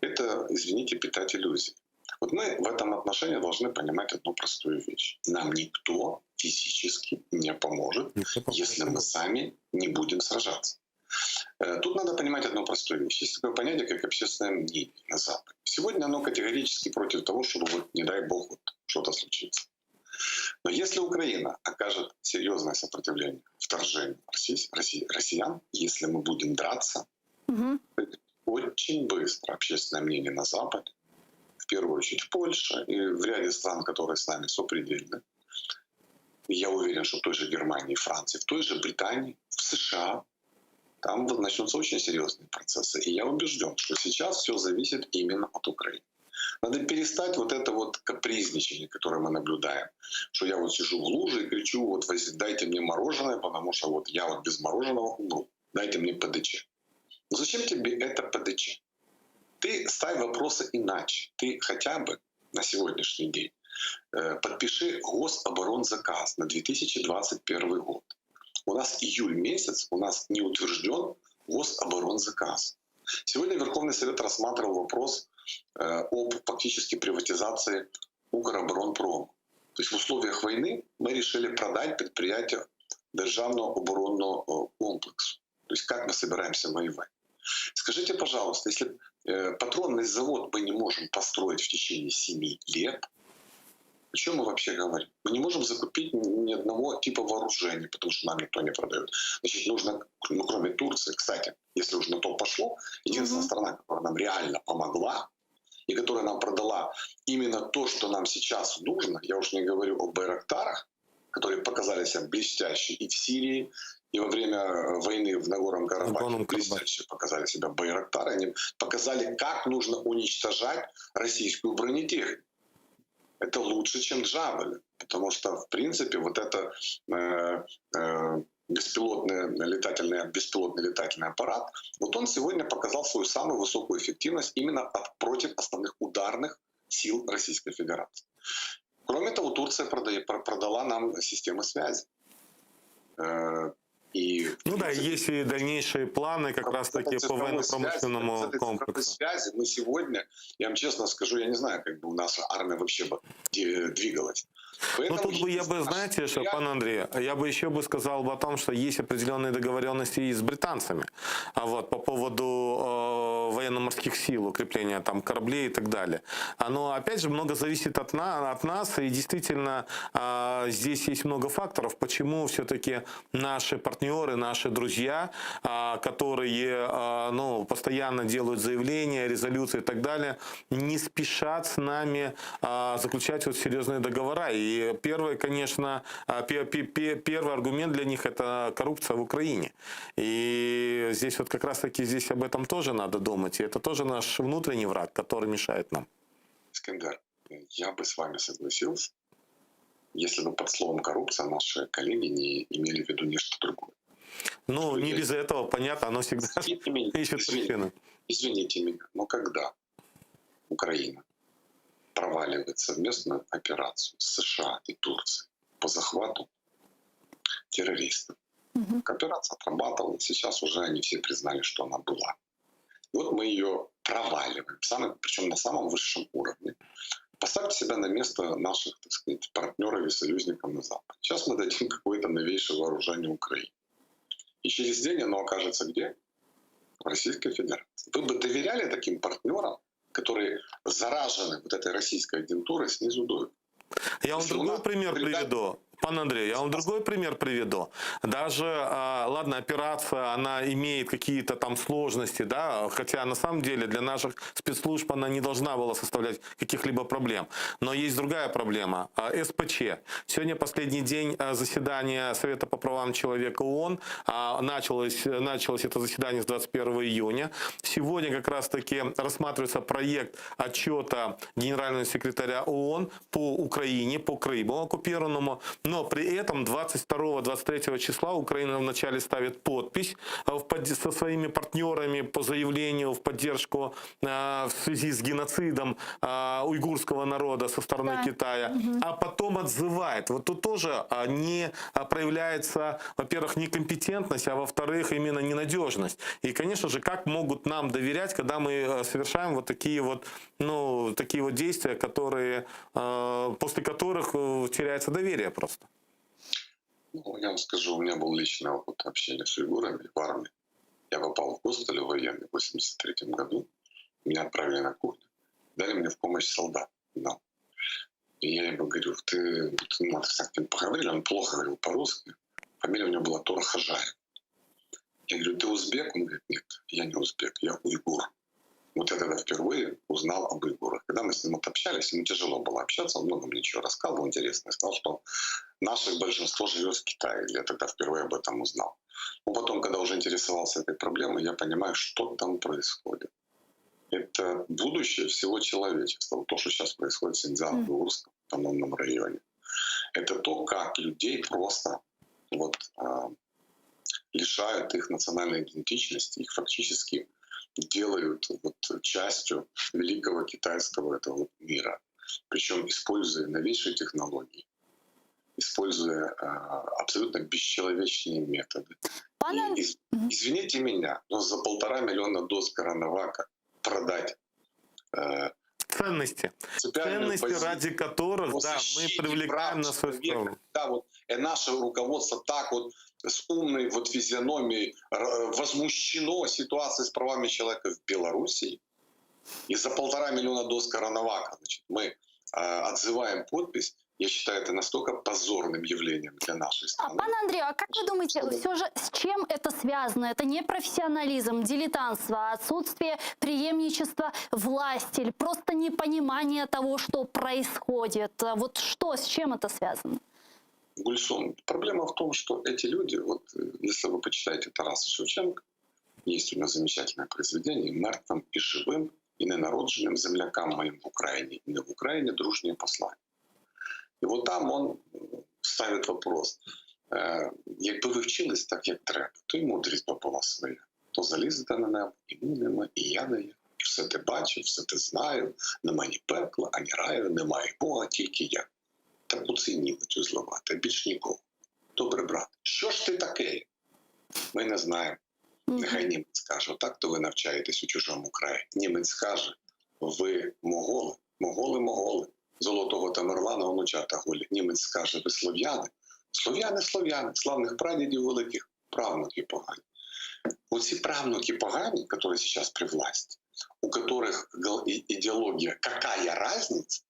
это, извините, питать иллюзии. Вот мы в этом отношении должны понимать одну простую вещь. Нам никто физически не поможет, если мы сами не будем сражаться. Э, Тут надо понимать одну простую вещь. Есть такое понятие, как общественное мнение на Западе. Сегодня оно категорически против того, чтобы, вот, не дай бог, вот, что-то случится. Но если Украина окажет серьезное сопротивление вторжению России, России, россиян, если мы будем драться, Угу. очень быстро общественное мнение на Западе, в первую очередь в Польше и в ряде стран, которые с нами сопредельны, я уверен, что в той же Германии, Франции, в той же Британии, в США, там вот начнутся очень серьезные процессы. И я убежден, что сейчас все зависит именно от Украины. Надо перестать вот это вот капризничание, которое мы наблюдаем. Что я вот сижу в луже и кричу, вот дайте мне мороженое, потому что вот я вот без мороженого умру. Дайте мне ПДЧ. Но зачем тебе это ПДЧ? Ты ставь вопросы иначе. Ты хотя бы на сегодняшний день э, подпиши гособоронзаказ на 2021 год. У нас июль месяц, у нас не утвержден гособоронзаказ. Сегодня Верховный Совет рассматривал вопрос э, об фактически приватизации Укроборонпрома. То есть в условиях войны мы решили продать предприятие Державного оборонного э, комплексу. То есть как мы собираемся воевать? Скажите, пожалуйста, если э, патронный завод мы не можем построить в течение 7 лет, о чем мы вообще говорим? Мы не можем закупить ни одного типа вооружения, потому что нам никто не продает. Значит, нужно, ну, кроме Турции, кстати, если уж на то пошло, единственная mm-hmm. страна, которая нам реально помогла, и которая нам продала именно то, что нам сейчас нужно, я уж не говорю о Байрактарах, которые показали себя блестяще и в Сирии, и во время э, войны в Нагорном Карабахе блестяще показали себя Байрактары. Они показали, как нужно уничтожать российскую бронетехнику. Это лучше, чем Джавелин, потому что, в принципе, вот это э, э, беспилотный летательный, беспилотный летательный аппарат, вот он сегодня показал свою самую высокую эффективность именно от, против основных ударных сил Российской Федерации. Кроме того, Турция продала нам системы связи. Э, и, ну да, есть и дальнейшие планы как раз таки по военно-промышленному комплексу. связи мы сегодня, я вам честно скажу, я не знаю, как бы у нас армия вообще бы двигалась. Ну тут бы я бы, знаете, что, пан Андрей, я бы еще бы сказал бы о том, что есть определенные договоренности и с британцами, а вот, по поводу э, военно-морских сил, укрепления там кораблей и так далее. Но опять же много зависит от, на, от нас, и действительно э, здесь есть много факторов, почему все-таки наши партнеры, наши друзья, э, которые э, ну, постоянно делают заявления, резолюции и так далее, не спешат с нами э, заключать вот серьезные договора. И первый, конечно, а, первый аргумент для них это коррупция в Украине. И здесь вот как раз-таки здесь об этом тоже надо думать. И это тоже наш внутренний враг, который мешает нам. Искандер, я бы с вами согласился, если бы под словом коррупция наши коллеги не имели в виду нечто другое. Ну, не без этого, понятно, оно всегда извините меня, ищет причины. Извините меня, но когда Украина проваливает совместную операцию США и Турции по захвату террористов. Угу. Операция отрабатывала, сейчас уже они все признали, что она была. И вот мы ее проваливаем, самый, причем на самом высшем уровне. Поставьте себя на место наших, так сказать, партнеров и союзников на Западе. Сейчас мы дадим какое-то новейшее вооружение Украине. И через день оно окажется где? В Российской Федерации. Вы бы доверяли таким партнерам, которые заражены вот этой российской агентурой снизу до Я вам другой пример приведу. Пан Андрей, я вам другой пример приведу. Даже, а, ладно, операция, она имеет какие-то там сложности, да, хотя на самом деле для наших спецслужб она не должна была составлять каких-либо проблем. Но есть другая проблема. А, СПЧ. Сегодня последний день а, заседания Совета по правам человека ООН. Началось, началось это заседание с 21 июня. Сегодня как раз-таки рассматривается проект отчета генерального секретаря ООН по Украине, по Крыму оккупированному. Но при этом 22-23 числа Украина вначале ставит подпись э, со своими партнерами по заявлению в поддержку э, в связи с геноцидом э, уйгурского народа со стороны да. Китая, угу. а потом отзывает. Вот тут тоже не проявляется, во-первых, некомпетентность, а во-вторых, именно ненадежность. И, конечно же, как могут нам доверять, когда мы совершаем вот такие вот, ну, такие вот действия, которые, после которых теряется доверие просто? Ну, я вам скажу, у меня был личный опыт общения с уйгурами в армии. Я попал в госпиталь военный в 83 году. Меня отправили на кухню. Дали мне в помощь солдат. Да. И я ему говорю, ты, ну, с ним поговорили, он плохо говорил по-русски. Фамилия у него была Тора Хажаев. Я говорю, ты узбек? Он говорит, нет, я не узбек, я уйгур. Вот я тогда впервые узнал об уйгурах. Когда мы с ним вот общались, ему тяжело было общаться, он много мне чего рассказывал интересно. Сказал, что наших большинство живет в Китае. Я тогда впервые об этом узнал. Но потом, когда уже интересовался этой проблемой, я понимаю, что там происходит. Это будущее всего человечества. Вот то, что сейчас происходит в Синьцзян-Уйгурском автономном районе. Это то, как людей просто вот, э, лишают их национальной идентичности, их фактически делают вот частью великого китайского этого мира. Причем используя новейшие технологии, используя э, абсолютно бесчеловечные методы. Пане... И, из, извините меня, но за полтора миллиона доз коронавака продать э, Ценности. Ценности, ради которых, да, мы привлекаем на свою сторону. Да, вот э, наше руководство так вот с умной вот физиономией возмущено ситуацией с правами человека в Белоруссии. И за полтора миллиона доз коронавака значит, мы э, отзываем подпись. Я считаю это настолько позорным явлением для нашей А, страны. пан Андрей, а как вы думаете, все же с чем это связано? Это не профессионализм, дилетантство, отсутствие преемничества власти или просто непонимание того, что происходит? Вот что, с чем это связано? Гульсум, проблема в том, что эти люди, вот э, если вы почитаете Тараса Шевченко, есть у него замечательное произведение «Мертвым и живым, и ненародженим землякам моим в Украине, и не в Украине дружнее послание». И вот там он ставит вопрос, е, якби ви вчились так, як треба, то й мудрість би була своя. То залізете на небо, і ми нема, і я не є. І все те бачив, все те знаю, нема ні пекла, ані раю, немає Бога, тільки я. Так оце німцю зливати, більш нікого. Добре, брат, що ж ти таке? Ми не знаємо. Нехай німець скаже, отак то ви навчаєтесь у чужому краї. Німець скаже, ви моголи, моголи, моголи, золотого Тамерлана, онучата голі. Німець скаже, ви слов'яни, слов'яни, слов'яни, славних прадідів великих, правнуки погані. Оці правнуки погані, которые сейчас при власти, у которых идеология «какая разница»,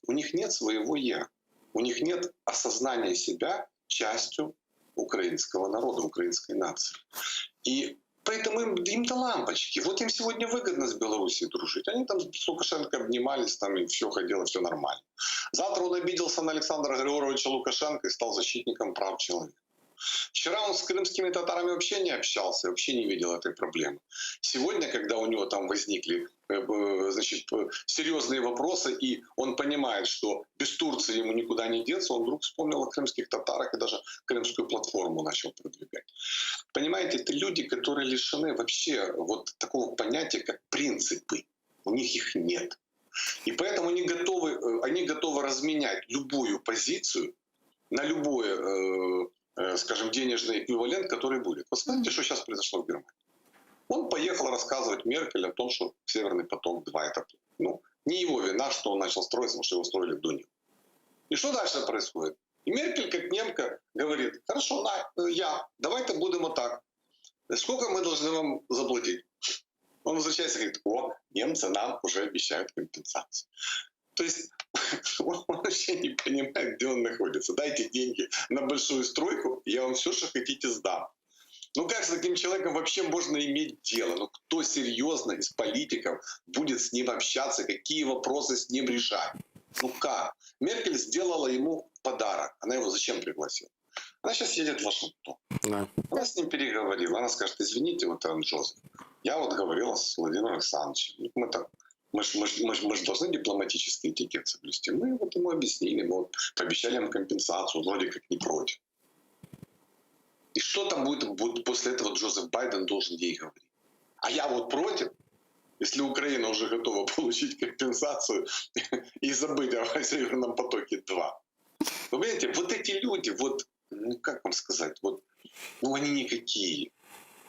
у них нет своего «я». У них нет осознания себя частью украинского народа, украинской нации. И поэтому им, им до лампочки. Вот им сегодня выгодно с Белоруссией дружить. Они там с Лукашенко обнимались, там и все ходило, все нормально. Завтра он обиделся на Александра Григоровича Лукашенко и стал защитником прав человека. Вчера он с крымскими татарами вообще не общался, вообще не видел этой проблемы. Сегодня, когда у него там возникли э, э, значит, серьезные вопросы, и он понимает, что без Турции ему никуда не деться, он вдруг вспомнил о крымских татарах и даже крымскую платформу начал продвигать. Понимаете, это люди, которые лишены вообще вот такого понятия, как принципы. У них их нет. И поэтому они готовы, э, они готовы разменять любую позицию на любое Э, скажем, денежный эквивалент, который будет. Посмотрите, что сейчас произошло в Германии. Он поехал рассказывать Меркель о том, что Северный поток-2 это ну, не его вина, что он начал строиться, потому что его строили до него. И что дальше происходит? И Меркель, как немка, говорит, хорошо, на, я, давайте будемо так. Сколько мы должны вам заплатить? Он возвращается и говорит, о, немцы нам уже обещают компенсацию. То есть он вообще не понимает, где он находится. Дайте деньги на большую стройку, я вам все, что хотите, сдам. Ну как с таким человеком вообще можно иметь дело? Ну кто серьезно из политиков будет с ним общаться, какие вопросы с ним решать? Ну как? Меркель сделала ему подарок. Она его зачем пригласила? Она сейчас едет в Вашингтон. Да. Она с ним переговорила. Она скажет, извините, вот Джозеф, я вот говорила с Владимиром Александровичем. Ну, мы так мы же мы ж, мы ж, мы ж должны дипломатический этикет соблюсти. Мы вот ему объяснили, мы вот пообещали им компенсацию, вроде как не против. И что там будет, будет после этого Джозеф Байден должен ей говорить? А я вот против, если Украина уже готова получить компенсацию и забыть о Северном потоке-2. Вы понимаете, вот эти люди, вот, ну как вам сказать, вот, ну они никакие.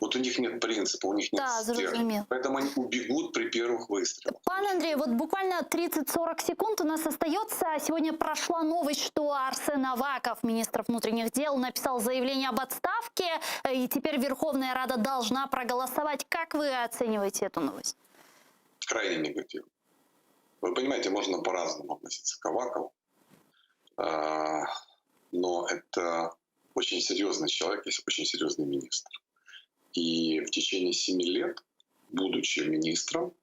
Вот у них нет принципа, у них нет Да, стержня. зрозумів. Поэтому они убегут при первых выстрелах. Пан Андрей, вот буквально 30-40 секунд у нас остается. Сегодня прошла новость, что Арсен Аваков, министр внутренних дел, написал заявление об отставке, и теперь Верховная Рада должна проголосовать. Как вы оцениваете эту новость? Крайне негативно. Вы понимаете, можно по-разному относиться к Авакову, а, но это очень серьезный человек, очень серьезный министр. И в течение семи лет, будучи министром,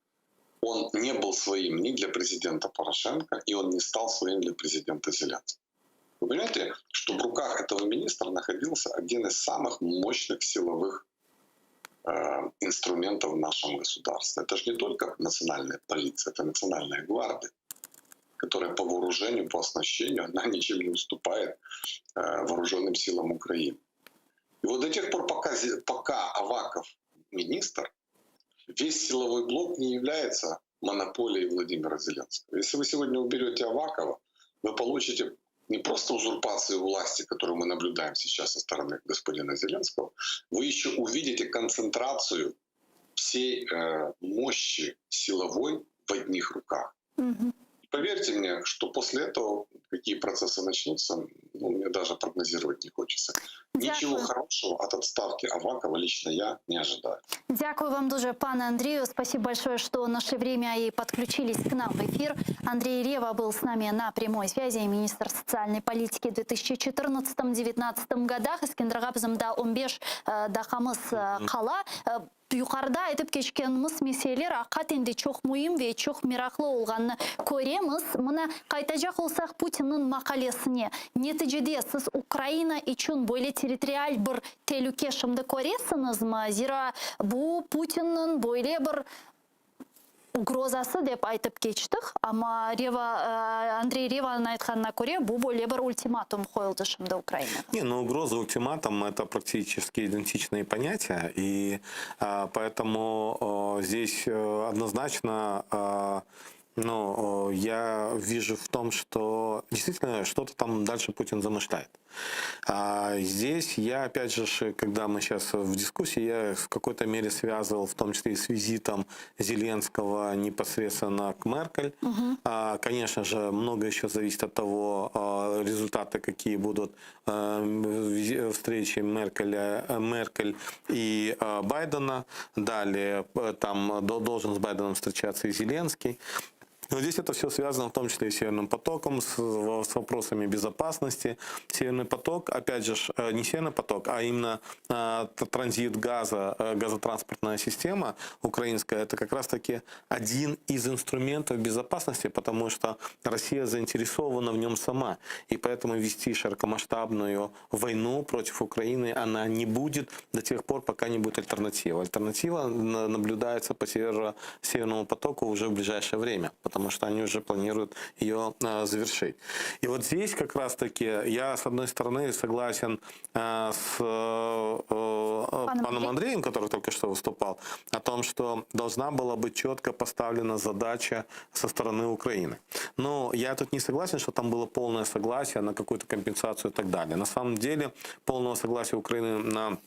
он не был своим ни для президента Порошенко, и он не стал своим для президента Зеленского. Вы понимаете, что в руках этого министра находился один из самых мощных силовых э, инструментов в нашем государстве. Это же не только национальная полиция, это национальная гвардия, которая по вооружению, по оснащению, она ничем не уступает э, вооруженным силам Украины. И вот до тех пор, пока, пока Аваков министр, весь силовой блок не является монополией Владимира Зеленского. Если вы сегодня уберете Авакова, вы получите не просто узурпацию власти, которую мы наблюдаем сейчас со стороны господина Зеленского, вы еще увидите концентрацию всей э, мощи силовой в одних руках. Поверьте мне, что после этого какие процессы начнутся, ну, мне даже прогнозировать не хочется. Ничего хорошего от отставки Авакова лично я не ожидаю. Дякую вам дуже, пане Андрію. Спасибо большое, что нашли время и подключились к нам в эфир. Андрей Рева был с нами на прямой связи, министр социальной политики в 2014-2019 годах. Eskender ağa bizim daa 15 daqqamız qala. Yuqarıda aytıp keçkenimiz meseleler aqiqaten de çoq müim ve çoq meraqlı olğanını köremiz. Mına, qaytacaq olsaq Putinniñ maqalesine, neticede siz Ukraina içün böyle territorial bir telüke şimdi köresiñizmi? Zira bu Putinniñ böyle bir ugrozası dep aytıp keçtik, amma Reva, Andrey Revanıñ aytqanına köre, bu böyle bir ultimatum qoyuldı şimdi Ukrainağa. Не, ну угроза, ультиматум это практически идентичные понятия, и поэтому здесь однозначно ну, я вижу в том, что действительно что-то там дальше Путин замышляет. А здесь я, опять же, когда мы сейчас в дискуссии, я в какой-то мере связывал, в том числе и с визитом Зеленского непосредственно к Меркель. Угу. А, конечно же, много еще зависит от того, а, результаты какие будут а, встречи Меркеля, Меркель и а, Байдена. Далее э, там должен с Байденом встречаться и Зеленский. Но здесь это все связано в том числе и с Северным потоком, с, с вопросами безопасности. Северный поток, опять же, э, не Северный поток, а именно э, транзит газа, э, газотранспортная система украинская, это как раз-таки один из инструментов безопасности, потому что Россия заинтересована в нем сама. И поэтому вести широкомасштабную войну против Украины она не будет до тех пор, пока не будет альтернатива. Альтернатива наблюдается по северо, Северному потоку уже в ближайшее время, потому что они уже планируют ее э, завершить. И вот здесь как раз-таки я, с одной стороны, согласен э, с э, паном, паном Андреем, который только что выступал, о том, что должна была быть четко поставлена задача со стороны Украины. Но я тут не согласен, что там было полное согласие на какую-то компенсацию и так далее. На самом деле полного согласия Украины на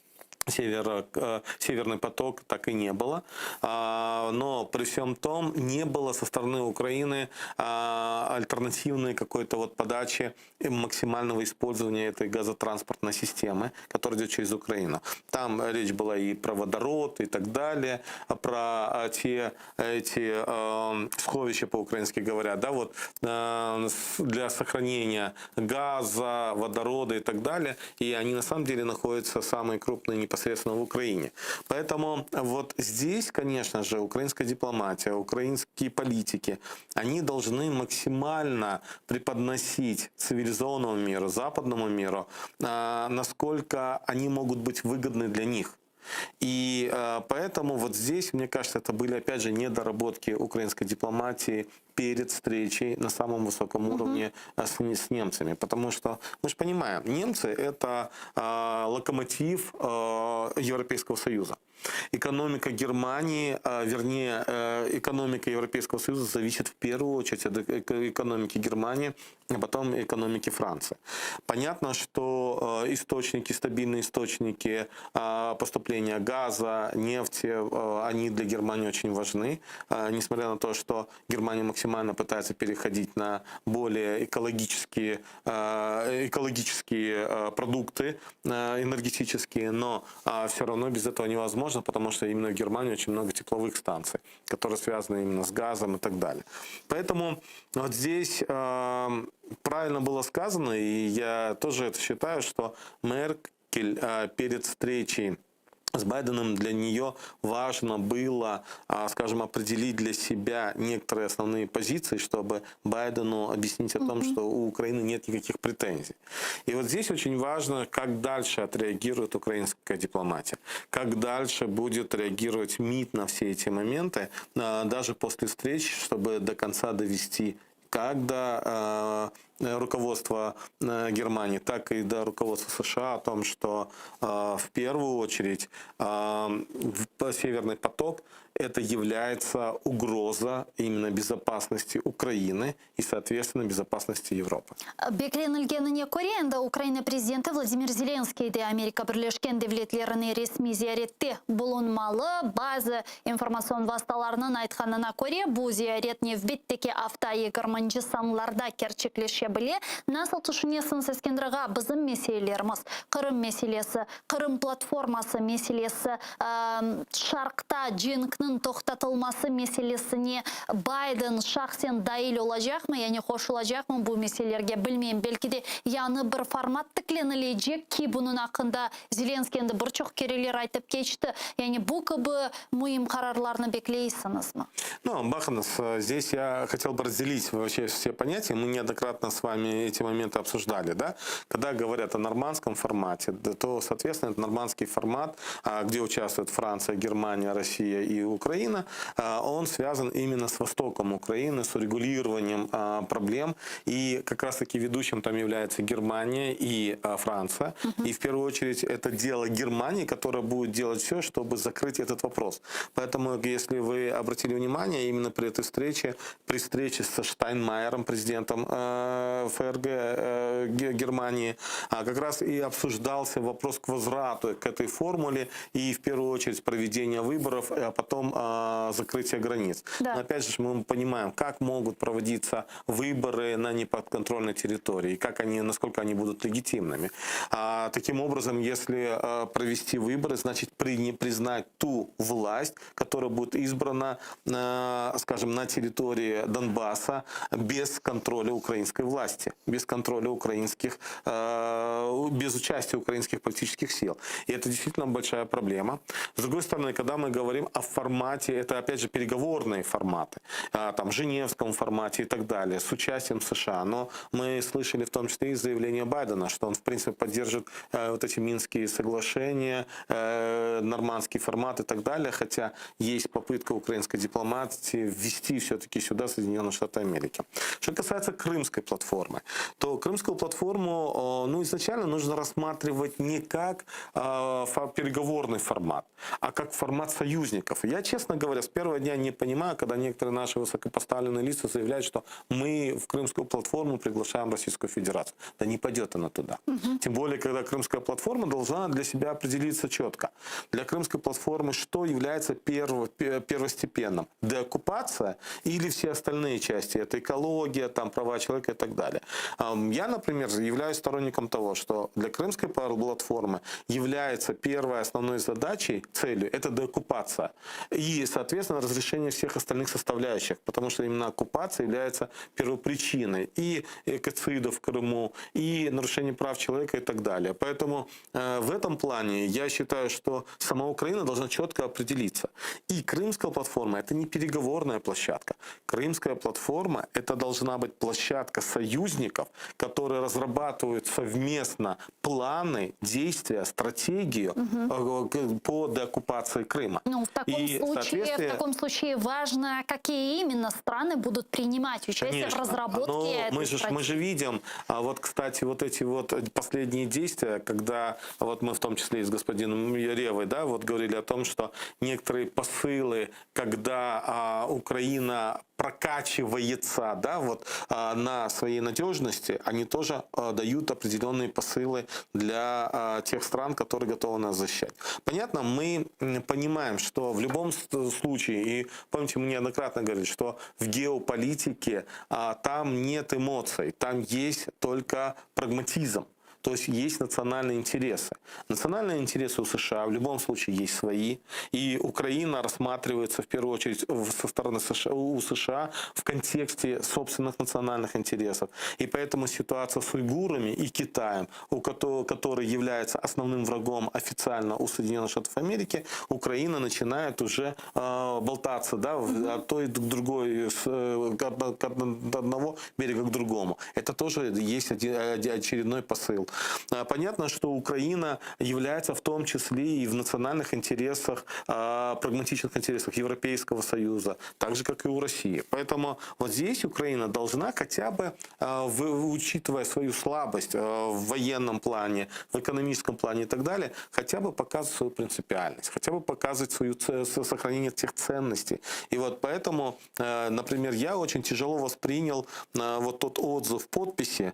севера, э, Северный поток так и не было. А, но при всем том не было со стороны Украины а, альтернативной какой-то вот подачи максимального использования этой газотранспортной системы, которая идет через Украину. Там речь была и про водород и так далее, про а, те эти э, сховища по-украински говоря, да, вот э, для сохранения газа, водорода и так далее. И они на самом деле находятся самые крупные непосредственно в Украине. Поэтому вот здесь, конечно же, украинская дипломатия, украинские политики, они должны максимально преподносить цивилизованному миру, западному миру, э, насколько они могут быть выгодны для них. И э, поэтому вот здесь, мне кажется, это были, опять же, недоработки украинской дипломатии перед встречей на самом высоком уровне с, с немцами. Потому что мы же понимаем, немцы это э, локомотив э, Европейского Союза. Экономика Германии, э, вернее, э, экономика Европейского Союза зависит в первую очередь от экономики Германии, а потом экономики Франции. Понятно, что э, источники, стабильные источники поступления газа, нефти, они для Германии очень важны. Несмотря на то, что Германия максимально пытается переходить на более экологические, экологические продукты энергетические, но все равно без этого невозможно, потому что именно в Германии очень много тепловых станций, которые связаны именно с газом и так далее. Поэтому вот здесь э, правильно было сказано, и я тоже это считаю, что Меркель э, перед встречей с Байденом для нее важно было, а, скажем, определить для себя некоторые основные позиции, чтобы Байдену объяснить о том, угу. что у Украины нет никаких претензий. И вот здесь очень важно, как дальше отреагирует украинская дипломатия, как дальше будет реагировать МИД на все эти моменты, а, даже после встреч, чтобы до конца довести как до э, руководства Германии, так и до руководства США о том, что в первую очередь Северный поток это является угроза именно безопасности Украины и, соответственно, безопасности Европы. Beklenilgenine köre, endi Ukraina prezidenti Vladimir Zelenskiy de Amerika Birleşken Devletlerine resmiy ziyarette bulunmalı. Bazı informatsion vastalarnıñ aytqanına köre, bu ziyaret nevbetteki afta yigirminci sanlarda kerçekleşe bile. Nasıl tüşünesiñiz, Eskender ağa, bizim meselelerimiz, Qırım meselesi, Qırım platforması meselesi, Şarqta cenkniñ toqtatılması meselesine Bayden şahsen dail olacaqmı, yani qoşulacaqmı bu meselelerge, bilmeyim. Belki de yañı bir format tiklenilecek ki, bunıñ aqqında Zelenskiy endi bir çoq kereler aytıp keçti. Yani bu kibi müim qararlarnı bekleysiñizmi? Ну, baqıñız, здесь я хотел бы разделить вообще все понятия. Мы неоднократно с вами эти моменты обсуждали, да? Когда говорят о нормандском формате, то, соответственно, это нормандский формат, где участвуют Франция, Германия, Россия и Украина, он связан именно с востоком Украины, с урегулированием проблем. И как раз-таки ведущим там является Германия и Франция. И в первую очередь это дело Германии, которая будет делать все, чтобы закрыть этот вопрос. Поэтому, если вы обратили внимание, именно при этой встрече, при встрече со Штайнмайером, президентом ФРГ Германии, как раз и обсуждался вопрос к возврату к этой формуле и в первую очередь проведение выборов, а потом закрытие границ. Да. Но опять же мы понимаем, как могут проводиться выборы на неподконтрольной территории, как они, насколько они будут легитимными. А, таким образом, если провести выборы, значит при, признать ту власть, которая будет избрана, скажем, на территории Донбасса без контроля украинской власти, без контроля украинских, без участия украинских политических сил. И это действительно большая проблема. С другой стороны, когда мы говорим о формате, это опять же переговорные форматы, там, Женевском формате и так далее, с участием США. Но мы слышали в том числе и заявление Байдена, что он, в принципе, поддержит вот эти Минские соглашения, нормандский формат и так далее, хотя есть попытка украинской дипломатии ввести все-таки сюда Соединенные Штаты Америки. Что касается крымской платформы, то крымскую платформу ну, изначально нужно рассматривать не как переговорный формат, а как формат союзников. Я, честно говоря, с первого дня не понимаю, когда некоторые наши высокопоставленные лица заявляют, что мы в крымскую платформу приглашаем Российскую Федерацию. Да не пойдет она туда. Угу. Тем более, когда крымская платформа должна для себя определиться четко. Для крымской платформы что является перво, первостепенным? Деоккупация или все остальные части? Это экология, там, права человека и так далее. Я, например, являюсь сторонником того, что для крымской платформы является первой основной задачей, целью, это деоккупация. И, соответственно, разрешение всех остальных составляющих, потому что именно оккупация является первопричиной и экоцида в Крыму, и нарушения прав человека и так далее. Поэтому э, в этом плане я считаю, что сама Украина должна четко определиться. И Крымская платформа – это не переговорная площадка. Крымская платформа – это должна быть площадка союзников, которые разрабатывают совместно планы, действия, стратегию угу. по деоккупации Крыма. Ну, в таком, и, случае, соответствие... в таком случае важно, какие именно страны будут принимать участие Конечно. в разработке Но этой мы же, мы же видим, а вот, кстати, вот эти вот последние действия, когда вот мы в том числе и с господином Ревой, да, вот говорили о том, что некоторые посылы, когда а, Украина прокачивается, да, вот а, на своей надежности, они тоже а, дают определенные посылы для а, тех стран, которые готовы нас защищать. Понятно, мы понимаем, что в любом случае, и помните, мы неоднократно говорили, что в геополитике там нет эмоций, там есть только прагматизм. То есть есть национальные интересы. Национальные интересы у США в любом случае есть свои. И Украина рассматривается в первую очередь со стороны США, у США в контексте собственных национальных интересов. И поэтому ситуация с уйгурами и Китаем, у которого, который является основным врагом официально у Соединенных Штатов Америки, Украина начинает уже э, болтаться да, от той к другой, с, э, от одного берега к другому. Это тоже есть один, очередной посыл. Понятно, что Украина является в том числе и в национальных интересах, прагматичных интересах Европейского Союза, так же, как и у России. Поэтому вот здесь Украина должна хотя бы, учитывая свою слабость в военном плане, в экономическом плане и так далее, хотя бы показывать свою принципиальность, хотя бы показывать свою сохранение тех ценностей. И вот поэтому, например, я очень тяжело воспринял вот тот отзыв подписи,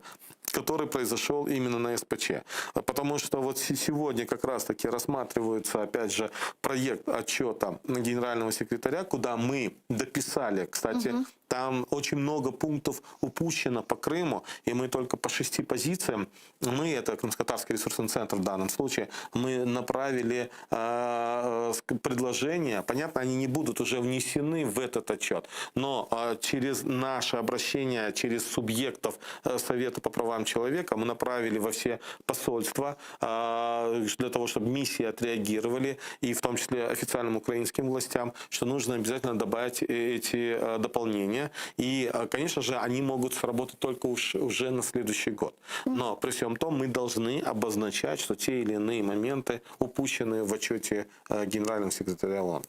который произошел именно на СПЧ. Потому что вот сегодня как раз-таки рассматривается, опять же, проект отчета генерального секретаря, куда мы дописали, кстати, угу. там очень много пунктов упущено по Крыму, и мы только по шести позициям, мы, это Крымско-Татарский ресурсный центр в данном случае, мы направили э, предложения, понятно, они не будут уже внесены в этот отчет, но э, через наше обращение, через субъектов э, Совета по правам человека мы направили во все посольства э, для того, чтобы миссии отреагировали, и в том числе официальным украинским властям, что нужно обязательно добавить эти э, дополнения. И, э, конечно же, они могут сработать только уж, уже на следующий год. Но при всем том мы должны обозначать, что те или иные моменты упущены в отчете генерального секретаря ООН.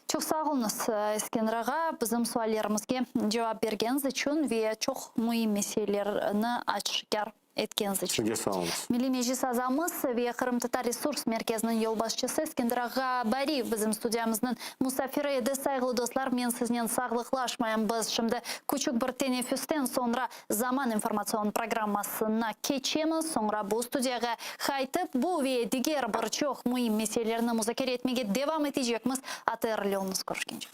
Çoq sağ oluñız, Eskender ağa, bizim suallerimizge cevap bergeniñiz içün ve çoq müim meselelerni aşkâr etkeniñiz içün. Sizge sağ oluñız. Milliy Meclis azamız ve Qırımtatar Resurs Merkeziniñ yolbaşçısı Eskender ağa Bariyev bizim studiyamıznıñ musafiri edi. Sayğılı dostlar, men siznen sağlıqlaşmayım. Biz şimdi küçük bir teneffüsten soñra Zaman informatsion programmasına keçemiz, soñra bu studiyağa qaytıp, bu ve diger bir çoq müim meselelerni muzakere etmege devam etecekmiz. ATR ile oluñız, körüşkence.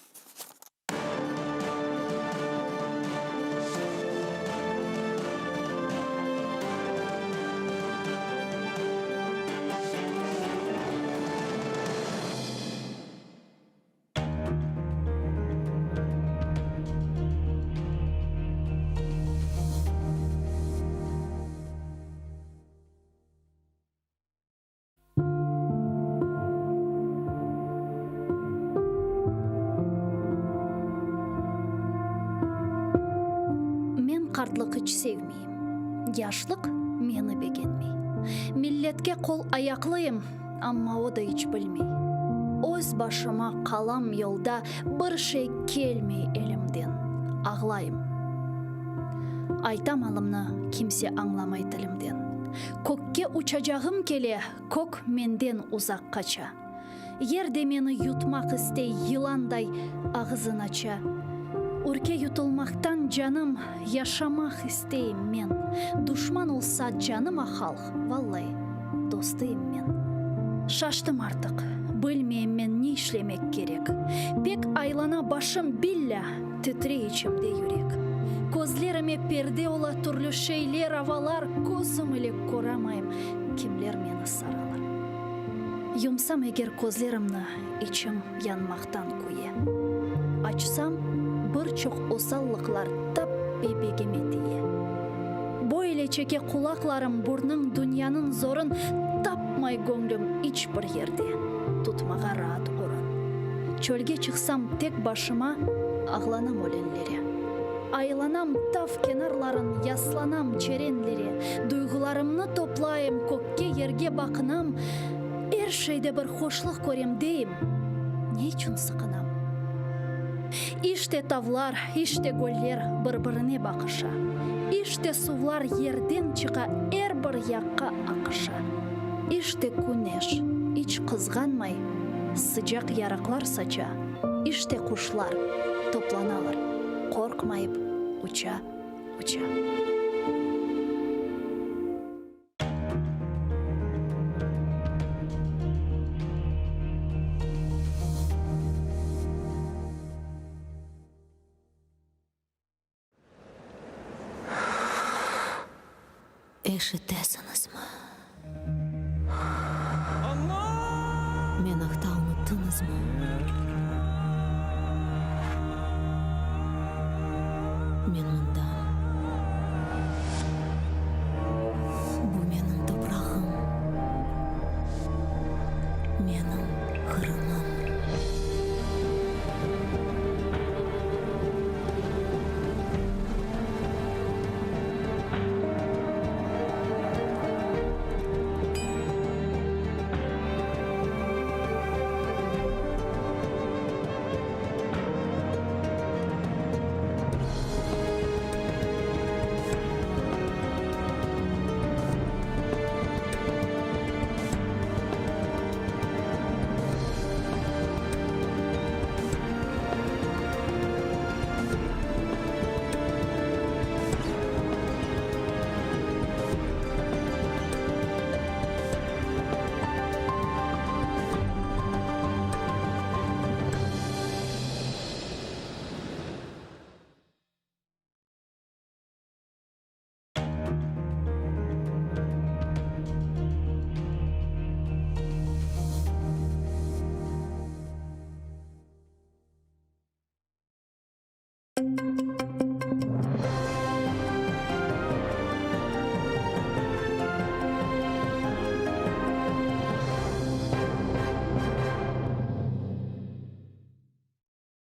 Men qartlıq iç sevmeyim, Yaşlıq meni begenmey. Milletke qol-ayaqlıyım, Amma o da iç bilmey. Öz başıma qalam yolda, Bir şey kelmey elimden. Ağlayım. Aytam alımnı, kimse añlamay tilimden. Kökke uçacağım kele, Kök menden uzaq qaça. Yer de meni yutmaq istey, Yılanday ağızın aça. Ürke yutulmaqtan canım, Yaşamaq isteyim men. Duşman olsa canıma halq, Vallai, dostıyım men. Şaştım artıq, bilmeyim men ne işlemek kerek. Pek aylana başım, billâ, titrey içimde yürek. Közlerime perde ola türlü şeyler, avalar, közüm ile köramayım, kimler meni saralar. Yumsam eger közlerimni, içim yanmaqtan küye. Açsam, bir çoq osallıqlar tap bebegime tiye. Böyle çeke qulaqlarım burnıñ dünyanıñ zorun tapmay göñlüm iç bir yerde tutmağa raat orun. Çölge çıqsam tek başıma ağlanam ölenlere. Aylanam tav kenarların yaslanam çerenlere duyğularımnı toplayım kökke yerge baqınam er şeyde bir hoşluq körem deyim ne içün sıqınam. İşte tavlar, işte göller bir-birine baqışa, İşte suvlar yerden çıqa er bir yaqqa aqışa. İşte küneş, iç qızğanmay, sıcaq yarıqlar saça, İşte quşlar toplanalar, qorqmayıp uça, uça. Eşitesiñizmi? Men aqta unuttıñızmı? Men mındam. Bu menim toprağım, menim Qırımım.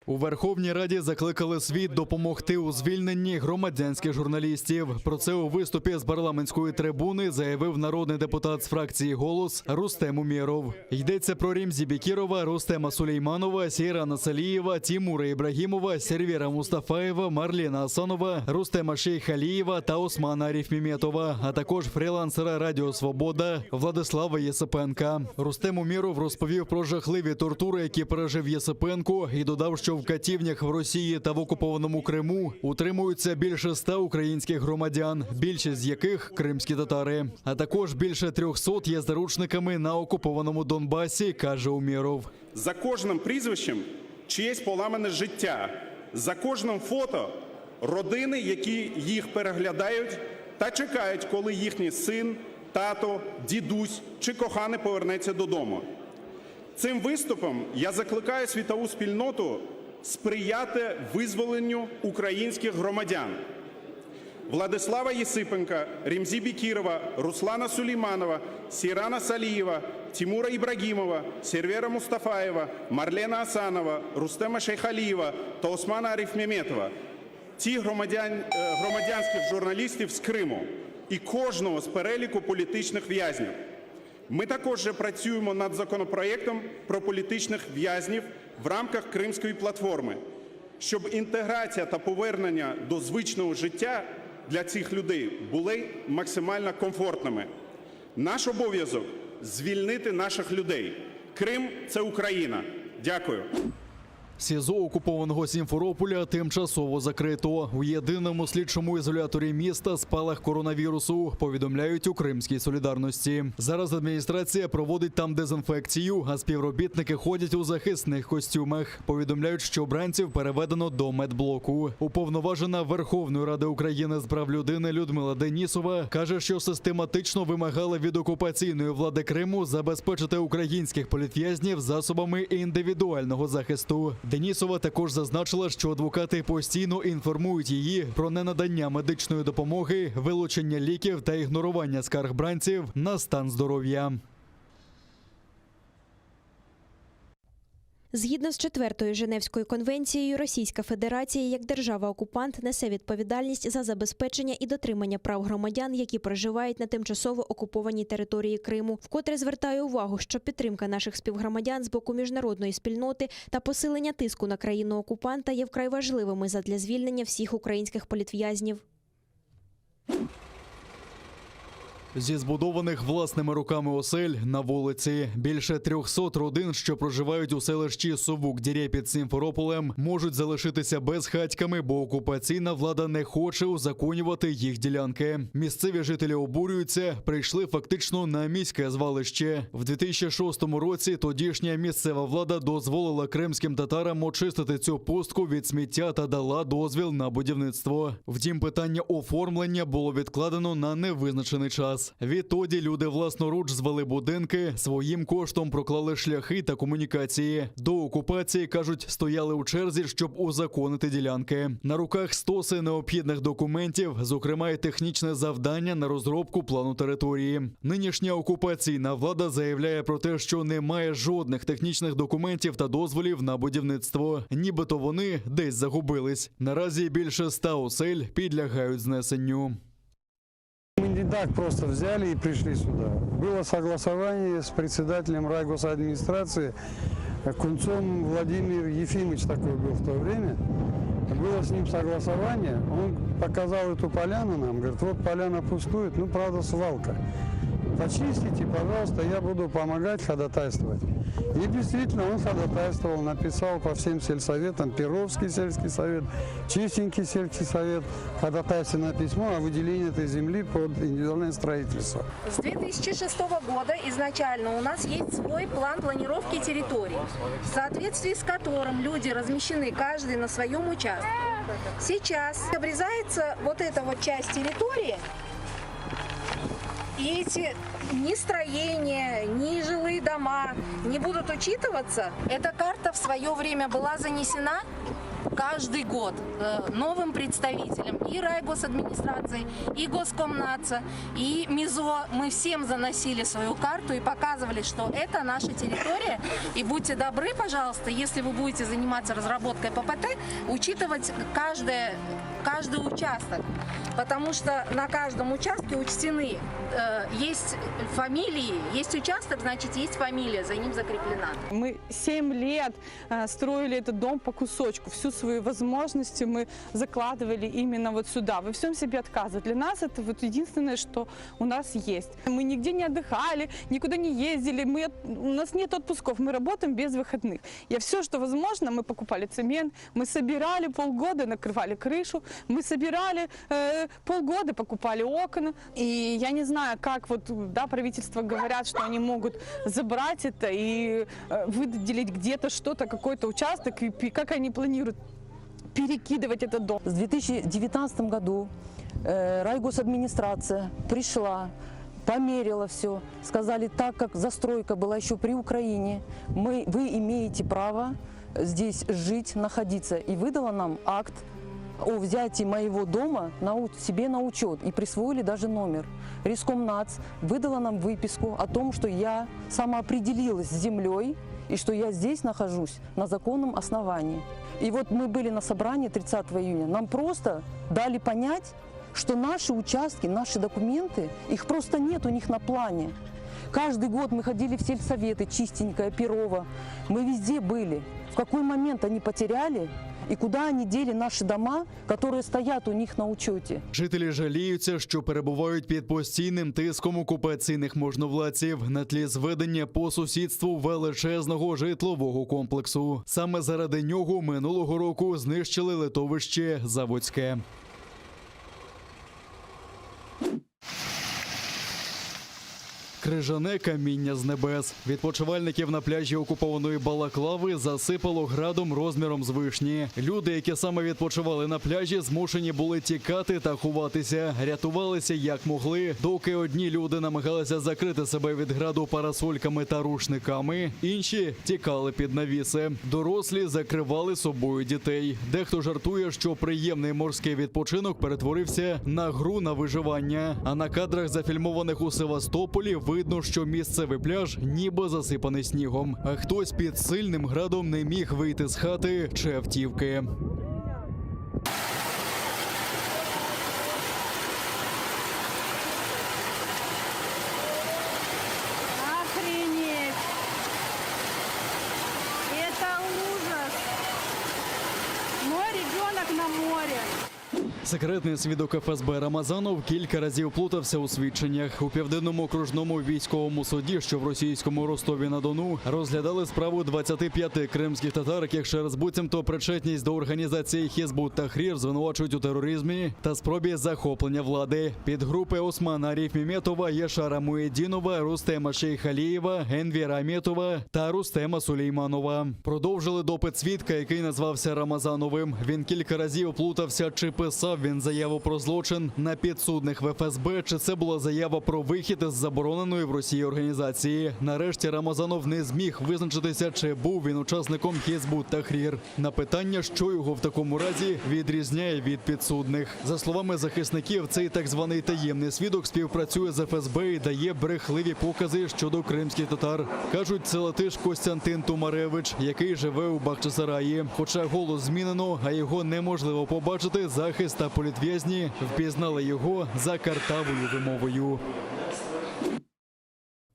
У Верховній Раді закликали світ допомогти у звільненні громадянських журналістів. Про це у виступі з парламентської трибуни заявив народний депутат з фракції Голос Рустем Умєров. Йдеться про Рімзі Бекірова, Рустема Сулейманова, Сейрана Салієва, Тімура Ібрагімова, Сервера Мустафаєва, Марлена Асанова, Рустема Шейхалієва та Османа Арифмеметова, а також фрілансера Радіо Свобода Владислава Єсипенка. Рустем Умєров розповів про жахливі тортури, які пережив Єсипенко, і додав, що в катівнях в Росії та в окупованому Криму утримуються більше ста українських громадян, більшість з яких кримські татари. А також більше 300 є заручниками на окупованому Донбасі, каже Умєров. За кожним прізвищем чиєсь поламане життя, за кожним фото родини, які їх переглядають та чекають, коли їхній син, тато, дідусь чи коханий повернеться додому. Цим виступом я закликаю світову спільноту сприяти визволенню українських громадян. Владислава Єсипенка, Ремзі Бекірова, Руслана Сулейманова, Сейрана Салієва, Тимура Ібрагімова, Сервера Мустафаєва, Марлена Асанова, Рустема Шейхалієва та Османа Арифмеметова. Ті громадян, е, громадянських журналістів з Криму і кожного з переліку політичних в'язнів. Ми також же працюємо над законопроектом про політичних в'язнів в рамках Кримської платформи, щоб інтеграція та повернення до звичного життя для цих людей були максимально комфортними. Наш обов'язок звільнити наших людей. Крим це Україна. Дякую. СІЗО окупованого Сімферополя тимчасово закрито. У єдиному слідчому ізоляторі міста спалах коронавірусу, повідомляють у Кримській солідарності. Зараз адміністрація проводить там дезінфекцію, а співробітники ходять у захисних костюмах. Повідомляють, що бранців переведено до медблоку. Уповноважена Верховної Ради України з прав людини Людмила Денісова каже, що систематично вимагала від окупаційної влади Криму забезпечити українських політв'язнів засобами індивідуального захисту. Денісова також зазначила, що адвокати постійно інформують її про ненадання медичної допомоги, вилучення ліків та ігнорування скарг бранців на стан здоров'я. Згідно з четвертою Женевською конвенцією, Російська Федерація як держава-окупант несе відповідальність за забезпечення і дотримання прав громадян, які проживають на тимчасово окупованій території Криму. Вкотре звертаю увагу, що підтримка наших співгромадян з боку міжнародної спільноти та посилення тиску на країну-окупанта є вкрай важливими задля звільнення всіх українських політв'язнів. Зі збудованих власними руками осель на вулиці більше 300 родин, що проживають у селищі Сувук-Діре під Сімферополем, можуть залишитися безхатьками, бо окупаційна влада не хоче узаконювати їх ділянки. Місцеві жителі обурюються, прийшли фактично на міське звалище. В 2006 році тодішня місцева влада дозволила кримським татарам очистити цю пустку від сміття та дала дозвіл на будівництво. Втім, питання оформлення було відкладено на невизначений час. Відтоді люди власноруч звели будинки, своїм коштом проклали шляхи та комунікації. До окупації кажуть, стояли у черзі, щоб узаконити ділянки. На руках стоси необхідних документів, зокрема й технічне завдання на розробку плану території. Нинішня окупаційна влада заявляє про те, що немає жодних технічних документів та дозволів на будівництво. Нібито вони десь загубились. Наразі більше ста осель підлягають знесенню. Мы не так просто взяли и пришли сюда. Было согласование с председателем райгосадминистрации Кунцом Владимир Ефимович такой был в то время. Было с ним согласование, он показал эту поляну нам, говорит, вот поляна пустует, ну, правда, свалка. Почистите, пожалуйста, я буду помогать ходатайствовать. И действительно, он ходатайствовал, написал по всем сельсоветам, Перовский сельский совет, Чистенький сельский совет, ходатайственное письмо о выделении этой земли под индивидуальное строительство. С 2006 года изначально у нас есть свой план планировки территорий, в соответствии с которым люди размещены каждый на своем участке. Сейчас обрезается вот эта вот часть территории, и эти ни строения, ни жилые дома не будут учитываться. Эта карта в свое время была занесена. Каждый год э, новым представителям и райгосадминистрации, и Госкомнаца, и МИЗО мы всем заносили свою карту и показывали, что это наша территория. И будьте добры, пожалуйста, если вы будете заниматься разработкой ППТ, учитывать каждое, каждый участок. Потому что на каждом участке учтены, э, есть фамилии, есть участок, значит, есть фамилия, за ним закреплена. Мы 7 лет э, строили этот дом по кусочку. Всю свою возможность мы закладывали именно вот сюда. Во всем себе отказывать. Для нас это вот единственное, что у нас есть. Мы нигде не отдыхали, никуда не ездили. Мы, от- у нас нет отпусков, мы работаем без выходных. Я все, что возможно, мы покупали цемент, мы собирали полгода, накрывали крышу, мы собирали э, полгода, покупали окна. И я не знаю, как вот, да, правительство говорят, что они могут забрать это и э, выделить где-то что-то, какой-то участок, и пи- как они планируют перекидывать этот дом. В 2019 году э, райгосадминистрация пришла, померила все, сказали, так как застройка была еще при Украине, мы, вы имеете право здесь жить, находиться. И выдала нам акт о взятии моего дома на, у- себе на учет и присвоили даже номер. Рискомнац выдала нам выписку о том, что я самоопределилась с землей и что я здесь нахожусь на законном основании. И вот мы были на собрании 30 июня, нам просто дали понять, что наши участки, наши документы, их просто нет у них на плане. Каждый год мы ходили в сельсоветы, Чистенькое, Перово. Мы везде были. В какой момент они потеряли и куда они дели наши дома, которые стоят у них на учете? Жителі жаліються, що перебувають під постійним тиском окупаційних можновладців на тлі зведення по сусідству величезного житлового комплексу. Саме заради нього минулого року знищили литовище Заводське. Крижане каміння з небес. Відпочивальників на пляжі окупованої Балаклави засипало градом розміром з вишні. Люди, які саме відпочивали на пляжі, змушені були тікати та ховатися. Рятувалися як могли. Доки одні люди намагалися закрити себе від граду парасольками та рушниками, інші тікали під навіси. Дорослі закривали собою дітей. Дехто жартує, що приємний морський відпочинок перетворився на гру на виживання. А на кадрах, зафільмованих у Севастополі, видно, що місцевий пляж ніби засипаний снігом. А хтось під сильним градом не міг вийти з хати чи автівки. Охренеть! Это ужас! Мой ребенок на море. Секретний свідок ФСБ Рамазанов кілька разів плутався у свідченнях. У південному окружному військовому суді, що в російському Ростові на Дону, розглядали справу 25 кримських татар, яких через буцімто причетність до організації Хізбут Тахрір звинувачують у тероризмі та спробі захоплення влади. Підгрупи Османа Аріфміметова, Єшара Муєдінова, Рустема Шейхалієва, Енвіра Аметова та Рустема Сулейманова. Продовжили допит свідка, який назвався Рамазановим. Він кілька разів плутався, чи писав він заяву про злочин на підсудних в ФСБ, чи це була заява про вихід із забороненої в Росії організації. Нарешті Рамазанов не зміг визначитися, чи був він учасником Хізбут Тахрір. На питання, що його в такому разі відрізняє від підсудних. За словами захисників, цей так званий таємний свідок співпрацює з ФСБ і дає брехливі покази щодо кримських татар. Кажуть, це латиш Костянтин Тумаревич, який живе у Бахчисараї. Хоча голос змінено, а його неможливо побачити, захист та політв'язні впізнали його за картавою вимовою.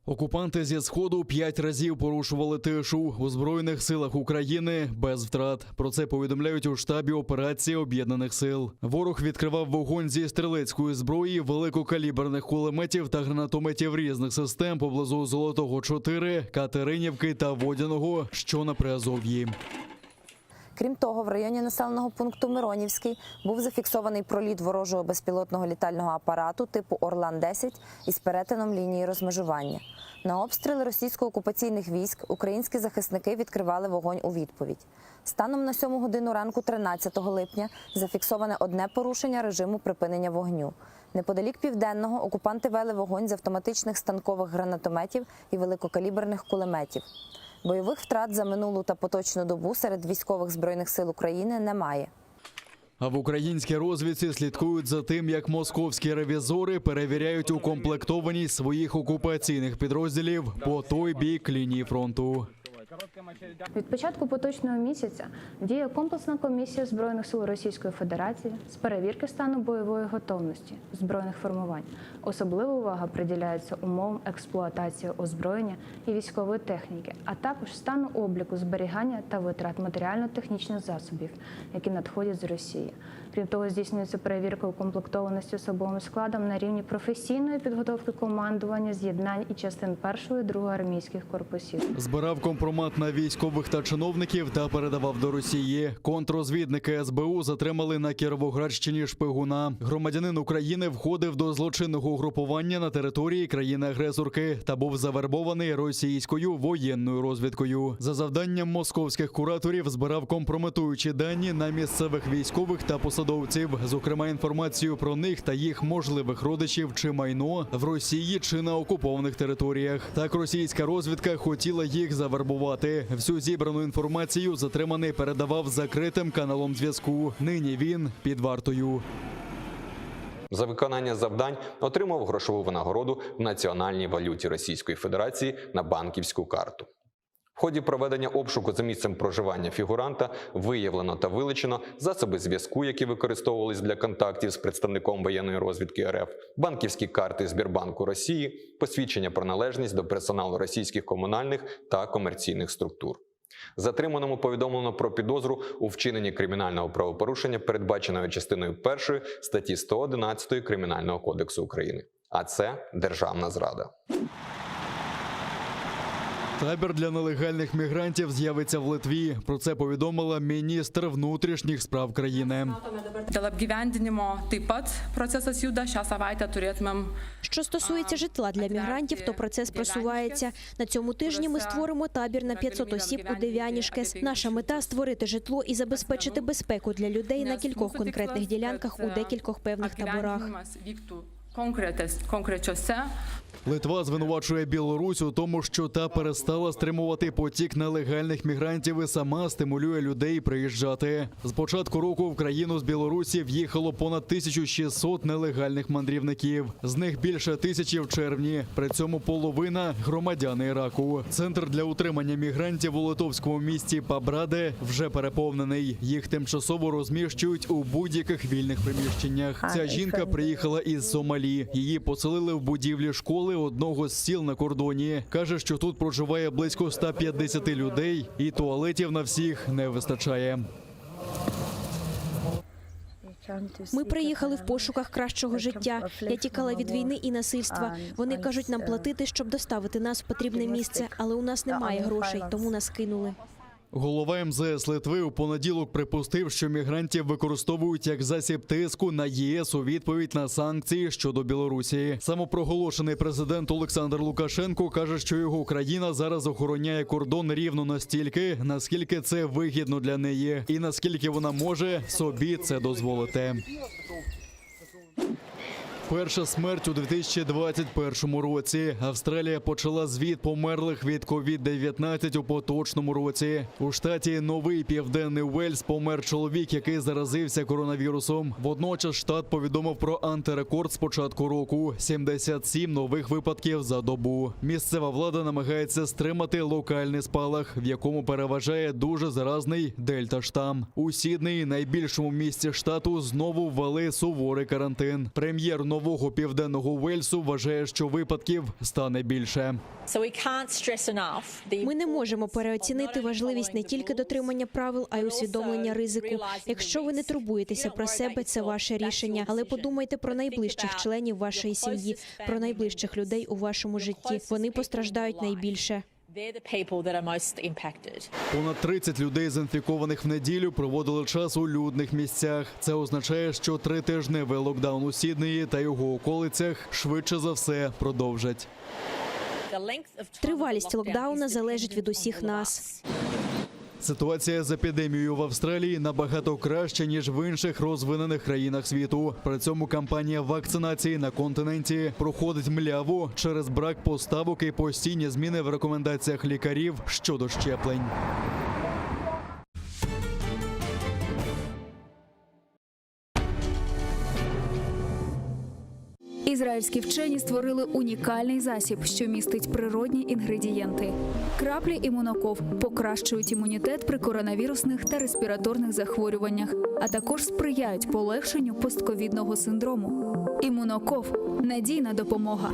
Окупанти зі сходу п'ять разів порушували тишу у збройних силах України без втрат. Про це повідомляють у штабі операції об'єднаних сил. Ворог відкривав вогонь зі стрілецької зброї, великокаліберних кулеметів та гранатометів різних систем поблизу Золотого 4, Катеринівки та Водяного, що на Приазов'ї. Крім того, в районі населеного пункту Миронівський був зафіксований проліт ворожого безпілотного літального апарату типу Орлан-10 із перетином лінії розмежування. На обстріли російсько-окупаційних військ українські захисники відкривали вогонь у відповідь. Станом на 7 годину ранку 13 липня зафіксоване одне порушення режиму припинення вогню. Неподалік південного окупанти вели вогонь з автоматичних станкових гранатометів і великокаліберних кулеметів. Бойових втрат за минулу та поточну добу серед військових Збройних сил України немає. А в українській розвідці слідкують за тим, як московські ревізори перевіряють укомплектованість своїх окупаційних підрозділів по той бік лінії фронту. Від початку поточного місяця діє комплексна комісія Збройних сил Російської Федерації з перевірки стану бойової готовності збройних формувань. Особлива увага приділяється умовам експлуатації озброєння і військової техніки, а також стану обліку зберігання та витрат матеріально-технічних засобів, які надходять з Росії. Крім того, здійснюється перевірка укомплектованості особовим складом на рівні професійної підготовки командування, з'єднань і частин першого і другого армійських корпусів. Збирав компромат на військових та чиновників та передавав до Росії. Контррозвідники СБУ затримали на Кіровоградщині шпигуна. Громадянин України входив до злочинного угрупування на території країни-агресорки та був завербований російською воєнною розвідкою. За завданням московських кураторів збирав компрометуючі дані на місцевих військових та посадовців, зокрема інформацію про них та їх можливих родичів чи майно в Росії чи на окупованих територіях. Так російська розвідка хотіла їх завербувати. Всю зібрану інформацію затриманий передавав закритим каналом зв'язку. Нині він під вартою. За виконання завдань отримав грошову винагороду в національній валюті Російської Федерації на банківську карту. В ході проведення обшуку за місцем проживання фігуранта виявлено та вилучено засоби зв'язку, які використовувались для контактів з представником воєнної розвідки РФ, банківські карти Сбербанку Росії, посвідчення про належність до персоналу російських комунальних та комерційних структур. Затриманому повідомлено про підозру у вчиненні кримінального правопорушення, передбаченого частиною 1 статті 111 Кримінального кодексу України. А це державна зрада. Табір для нелегальних мігрантів з'явиться в Литві. Про це повідомила міністр внутрішніх справ країни. Dėl apgyvendinimo taip pat procesas juda. Šią savaitę turėtumėm Що стосується житла для мігрантів, то процес просувається. На цьому тижні ми створимо табір на 500 осіб у Дев'янішкес. Наша мета – створити житло і забезпечити безпеку для людей на кількох конкретних ділянках у декількох певних таборах. apgyvendinimas vyktų konkretes, konkrečiose Литва звинувачує Білорусь у тому, що та перестала стримувати потік нелегальних мігрантів і сама стимулює людей приїжджати. З початку року в країну з Білорусі в'їхало понад 1600 нелегальних мандрівників. З них більше тисячі в червні. При цьому половина громадяни Іраку. Центр для утримання мігрантів у литовському місті Пабраде вже переповнений. Їх тимчасово розміщують у будь-яких вільних приміщеннях. Ця жінка приїхала із Сомалі. Її поселили в будівлі школи одного з сіл на кордоні. Каже, що тут проживає близько 150 людей, і туалетів на всіх не вистачає. Ми приїхали в пошуках кращого життя. Я тікала від війни і насильства. Вони кажуть нам платити, щоб доставити нас в потрібне місце, але у нас немає грошей, тому нас кинули. Голова МЗС Литви у понеділок припустив, що мігрантів використовують як засіб тиску на ЄС у відповідь на санкції щодо Білорусі. Самопроголошений президент Олександр Лукашенко каже, що його країна зараз охороняє кордон рівно настільки, наскільки це вигідно для неї, і наскільки вона може собі це дозволити. Перша смерть у 2021 році. Австралія почала звіт померлих від COVID-19 у поточному році. У штаті Новий Південний Уельс помер чоловік, який заразився коронавірусом. Водночас штат повідомив про антирекорд з початку року – 77 нових випадків за добу. Місцева влада намагається стримати локальний спалах, в якому переважає дуже заразний дельта-штам. У Сіднеї, найбільшому місті штату, знову ввели суворий карантин. Прем'єр нового південного Уельсу вважає, що випадків стане більше. Ми не можемо переоцінити важливість не тільки дотримання правил, а й усвідомлення ризику. Якщо ви не турбуєтеся про себе, це ваше рішення. Але подумайте про найближчих членів вашої сім'ї, про найближчих людей у вашому житті. Вони постраждають найбільше. Понад 30 людей, заінфікованих в неділю, проводили час у людних місцях. Це означає, що тритижневий локдаун у Сіднеї та його околицях швидше за все продовжать. Тривалість локдауна залежить від усіх нас. Ситуація з епідемією в Австралії набагато краща, ніж в інших розвинених країнах світу. При цьому кампанія вакцинації на континенті проходить мляво через брак поставок і постійні зміни в рекомендаціях лікарів щодо щеплень. Ізраїльські вчені створили унікальний засіб, що містить природні інгредієнти. Краплі імуноков покращують імунітет при коронавірусних та респіраторних захворюваннях, а також сприяють полегшенню постковідного синдрому. Імуноков надійна допомога.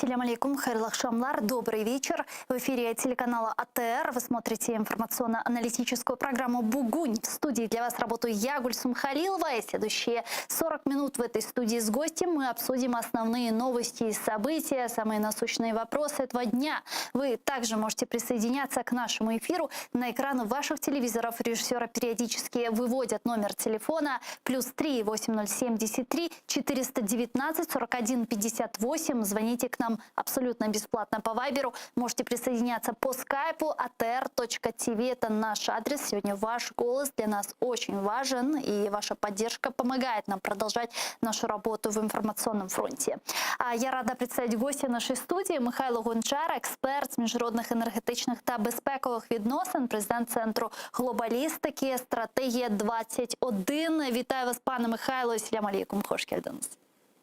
Селям алейкум, Хайрлы акъшамлар. Добрый вечер. В эфире телеканала АТР вы смотрите информационно-аналитическую программу «Бугунь». В студии для вас работаю я, Гульсум Халилова. И следующие 40 минут в этой студии с гостем мы обсудим основные новости и события, самые насущные вопросы этого дня. Вы также можете присоединяться к нашему эфиру. На экраны ваших телевизоров режиссера периодически выводят номер телефона плюс 3 8073 419 41 58. Звоните к нам абсолютно бесплатно по Вайберу. Можете присоединяться по скайпу atr.tv. Это наш адрес. Сегодня ваш голос для нас очень важен, и ваша поддержка помогает нам продолжать нашу работу в информационном фронте. А я рада представить гостя нашей студии Михайло Гончар, експерт з міжнародних енергетичних та безпекових відносин, президент Центру глобалістики, стратегія 21. Вітаю вас, пане Михайло. Селям алейкум, хош кельдиніз.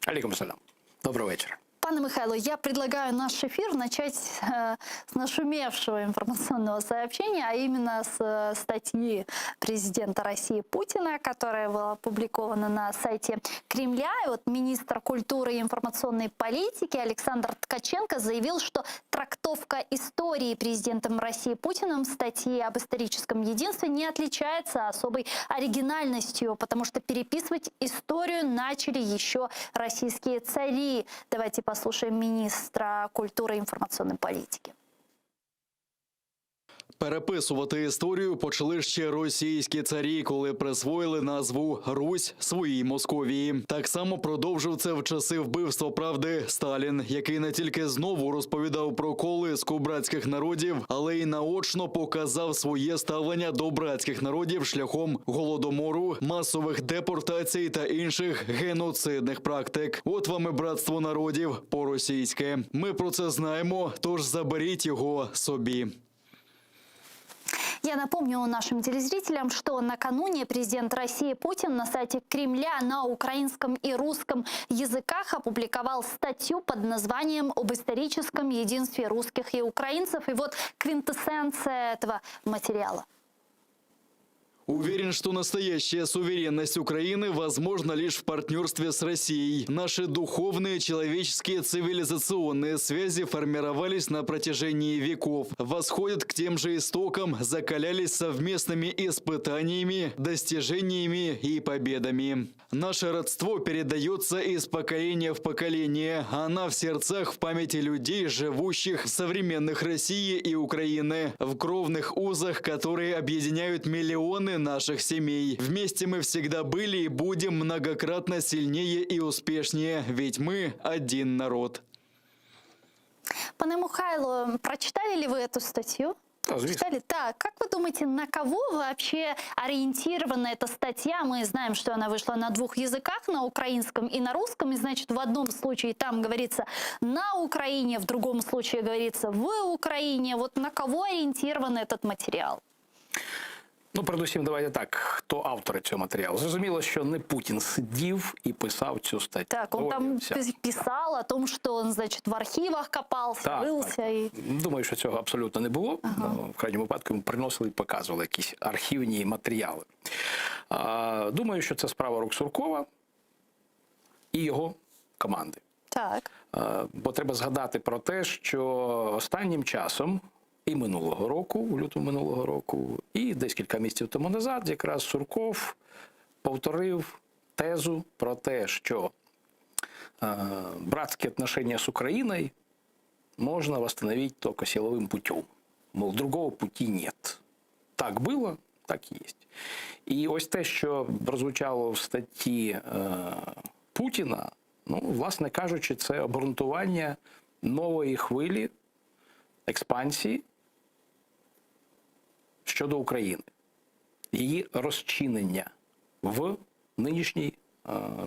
Алейкум салям. Доброго вечора. Пане Михайло, я предлагаю наш эфир начать э, с нашумевшего информационного сообщения, а именно с э, статьи президента России Путина, которая была опубликована на сайте Кремля. И вот министр культуры и информационной политики Александр Ткаченко заявил, что трактовка истории президентом России Путиным в статье об историческом единстве не отличается особой оригинальностью, потому что переписывать историю начали еще российские цари. Давайте послушаем министра культуры и информационной политики. Переписувати історію почали ще російські царі, коли присвоїли назву Русь своїй Московії. Так само продовжив це в часи вбивства правди Сталін, який не тільки знову розповідав про колиску братських народів, але й наочно показав своє ставлення до братських народів шляхом голодомору, масових депортацій та інших геноцидних практик. От вам і братство народів по-російськи. Ми про це знаємо, тож заберіть його собі. Я напомню нашим телезрителям, что накануне президент России Путин на сайте Кремля на украинском и русском языках опубликовал статью под названием «Об историческом единстве русских и украинцев». И вот квинтэссенция этого материала. Уверен, что настоящая суверенность Украины возможна лишь в партнерстве с Россией. Наши духовные, человеческие, цивилизационные связи формировались на протяжении веков, восходят к тем же истокам, закалялись совместными испытаниями, достижениями и победами. Наше родство передается из поколения в поколение. Она в сердцах, в памяти людей, живущих в современных России и Украины, в кровных узах, которые объединяют миллионы наших семей. Вместе мы всегда были и будем многократно сильнее и успешнее, ведь мы один народ. Пане Михайло, прочитали ли вы эту статью? Да, звісно. Читали? Так, как вы думаете, на кого вообще ориентирована эта статья? Мы знаем, что она вышла на двух языках, на украинском и на русском. И, значит, в одном случае там говорится на Украине, в другом случае говорится в Украине. Вот на кого ориентирован этот материал? Ну, передусім, давайте так. Хто автори цього матеріалу? Зрозуміло, що не Путін сидів і писав цю статтю. Так, он Доволі там вся. писал о том, что он, значит, в архивах копался, Так, рылся. И... Думаю, що цього абсолютно не було. Ну, в крайньому випадку йому приносили і показували якісь архівні матеріали. А, думаю, що це справа рук Суркова і його команди. Так. Е, Бо треба згадати про те, що останнім часом і минулого року, у лютому минулого року, і десь кілька місяців тому назад, якраз Сурков повторив тезу про те, що Братские отношения с Украиной можно восстановить только силовым путем. Мол, другого пути нет. Так было, так и есть. І ось те, що прозвучало в статті Путіна, ну, власне кажучи, це обґрунтування нової хвилі експансії щодо України, її розчинення в нинішній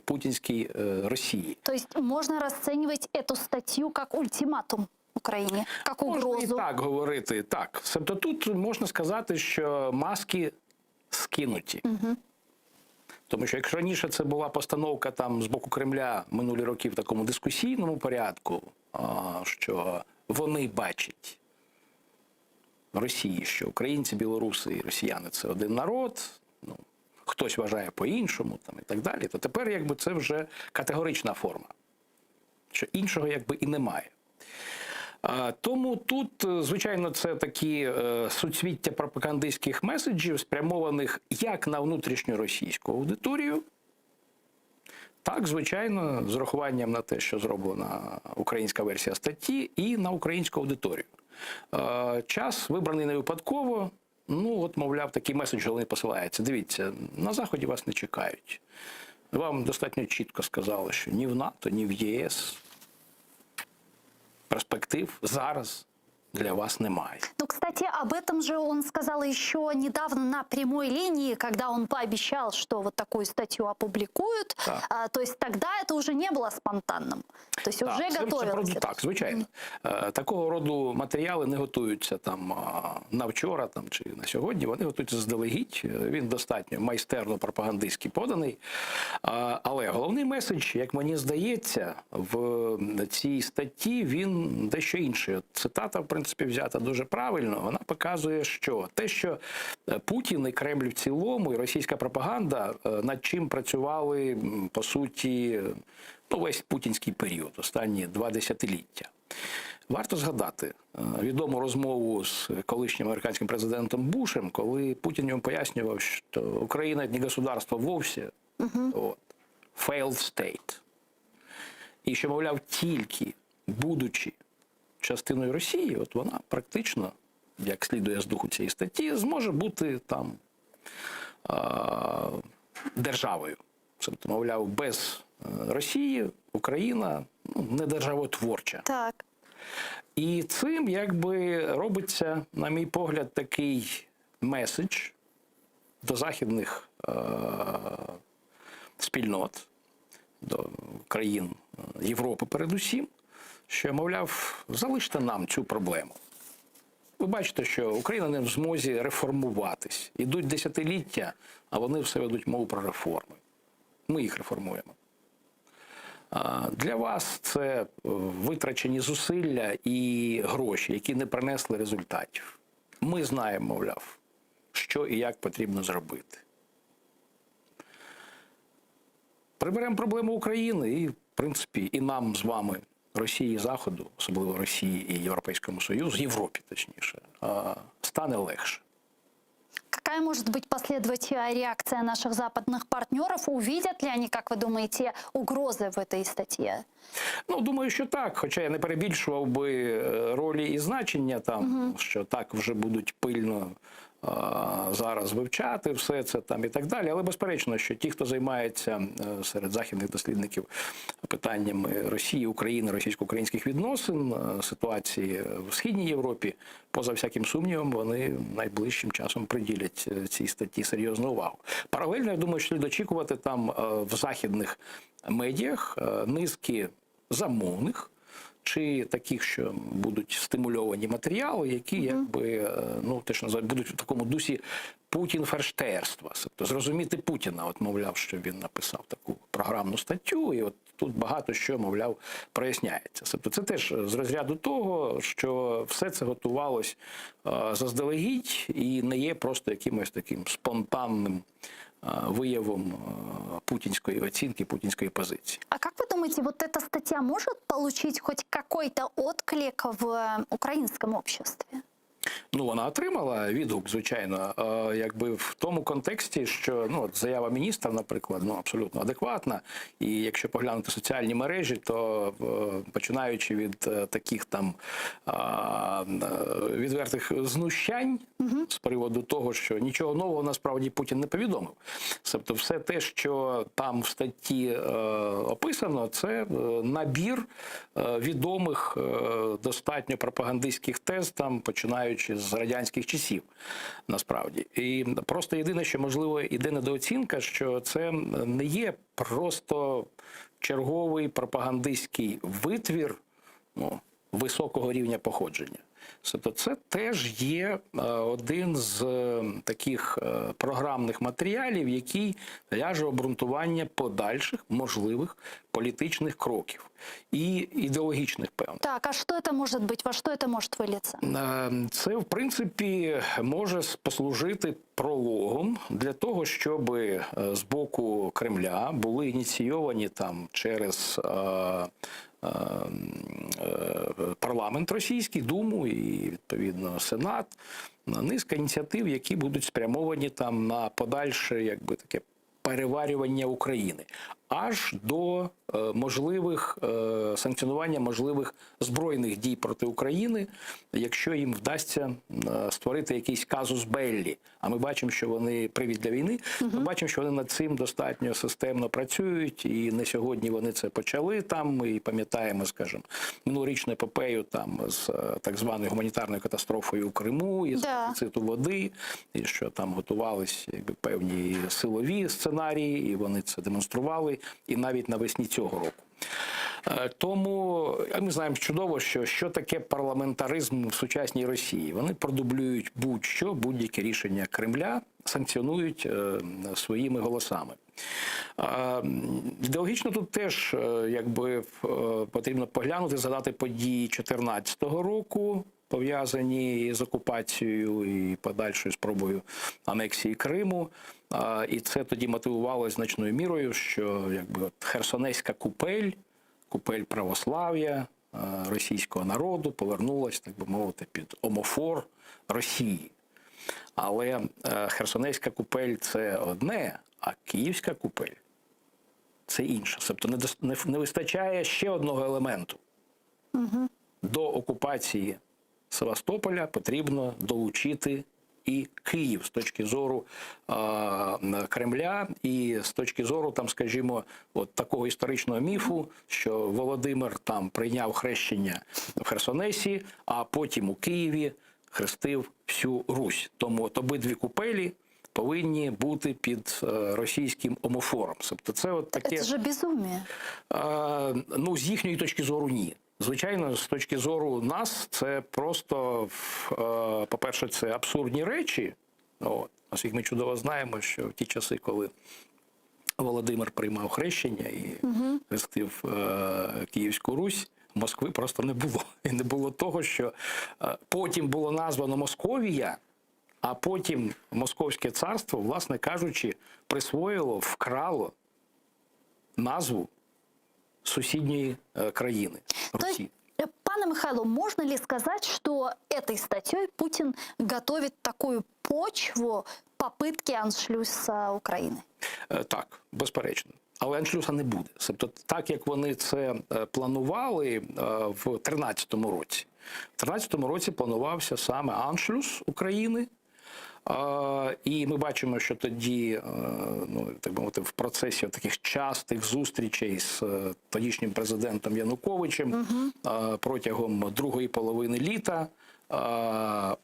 путінській Росії. То есть можно расценивать эту статью как ультиматум Украине, как Можна угрозу? і так говорити. Так. Тобто тут можна сказати, що маски скинуті. Мгм. Тому що якщо раніше це була постановка там з боку Кремля минулі роки в такому дискусійному порядку, що вони бачать в Росії, що українці, білоруси і росіяни це один народ, ну, хтось вважає по-іншому там, і так далі, то тепер якби це вже категорична форма, що іншого якби і немає. Тому тут, звичайно, це такі суцвіття пропагандистських меседжів, спрямованих як на внутрішню російську аудиторію, так, звичайно, з урахуванням на те, що зроблена українська версія статті, і на українську аудиторію. Час вибраний не випадково. Ну, от, мовляв, такий меседж головний посилається. Дивіться, на Заході вас не чекають. Вам достатньо чітко сказали, що ні в НАТО, ні в ЄС перспектив зараз для вас немає. Ну, кстати, об этом же он сказал еще недавно на прямой линии, когда он пообещал, что вот такую статью опубликуют. Так. То есть тогда это уже не было спонтанным. То есть Так, уже це готовилось. так, звичайно. Такого роду матеріали не готуються там на вчора там, чи на сьогодні. Вони готуються заздалегідь. Він достатньо майстерно пропагандистськи поданий. Але головний меседж, як мені здається, в цій статті він дещо інший. От цитата, в принципі, взята дуже правильно. Вона показує, що те, що Путін і Кремль в цілому, і російська пропаганда, над чим працювали, по суті, ну, весь путінський період, останні 2 десятиліття. Варто згадати відому розмову з колишнім американським президентом Бушем, коли Путін йому пояснював, що Україна не государство вовсе, от, failed state. І що, мовляв, тільки будучи частиною Росії, от вона практично, як слідує з духу цієї статті, зможе бути там державою. Тобто, мовляв, без Росії Україна, ну, не державотворча. І цим якби робиться, на мій погляд, такий меседж до західних спільнот, до країн Європи передусім, що, мовляв, залиште нам цю проблему. Ви бачите, що Україна не в змозі реформуватись. Ідуть десятиліття, а вони все ведуть мову про реформи. Ми їх реформуємо. Для вас це витрачені зусилля і гроші, які не принесли результатів. Ми знаємо, мовляв, що і як потрібно зробити. Приберемо проблему України і, в принципі, і нам з вами, Росії і Заходу, особливо Росії і Європейському Союзу, Європі точніше, стане легше. Какая может быть последовать реакция наших западных партнеров? Увидят ли они, как вы думаете, угрозы в этой статье? Ну, думаю, що так. Хоча я не перебільшував би ролі і значення там, що так вже будуть пильно зараз вивчати все це там і так далі. Але безперечно, що ті, хто займається серед західних дослідників питаннями Росії, України, російсько-українських відносин, ситуації в Східній Європі, поза всяким сумнівом, вони найближчим часом приділять цій статті серйозну увагу. Паралельно, я думаю, що слід очікувати там в західних медіях низки замовних чи таких, що будуть стимульовані матеріали, які, якби, ну, те, що називають, будуть в такому дусі путінферштерства. Тобто зрозуміти Путіна, от, мовляв, що він написав таку програмну статтю, і от тут багато що, мовляв, проясняється. Тобто це теж з розряду того, що все це готувалось заздалегідь і не є просто якимось таким спонтанним виявом путінської оцінки, путінської позиції. А как вы думаете, вот эта статья может получить хоть какой-то отклик в украинском обществе? Ну, вона отримала відгук, звичайно, е, якби в тому контексті, що ну, от заява міністра, наприклад, ну абсолютно адекватна. І якщо поглянути соціальні мережі, то е, починаючи від е, таких там е, відвертих знущань з приводу того, що нічого нового насправді Путін не повідомив. Тобто, все те, що там в статті е, описано, це е, набір е, відомих е, достатньо пропагандистських тез, там починаючи з радянських часів, насправді. І просто єдине, що можливо іде недооцінка, що це не є просто черговий пропагандистський витвір ну, високого рівня походження. Тобто це теж є е, один з е, таких е, програмних матеріалів, який ляже обґрунтування подальших можливих політичних кроків і ідеологічних певних. Так, а что это может быть? Во что это может вылиться? Е, Це, в принципі, може послужити прологом для того, щоб е, з боку Кремля були ініційовані там через е, е, е, парламент російський, Думу і відповідно Сенат, низка ініціатив, які будуть спрямовані там на подальше, якби таке переварювання України аж до е, можливих е, санкціонування можливих збройних дій проти України, якщо їм вдасться е, створити якийсь казус беллі. А ми бачимо, що вони привід для війни. Ми бачимо, що вони над цим достатньо системно працюють, і не сьогодні вони це почали там. І пам'ятаємо, скажімо, минулорічну епопею там з так званою гуманітарною катастрофою у Криму і з Да. дефіциту води, і що там готувались якби певні силові сценарії, і вони це демонстрували, і навіть навесні цього року. Е, Тому а ми знаємо чудово, що, що таке парламентаризм в сучасній Росії. Вони продублюють будь-що, будь-яке рішення Кремля санкціонують е, своїми голосами. Е, Ідеологічно тут теж е, якби потрібно поглянути, згадати події 2014 року, пов'язані з окупацією і подальшою спробою анексії Криму. І це тоді мотивувало значною мірою, що якби от Херсонеська купель, купель православ'я е, російського народу повернулась, так би мовити, під омофор Росії. Але е, Херсонеська купель це одне, а Київська купель це інше. Тобто не, вистачає ще одного елементу. Угу. До окупації Севастополя потрібно долучити і Київ з точки зору е, Кремля, і з точки зору, там, скажімо, от такого історичного міфу, що Володимир там прийняв хрещення в Херсонесі, а потім у Києві хрестив всю Русь. Тому от обидві купелі повинні бути під е, російським омофором. Тобто це от таке. Это же безумие. Е, ну, з їхньої точки зору, ні. Звичайно, з точки зору нас, це просто, е, по-перше, це абсурдні речі. От, оскільки ми чудово знаємо, що в ті часи, коли Володимир приймав хрещення і Угу. хрестив е, Київську Русь, Москви просто не було. І не було того, що е, потім було названо Московія, а потім Московське царство, власне кажучи, присвоїло, вкрало назву сусідньої е, країни Русі. Э, Пане Михайло, можно ли сказать, что этой статьей Путин готовит такую почву попытки аншлюса Украины? Е, Так, безперечно. Але аншлюса не буде. Тобто, так як вони це е, планували в 2013 році. В 2013 році планувався саме аншлюс України. І ми бачимо, що тоді, е, ну так би мовити, в процесі таких частих зустрічей з е, тодішнім президентом Януковичем е, протягом другої половини літа,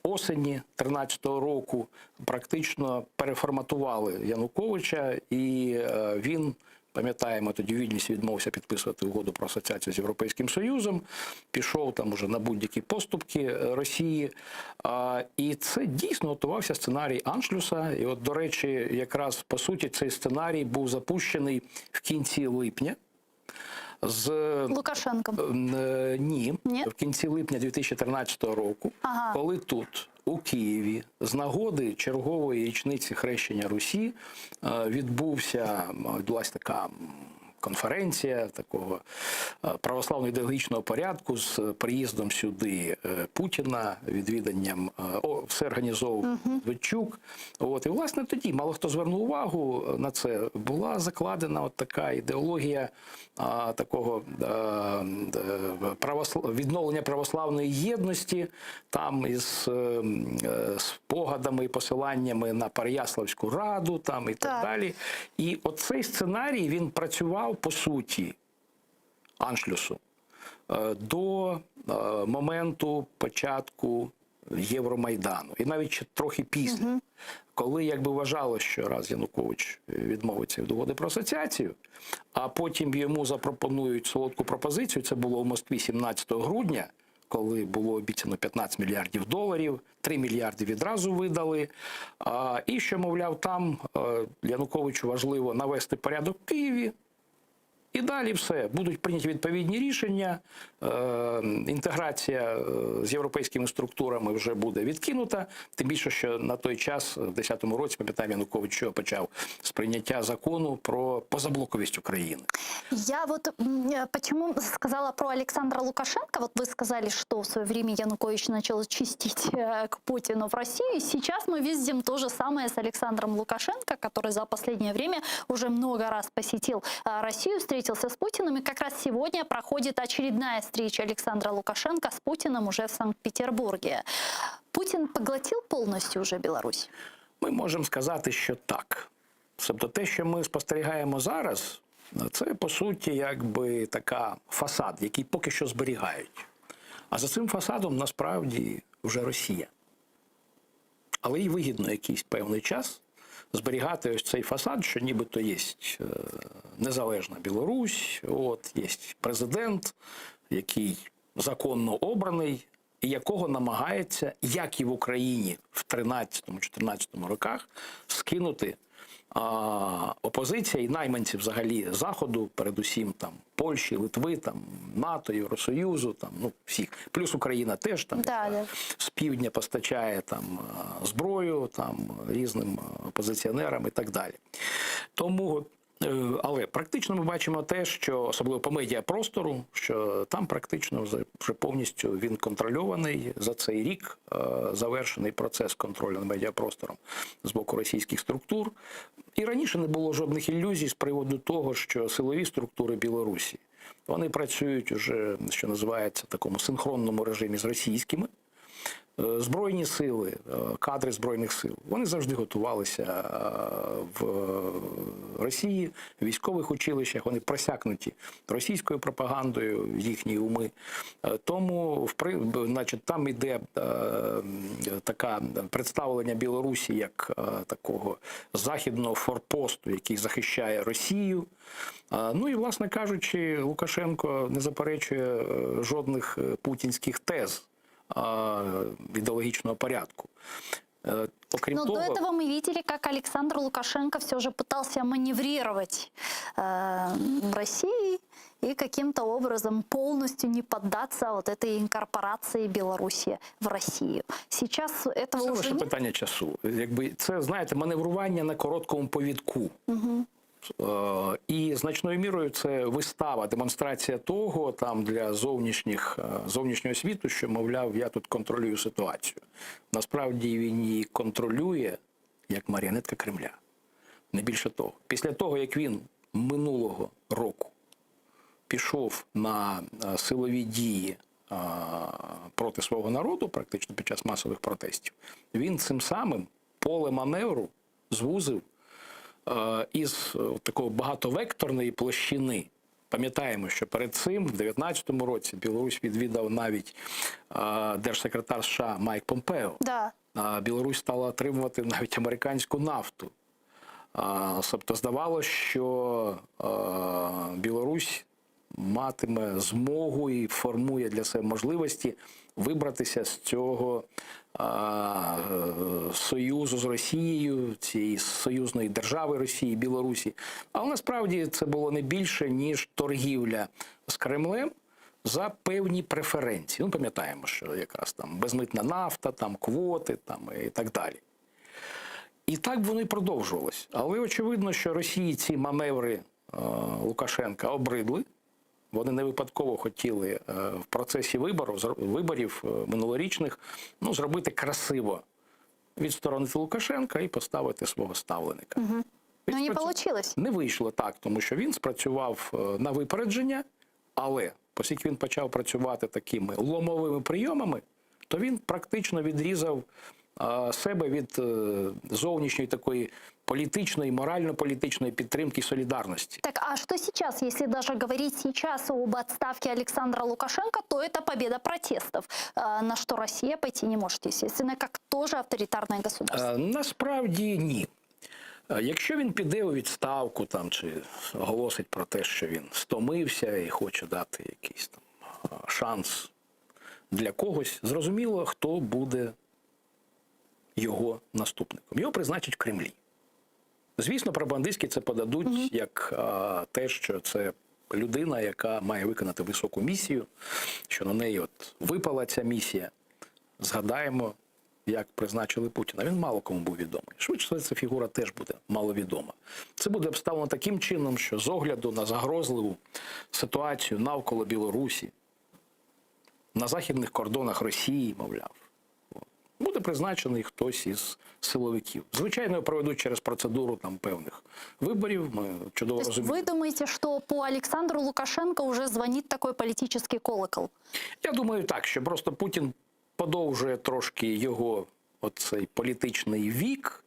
осені 13-го року практично переформатували Януковича, і він. Пам'ятаємо, тоді Вільнюс відмовився підписувати угоду про асоціацію з Європейським Союзом, пішов там уже на будь-які поступки е, Росії. І це дійсно готувався сценарій Аншлюса. І от, до речі, якраз по суті цей сценарій був запущений в кінці липня. З Лукашенком. Е, Ні, в кінці липня 2013 року, Ага. коли тут, у Києві, з нагоди чергової річниці хрещення Русі е, відбувся відбулася така. Конференція такого е, православно-ідеологічного порядку з приїздом сюди е, Путіна, відвіданням е, о, все організовував Медведчук. От і власне тоді мало хто звернув увагу на це. Була закладена от така ідеологія а, такого е, е, правосл... відновлення православної єдності, там із е, е, спогадами і посиланнями на Переяславську раду, там і так, далі. І оцей сценарій він працював по суті аншлюсу е, до е, моменту початку Євромайдану, і навіть ще трохи після, коли якби вважало, що раз Янукович відмовиться від угоди про асоціацію, а потім йому запропонують солодку пропозицію. Це було в Москві 17 грудня, коли було обіцяно 15 мільярдів доларів, 3 мільярди відразу видали. А, і що, мовляв, там е, Януковичу важливо навести порядок в Києві. І далі все будуть прийняті відповідні рішення. Е, інтеграція е, з європейськими структурами вже буде відкинута. Тим більше, що на той час, в 2010 році, пам'ятаємо, Янукович що почав з прийняття закону про позаблоковість України. Я вот м, э, почему сказала про Александра Лукашенко. Вот вы сказали, что в свое время Янукович начал чистить э, к Путину в Россию. Сейчас мы видим то же самое с Александром Лукашенко, который за последнее время уже много раз посетил э, Россию, встретился с Путиным. И как раз сегодня проходит очередная встреча Александра Лукашенко с Путиным уже в Санкт-Петербурге. Путин поглотил полностью уже Беларусь? Ми можемо сказати, що так. Тобто те, що ми спостерігаємо зараз, це по суті якби така фасад, який поки що зберігають. А за цим фасадом насправді вже Росія. Але їй вигідно якийсь певний час зберігати ось цей фасад, що нібито є е, незалежна Білорусь, от є президент, який законно обраний, і якого намагається, як і в Україні в 13-14 роках, скинути а, опозиція і найманці взагалі Заходу, передусім там Польщі, Литви, там НАТО, Євросоюзу, там ну всіх, плюс Україна теж там Да, да. з півдня постачає там е, зброю, там різним е, опозиціонерам і так далі. Тому, е, але практично ми бачимо те, що особливо по медіапростору, що там практично вже вже повністю він контрольований за цей рік е, завершений процес контролю над медіапростором з боку російських структур. І раніше не було жодних ілюзій з приводу того, що силові структури Білорусі вони працюють уже, що називається, в такому синхронному режимі з російськими. Е, Збройні сили, е, кадри збройних сил, вони завжди готувалися е, в Росії, в військових училищах, вони просякнуті російською пропагандою, їхні уми. Е, Тому впри- б- значить, там іде е, така представлення Білорусі як е, такого західного форпосту, який захищає Росію. Е, Ну і, власне кажучи, Лукашенко не заперечує е, жодних е, путінських тез а, ідеологічного порядку. Е, Окрім Но того, до этого мы видели, как Александр Лукашенко все же пытался маневрировать э, Россией и каким-то образом полностью не поддаться вот этой инкорпорации Беларуси в Россию. Сейчас этого це уже лише нет. питання часу. Якби це, знаєте, маневрування на короткому повідку. Мгм. Е, І значною мірою це вистава, демонстрація того там для зовнішніх е, зовнішнього світу, що мовляв, я тут контролюю ситуацію. Насправді він її контролює як маріонетка Кремля. Не більше того. Після того, як він минулого року пішов на е, силові дії е, проти свого народу, практично під час масових протестів, він цим самим поле маневру звузив е, із е, такої багатовекторної площини. Пам'ятаємо, що перед цим, в 2019 році, Білорусь відвідав навіть е, держсекретар США Майк Помпео. Да. А Білорусь стала отримувати навіть американську нафту. А, Тобто здавалося, що е, Білорусь матиме змогу і формує для себе можливості вибратися з цього е, союзу з Росією, цієї союзної держави Росії, Білорусі. Але насправді це було не більше, ніж торгівля з Кремлем за певні преференції. Ну, пам'ятаємо, що якраз там безмитна нафта, там квоти там, і так далі. І так воно і продовжувалось. Але очевидно, що Росії ці маневри е, Лукашенка обридли. Вони не випадково хотіли в процесі вибору, виборів минулорічних ну, зробити красиво, відсторонити Лукашенка і поставити свого ставленика. Угу. Но не получилось. Не вийшло так, тому що він спрацював на випередження, але оскільки він почав працювати такими ломовими прийомами, то він практично відрізав себе від зовнішньої такої політичної, морально-політичної підтримки і солідарності. Так, а что сейчас, если даже говорить сейчас об отставке Александра Лукашенко, то это победа протестов, на что Россия пойти не может, естественно, как тоже авторитарное государство. Насправді ні. Якщо він піде у відставку там, чи оголосить про те, що він стомився і хоче дати якийсь там шанс для когось, зрозуміло, хто буде його наступником. Його призначать в Кремлі. Звісно, пропагандистськи це подадуть як а, те, що це людина, яка має виконати високу місію, що на неї от випала ця місія. Згадаємо, як призначили Путіна. Він мало кому був відомий. Швидше, ця фігура теж буде маловідома. Це буде обставлено таким чином, що з огляду на загрозливу ситуацію навколо Білорусі, на західних кордонах Росії, мовляв, буде призначений хтось із силовиків. Звичайно, його проведуть через процедуру там певних виборів. Ми чудово То есть розуміємо. вы думаете, что по Александру Лукашенко уже звонит такой политический колокол? Я думаю, так, що просто Путін подовжує трошки його оцей політичний вік,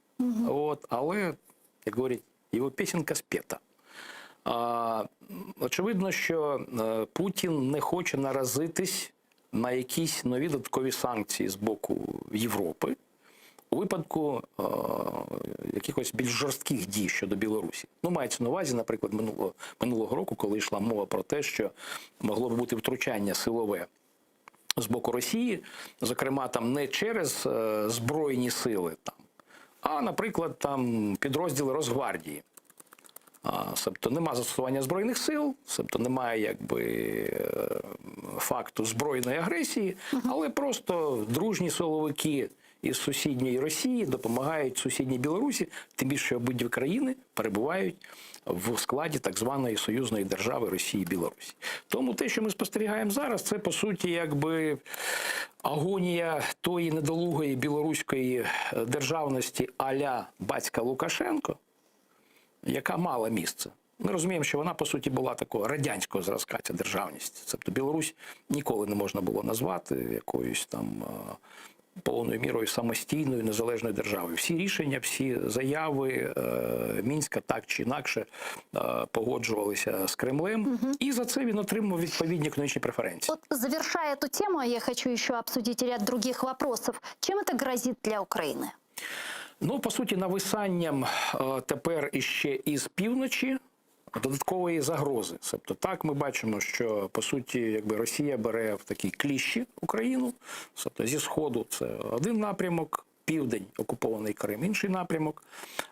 от, але, як говорять, його пісенька спета. А, очевидно, що Путін не хоче наразитись на якісь нові додаткові санкції з боку Європи у випадку е, якихось більш жорстких дій щодо Білорусі. Ну, мається на увазі, наприклад, минулого, минулого року, коли йшла мова про те, що могло б бути втручання силове з боку Росії, зокрема, там не через збройні сили, там, а, наприклад, там підрозділи Росгвардії. Тобто нема застосування збройних сил, тобто немає якби факту збройної агресії, але просто дружні силовики із сусідньої Росії допомагають сусідній Білорусі, тим більше що обидві країни перебувають в складі так званої союзної держави Росії і Білорусі. Тому те, що ми спостерігаємо зараз, це по суті якби агонія тої недолугої білоруської державності а-ля батька Лукашенко, яка мала місце. Ми розуміємо, що вона, по суті, була такого радянського зразка, ця державність. Тобто Білорусь ніколи не можна було назвати якоюсь там повною мірою самостійною незалежною державою. Всі рішення, всі заяви Мінська так чи інакше погоджувалися з Кремлем, і за це він отримав відповідні економічні преференції. Вот завершая эту тему, я хочу еще обсудить ряд других вопросов. Чем это грозит для Украины? Ну, по суті, нависанням тепер іще із півночі додаткової загрози. Тобто так ми бачимо, що, по суті, якби Росія бере в такі кліщі Україну. Тобто зі Сходу це один напрямок, південь, окупований Крим, інший напрямок.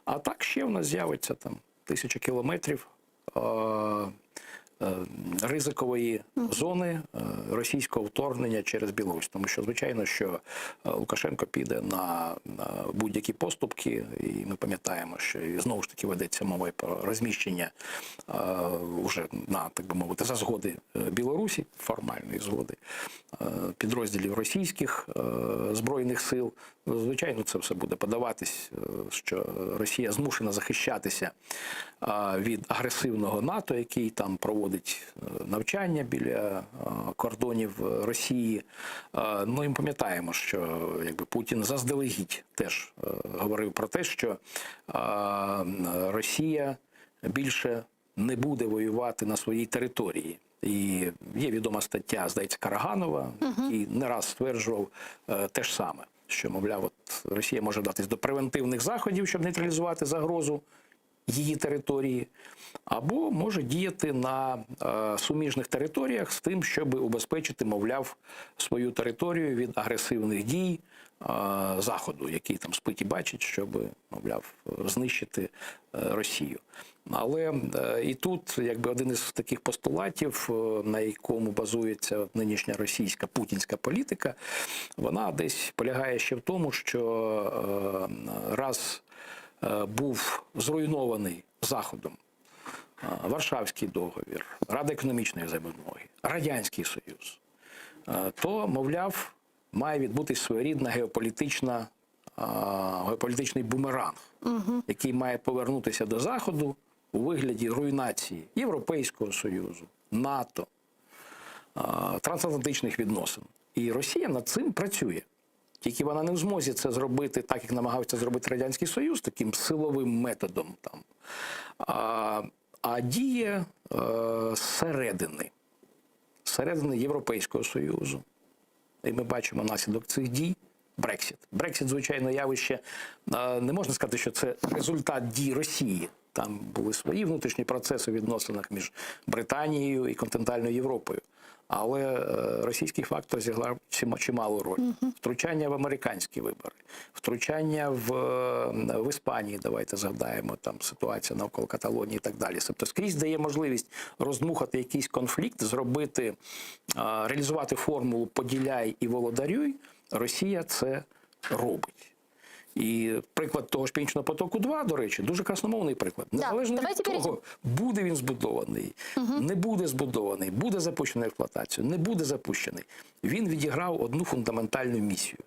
А так ще в нас з'явиться там 1000 кілометрів ризикової зони російського вторгнення через Білорусь. Тому що, звичайно, що Лукашенко піде на будь-які поступки, і ми пам'ятаємо, що і знову ж таки ведеться мова про розміщення уже на, так би мовити, за згоди Білорусі, формальної згоди, підрозділів російських збройних сил. Звичайно, це все буде подаватись, що Росія змушена захищатися від агресивного НАТО, який там проводить навчання біля кордонів Росії. Ну, і ми пам'ятаємо, що якби Путін заздалегідь теж говорив про те, що Росія більше не буде воювати на своїй території. І є відома стаття, здається, Караганова, який не раз стверджував те ж саме, що, мовляв, от Росія може вдатись до превентивних заходів, щоб нейтралізувати загрозу її території, або може діяти на суміжних територіях з тим, щоб убезпечити, мовляв, свою територію від агресивних дій Заходу, який там спить і бачить, щоб, мовляв, знищити Росію. Але і тут, якби один із таких постулатів, на якому базується нинішня російська путінська політика, вона десь полягає ще в тому, що раз був зруйнований Заходом. Варшавський договір, Рада економічної взаємодопомоги, Радянський Союз, то, мовляв, має відбутись своєрідна геополітична, геополітичний бумеранг, Угу. який має повернутися до Заходу у вигляді руйнації Європейського Союзу, НАТО, трансатлантичних відносин. І Росія над цим працює. Тільки вона не в змозі це зробити так, як намагався зробити Радянський Союз, таким силовим методом. Там. А, а діє е, зсередини, зсередини Європейського Союзу. І ми бачимо наслідок цих дій. Брексіт. Брексіт, звичайно, явище е, не можна сказати, що це результат дій Росії. Там були свої внутрішні процеси у відносинах між Британією і континентальною Європою. Але е, російський фактор зіграв чималу роль. Втручання в американські вибори, втручання в, е, в Іспанії, давайте згадаємо, там ситуація навколо Каталонії і так далі. Тобто скрізь дає можливість роздмухати якийсь конфлікт, зробити, е, реалізувати формулу поділяй і володарюй. Росія це робить. І приклад того ж Північного потоку 2, до речі, дуже красномовний приклад. Незалежно від того, буде він збудований, не буде збудований, буде запущений в експлуатацію, не буде запущений. Він відіграв одну фундаментальну місію.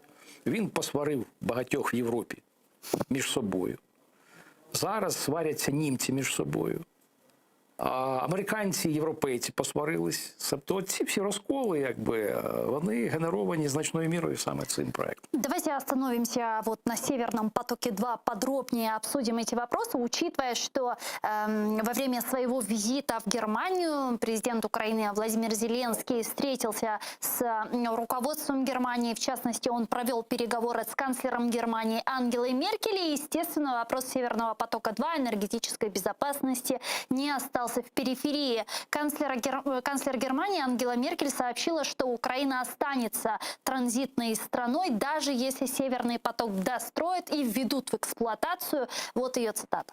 Він посварив багатьох в Європі між собою. Зараз сваряться німці між собою. А американці і європейці посварились. Тобто ці всі розколи, якби, е, вони генеровані значною мірою саме цим проектом. Давайте остановимся вот на Северном потоке-2, подробнее обсудим эти вопросы, учитывая, что эм, во время своего визита в Германию президент Украины Владимир Зеленский встретился с руководством Германии, в частности, он провел переговоры с канцлером Германии Ангелой Меркель, и, естественно, вопрос Северного потока-2, энергетической безопасности не остался в периферии. Канцлер, Гер... э, канцлер Германии Ангела Меркель сообщила, что Украина останется транзитной страной, даже если Северный поток достроят и введут в эксплуатацию. Вот ее цитата.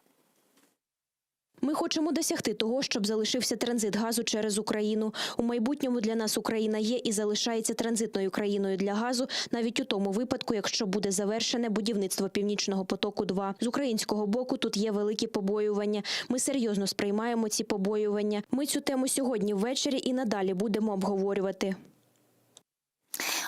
Ми хочемо досягти того, щоб залишився транзит газу через Україну. У майбутньому для нас Україна є і залишається транзитною країною для газу, навіть у тому випадку, якщо буде завершене будівництво Північного потоку 2 З українського боку тут є великі побоювання. Ми серйозно сприймаємо ці побоювання. Ми цю тему сьогодні ввечері і надалі будемо обговорювати.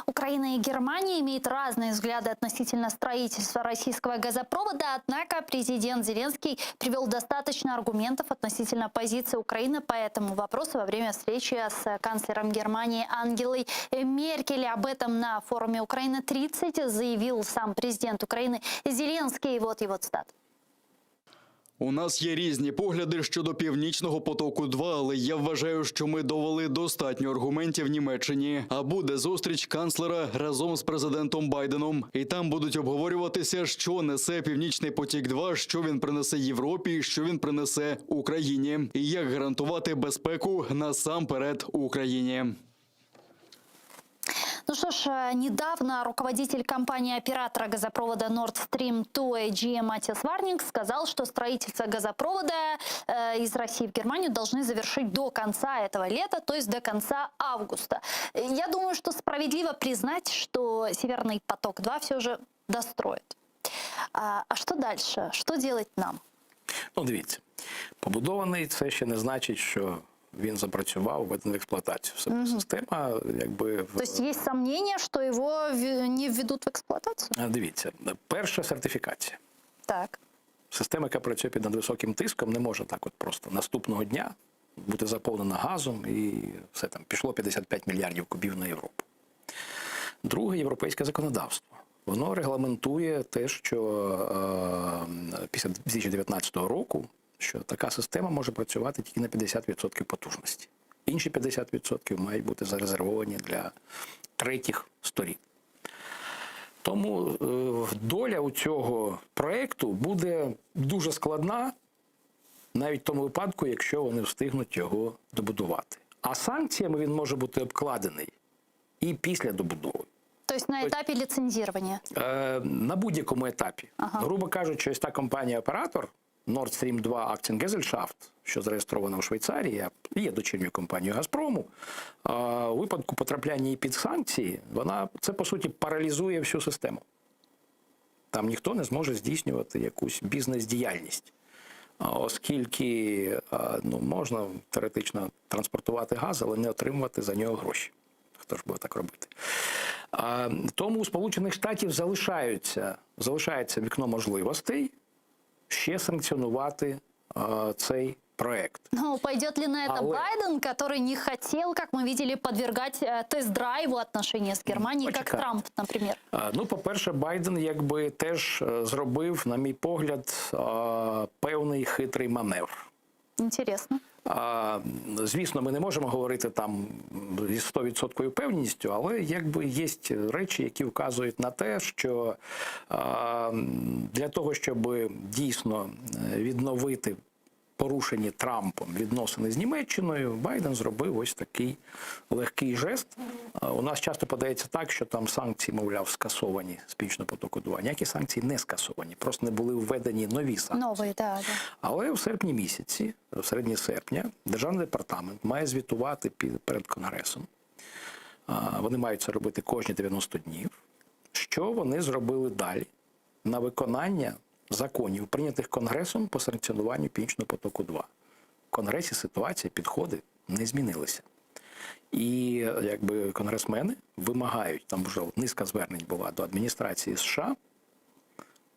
Украина и Германия имеют разные взгляды относительно строительства российского газопровода, однако президент Зеленский привел достаточно аргументов относительно позиции Украины по этому вопросу во время встречи с канцлером Германии Ангелой Меркель. Об этом на форуме Украина-30 заявил сам президент Украины Зеленский. Вот его цитата. У нас є різні погляди щодо північного потоку 2 але я вважаю, що ми довели достатньо аргументів Німеччині. А буде зустріч канцлера разом з президентом Байденом, і там будуть обговорюватися, що несе північний потік 2 що він принесе Європі, що він принесе Україні, і як гарантувати безпеку насамперед Україні. Ну что ж, э, недавно руководитель компании-оператора газопровода Nord Stream 2 AG Матиас Варнинг сказал, что строительство газопровода э, из России в Германию должны завершить до конца этого лета, то есть до конца августа. Я думаю, что справедливо признать, что Северный поток-2 все же достроят. А, а что дальше? Что делать нам? Ну, дивіться, побудований це ще не значить, що він запрацював, введений в експлуатацію. Все- Мгм. Система, якби в- То есть есть сомнения, что его не введут в эксплуатацию? дивіться, перша сертифікація. Так. Система, яка працює під надвисоким тиском, не може так от просто наступного дня бути заповнена газом і все там пішло 55 мільярдів кубів на Європу. Друге європейське законодавство. Воно регламентує те, що е, після 2019 року, що така система може працювати тільки на 50% потужності. Інші 50% мають бути зарезервовані для третіх сторін. Тому е, доля у цього проекту буде дуже складна, навіть в тому випадку, якщо вони встигнуть його добудувати. А санкціями він може бути обкладений і після добудови. То есть на этапе лицензирования. Е, на будь-якому етапі. Ага. Грубо кажучи, ось та компанія-оператор Nord Stream 2 Aktiengesellschaft, що зареєстрована у Швейцарії, а є дочірньою компанією Газпрому, е, у випадку потрапляння її під санкції, вона це по суті паралізує всю систему. Там ніхто не зможе здійснювати якусь бізнес-діяльність. Оскільки ну, можна теоретично транспортувати газ, але не отримувати за нього гроші. Хто ж буде так робити? Тому у Сполучених Штатів залишаються, залишається вікно можливостей ще санкціонувати цей проект. Но пойдет ли на это Але- Байден, который не хотел, как мы видели, подвергать э, тест-драйву отношения с Германией, как Почекай. Трамп, например? Е, Ну, по-перше, Байден якби теж е, зробив, на мій погляд, е, певний хитрий маневр. Интересно. А, Звісно, ми не можемо говорити там зі 100% певністю, але якби є речі, які вказують на те, що а, для того, щоб дійсно е, відновити порушені Трампом відносини з Німеччиною, Байден зробив ось такий легкий жест. А, У нас часто подається так, що там санкції, мовляв, скасовані з Північного потоку 2. Ніякі санкції не скасовані, просто не були введені нові санкції. Новые, да, да. Але в серпні місяці, в середині серпня, державний департамент має звітувати під- перед Конгресом. А, Вони мають це робити кожні 90 днів. Що вони зробили далі на виконання законів, прийнятих Конгресом по санкціонуванню Північного потоку 2. В Конгресі ситуація, підходи не змінилися. І якби конгресмени вимагають, там вже низка звернень була до адміністрації США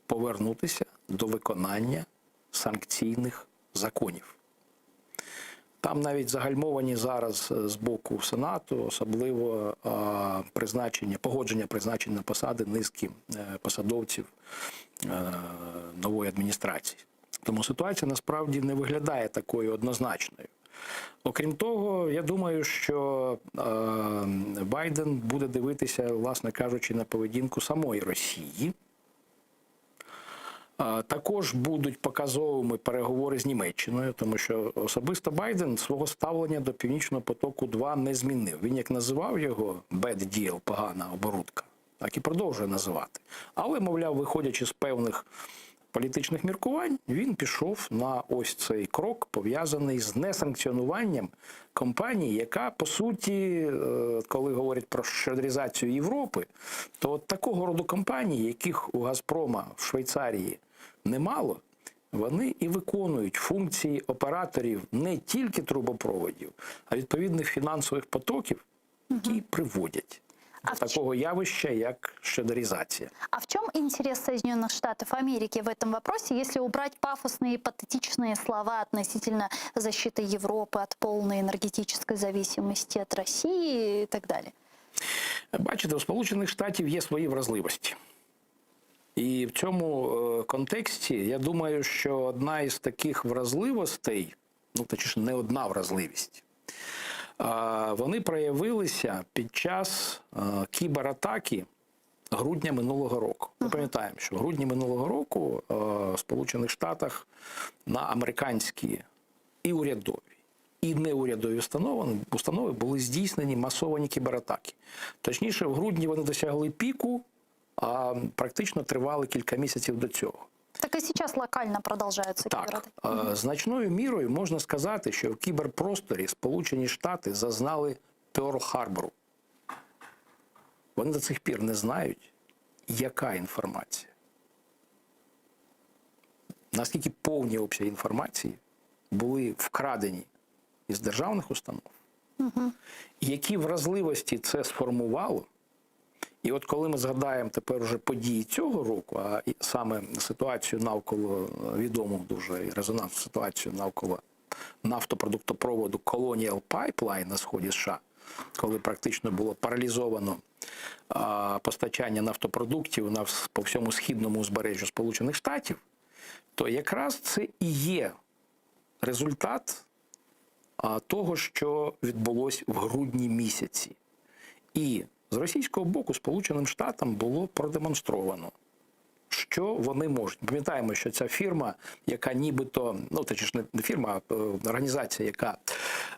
повернутися до виконання санкційних законів. Там навіть загальмовані зараз е, з боку Сенату, особливо е, призначення, погодження призначень на посади низки е, посадовців е, нової адміністрації. Тому ситуація насправді не виглядає такою однозначною. Окрім того, я думаю, що е, Байден буде дивитися, власне кажучи, на поведінку самої Росії. Е, Також будуть показовими переговори з Німеччиною, тому що особисто Байден свого ставлення до Північного потоку 2 не змінив. Він як називав його bad deal, погана оборудка, так і продовжує називати. Але, мовляв, виходячи з певних політичних міркувань, він пішов на ось цей крок, пов'язаний з несанкціонуванням компанії, яка по суті, е, коли говорять про щедризацію Європи, то от такого роду компанії, яких у Газпрома в Швейцарії немало, вони і виконують функції операторів не тільки трубопроводів, а відповідних фінансових потоків, які приводять до такого явища, як щедризація. А в чем интерес Соединенных Штатов Америки в этом вопросе, если убрать пафосные и патетичные слова относительно защиты Европы от полной энергетической зависимости от России и так далее? Бачите, у Сполучених Штатів є свої вразливості. І в цьому е, контексті я думаю, що одна із таких вразливостей, ну точніше, не одна вразливість, а, вони проявилися під час е, кібератаки грудня минулого року. Ми пам'ятаємо, що в грудні минулого року е, в Сполучених Штатах на американські і урядові, і неурядові установи, установи були здійснені масовані кібератаки. Точніше, в грудні вони досягли піку, а практично тривали кілька місяців до цього. Так и сейчас локально продолжаются Так, кибератаки. е, значною мірою можна сказати, що в кіберпросторі Сполучені Штати зазнали Перл-Харбору. Вони до цих пір не знають, яка інформація. Наскільки повні обсяги інформації були вкрадені із державних установ, які вразливості це сформувало. І от коли ми згадаємо тепер уже події цього року, а і саме ситуацію навколо е, відому дуже і резонансну ситуацію навколо нафтопродуктопроводу Colonial Pipeline на сході США, коли практично було паралізовано а, постачання нафтопродуктів на вс- по всьому східному узбережжю Сполучених Штатів, то якраз це і є результат а, того, що відбулось в грудні місяці. І з російського боку Сполученим Штатам було продемонстровано, що вони можуть. Пам'ятаємо, що ця фірма, яка нібито, ну точніше не фірма, а е, організація, яка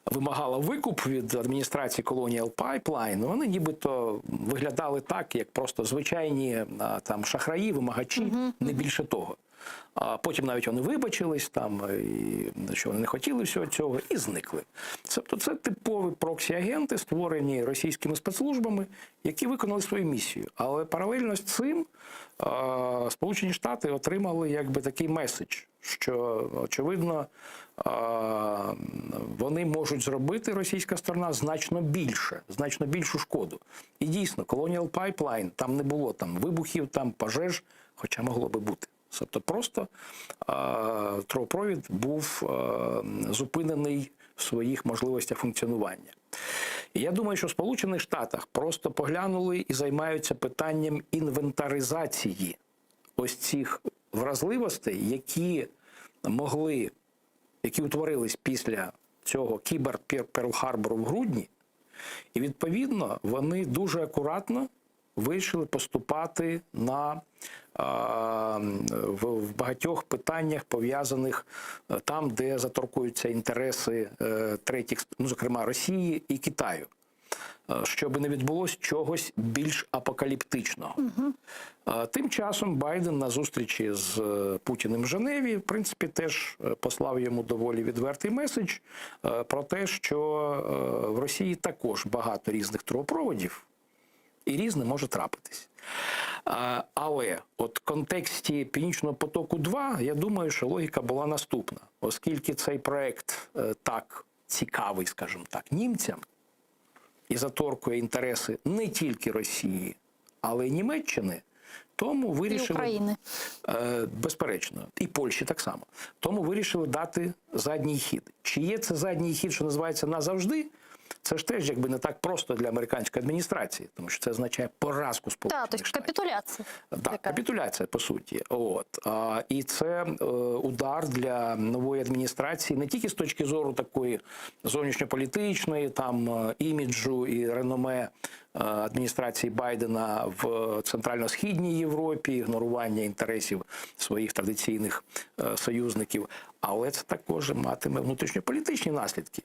вимагала викуп від адміністрації Colonial Pipeline, вони нібито виглядали так, як просто звичайні а, там шахраї, вимагачі, не більше того. А потім навіть вони вибачились там, і що вони не хотіли всього цього, і зникли. Тобто це типові проксі-агенти, створені російськими спецслужбами, які виконали свою місію. Але паралельно з цим е, Сполучені Штати отримали якби такий меседж. Що очевидно, вони можуть зробити російська сторона значно більше, значно більшу шкоду. І дійсно, Colonial Pipeline, там не було там вибухів, там пожеж, хоча могло би бути. Тобто просто трубопровід був зупинений в своїх можливостях функціонування. І я думаю, що в Сполучених Штатах просто поглянули і займаються питанням інвентаризації ось цих вразливостей, які могли, які утворились після цього кібер Перл Харбору в грудні, і відповідно вони дуже акуратно вирішили поступати на в, в багатьох питаннях, пов'язаних е, там, де заторкуються інтереси е, третіх, ну зокрема Росії і Китаю, е, щоб не відбулось чогось більш апокаліптичного. Угу. Тим часом Байден на зустрічі з е, Путіним в Женеві, в принципі, теж е, послав йому доволі відвертий меседж е, про те, що в Росії також багато різних трубопроводів і різне може трапитись. Але от в контексті Північного потоку 2 я думаю, що логіка була наступна, оскільки цей проект так цікавий, скажімо так, німцям і заторкує інтереси не тільки Росії, але й Німеччини. Тому вирішили І України. Е, безперечно, і Польщі так само. Тому вирішили дати задній хід. Чи є це задній хід, що називається назавжди? Це ж теж якби не так просто для американської адміністрації, тому що це означає поразку Сполучених Да, то есть капитуляция. Так, капітуляція, по суті. От. А, і це е, удар для нової адміністрації не тільки з точки зору такої зовнішньополітичної, там, е, іміджу і реноме е, адміністрації Байдена в Центрально-Східній Європі, ігнорування інтересів своїх традиційних е, союзників, але це також матиме внутрішньополітичні наслідки.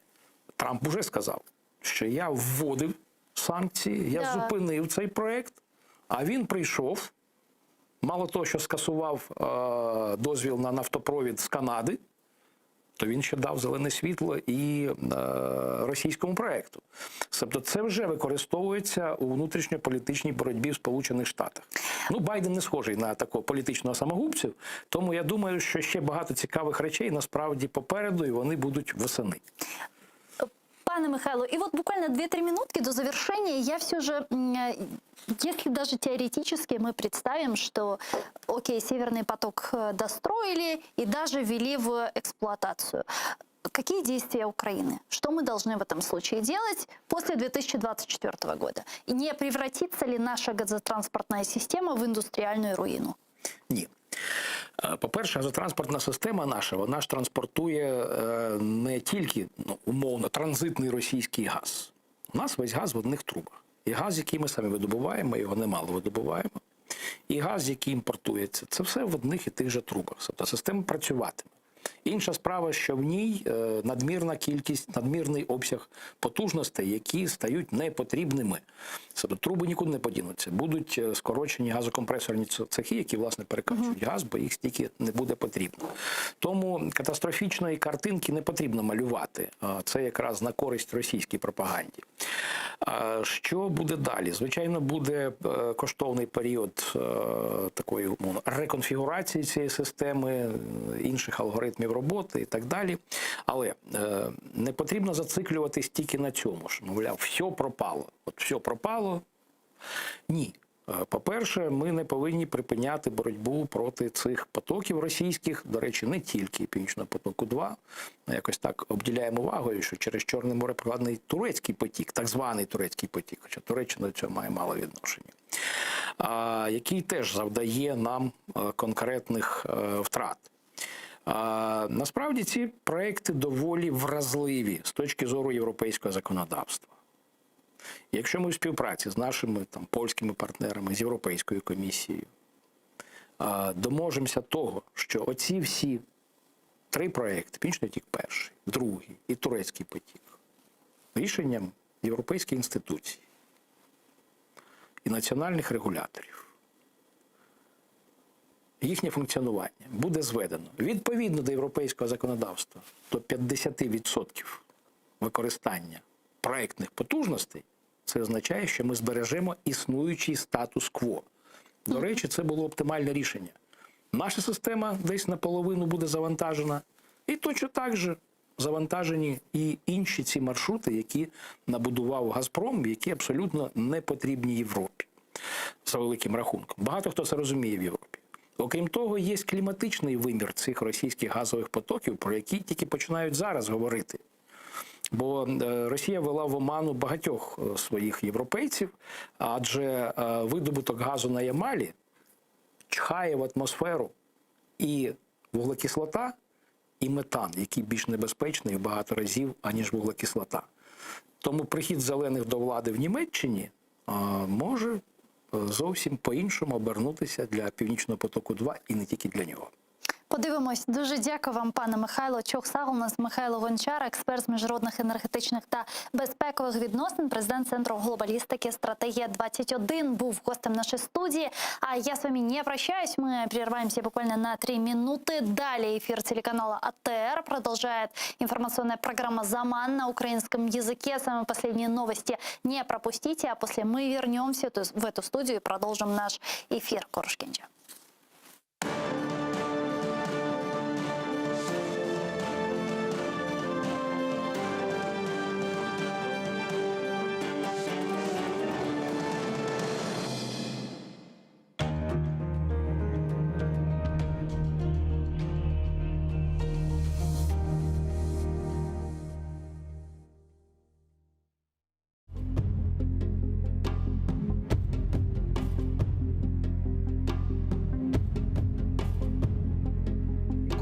Трамп уже сказав, що я вводив санкції, я Да. зупинив цей проект, а він прийшов. Мало того, що скасував е, дозвіл на нафтопровід з Канади, то він ще дав зелене світло і е, російському проекту. Тобто це вже використовується у внутрішньополітичній боротьбі в Сполучених Штатах. Ну, Байден не схожий на такого політичного самогубцю, тому я думаю, що ще багато цікавих речей насправді попереду, і вони будуть восени. Пане Михайло, и вот буквально 2-3 минутки до завершения я все же, м, э, если даже теоретически мы представим, что, окей, Северный поток э, достроили и даже ввели в эксплуатацию. Какие действия Украины? Что мы должны в этом случае делать после 2024 года? И не превратится ли наша газотранспортная система в индустриальную руину? Ні. Е, По-перше, газотранспортна система наша, вона ж транспортує е, не тільки ну, умовно транзитний російський газ. У нас весь газ в одних трубах. І газ, який ми самі видобуваємо, його немало видобуваємо. І газ, який імпортується, це все в одних і тих же трубах. Тобто система працюватиме. Інша справа, що в ній е, надмірна кількість, надмірний обсяг потужностей, які стають непотрібними. Тобто труби нікуди не подінуться. Будуть е, скорочені газокомпресорні цехи, які власне перекачують газ, бо їх стільки не буде потрібно. Тому катастрофічної картинки не потрібно малювати. Це якраз на користь російській пропаганді. Що буде далі? Звичайно, буде е, коштовний період такої умовно, реконфігурації цієї системи, інших алгоритмів роботи і так далі. Але е, не потрібно зациклюватись тільки на цьому, що, мовляв, все пропало. От все пропало. Ні. Е, По-перше, ми не повинні припиняти боротьбу проти цих потоків російських, до речі, не тільки Північного потоку 2 Ми якось так обділяємо увагою, що через Чорне море прокладений турецький потік, так званий турецький потік, хоча Туреччина до цього має мало відношення, який теж завдає нам е, конкретних втрат. Насправді ці проекти доволі вразливі з точки зору європейського законодавства. Якщо ми в співпраці з нашими там польськими партнерами, з Європейською комісією доможемося того, що оці всі три проекти Північний потік перший, другий і турецький потік, рішенням європейських інституцій і національних регуляторів, їхнє функціонування буде зведено відповідно до європейського законодавства до 50% використання проектних потужностей, це означає, що ми збережемо існуючий статус-кво. До речі, це було оптимальне рішення. Наша система десь наполовину буде завантажена. І точно так же завантажені і інші ці маршрути, які набудував Газпром, які абсолютно не потрібні Європі за великим рахунком. Багато хто це розуміє в Європі. Окрім того, є кліматичний вимір цих російських газових потоків, про які тільки починають зараз говорити. Бо е, Росія вела в оману багатьох е, своїх європейців, адже е, видобуток газу на Ямалі чхає в атмосферу і вуглекислота, і метан, який більш небезпечний в багато разів, аніж вуглекислота. Тому прихід зелених до влади в Німеччині може зовсім по-іншому обернутися для Північного потоку 2 і не тільки для нього. Подивимось. Дуже дякую вам, пане Михайло. Çoq sağ oluñız Михайло Гончар, експерт з міжнародних енергетичних та безпекових відносин, президент Центру глобалістики «Стратегія 21» був гостем нашей студии. А я с вами не прощаюсь. Мы прерываемся буквально на три минуты. Далее эфир телеканала АТР продолжает информационная программа «Заман» на украинском языке. Самые последние новости не пропустите. А после мы вернемся в эту студию и продолжим наш эфир. Körüşkence.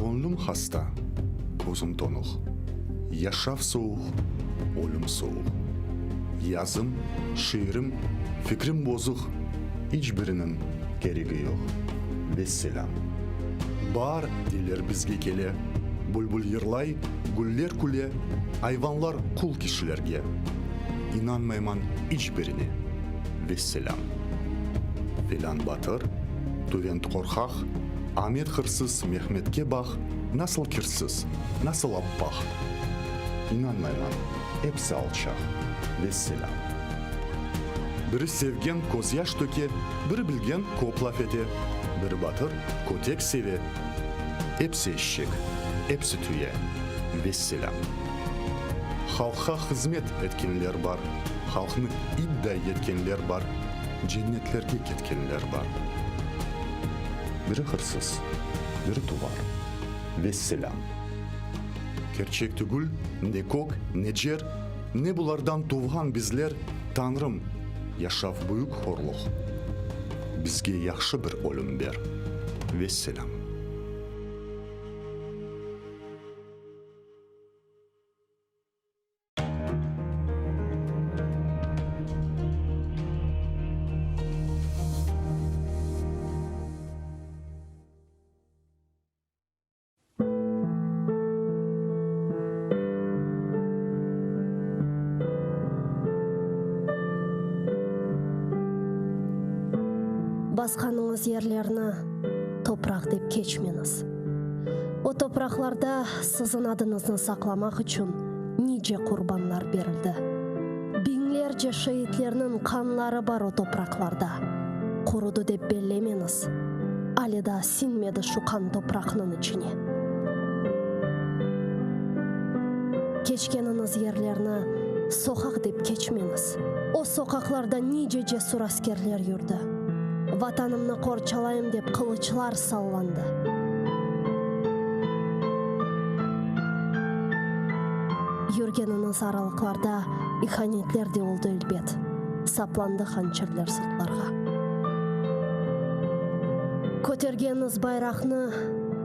Göñlüm hasta, közüm tonuq, Yaşav sovuq, ölüm sovuq. Yazım, şiirim, fikrim bozuq, İç biriniñ keregi yoq. Vesselâm. Baar, deyler, bizge kele, Bülbül yırlay, güller küle, Ayvanlar qul kişilerge. İnanmayman iç birine. Vesselâm. Felân batır, tüvent qorqaq, Amet hırsız, Mehmetke baq, Nasıl kirsiz, nasıl appaq. İnanmayman, episi alçaq. Vesselâm. Biri sevgen közyaş töke, Biri bilgen köp laf ete, Biri batır, kötek seve, Episi eşek, episi tüye. Vesselâm. Halqqa hızmet etkenler bar, Halqnı idday etkenler bar, Cennetlerge ketkenler bar. Biri hırsız, biri tuvar. Vesselâm. Kerçek tügül, ne kök, ne cer, Ne bulardan tuvğan bizler, Tañrım, yaşav büyük horluq, Bizge yahşı bir ölüm ber. Vesselâm. Basqanıñız yerlerni topraq dep keçmeñiz. O topraqlarda siziñ adıñıznı saqlamaq içün nice qurbanlar berildi. Biñlerce şeitlerniñ qanları bar o topraqlarda. Qurudı dep bellemeñiz. Ale daa siñmedi şu qan topraqnıñ içine. Keçkeniñiz yerlerni soqaq dep keçmeñiz. O soqaqlarda nice cesur askerler yürdi. Vatanımnı qorçalayım dep qılıçlar sallandı. Yürgeniñiz aralıqlarda ihanetler de oldı elbet, saplandı hançerler sırtlarğa. Kötergeniñiz bayraqnı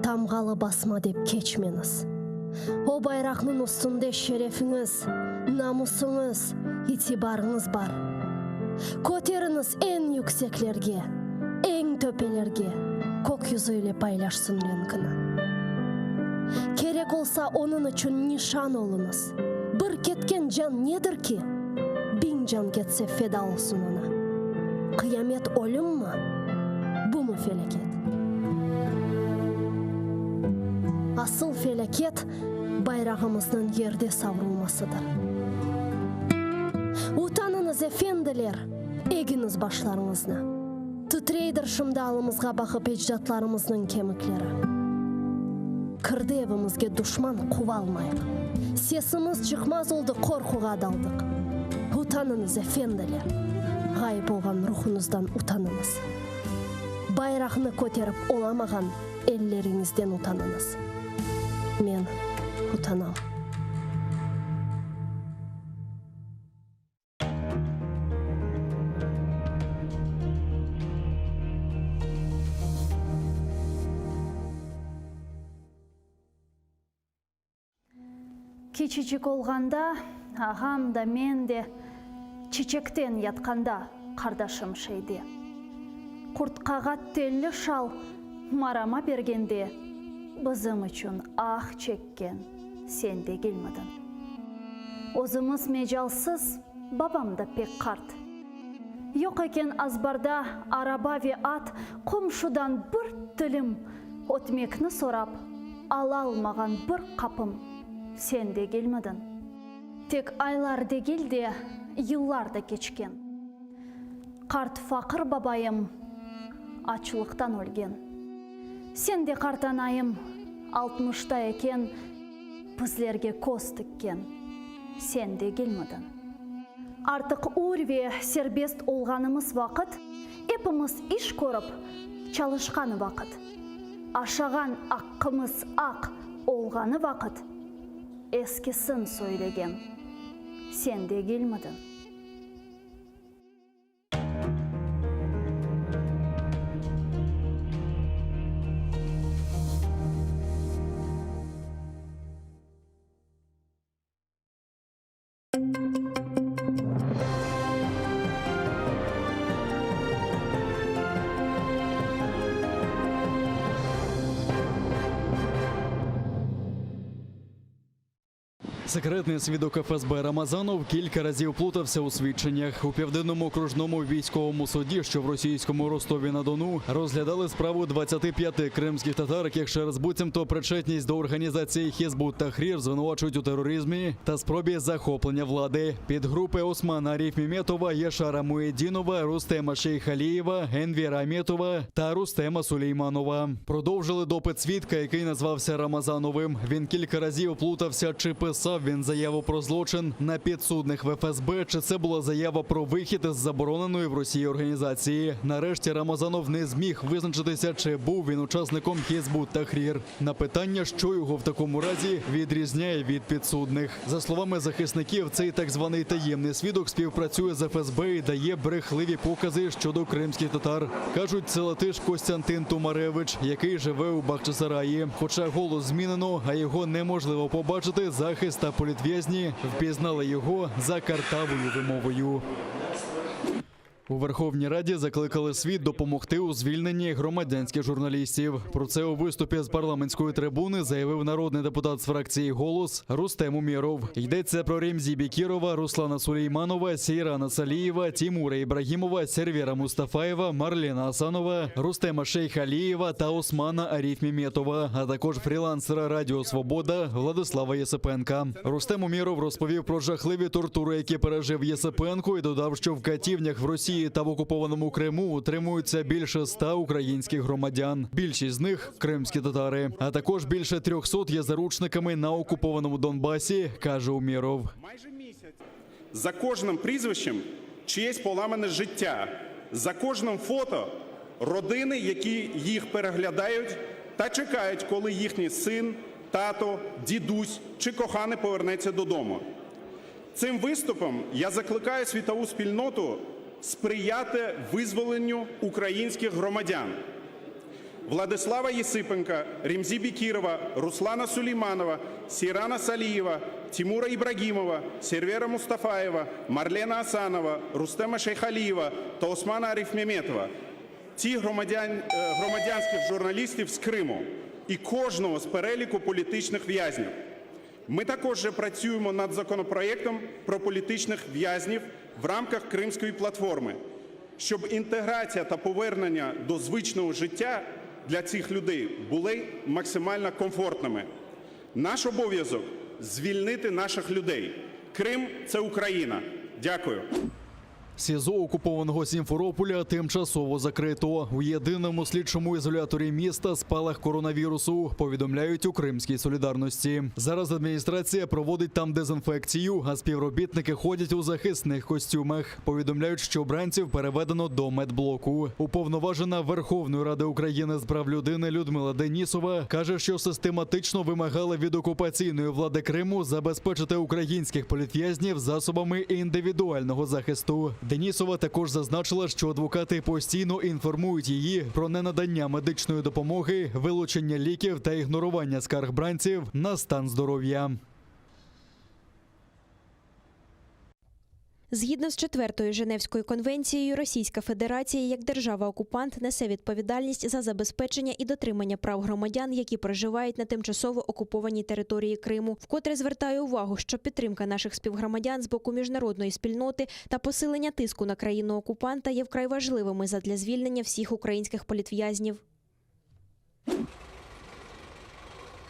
tamğalı basma dep keçmeñiz. O bayraqnıñ üstünde şerefiñiz, namusıñız, itibarıñız bar. Köteriñiz eñ yükseklerge, eñ töpelerge, kök yüzü ile paylaşsın renkini. Kerek olsa, onıñ içün nişan oluñız. Bir ketken can nedir ki? Biñ can ketse feda olsun oña. Qıyamet ölümmi? Bumı felâket? Asıl felâket, bayrağımıznıñ yerde savrulmasıdır. Utanıñız, efendiler, egiñiz başlarıñıznı. Titreydir şimdi alımızğa baqıp ecdatlarımıznıñ kemikleri. Kirdi evimizge duşman quvalmayıq. Sesimiz çıqmaz oldı qorquğa daldıq. Utanıñız, efendiler! Ğayıp olğan ruhuñızdan utanıñız. Bayraqnı köterip olamağan elleriñizden utanıñız. Men utanam. Kiçicik olğanda, ağam da, men de, Çiçekten yatqanda qardaşım şeyde. Qurtqağa telli şal marama bergende, Bizim içün ah çekken sen degilmidiñ? Özümiz mecalsız, babam da pek qart. Yoq eken azbarda araba ve at, Qomşudan bir tilim ötmekni sorap, Alalmağan bir qapım sen degilmidiñ? Tek aylar degil de, yıllar da keçken. Qart faqır babayım açlıqtan ölgen. Sen de qartanayım altmışta eken bizlerge köz tikken sen degilmidiñ? Artıq ür ve serbest olğanımız vaqıt, epimiz iş körip çalışqan vaqıt, aşağan aqqımız aq olğanı vaqıt eskisin söylegen sen degilmidiñ? Секретний свідок ФСБ Рамазанов кілька разів плутався у свідченнях. У Південному окружному військовому суді, що в російському Ростові-на-Дону, розглядали справу 25 кримських татар, яких через буцімто причетність до організації Хізбут Тахрір звинувачують у тероризмі та спробі захоплення влади. Підгрупи Османа Арифмеметова, Яшара Муєдінова, Рустема Шейхалієва, Енвера Аметова та Рустема Сулейманова. Продовжили допит свідка, який назвався Рамазановим. Він кілька разів плутався, чи писав він заяву про злочин на підсудних в ФСБ, чи це була заява про вихід із забороненої в Росії організації. Нарешті Рамазанов не зміг визначитися, чи був він учасником Хізбут Тахрір. На питання, що його в такому разі відрізняє від підсудних. За словами захисників, цей так званий таємний свідок співпрацює з ФСБ і дає брехливі покази щодо кримських татар. Кажуть, це латиш Костянтин Тумаревич, який живе у Бахчисараї. Хоча голос змінено, а його неможливо побачити, захист та політв'язні впізнали його за картавою вимовою. У Верховній Раді закликали світ допомогти у звільненні громадянських журналістів. Про це у виступі з парламентської трибуни заявив народний депутат з фракції Голос Рустем Умєров. Йдеться про Ремзі Бекірова, Руслана Сулейманова, Сейрана Салієва, Тімура Ібрагімова, Сервера Мустафаєва, Марлена Асанова, Рустема Шейхалієва та Османа Арифмеметова, а також фрілансера Радіо Свобода Владислава Єсипенка. Рустем Умєров розповів про жахливі тортури, які пережив Єсипенко, і додав, що в катівнях в Росії та в окупованому Криму утримуються більше 100 українських громадян. Більшість з них кримські татари, а також більше 300 є заручниками на окупованому Донбасі, каже Умєров. За кожним прізвищем чиєсь поламане життя, за кожним фото родини, які їх переглядають та чекають, коли їхній син, тато, дідусь чи коханий повернеться додому. Цим виступом я закликаю світову спільноту сприяти визволенню українських громадян. Владислава Єсипенка, Ремзі Бекірова, Руслана Сулейманова, Сейрана Салієва, Тимура Ібрагімова, Сервера Мустафаєва, Марлена Асанова, Рустема Шейхалієва та Османа Арифмеметова. Ті громадян, е, громадянських журналістів з Криму і кожного з переліку політичних в'язнів. Ми також же працюємо над законопроектом про політичних в'язнів в рамках Кримської платформи, щоб інтеграція та повернення до звичного життя для цих людей були максимально комфортними. Наш обов'язок – звільнити наших людей. Крим – це Україна. Дякую. СІЗО окупованого Сімферополя тимчасово закрито. У єдиному слідчому ізоляторі міста спалах коронавірусу, повідомляють у Кримській солідарності. Зараз адміністрація проводить там дезінфекцію, а співробітники ходять у захисних костюмах. Повідомляють, що бранців переведено до медблоку. Уповноважена Верховної Ради України з прав людини Людмила Денісова каже, що систематично вимагала від окупаційної влади Криму забезпечити українських політв'язнів засобами індивідуального захисту. Денісова також зазначила, що адвокати постійно інформують її про ненадання медичної допомоги, вилучення ліків та ігнорування скарг бранців на стан здоров'я. Згідно з четвертою Женевською конвенцією, Російська Федерація як держава-окупант несе відповідальність за забезпечення і дотримання прав громадян, які проживають на тимчасово окупованій території Криму. Вкотре звертаю увагу, що підтримка наших співгромадян з боку міжнародної спільноти та посилення тиску на країну-окупанта є вкрай важливими задля звільнення всіх українських політв'язнів.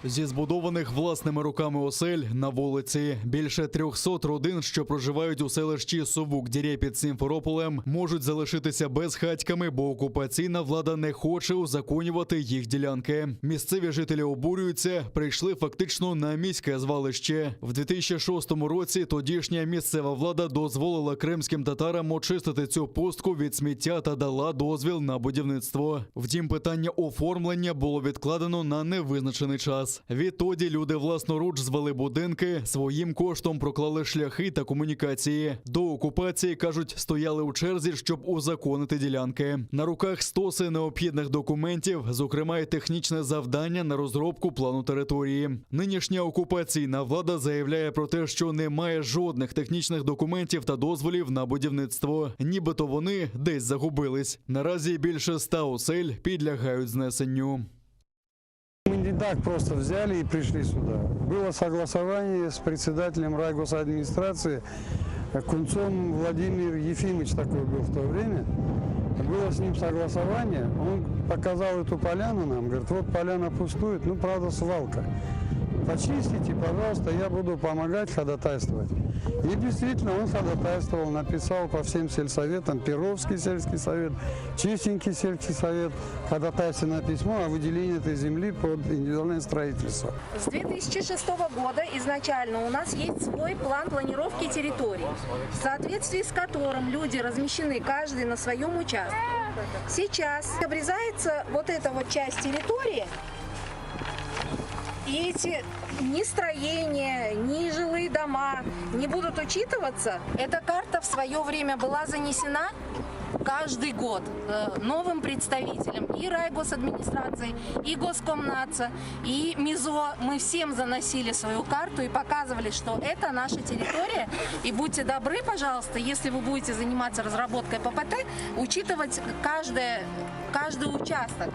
Зі збудованих власними руками осель на вулиці більше 300 родин, що проживають у селищі Сувук-Дірє під Сімферополем, можуть залишитися безхатьками, бо окупаційна влада не хоче узаконювати їх ділянки. Місцеві жителі обурюються, прийшли фактично на міське звалище. В 2006 році тодішня місцева влада дозволила кримським татарам очистити цю пустку від сміття та дала дозвіл на будівництво. Втім, питання оформлення було відкладено на невизначений час. Відтоді люди власноруч звели будинки, своїм коштом проклали шляхи та комунікації. До окупації кажуть, стояли у черзі, щоб узаконити ділянки. На руках стоси необхідних документів, зокрема й технічне завдання на розробку плану території. Нинішня окупаційна влада заявляє про те, що немає жодних технічних документів та дозволів на будівництво. Нібито вони десь загубились. Наразі більше ста осель підлягають знесенню. Мы не так просто взяли и пришли сюда. Было согласование с председателем райгосадминистрации Кунцом Владимир Ефимович такой был в то время. Было с ним согласование, он показал эту поляну нам, говорит, вот поляна пустует, ну, правда, свалка. Почистите, пожалуйста, я буду помогать ходатайствовать. И действительно, он ходатайствовал, написал по всем сельсоветам, Перовский сельский совет, Чистенький сельский совет, ходатайственное письмо о выделении этой земли под индивидуальное строительство. С 2006 года изначально у нас есть свой план планировки территорий, в соответствии с которым люди размещены каждый на своем участке. Сейчас обрезается вот эта вот часть территории, и эти ни строения, ни жилые дома не будут учитываться. Эта карта в свое время была занесена каждый год э, новым представителям и райгосадминистрации, и Госкомнаца, и МИЗО. Мы всем заносили свою карту и показывали, что это наша территория. И будьте добры, пожалуйста, если вы будете заниматься разработкой ППТ, учитывать каждое, каждый участок.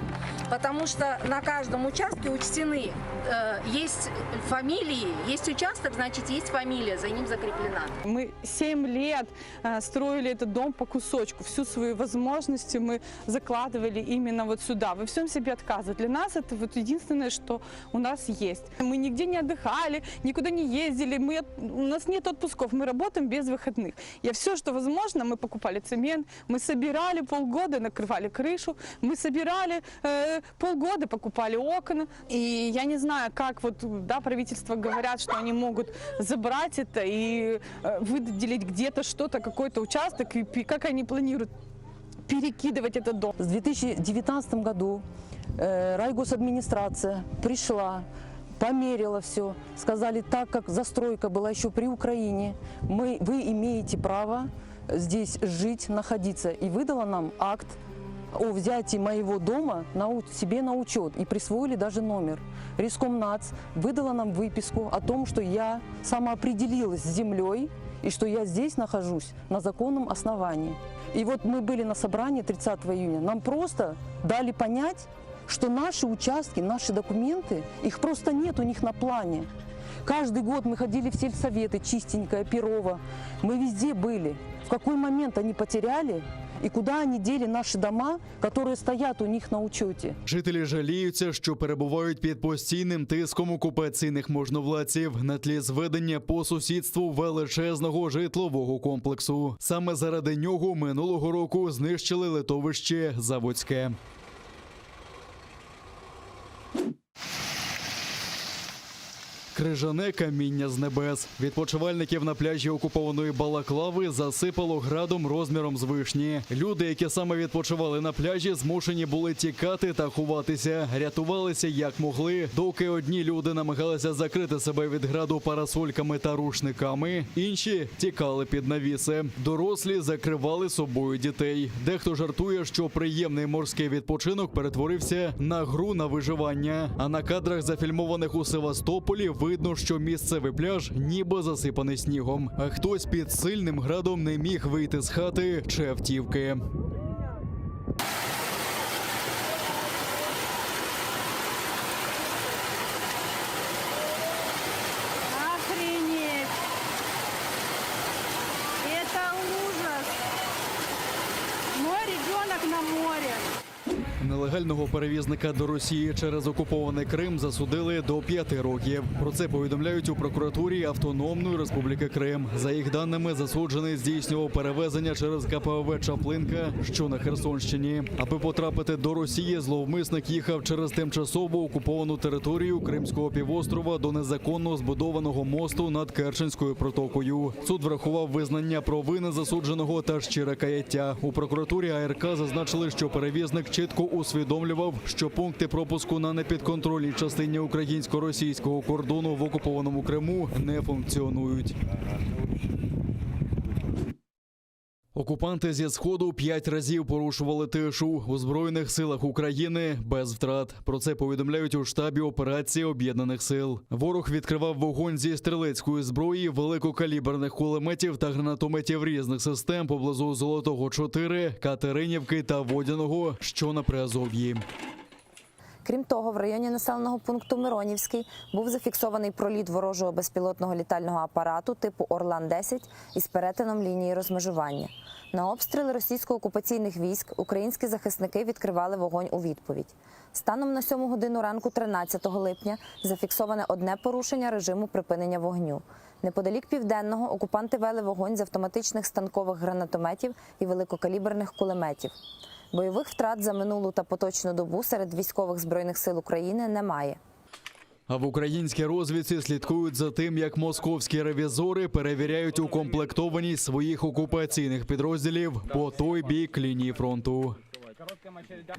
Потому что на каждом участке учтены, э, есть фамилии, есть участок, значит, есть фамилия, за ним закреплена. Мы 7 лет э, строили этот дом по кусочку. Всю свою возможности мы закладывали именно вот сюда. Во всем себе отказывать. Для нас это вот единственное, что у нас есть. Мы нигде не отдыхали, никуда не ездили. Мы, от- у нас нет отпусков, мы работаем без выходных. Я все, что возможно, мы покупали цемент, мы собирали полгода, накрывали крышу, мы собирали э, полгода, покупали окна. И я не знаю, как вот, да, правительство говорят, что они могут забрать это и э, выделить где-то что-то, какой-то участок, и пи- как они планируют перекидывать этот дом. В 2019 году э, райгосадминистрация пришла, померила все, сказали, так как застройка была еще при Украине, мы, вы имеете право здесь жить, находиться. И выдала нам акт о взятии моего дома на, у- себе на учет и присвоили даже номер. Рескомнац выдала нам выписку о том, что я самоопределилась с землей и что я здесь нахожусь на законном основании. И вот мы были на собрании 30 июня, нам просто дали понять, что наши участки, наши документы, их просто нет у них на плане. Каждый год мы ходили в сельсоветы, Чистенькое, Перово. Мы везде были. В какой момент они потеряли? И куда они дели наши дома, которые стоят у них на учете? Жителі жаліються, що перебувають під постійним тиском окупаційних можновладців на тлі зведення по сусідству величезного житлового комплексу. Саме заради нього минулого року знищили летовище Заводське. Крижане каміння з небес. Відпочивальників на пляжі окупованої Балаклави засипало градом розміром з вишні. Люди, які саме відпочивали на пляжі, змушені були тікати та ховатися. Рятувалися як могли. Доки одні люди намагалися закрити себе від граду парасольками та рушниками, інші тікали під навіси. Дорослі закривали собою дітей. Дехто жартує, що приємний морський відпочинок перетворився на гру на виживання. А на кадрах, зафільмованих у Севастополі, видно, що місцевий пляж ніби засипаний снігом. А хтось під сильним градом не міг вийти з хати чи автівки. Охренеть! Это ужас! Мой ребенок на море. Нелегального перевізника до Росії через окупований Крим засудили до п'яти років. Про це повідомляють у прокуратурі Автономної Республіки Крим. За їх даними, засуджений здійснював перевезення через КПВ Чаплинка, що на Херсонщині. Аби потрапити до Росії, зловмисник їхав через тимчасово окуповану територію Кримського півострова до незаконно збудованого мосту над Керченською протокою. Суд врахував визнання провини засудженого та щире каяття. У прокуратурі АРК зазначили, що перевізник чітко усвідомлював, що пункти пропуску на непідконтрольній частині українсько-російського кордону в окупованому Криму не функціонують. Окупанти зі сходу п'ять разів порушували тишу у збройних силах України без втрат. Про це повідомляють у штабі операції об'єднаних сил. Ворог відкривав вогонь зі стрілецької зброї, великокаліберних кулеметів та гранатометів різних систем поблизу Золотого 4, Катеринівки та Водяного, що на Приазов'ї. Крім того, в районі населеного пункту Миронівський був зафіксований проліт ворожого безпілотного літального апарату типу Орлан-10 із перетином лінії розмежування. На обстріли російсько-окупаційних військ українські захисники відкривали вогонь у відповідь. Станом на 7 годину ранку 13 липня зафіксоване одне порушення режиму припинення вогню. Неподалік південного окупанти вели вогонь з автоматичних станкових гранатометів і великокаліберних кулеметів. Бойових втрат за минулу та поточну добу серед військових збройних сил України немає. А в українській розвідці слідкують за тим, як московські ревізори перевіряють укомплектованість своїх окупаційних підрозділів по той бік лінії фронту.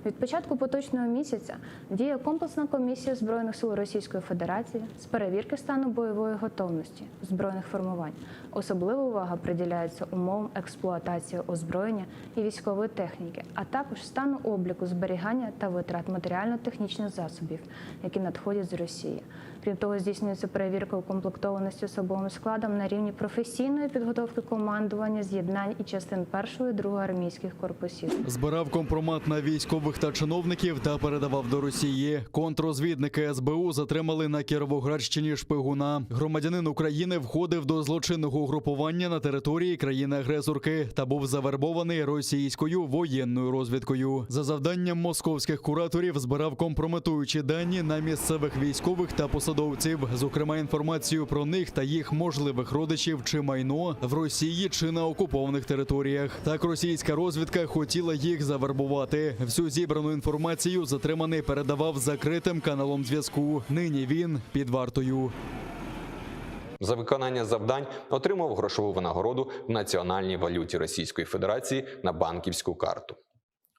Від початку поточного місяця діє комплексна комісія Збройних сил Російської Федерації з перевірки стану бойової готовності збройних формувань. Особлива увага приділяється умовам експлуатації озброєння і військової техніки, а також стану обліку зберігання та витрат матеріально-технічних засобів, які надходять з Росії. Крім того, здійснюється перевірка укомплектованості особовим складом на рівні професійної підготовки командування, з'єднань і частин першого і другого армійських корпусів. Збирав компромат на військових та чиновників та передавав до Росії. Контрозвідники СБУ затримали на Кіровоградщині шпигуна. Громадянин України входив до злочинного угрупування на території країни-агресорки та був завербований російською воєнною розвідкою. За завданням московських кураторів збирав компрометуючі дані на місцевих військових та посадовців, зокрема інформацію про них та їх можливих родичів чи майно в Росії чи на окупованих територіях. Так російська розвідка хотіла їх завербувати. Всю зібрану інформацію затриманий передавав закритим каналом зв'язку. Нині він під вартою. За виконання завдань отримав грошову винагороду в національній валюті Російської Федерації на банківську карту.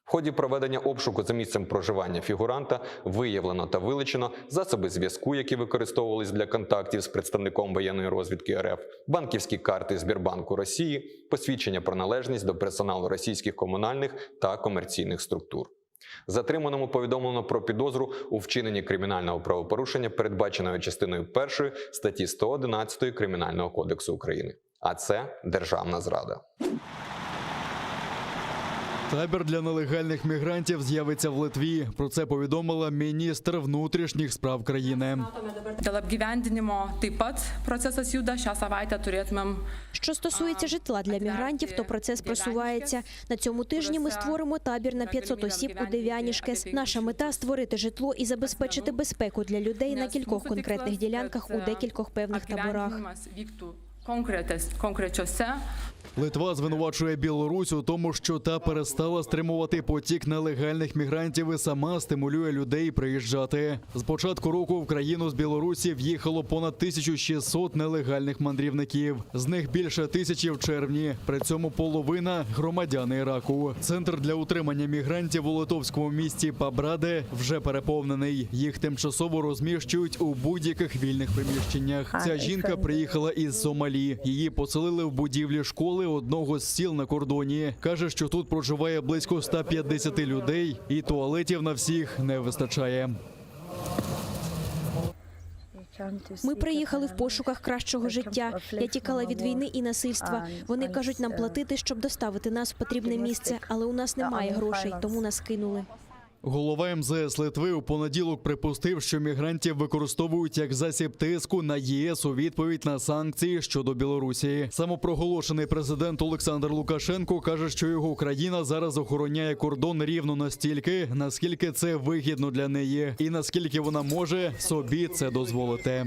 В ході проведення обшуку за місцем проживання фігуранта виявлено та вилучено засоби зв'язку, які використовувались для контактів з представником воєнної розвідки РФ, банківські карти Збірбанку Росії, посвідчення про належність до персоналу російських комунальних та комерційних структур. Затриманому повідомлено про підозру у вчиненні кримінального правопорушення, передбаченого частиною 1 статті 111 Кримінального кодексу України. А це державна зрада. Табір для нелегальних мігрантів з'явиться в Литві. Про це повідомила міністр внутрішніх справ країни. Dėl apgyvendinimo taip pat procesas juda. Šią savaitę turėtumėm Що стосується житла для мігрантів, то процес просувається. На цьому тижні ми створимо табір на 500 осіб у Дев'янішкес. Наша мета – створити житло і забезпечити безпеку для людей на кількох конкретних ділянках у декількох певних таборах. apgyvendinimas vyktų konkretes, konkrečiose Литва звинувачує Білорусь у тому, що та перестала стримувати потік нелегальних мігрантів і сама стимулює людей приїжджати. З початку року в країну з Білорусі в'їхало понад 1600 нелегальних мандрівників. З них більше тисячі в червні. При цьому половина громадяни Іраку. Центр для утримання мігрантів у литовському місті Пабраде вже переповнений. Їх тимчасово розміщують у будь-яких вільних приміщеннях. Ця жінка приїхала із Сомалі. Її поселили в будівлі школи одного з сіл на кордоні. Каже, що тут проживає близько 150 людей, і туалетів на всіх не вистачає. Ми приїхали в пошуках кращого життя. Я тікала від війни і насильства. Вони кажуть нам платити, щоб доставити нас в потрібне місце, але у нас немає грошей, тому нас кинули. Голова МЗС Литви у понеділок припустив, що мігрантів використовують як засіб тиску на ЄС у відповідь на санкції щодо Білорусі. Самопроголошений президент Олександр Лукашенко каже, що його країна зараз охороняє кордон рівно настільки, наскільки це вигідно для неї, і наскільки вона може собі це дозволити.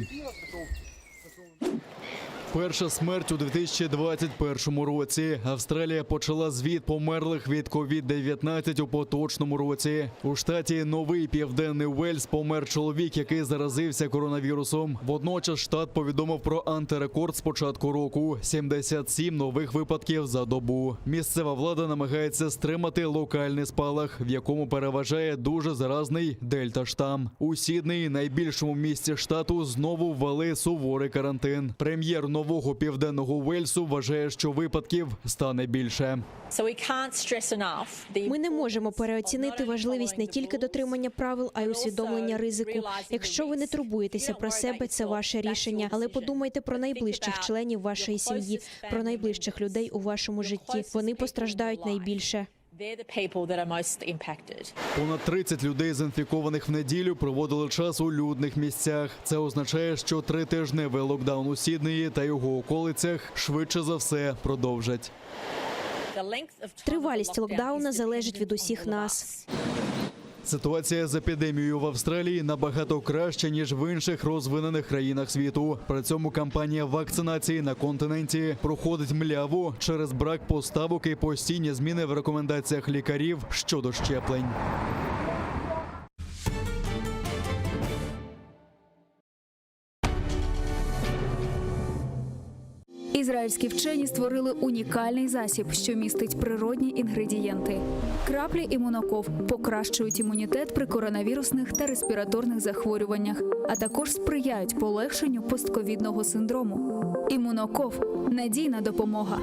Перша смерть у 2021 році. Австралія почала звіт померлих від COVID-19 у поточному році. У штаті Новий Південний Уельс помер чоловік, який заразився коронавірусом. Водночас штат повідомив про антирекорд з початку року – 77 нових випадків за добу. Місцева влада намагається стримати локальний спалах, в якому переважає дуже заразний дельта-штам. У Сіднеї, найбільшому місті штату, знову ввели суворий карантин. Прем'єр нового південного Уельсу вважає, що випадків стане більше. Ми не можемо переоцінити важливість не тільки дотримання правил, а й усвідомлення ризику. Якщо ви не турбуєтеся про себе, це ваше рішення. Але подумайте про найближчих членів вашої сім'ї, про найближчих людей у вашому житті. Вони постраждають найбільше. Понад 30 людей, з інфікованих в неділю, проводили час у людних місцях. Це означає, що тритижневий локдаун у Сіднеї та його околицях швидше за все продовжать. Тривалість локдауна залежить від усіх нас. Ситуація з епідемією в Австралії набагато краща, ніж в інших розвинених країнах світу. При цьому кампанія вакцинації на континенті проходить мляво через брак поставок і постійні зміни в рекомендаціях лікарів щодо щеплень. Ізраїльські вчені створили унікальний засіб, що містить природні інгредієнти. Краплі імуноков покращують імунітет при коронавірусних та респіраторних захворюваннях, а також сприяють полегшенню постковідного синдрому. Імуноков надійна допомога.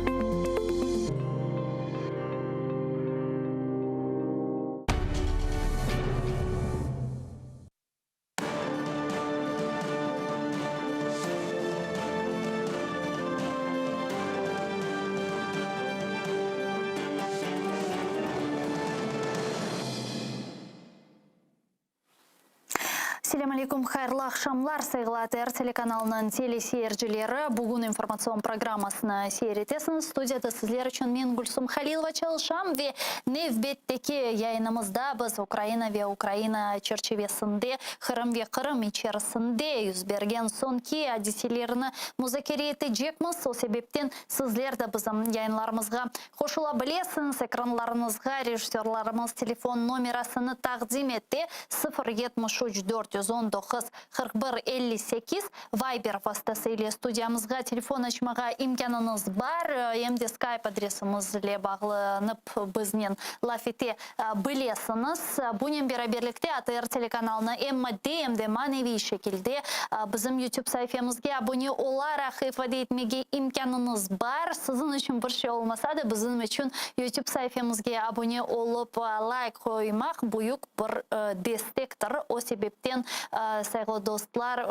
Selâm aleyküm, hayırlı aqşamlar, sayğılı ATR telekanalınıñ teleseyircileri. Bugün informatsion programmasını seyir etesiñiz. Studiyada sizler içün men Gülsum Halilova çalışam ve nevbetteki yayınımızda biz Ukraina ve Ukraina çerçivesinde Qırım ve Qırım içerisinde yüz bergen soñki adiselerni muzakere etecekmiz. O sebepten sizler de bizim yayınlarımızğa qoşula bilesiñiz. Ekranlarıñızğa rejissörlarımız telefon nomerasını taqdim etti, 073 419 41 58. Viber vastası ile studiyamızğa telefon açmağa imkânıñız bar, em de Skype adresimiz ile bağlanıp biznen laf ete bilesiñiz. Bunen beraberlikte ATR telekanalına em maddiy, em de maneviy şekilde bizim YouTube saifemizge abone olaraq ifade etmege imkânıñız bar. Siziñ içün bir şey olmasa da, bizim içün YouTube saifemizge abone olıp layk qoymaq büyük bir destektir. O sebepten, sayğılı dostlar.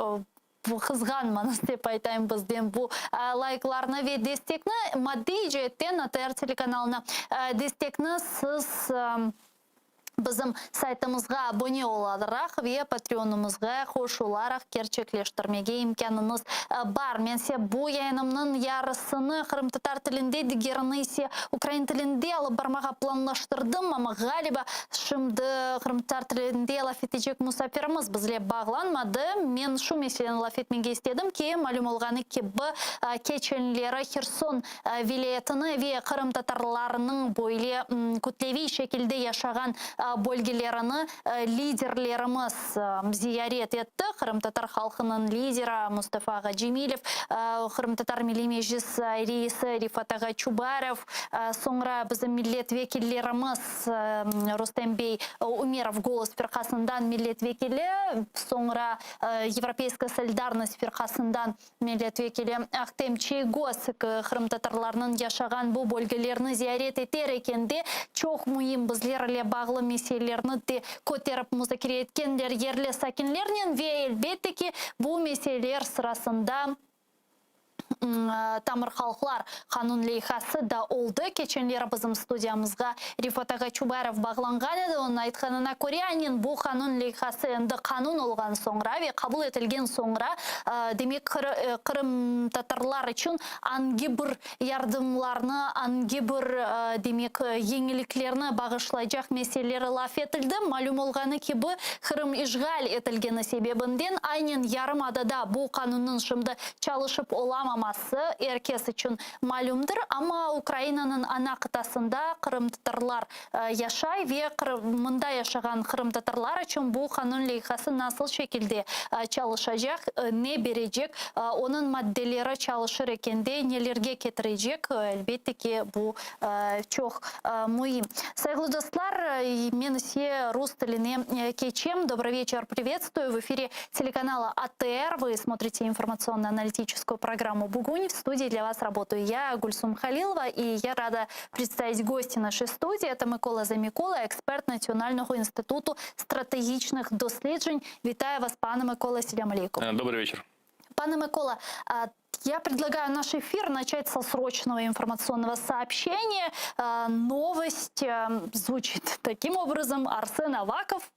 Qızğanmañız dep aytayım bizden bu layklarnı ve destekni, maddiy ceetten ATR telekanalına destekni siz bizim saytımızğa abone olaraq ve Patreonımızğa qoşularaq kerçekleştirmege imkânıñız bar. Men ise bu yayınımnıñ yarısını qırımtatar tilinde, digerini ise ukrain tilinde alıp barmağa planlaştırdım, amma ğaliba şimdi qırımtatar tilinde laf etecek musafirimiz bizle bağlanmadı. Men şu meseleni laf etmege istedim ki, malüm olğanı kibi, keçenleri Herson vilâyetini ve qırımtatarlarnıñ böyle kütleviy şekilde yaşağan bölgelerini liderlerimiz ziyaret etti. Qırımtatar halqınıñ lideri Mustafa ağa Cemilev, Qırımtatar Milliy Meclis reisi Refat ağa Çubarov, soñra bizim millet vekillerimiz Rustem bey Umerov Golos firqasından millet vekili, soñra Yevropeyskaya solidarnost firqasından Millet vekili Ahtem Çiygoz qırımtatarlarnıñ yaşağan bu bölgelerni ziyaret eter ekende, çoq müim bizler ile bağlı meselelerni de köterip muzakere etkenler yerli sakinlernen ve, elbette ki, bu meseleler sırasında Tamır halqlar qanun leyhası da oldı. Keçenleri bizim studiyamızğa Refat ağa Çubarov bağlanğan edi. Onıñ aytqanına köre, aynen bu qanun leyhası endi qanun olğan soñra ve qabul etilgen soñra, demek, qırımtatarlar içün angi bir yardımlarnı, angi bir, demek, yeñiliklerni bağışlaycaq meseleleri laf etildi. Malüm olğanı kibi, Qırım işğal etilgeni sebebinden aynen yarımadada bu qanunnıñ şimdi çalışıp olamaması er kes içün malümdir, amma Ukrainanıñ ana qıtasında qırımtatarlar yaşay ve mında yaşağan qırımtatarlar içün bu qanun leyhası nasıl şekilde çalışacaq, ne berecek, onıñ maddeleri çalışır ekende nelerge ketirecek, elbette ki, bu çoq müim. Sayğılı dostlar, men ise rus tiline keçem. Dobrıy veçer, privetstvuyu. V efire telekanala ATR вы смотрите информационно-аналитическую программу «Бугунь». В студии для вас работаю я, Гульсум Халилова, и я рада представить гостя нашей студии. Это Микола Замикола, експерт Національного інституту стратегічних досліджень. Вітаю вас, пане Микола. Селям алейкум. Добрый вечер. Пане Микола, я предлагаю наш эфир начать со срочного информационного сообщения. Новость звучит таким образом. Арсен Аваков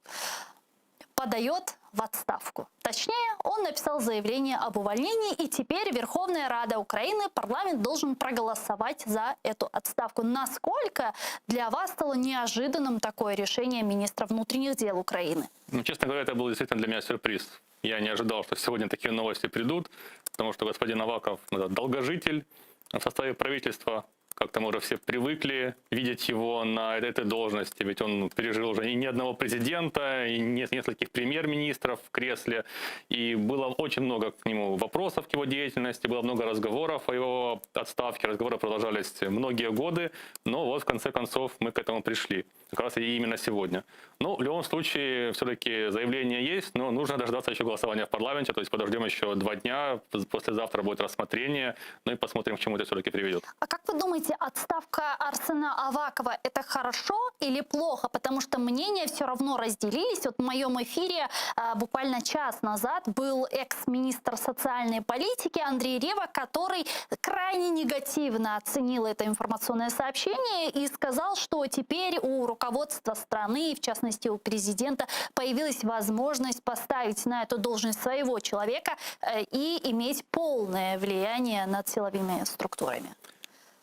подает в отставку. Точнее, он написал заявление об увольнении, и теперь Верховная Рада Украины, парламент должен проголосовать за эту отставку. Насколько для вас стало неожиданным такое решение министра внутренних дел Украины? Ну, честно говоря, это был действительно для меня сюрприз. Я не ожидал, что сегодня такие новости придут, потому что господин Аваков ну, долгожитель в составе правительства, как-то мы уже все привыкли видеть его на этой должности, ведь он пережил уже и не одного президента, и нескольких премьер-министров в кресле, и было очень много к нему вопросов к его деятельности, было много разговоров о его отставке, разговоры продолжались многие годы, но вот в конце концов мы к этому пришли, как раз и именно сегодня. Но в любом случае, все-таки заявление есть, но нужно дождаться еще голосования в парламенте, то есть подождем еще два дня, послезавтра будет рассмотрение, ну и посмотрим, к чему это все-таки приведет. А как вы думаете, отставка Арсена Авакова – это хорошо или плохо? Потому что мнения все равно разделились. Вот в моем эфире а, буквально час назад был экс-министр социальной политики Андрей Рева, который крайне негативно оценил это информационное сообщение и сказал, что теперь у руководства страны, в частности у президента, появилась возможность поставить на эту должность своего человека э, и иметь полное влияние над силовыми структурами.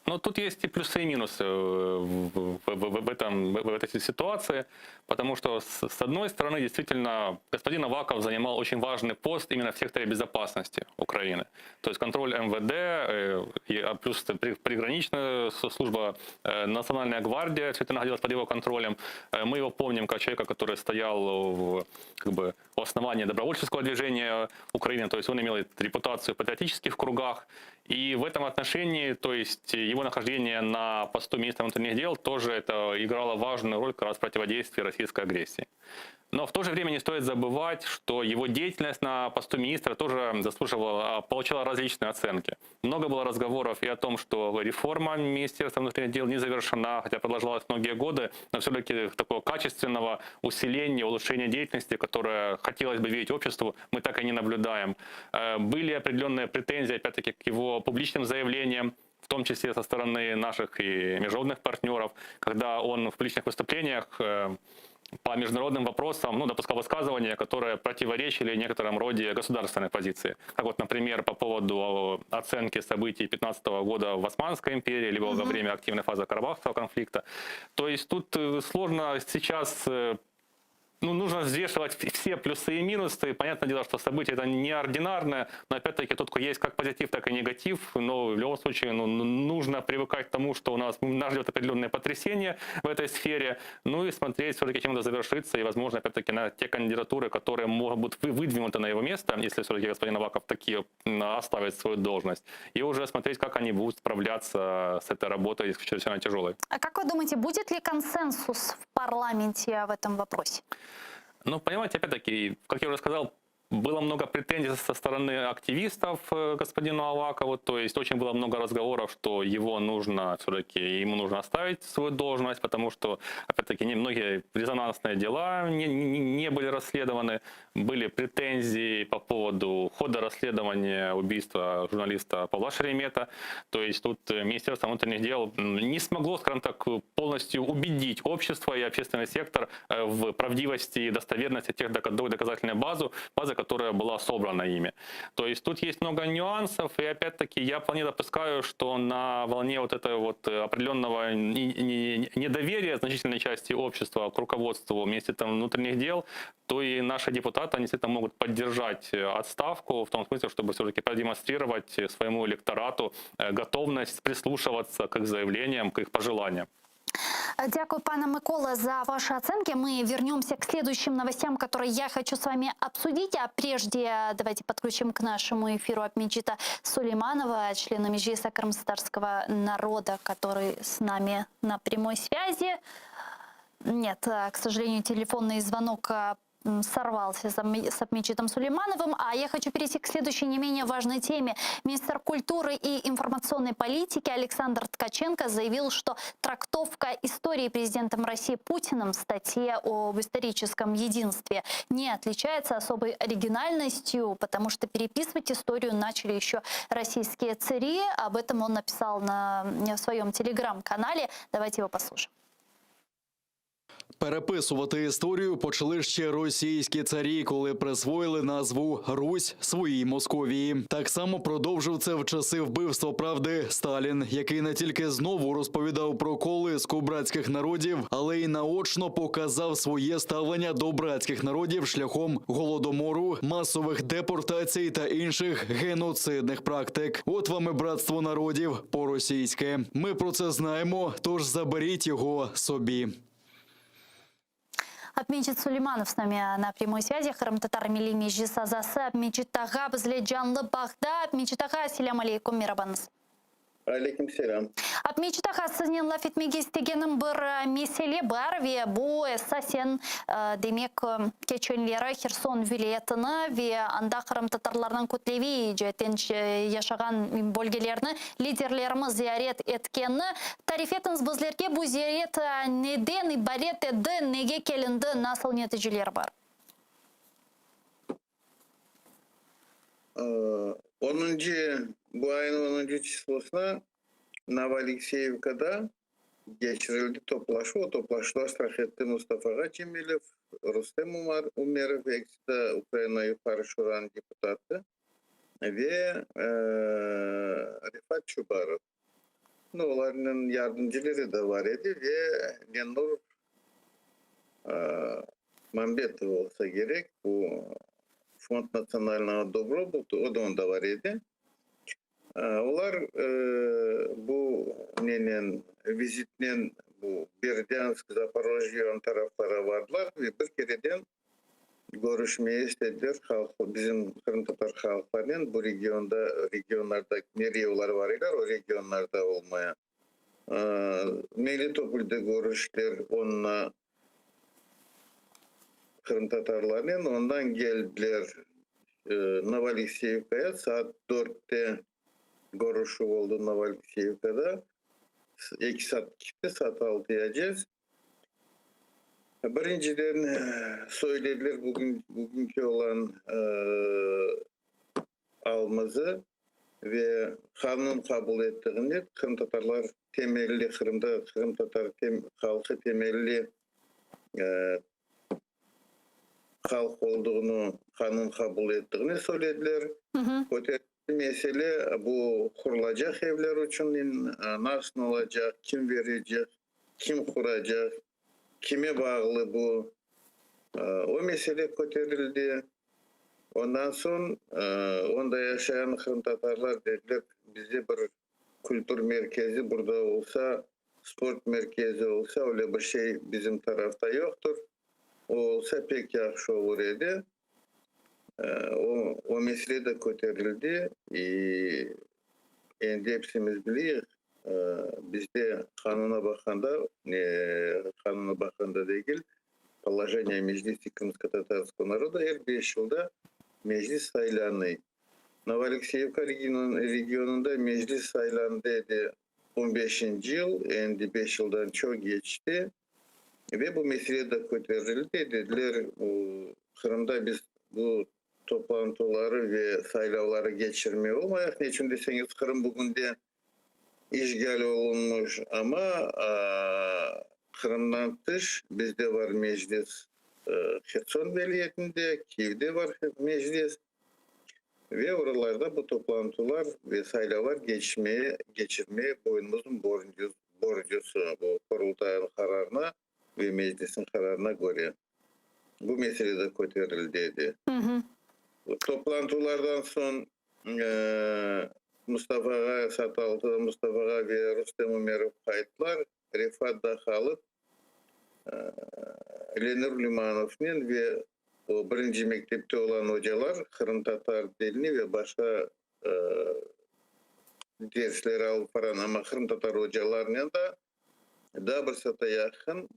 Но тут есть и плюсы, и минусы э, в, в, в, в, этом, в этой ситуации, потому что, с, с одной стороны, действительно, господин Аваков занимал очень важный пост именно в секторе безопасности Украины. То есть контроль МВД, э, и, а плюс приграничная служба, э, Национальная гвардия, все это находилось под его контролем. Мы его помним как человека, который стоял в, как бы, у основания добровольческого движения Украины, то есть он имел репутацию в патриотических кругах. И в этом отношении, то есть его нахождение на посту министра внутренних дел тоже это играло важную роль как раз в противодействии российской агрессии. Но в то же время не стоит забывать, что его деятельность на посту министра тоже заслуживала, получала различные оценки. Много было разговоров и о том, что реформа Министерства внутренних дел не завершена, хотя продолжалась многие годы, но все-таки такого качественного усиления, улучшения деятельности, которое хотелось бы видеть обществу, мы так и не наблюдаем. Э, были определенные претензии, опять-таки, к его публичным заявлениям, в том числе со стороны наших и международных партнеров, когда он в публичных выступлениях э, по международным вопросам ну, допускал высказывания, которые противоречили некотором роде государственной позиции. Как вот, например, по поводу оценки событий 15 года в Османской империи, либо угу. во время активной фазы Карабахского конфликта. То есть тут э, сложно сейчас э, ну, нужно взвешивать все плюсы и минусы. Понятное дело, что событие это неординарное, но опять-таки тут есть как позитив, так и негатив. Но в любом случае ну, нужно привыкать к тому, что у нас нас ждет определенное потрясение в этой сфере. Ну и смотреть все-таки, чем это завершится. И, возможно, опять-таки на те кандидатуры, которые могут быть выдвинуты на его место, если все-таки господин Аваков такие оставит свою должность. И уже смотреть, как они будут справляться с этой работой чрезвычайно тяжелой. А как вы думаете, будет ли консенсус в парламенте в этом вопросе? Ну, понимаете, опять-таки, как я уже сказал, было много претензий со стороны активистов э, господину Авакову, то есть очень было много разговоров, что его нужно все-таки, ему нужно оставить свою должность, потому что, опять-таки, многие резонансные дела не, не, не были расследованы, были претензии по поводу хода расследования убийства журналиста Павла Шеремета, то есть тут Министерство внутренних дел не смогло, скажем так, полностью убедить общество и общественный сектор э, в правдивости и достоверности тех доказательной базы, базы, которая была собрана ими. То есть тут есть много нюансов, и опять-таки я вполне допускаю, что на волне вот этого вот определенного недоверия значительной части общества к руководству Министерства внутренних дел, то и наши депутаты, они действительно могут поддержать отставку в том смысле, чтобы все-таки продемонстрировать своему электорату э, готовность прислушиваться к их заявлениям, к их пожеланиям. Дякую, пане Микола, за ваши оценки. Мы вернемся к следующим новостям, которые я хочу с вами обсудить. А прежде давайте подключим к нашему эфиру Абмеджита Сулейманова, члена Меджлиса крымскотатарского народа, который с нами на прямой связи. Нет, к сожалению, телефонный звонок сорвался с Абмеджитом Сулеймановым. А я хочу перейти к следующей не менее важной теме. Министр культуры и информационной политики Александр Ткаченко заявил, что трактовка истории президентом России Путиным в статье об историческом единстве не отличается особой оригинальностью, потому что переписывать историю начали еще российские цари. Об этом он написал на, в своем телеграм-канале. Давайте его послушаем. Переписувати історію почали ще російські царі, коли присвоїли назву Русь своїй Московії. Так само продовжив це в часи вбивства правди Сталін, який не тільки знову розповідав про колиску братських народів, але й наочно показав своє ставлення до братських народів шляхом голодомору, масових депортацій та інших геноцидних практик. От вам і братство народів по-російськи. Ми про це знаємо, тож заберіть його собі. Абмеджит Сулейманов с нами на прямой связи. Qırımtatar Milliy Meclis azası Abmecit ağa bizle canlı bağda. Abmecit ağa, selâm aleyküm, merabañız. Aleyküm selâm. Abmecit ağa, siznen laf etmege istegenim bir mesele bar ve bu esasen demek keçenleri Herson vilâyetini ve anda qırımtatarlarnıñ kütleviy ceetten yaşağan bölgelerini liderlerimiz ziyaret etkeni. Tarif etiñiz bizlerge bu ziyaret neden ibaret edi, nege kelindi, nasıl neticeler bar? Onuncı, bu ayınıñ onuncı çislosına Novoalekseyevkada keçirildi toplaşuv. O toplaşuvda iştirak etti Mustafa ağa Cemilev, Rustem Umerov, ekisi de Ukraina Yuqarı Şuranıñ deputatı, ve Refat Çubarov. No, olarnıñ yardımcıları da bar edi ve Lenur Mambetov olsa kerek, bu Fond natsionalnogo dobrobutu, o da onda bar edi. Olar bu nenen, vizitnen bu Berdânsk, Zaporojye on taraflara bardılar ve bir kereden. Körüşmege istediler halq, bizim qırımtatar halqlarnen bu regionda, regionlarda nereye olar varıylar, o regionlarda olmaya. Melitopolde körüştiler onunla qırımtatarlarnen, ondan geldiler Novoalekseyevkaya, saat dörtte körüşüv oldı Novoalekseyevkada, eki saat gitti, saat altıya cez. Birinciden söylediler bugün, bugünki olan alımızı ve qanun qabul ettiğini, qırımtatarlar temelli, Qırımda qırımtatar halqı temelli halq olduğunu qanun qabul ettiğini söylediler. Mesele bu qurulacaq evler içün nasıl olacaq, kim berecek, kim quracaq, kime bağlı bu, o mesele köterildi. Ondan soñ onda yaşayan qırımtatarlar dediler, bizde bir kültür merkezi burada olsa, sport merkezi olsa, öyle bir şey bizim tarafta yoqtır, o olsa pek yahşı olur edi. O, o mesele de köterildi. Endi epsimiz bileyik, bizde qanuna baqqanda, qanuna baqqanda degil, положение Meclisi Крымско-Татарского народа er 5 yılda meclis saylanıy. Novoalekseyevka regionında meclis saylandı edi 15 yıl, endi 5 yıldan çoq keçti. Ve bu mesele de köterildi, dediler, Qırımda biz bu toplantıları ve saylavları keçirmey olmayıq. Neçün deseñiz, Qırım bugünde işğal olunmış, amma Qırımdan tış bizde var meclis Herson vilâyetinde, Kiyevde var meclis ve oralarda bu toplantılar ve saylavlar geçmeye, keçirmeye boynumuzın borcu, borcusı bu Qurultayın qararına ve meclisin qararına köre. Bu mesele de köterildi edi. Bu toplantılardan soñ Mustafa ağa, saat altıda Mustafa ağa ve Rustem Umerov qayttılar. Refat da qalıp, Lenur Lümanovnen ve o birinci mektepte olan ocalar qırımtatar tilini ve başqa dersler alıp baran, amma qırımtatar ocalarnen da daa bir saata yaqın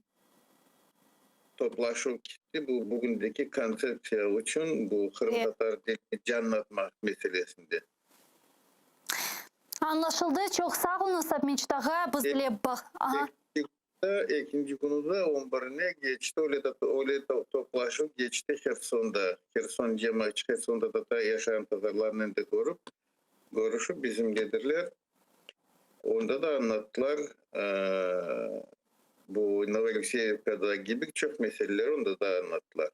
toplaşuv ketti bu bugündeki kontseptsiya içün, bu qırımtatar tilini canlatmaq meselesinde. Añlaşıldı. Çoq sağ oluñız, Abmecit ağa. Biz ile bağ. Aha. Ekinci künü de on birine keçti, öyle öyle toplaşuv keçti Hersonda. Herson cemaatçı, Hersonda tatar yaşağan tatarlarnen de körip, körüşip bizim liderler onda da añlattılar, bu Novoalekseyevkada kibi çoq meseleler onda da añlattılar.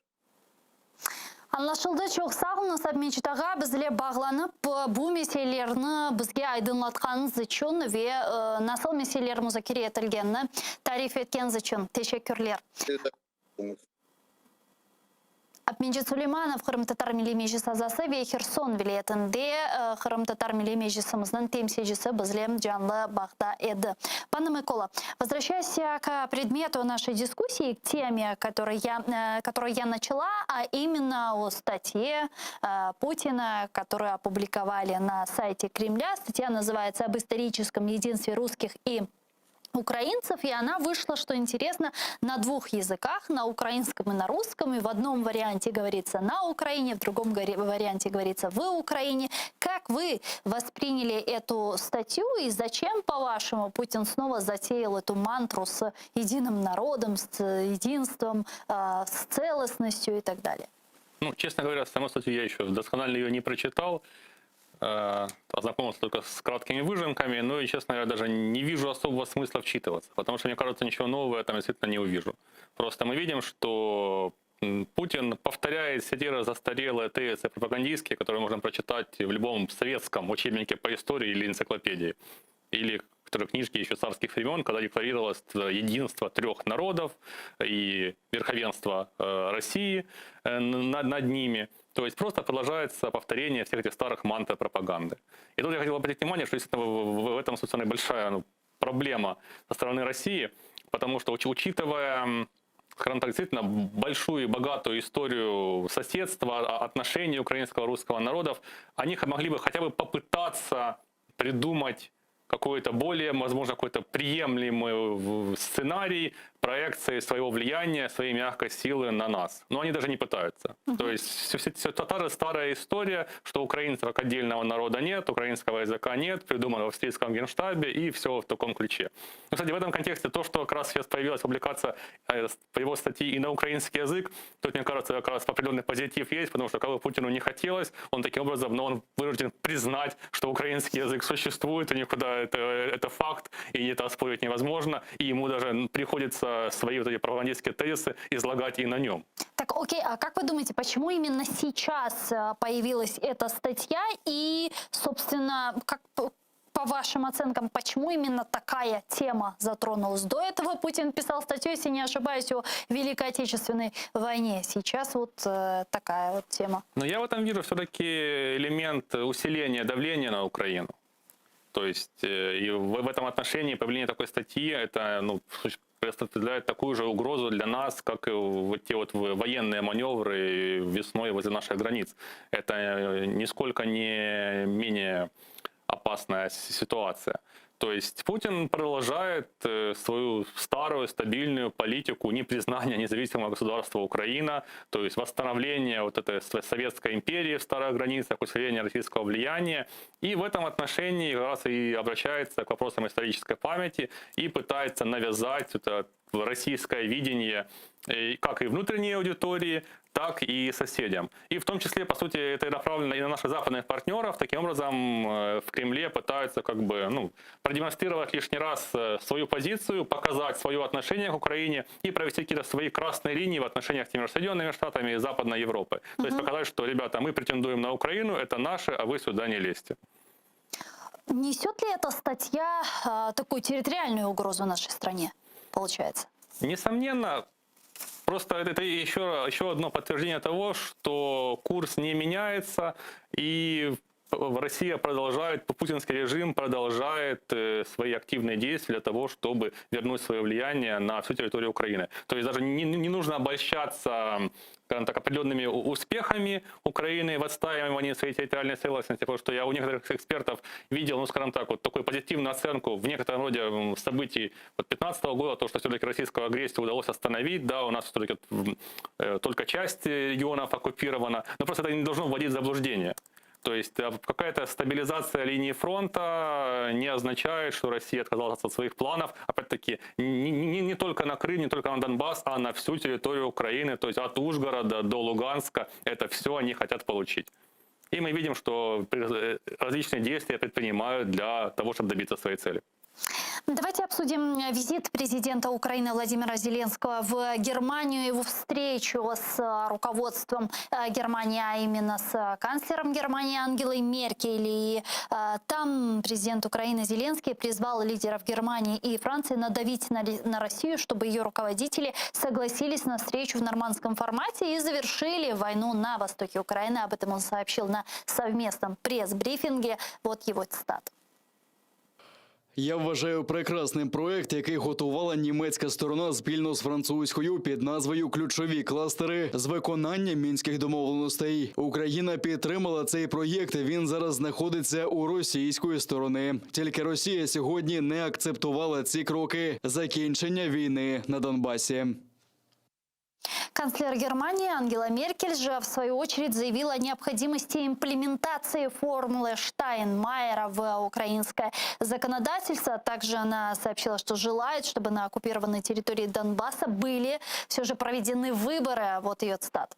Añlaşıldı. Çoq sağ oluñız, Abmecit ağa, bizle bağlanıp, bu meselelerni bizge aydınlatqanıñız içün ve nasıl meseleler muzakere etilgenini tarif etkeniñiz içün. Teşekkürler. Abmecit Suleymanov, Qırımtatar Milliy Meclis azası ve Herson vilâyetinde Qırımtatar Milliy Meclisimizniñ temsilcisi bizle canlı bağda edi. Пане Микола, возвращаясь к предмету нашей дискуссии, к теме, которую я, которую я начала, а именно о статье Путина, которую опубликовали на сайте Кремля. Статья называется «Об историческом единстве русских и украинцев, и она вышла, что интересно, на двух языках, на украинском и на русском. И в одном варианте говорится на Украине, в другом варианте говорится в Украине. Как вы восприняли эту статью и зачем, по-вашему, Путин снова затеял эту мантру с единым народом, с единством, с целостностью и так далее? Ну, честно говоря, саму статью я еще досконально ее не прочитал. Ознакомился только с краткими выжимками, но и, честно говоря, даже не вижу особого смысла вчитываться, потому что, мне кажется, ничего нового я там действительно не увижу. Просто мы видим, что Путин повторяет все те же застарелые тезисы пропагандистские, которые можно прочитать в любом советском учебнике по истории или энциклопедии, или которые книжки еще царских времен, когда декларировалось единство трех народов и верховенство России над, над ними. То есть просто продолжается повторение всех этих старых мантр пропаганды. И тут я хотел обратить внимание, что действительно в, в этом, собственно, большая ну, проблема со стороны России, потому что, учитывая. скажем так, действительно большую и богатую историю соседства, отношений украинского и русского народов, они могли бы хотя бы попытаться придумать какой-то более, возможно, какой-то приемлемый сценарий проекции своего влияния, своей мягкой силы на нас. Но они даже не пытаются. Угу. То есть все, все, все, та же старая история, что украинцев как отдельного народа нет, украинского языка нет, придумано в австрийском генштабе и все в таком ключе. Ну, кстати, в этом контексте то, что как раз сейчас появилась публикация э, его статьи и на украинский язык, тут, мне кажется, как раз определенный позитив есть, потому что кого Путину не хотелось, он таким образом, но он вынужден признать, что украинский язык существует, и никуда это, это факт, и это оспорить невозможно, и ему даже приходится свои вот эти пропагандистские тезисы излагать и на нем. Так, окей, а как вы думаете, почему именно сейчас э, появилась эта статья и, собственно, как по вашим оценкам, почему именно такая тема затронулась? До этого Путин писал статью, если не ошибаюсь, о Великой Отечественной войне. Сейчас вот э, такая вот тема. Но я в этом вижу все-таки элемент усиления давления на Украину. То есть э, и в, в этом отношении появление такой статьи это ну, представляет такую же угрозу для нас, как и вот те вот военные маневры весной возле наших границ. Это э, нисколько не менее опасная ситуация. То есть Путин продолжает э, свою старую стабильную политику непризнания независимого государства Украина, то есть восстановление вот этой советской империи в старых границах, усиление российского влияния. И в этом отношении как раз и обращается к вопросам исторической памяти и пытается навязать это российское видение э, как и внутренней аудитории, так и соседям. И в том числе, по сути, это направлено и на наших западных партнеров. Таким образом, э, в Кремле пытаются как бы, ну, продемонстрировать лишний раз э, свою позицию, показать свое отношение к Украине и провести какие-то свои красные линии в отношениях с теми же Соединенными Штатами и Западной Европы. То есть показать, что, ребята, мы претендуем на Украину, это наше, а вы сюда не лезьте. Несет ли эта статья э, такую территориальную угрозу нашей стране, получается? Несомненно, просто это еще, еще одно подтверждение того, что курс не меняется, и Россия продолжает, путинский режим продолжает э, свои активные действия для того, чтобы вернуть свое влияние на всю территорию Украины. То есть даже не, не нужно обольщаться скажем так, определенными успехами Украины в отстаивании своей территориальной целостности, потому что я у некоторых экспертов видел, ну, скажем так, вот такую позитивную оценку в некотором роде событий вот 15 года, то, что все-таки российскую агрессию удалось остановить, да, у нас все-таки э, только часть регионов оккупирована, но просто это не должно вводить в заблуждение. То есть э, какая-то стабилизация линии фронта не означает, что Россия отказалась от своих планов. Опять-таки, не, не, не только на Крым, не только на Донбасс, а на всю территорию Украины, то есть от Ужгорода до Луганска, это все они хотят получить. И мы видим, что э, различные действия предпринимают для того, чтобы добиться своей цели. Давайте обсудим визит президента Украины Владимира Зеленского в Германию, его встречу с руководством э, Германии, а именно с канцлером Германии Ангелой Меркель. И э, там президент Украины Зеленский призвал лидеров Германии и Франции надавить на, на Россию, чтобы ее руководители согласились на встречу в нормандском формате и завершили войну на востоке Украины. Об этом он сообщил на совместном пресс-брифинге. Вот его цитата. Я вважаю прекрасним проект, який готувала німецька сторона спільно з французькою під назвою Ключові кластери з виконання мінських домовленостей. Україна підтримала цей проєкт. Він зараз знаходиться у російської сторони. Тільки Росія сьогодні не акцептувала ці кроки закінчення війни на Донбасі. Канцлер Германии Ангела Меркель же, в свою очередь, заявила о необходимости имплементации формулы Штайнмайера в украинское законодательство. Также она сообщила, что желает, чтобы на оккупированной территории Донбасса были все же проведены выборы. Вот ее цитата.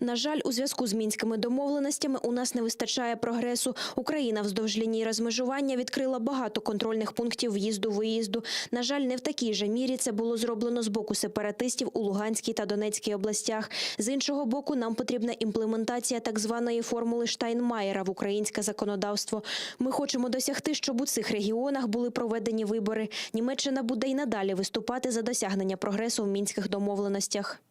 На жаль, у зв'язку з мінськими домовленостями у нас не вистачає прогресу. Україна вздовж лінії розмежування відкрила багато контрольних пунктів в'їзду-виїзду. На жаль, не в такій же мірі це було зроблено з боку сепаратистів у Луганській та Донецькій областях. З іншого боку, нам потрібна імплементація так званої формули Штайнмаєра в українське законодавство. Ми хочемо досягти, щоб у цих регіонах були проведені вибори. Німеччина буде й надалі виступати за досягнення прогресу в мінських домовленостях.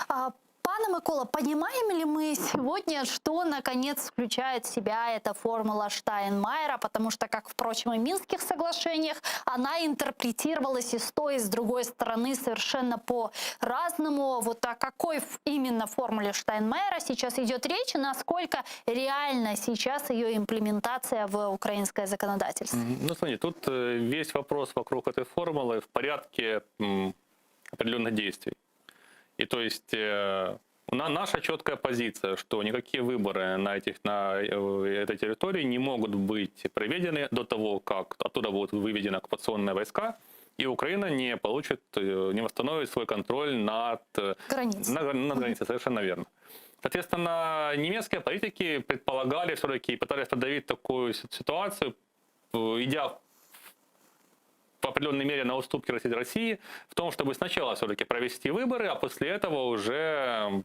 А, Пане. Пане Микола, понимаем ли мы сегодня, что наконец включает в себя эта формула Штайнмайера, потому что, как, впрочем, и в Минских соглашениях, она интерпретировалась и с той, и с другой стороны совершенно по-разному. Вот о какой именно формуле Штайнмайера сейчас идет речь, и насколько реальна сейчас ее имплементация в украинское законодательство? Ну, смотри, тут э, весь вопрос вокруг этой формулы в порядке определенных действий. И то есть э, наша четкая позиция, что никакие выборы на, этих, на э, этой территории не могут быть проведены до того, как оттуда будут выведены оккупационные войска, и Украина не получит, э, не восстановит свой контроль над границей. На, над границей, совершенно верно. Соответственно, немецкие политики предполагали все-таки, пытались продавить такую ситуацию, идя в определенной мере на уступки России в том, чтобы сначала все-таки провести выборы, а после этого уже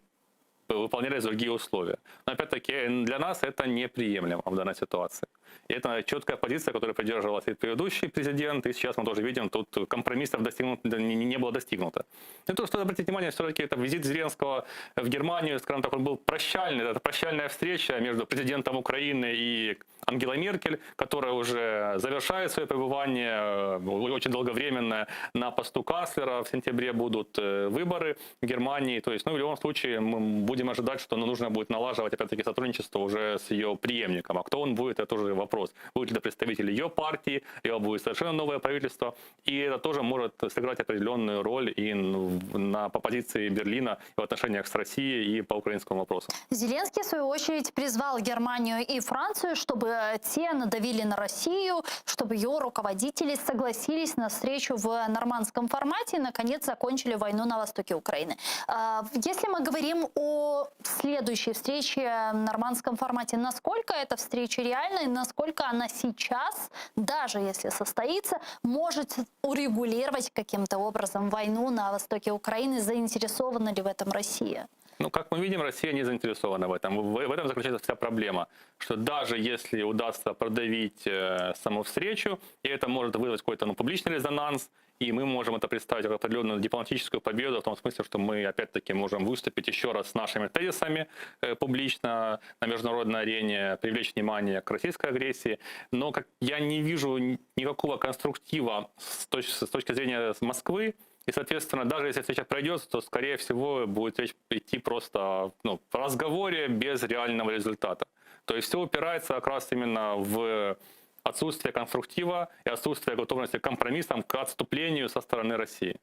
выполнялись другие условия. Но опять-таки для нас это неприемлемо в данной ситуации. И это четкая позиция, которой придерживался и предыдущий президент, и сейчас мы тоже видим, тут компромиссов достигнуто, не, не было достигнуто. И то, что обратить внимание, все-таки это визит Зеленского в Германию, скажем так, он был прощальный, это прощальная встреча между президентом Украины и Ангелой Меркель, которая уже завершает свое пребывание, э, очень долговременное, на посту канцлера. В сентябре будут э, выборы в Германии. То есть, ну, в любом случае, мы будем ожидать, что ну, нужно будет налаживать, опять-таки, сотрудничество уже с ее преемником. А кто он будет, это уже вопрос. Будет ли это представитель ее партии, либо будет совершенно новое правительство. И это тоже может сыграть определенную роль и на, по позиции Берлина в отношениях с Россией и по украинскому вопросу. Зеленский, в свою очередь, призвал Германию и Францию, чтобы те надавили на Россию, чтобы ее руководители согласились на встречу в нормандском формате и, наконец, закончили войну на востоке Украины. А, если мы говорим о следующей встрече в нормандском формате, насколько эта встреча реальна и насколько она сейчас, даже если состоится, может урегулировать каким-то образом войну на востоке Украины, заинтересована ли в этом Россия? Ну, как мы видим, Россия не заинтересована в этом. В, в этом заключается вся проблема, что даже если удастся продавить э, саму встречу, и это может вызвать какой-то ну, публичный резонанс, и мы можем это представить как определенную дипломатическую победу, в том смысле, что мы опять-таки можем выступить еще раз с нашими тезисами э, публично на международной арене, привлечь внимание к российской агрессии. Но как я не вижу никакого конструктива с точки, с точки зрения Москвы, и, соответственно, даже если встреча пройдет, то, скорее всего, будет речь идти просто ну, в разговоре без реального результата. То есть все упирается как раз именно в отсутствие конструктива и отсутствие готовности к компромиссам, к отступлению со стороны России.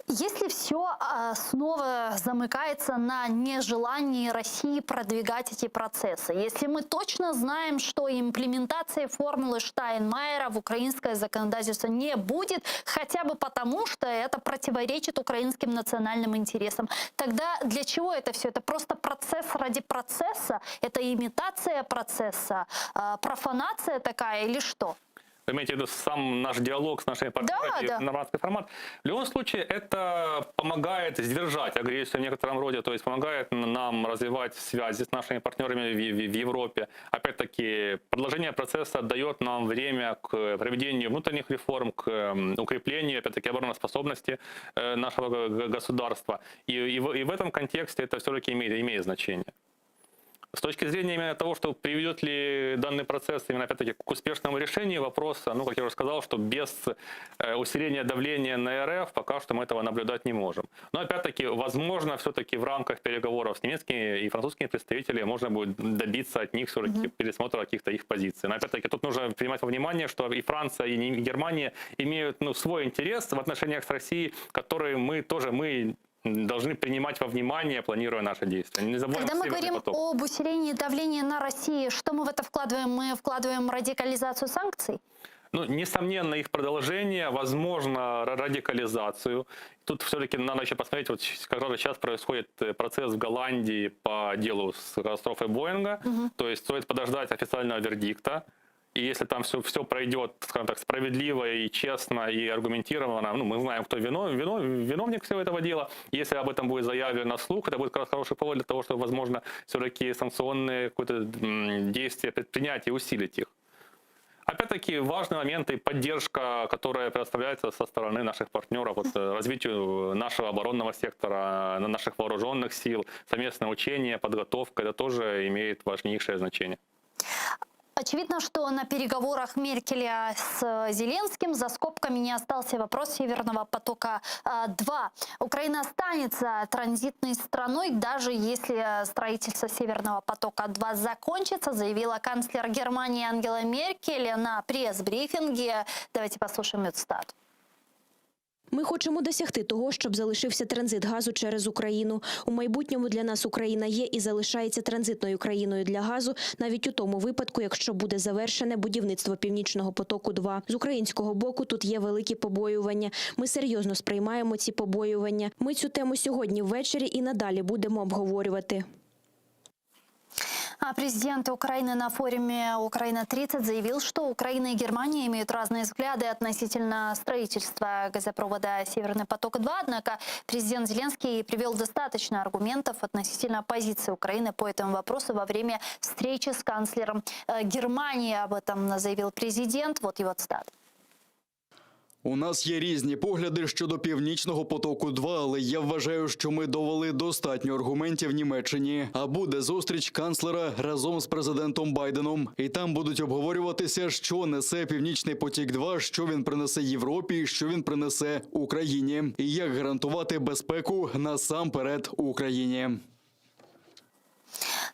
Если все а, снова замыкается на нежелании России продвигать эти процессы, если мы точно знаем, что имплементация формулы Штайнмайера в украинское законодательство не будет, хотя бы потому, что это противоречит украинским национальным интересам, тогда для чего это все? Это просто процесс ради процесса? Это имитация процесса? А, профанация такая или что? Вы имеете в виду сам наш диалог с нашими партнерами, да, да. нормандский формат? В любом случае, это помогает сдержать агрессию в некотором роде, то есть помогает нам развивать связи с нашими партнерами в, в, в Европе. Опять-таки, продолжение процесса дает нам время к проведению внутренних реформ, к укреплению, опять-таки, обороноспособности э, нашего государства. И, и, в, и в этом контексте это все-таки имеет, имеет значение. С точки зрения именно того, что приведет ли данный процесс именно опять-таки к успешному решению вопроса, ну, как я уже сказал, что без э, усиления давления на РФ пока что мы этого наблюдать не можем. Но опять-таки, возможно, все-таки в рамках переговоров с немецкими и французскими представителями можно будет добиться от них все-таки mm-hmm. пересмотра каких-то их позиций. Но опять-таки тут нужно принимать во внимание, что и Франция, и Германия имеют ну, свой интерес в отношениях с Россией, который мы тоже мы должны принимать во внимание, планируя наши действия. Не забываем Когда мы говорим поток. об усилении давления на Россию, что мы в это вкладываем? Мы вкладываем радикализацию санкций? Ну, несомненно, их продолжение, возможно, радикализацию. Тут все-таки надо еще посмотреть, вот как раз сейчас происходит э, процесс в Голландии по делу с катастрофой Боинга. Угу. То есть стоит подождать официального вердикта. И если там все, все пройдет, скажем так, справедливо и честно и аргументированно, ну, мы знаем, кто вино, вино, виновник всего этого дела. Если об этом будет заявлено вслух, это будет как раз хороший повод для того, чтобы, возможно, все-таки санкционные какое-то действия предпринять и усилить их. Опять-таки. Опять-таки, важный момент и поддержка, которая предоставляется со стороны наших партнеров вот, э, развитию нашего оборонного сектора, на наших вооруженных сил, совместное учение, подготовка, это тоже имеет важнейшее значение. Очевидно, что на переговорах Меркеля с Зеленским за скобками не остался вопрос Северного потока-2. Украина останется транзитной страной, даже если строительство Северного потока-2 закончится, заявила канцлер Германии Ангела Меркель на пресс-брифинге. Давайте послушаем ее цитату. Ми хочемо досягти того, щоб залишився транзит газу через Україну. У майбутньому для нас Україна є і залишається транзитною країною для газу, навіть у тому випадку, якщо буде завершене будівництво Північного потоку 2 З українського боку тут є великі побоювання. Ми серйозно сприймаємо ці побоювання. Ми цю тему сьогодні ввечері і надалі будемо обговорювати. А президент Украины на форуме «Украина-30» заявил, что Украина и Германия имеют разные взгляды относительно строительства газопровода «Северный поток-2». Однако президент Зеленский привел достаточно аргументов относительно позиции Украины по этому вопросу во время встречи с канцлером э, Германии. Об этом заявил президент. Вот его цитата. У нас є різні погляди щодо північного потоку 2 але я вважаю, що ми довели достатньо аргументів Німеччині. А буде зустріч канцлера разом з президентом Байденом, і там будуть обговорюватися, що несе північний потік 2 що він принесе Європі, і що він принесе Україні, і як гарантувати безпеку насамперед Україні.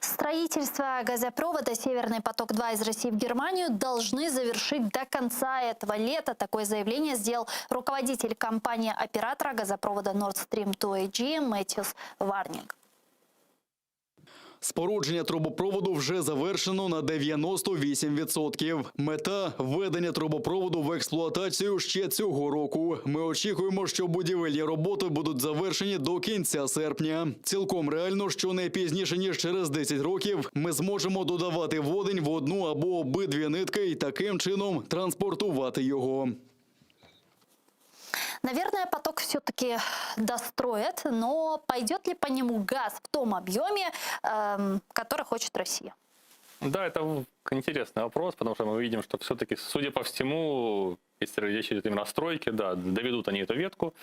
Строительство газопровода «Северный поток-2» из России в Германию должны завершить до конца этого лета. Такое заявление сделал руководитель компании-оператора газопровода Nord Stream 2 AG Мэтьюс Варнинг. Спорудження трубопроводу вже завершено на 98%. Мета введення трубопроводу в експлуатацію ще цього року. Ми очікуємо, що будівельні роботи будуть завершені до кінця серпня. Цілком реально, що не пізніше ніж через 10 років ми зможемо додавати водень в одну або обидві нитки і таким чином транспортувати його. Наверное, поток все-таки достроят, но пойдет ли по нему газ в том объеме, эм, который хочет Россия? Да, это интересный вопрос, потому что мы видим, что все-таки, судя по всему, если речь идет именно о стройке, да, доведут они эту ветку.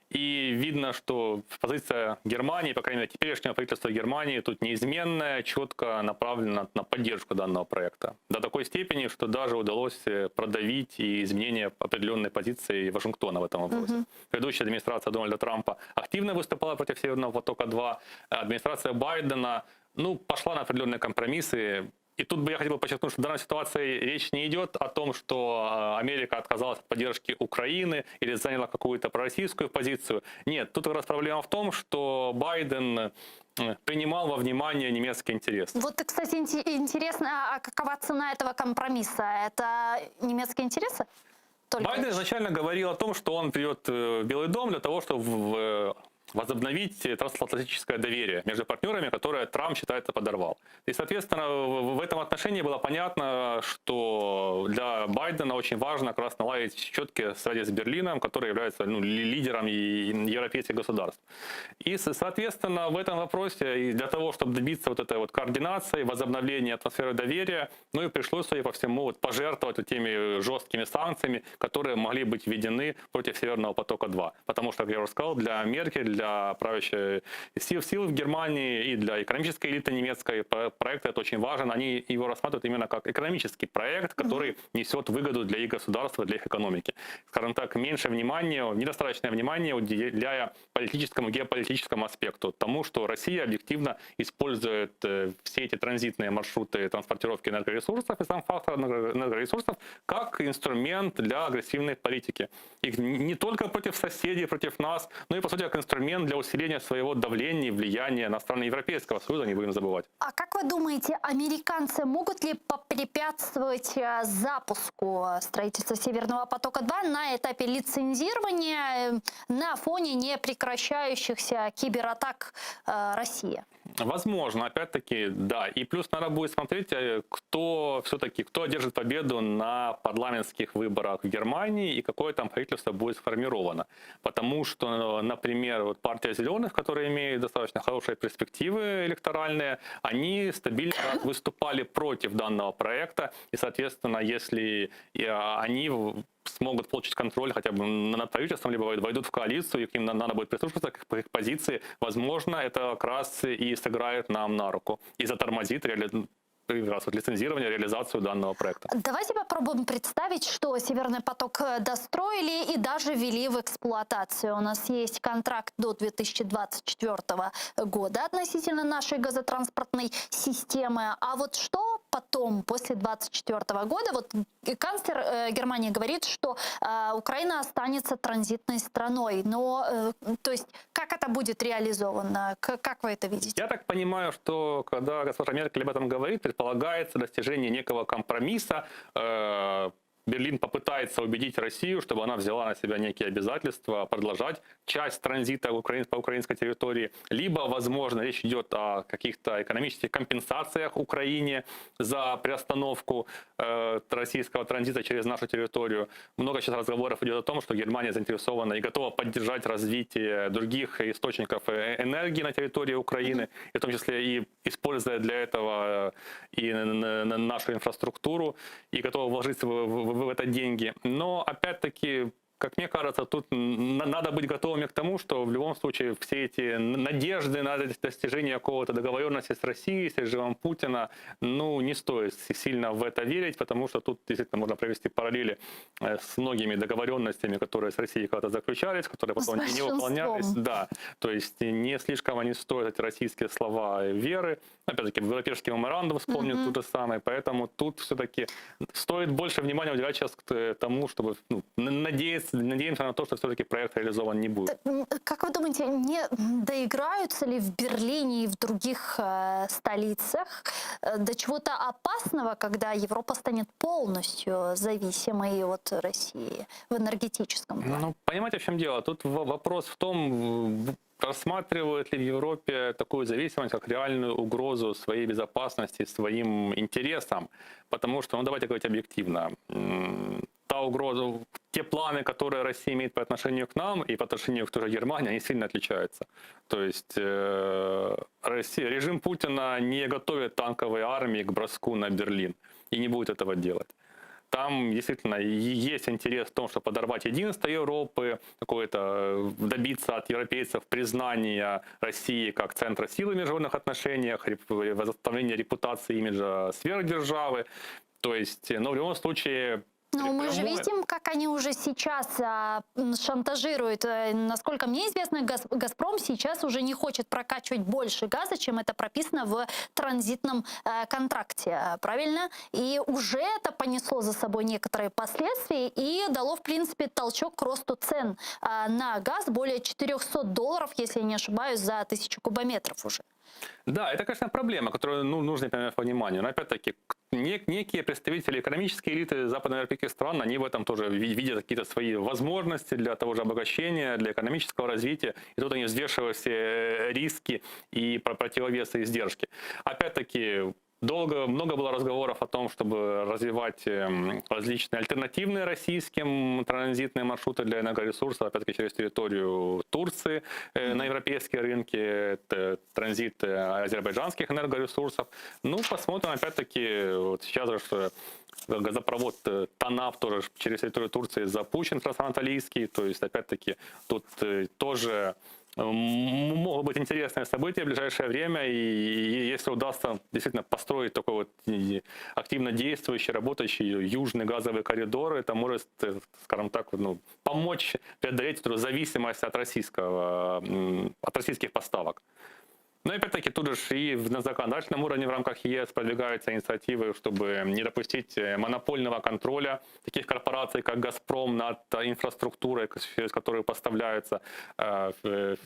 И видно, что позиция Германии, по крайней мере, теперешнего правительства Германии тут неизменная, четко направлена на поддержку данного проекта. До такой степени, что даже удалось э, продавить и изменение определенной позиции Вашингтона в этом вопросе. Мгм. Предыдущая администрация Дональда Трампа активно выступала против Северного потока-2. Администрация Байдена ну, пошла на определенные компромиссы. И тут бы я хотел подчеркнуть, что в данной ситуации речь не идет о том, что э, Америка отказалась от поддержки Украины или заняла какую-то пророссийскую позицию. Нет, тут как раз проблема в том, что Байден э, принимал во внимание немецкие интересы. Вот, кстати, инте- интересно, а какова цена этого компромисса? Это немецкие интересы? Только Байден лишь? изначально говорил о том, что он придет э, в Белый дом для того, чтобы в- возобновить трансатлантическое доверие между партнерами, которое Трамп считает подорвал. И, соответственно, в в этом отношении было понятно, что для Байдена очень важно как раз наладить четкие связи с Берлином, который является ну, ли- лидером и европейских государств. И, со- соответственно, в этом вопросе и для того, чтобы добиться вот этой вот координации, возобновления атмосферы доверия, ну и пришлось, судя по всему, вот пожертвовать вот теми жесткими санкциями, которые могли быть введены против Северного потока-2. Потому что, как я уже сказал, для Меркель, для правящей сил, сил в Германии и для экономической элиты немецкой про- проект этот очень важен. Они его рассматривают именно как экономический проект, который несет выгоду для их государства, для их экономики. Скажем так, меньше внимания, недостаточное внимание уделяя политическому, геополитическому аспекту, тому, что Россия объективно использует э, все эти транзитные маршруты транспортировки энергоресурсов и сам фактор энерго- энергоресурсов как инструмент для агрессивной политики. И не только против соседей, против нас, но и, по сути, как инструмент для усиления своего давления и влияния на страны Европейского Союза, не будем забывать. А как вы думаете, американцы могут ли попрепятствовать э, запуску э, строительства Северного потока-2 на этапе лицензирования э, на фоне непрекращающихся кибератак э, России? Возможно, опять-таки, да. И плюс надо будет смотреть, э, кто все-таки, кто одержит победу на парламентских выборах в Германии и какое там правительство будет сформировано. Потому что, например, вот партия зеленых, которая имеет достаточно хорошие перспективы электоральные, они стабильно выступали против данного проекта. И, соответственно, если э, они смогут получить контроль хотя бы над правительством, либо войдут в коалицию, и к ним надо будет прислушиваться к их позиции, возможно, это как раз и сыграет нам на руку и затормозит реали... как раз вот лицензирование, реализацию данного проекта. Давайте попробуем представить, что Северный поток э, достроили и даже ввели в эксплуатацию. У нас есть контракт до 2024 года относительно нашей газотранспортной системы. А вот что потом, после 2024 года, вот канцлер э, Германии говорит, что э, Украина останется транзитной страной. Но, то есть, как это будет реализовано? Как вы это видите? Я так понимаю, что когда госпожа Меркель об этом говорит, предполагается достижение некого компромисса, э, Берлин попытается убедить Россию, чтобы она взяла на себя некие обязательства продолжать часть транзита по украинской территории, либо, возможно, речь идет о каких-то экономических компенсациях Украине за приостановку э, российского транзита через нашу территорию. Много сейчас разговоров идет о том, что Германия заинтересована и готова поддержать развитие других источников э, энергии на территории Украины, и в том числе и используя для этого э, и нашу инфраструктуру, и готова вложить в, в, в это деньги. Но опять-таки как мне кажется, тут надо быть готовыми к тому, что в любом случае все эти надежды на достижение какого-то договоренности с Россией, с режимом Путина, ну, не стоит сильно в это верить, потому что тут действительно можно провести параллели э, с многими договоренностями, которые с Россией когда-то заключались, которые потом не выполнялись. Да, то есть не слишком они стоят, эти российские слова веры. Опять-таки, Будапештский меморандум вспомню mm-hmm. тот же самый, поэтому тут все-таки стоит больше внимания уделять сейчас к тому, чтобы ну, надеяться, надеемся на то, что все-таки проект реализован не будет. Как вы думаете, не доиграются ли в Берлине и в других э, столицах э, до чего-то опасного, когда Европа станет полностью зависимой от России в энергетическом плане? Ну, понимаете, в чем дело? Тут вопрос в том, рассматривают ли в Европе такую зависимость как реальную угрозу своей безопасности, своим интересам? Потому что, ну давайте говорить объективно, та угроза, те планы, которые Россия имеет по отношению к нам и по отношению к той же Германии, они сильно отличаются. То есть э, Россия, режим Путина не готовит танковые армии к броску на Берлин и не будет этого делать. Там действительно есть интерес в том, чтобы подорвать единство Европы, какое-то э, добиться от европейцев признания России как центра силы в международных отношениях, восстановления репутации имиджа сверхдержавы. То есть, но в любом случае ну, мы же видим, как они уже сейчас а, шантажируют. Э, насколько мне известно, Газ, «Газпром» сейчас уже не хочет прокачивать больше газа, чем это прописано в транзитном э, контракте, правильно? И уже это понесло за собой некоторые последствия и дало, в принципе, толчок к росту цен э, на газ более 400 долларов, если я не ошибаюсь, за тысячу кубометров уже. Да, это, конечно, проблема, которую ну, нужно принимать во внимание. Но опять-таки, некие представители экономической элиты западноевропейских стран, они в этом тоже видят какие-то свои возможности для того же обогащения, для экономического развития. И тут они взвешивают все э, риски и противовесы и издержки. Опять-таки, Долго, много было разговоров о том, чтобы развивать эм, различные альтернативные российским транзитные маршруты для энергоресурсов, опять-таки через территорию Турции э, на европейские рынки, это транзит э, азербайджанских энергоресурсов. Ну, посмотрим, опять-таки, вот сейчас же газопровод э, ТАНАП тоже через территорию Турции запущен, трансанатолийский, то есть, опять-таки, тут тоже могут быть интересные события в ближайшее время, и если удастся действительно построить такой вот активно действующий, работающий южный газовый коридор, это может, э, скажем так, ну, помочь преодолеть эту зависимость от, российского, от российских поставок. Но опять-таки тут же и на законодательном уровне в рамках ЕС продвигаются инициативы, чтобы не допустить э, монопольного контроля таких корпораций, как «Газпром» над инфраструктурой, через которую поставляются, э,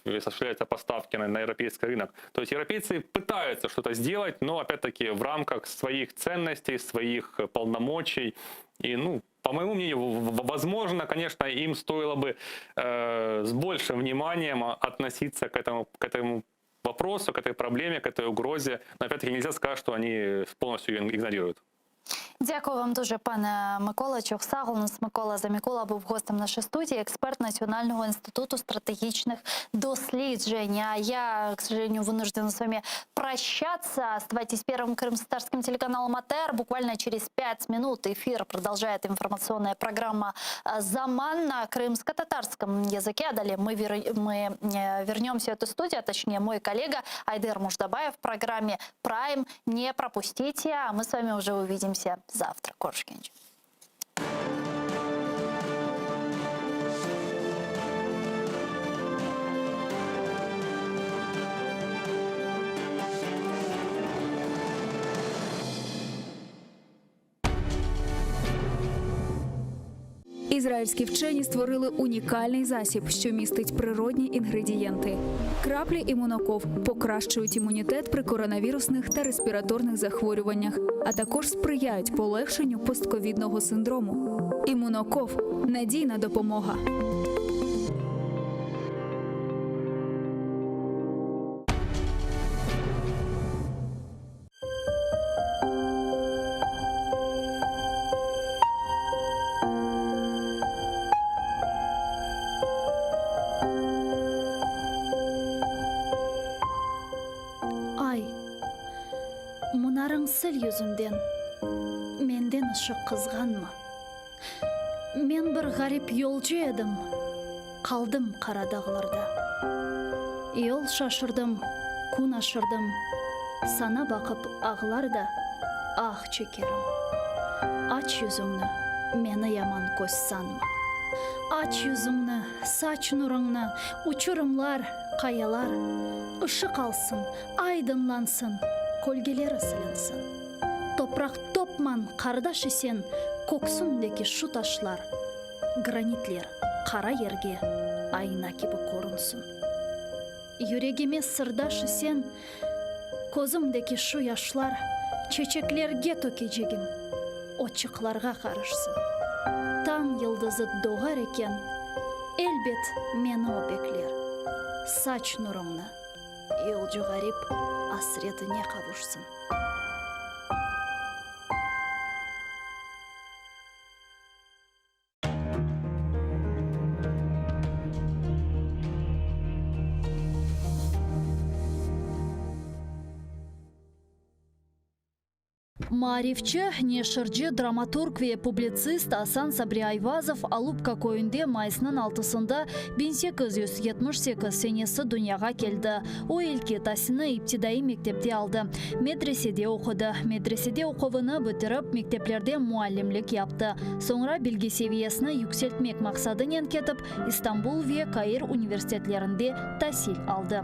осуществляются поставки на, на европейский рынок. То есть европейцы пытаются что-то сделать, но опять-таки в рамках своих ценностей, своих полномочий. И, ну, по моему мнению, возможно, конечно, им стоило бы э, с большим вниманием относиться к этому, к этому. вопросу, к этой проблеме, к этой угрозе. Но опять-таки нельзя сказать, что они полностью ее игнорируют. Дякую вам дуже, пане Микола. Çoq sağ oluñız. Микола Замікола був гостем нашої студії, експерт Національного інституту стратегічних досліджень. А я, к сожалению, вынуждена с вами прощаться. Оставайтесь первым крымско-татарским телеканалом АТР. Буквально через пять минут эфир продолжает информационная программа э, «Заман» на крымско-татарском языке. А далее мы, вер... мы э, вернемся в эту студию, а точнее мой коллега Айдер Муждабаев в программе «Прайм». Не пропустите, а мы с вами уже увидимся завтра. Körüşkence. Ізраїльські вчені створили унікальний засіб, що містить природні інгредієнти. Краплі імуноков покращують імунітет при коронавірусних та респіраторних захворюваннях, а також сприяють полегшенню постковідного синдрому. Імуноков надійна допомога. Ay, munarıñ sil yüzünden, Menden ışıq qızğanma. Men bir ğarip yolcu edim, Qaldım qara dağlarda. Yol şaşırdım, kün aşırdım, Saña baqıp ağlar da, ah çekerim. Aç yüzüñni, meni yaman köz sanma. Aç yüzüñni, saç nurıñnı, Uçurımlar, qayalar Işıq alsın, aydınlansın, Kölgeleri silinsin. Topraq topman, qardaş isen, Köksündeki şu taşlar, Granitler qara yerge ayna kibi körünsin. Yüregime sırdaş isen, Közümdeki şu yaşlar Çeçeklerge tökecegim, Otçıqlarğa qarışsın. Tañ yıldızı doğar eken, Elbet meni o bekler. Saç nurıñnı, yolcu ğarip asretine qavuşsın. Maarifçi, neşirci, dramaturg ve publitsist Asan Sabri Ayvazov Alupka köyünde mayısnıñ altısında 1878 senesi dünyağa keldi. O ilki tasilni iptidaiy mektepte aldı, medresede oqudı. Medresede oquvını bitirip, mekteplerde muallimlik yaptı. Soñra bilgi seviyesini yükseltmek maqsadınen ketip, İstanbul ve Kair universitetlerinde tasil aldı.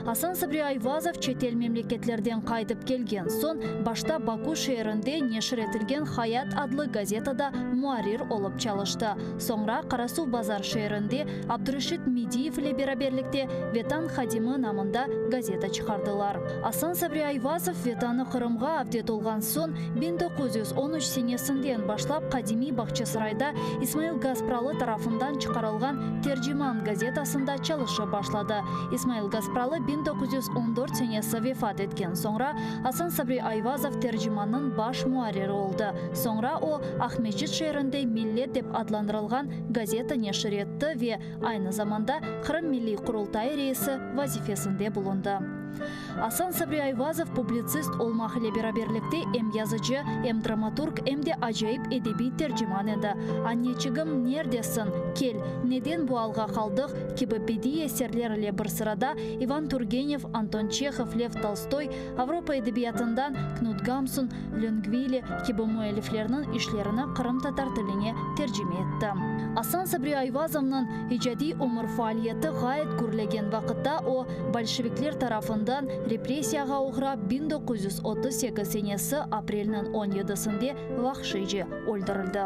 Asan Sabri Ayvazov çetel memleketlerden qaytıp kelgen soñ, başta Baku şeerinde neşir etilgen Hayat adlı gazetada muarrir olıp çalıştı. Soñra Qarasuvbazar şeerinde Abdureşit Mediyev ile beraberlikte Vetan hadimi namında gazeta çıqardılar. Asan Sabri Ayvazov Vetanı Qırımğa avdet olğan soñ, 1913 senesinden başlap qadimiy Bağçasarayda İsmail Gaspralı tarafından çıqarılğan Terciman gazetasında çalışıp başladı. İsmail Gaspralı 1914 senesi vefat etken soñra, Asan Sabri Ayvazov Tercimannıñ baş muarriri oldı. Soñra o, Aqmescit şeerinde Millet dep adlandırılğan gazeta neşir etti ve aynı zamanda Qırım Milliy Qurultayı reisi vazifesinde bulundı. Asan Sabri Ayvazov publitsist olmaq ile beraberlikte em yazıcı, em dramaturg, em de acayip edebiy terciman edi. Anneçigim, nerdesiñ? Kel, neden bu alğa qaldıq? kibi bediiy eserler ile bir sırada İvan Turgenev, Anton Çehov, Lev Tolstoy, Avropa edebiyatından Knut Gamsun, Löngvili kibi müelliflerniñ işlerini qırımtatar tiline tercime etti. Asan Sabri Ayvazovnıñ icadiy ömür faaliyeti ğayet gürlegen vaqıtta o, bolşevikler tarafından repressiyağa oğrap 1938 senesi aprelniñ on yedisinde vahşiyce öldürildi.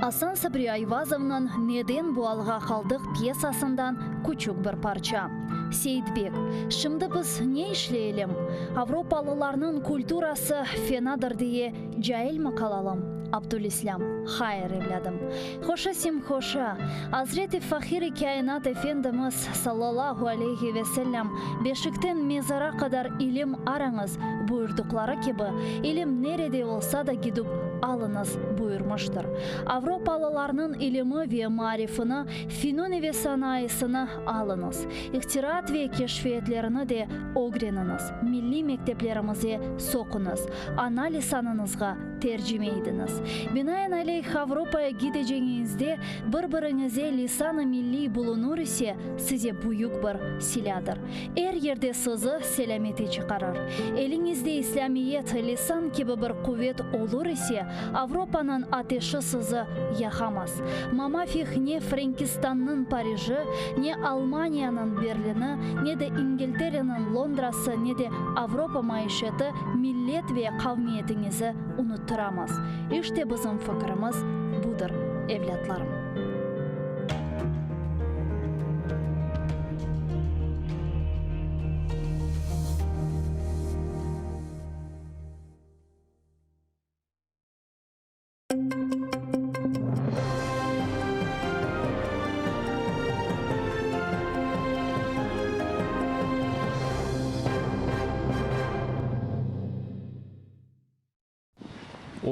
Asan Sabri Ayvazovnıñ Neden bu alğa qaldıq pyesasından küçük bir parça. Seyitbek, Şimdi biz ne işleyelim? Avropalılarnıñ kulturası fenadır diye cail mi qalalım? Abdülislâm. Hayır, evlâdım. Hoşa sem hoşa. Azret-i Fahir-i Kâinat Efendimiz, sallallahu aleyhi ve sellem, Beşikten mezara qadar ilim arañız, buyurdıqları kibi, ilim nerede olsa da gidip alıñız, buyurmıştır. Avropalılarnıñ ilimi ve maarifini, fünun-i ve sanayısını alıñız. İhtiraat ve keşfiyetlerini de ögreniñiz, milliy mekteplerimize soquñız, ana lisanıñızğa tercime idiñiz. Binaenaleyh, Avropaya gideceñiñizde bir-biriñize lisan-ı milliy bulunur ise, size büyük bir silâdır. Er yerde sizi selâmete çıqarır. Eliñizde İslâmiyet, lisan kibi bir quvet olur ise, Avropanıñ ateşi sizi yaqamaz. Mamafih ne Frenkistannıñ Pariji, ne Almaniyanıñ Berlini, ne de İngiltereniñ Londrası, ne de Avropa maişeti millet ve qavmiyetiñizi unuttıramaz. İşte bizim fikirimiz budır, evlâtlarım.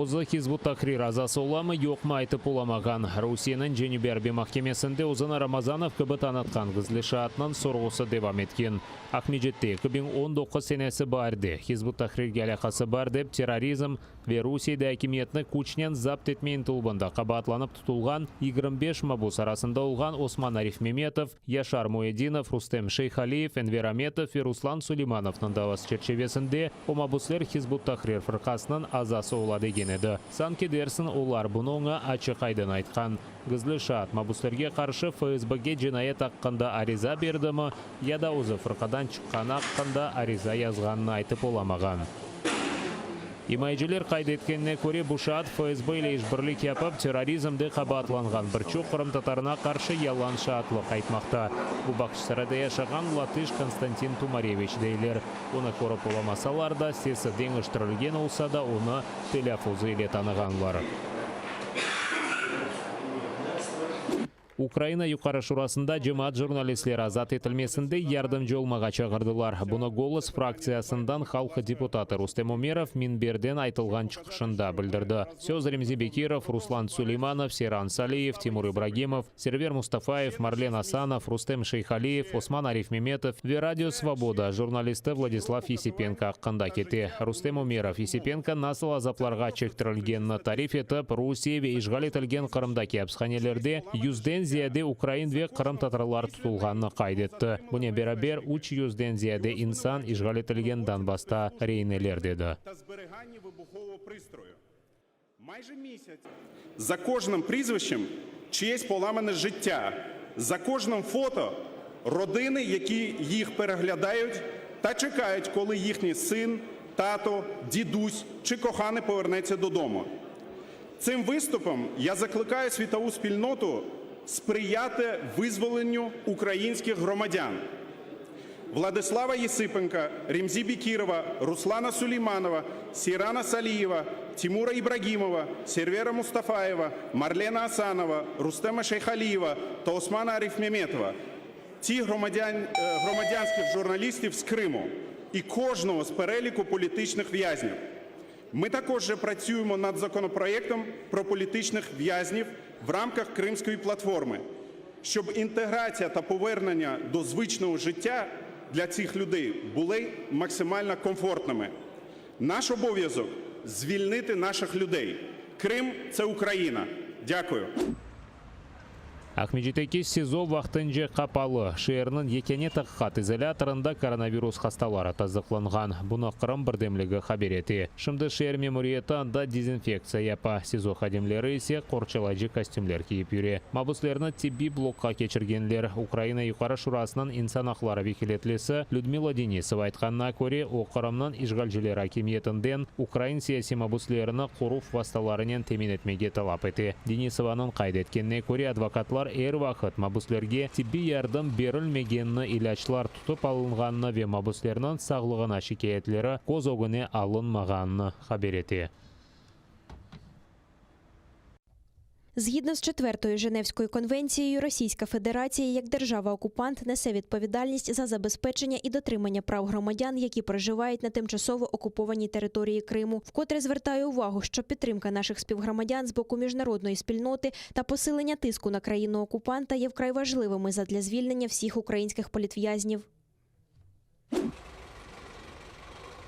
Özü Hizb ut-Tahrir azası olamı, yoqmı aytıp olamağan. Rusiyeniñ Cenübiy arbiy mahkemesinde özüni Ramazanov kibi tanıtqan gizli şaatnıñ sorğusı devam etken. Aqmescitte 2019 senesi baarde Hizb ut-Tahrirge alâqası bar dep terrorizm ve Rusiyede akimiyetni küçnen zapt etme ıntıluvında qabaatlanıp tutulğan 25 mabus arasında olğan Osman Arifmemetov, Yaşar Muyedinov, Rustem Şeyhaliyev, Enver Ametov ve Ruslan Suleymanovnıñ davası çerçivesinde o mabusler Hizb ut-Tahrir fırqasınıñ azası ola degen edi. Sanki dersiñ olar bunı oña açıq-aydın aytqan. Gizli şaat mabuslerge qarşı FSBge cinayet aqqında ariza berdimi ya da özü fırqadan çıqqanı aqqında ariza yazğanını aytıp olamağan. İmayeciler qayd etkenine köre, bu şaat FSB ile işbirlik yapıp, terrorizmde qabaatlanğan bir çoq qırımtatarına qarşı yalan şaatlıq aytmaqta. Bu Bağçasarayda yaşağan latış Konstantin Tumareviç deyler. Onı körip olamasalar da, sesi deñiştirilgen olsa da, onı telâffuzı ile tanığanlar. Ukraina Yuqarı Şurasında cemaat jurnalistleri azat etilmesinde yardımcı olmağa çağırdılar. Bunı Golos fraktsiyasından halq deputatı Rustem Umerov minberden aytılğan çıqışında bildirdi. Söz Remzi Bekirov, Ruslan Suleymanov, Seyran Saliyev, Timur İbragimov, Server Mustafayev, Marlen Asanov, Rustem Şeyhaliyev, Osman Arifmemetov ve Radio Svoboda jurnalisti Vladislav Yesipenko aqqında kete. Rustem Umerov, Yesipenko nasıl azaplarğa çektirilgenini tarif etip, Rusiye ve işğal etilgen Qırımdaki apishanelerde yüzden ziyade ukrain ve qırımtatarlar tutulğanını qayd etti. Bunen beraber, üç yüzden ziyade insan işğal etilgen Donbassta reineler, dedi. Майже місяць за кожним прізвищем чиєсь поламане життя, за кожним фото родини, які їх переглядають та чекають, коли їхній син, тато, дідусь чи коханий повернеться додому. Цим виступом я закликаю світову спільноту сприяти визволенню українських громадян. Владислава Єсипенка, Ремзі Бекірова, Руслана Сулейманова, Сейрана Салієва, Тимура Ібрагімова, Сервера Мустафаєва, Марлена Асанова, Рустема Шейхалієва та Османа Арифмеметова – ті громадян, громадянських журналістів з Криму і кожного з переліку політичних в'язнів. Ми також вже працюємо над законопроектом про політичних в'язнів в рамках Кримської платформи, щоб інтеграція та повернення до звичного життя для цих людей були максимально комфортними. Наш обов'язок – звільнити наших людей. Крим – це Україна. Дякую. Aqmescitteki SİZO vaqtınca qapalı. Şeerniñ yekâne taqiqat izolâtorında koronavirus hastaları tasdıqlanğan. Bunı Qırım birdemligi haber ete. Şimdi şeer memuriyeti anda dezinfektsiya yapa, SİZO hadimleri ise qorçalayıcı kostümler kiyip yüre. Mabüslerni tibbiy blokqa keçirgenler. Ukraina Yuqarı Şurasınıñ insan aqları vekâletlisi Lüdmila Denisova aytqanına köre, o, Qırımnıñ işğalciler akimiyetinden ukrain siyasiy mabüslerini qoruv vastalarınen temin etmege talap ete. Denisovanıñ qayd etkenine köre, advokatlar er vaqıt mabüslerge tibbiy yardım berilmegenini, ilâclar tutıp alınğanını ve mabüslerniñ sağlığına şikâyetleri köz ögüne alınmağanını haber ete. Згідно з четвертою Женевською конвенцією, Російська Федерація як держава-окупант несе відповідальність за забезпечення і дотримання прав громадян, які проживають на тимчасово окупованій території Криму. Вкотре звертаю увагу, що підтримка наших співгромадян з боку міжнародної спільноти та посилення тиску на країну-окупанта є вкрай важливими задля звільнення всіх українських політв'язнів.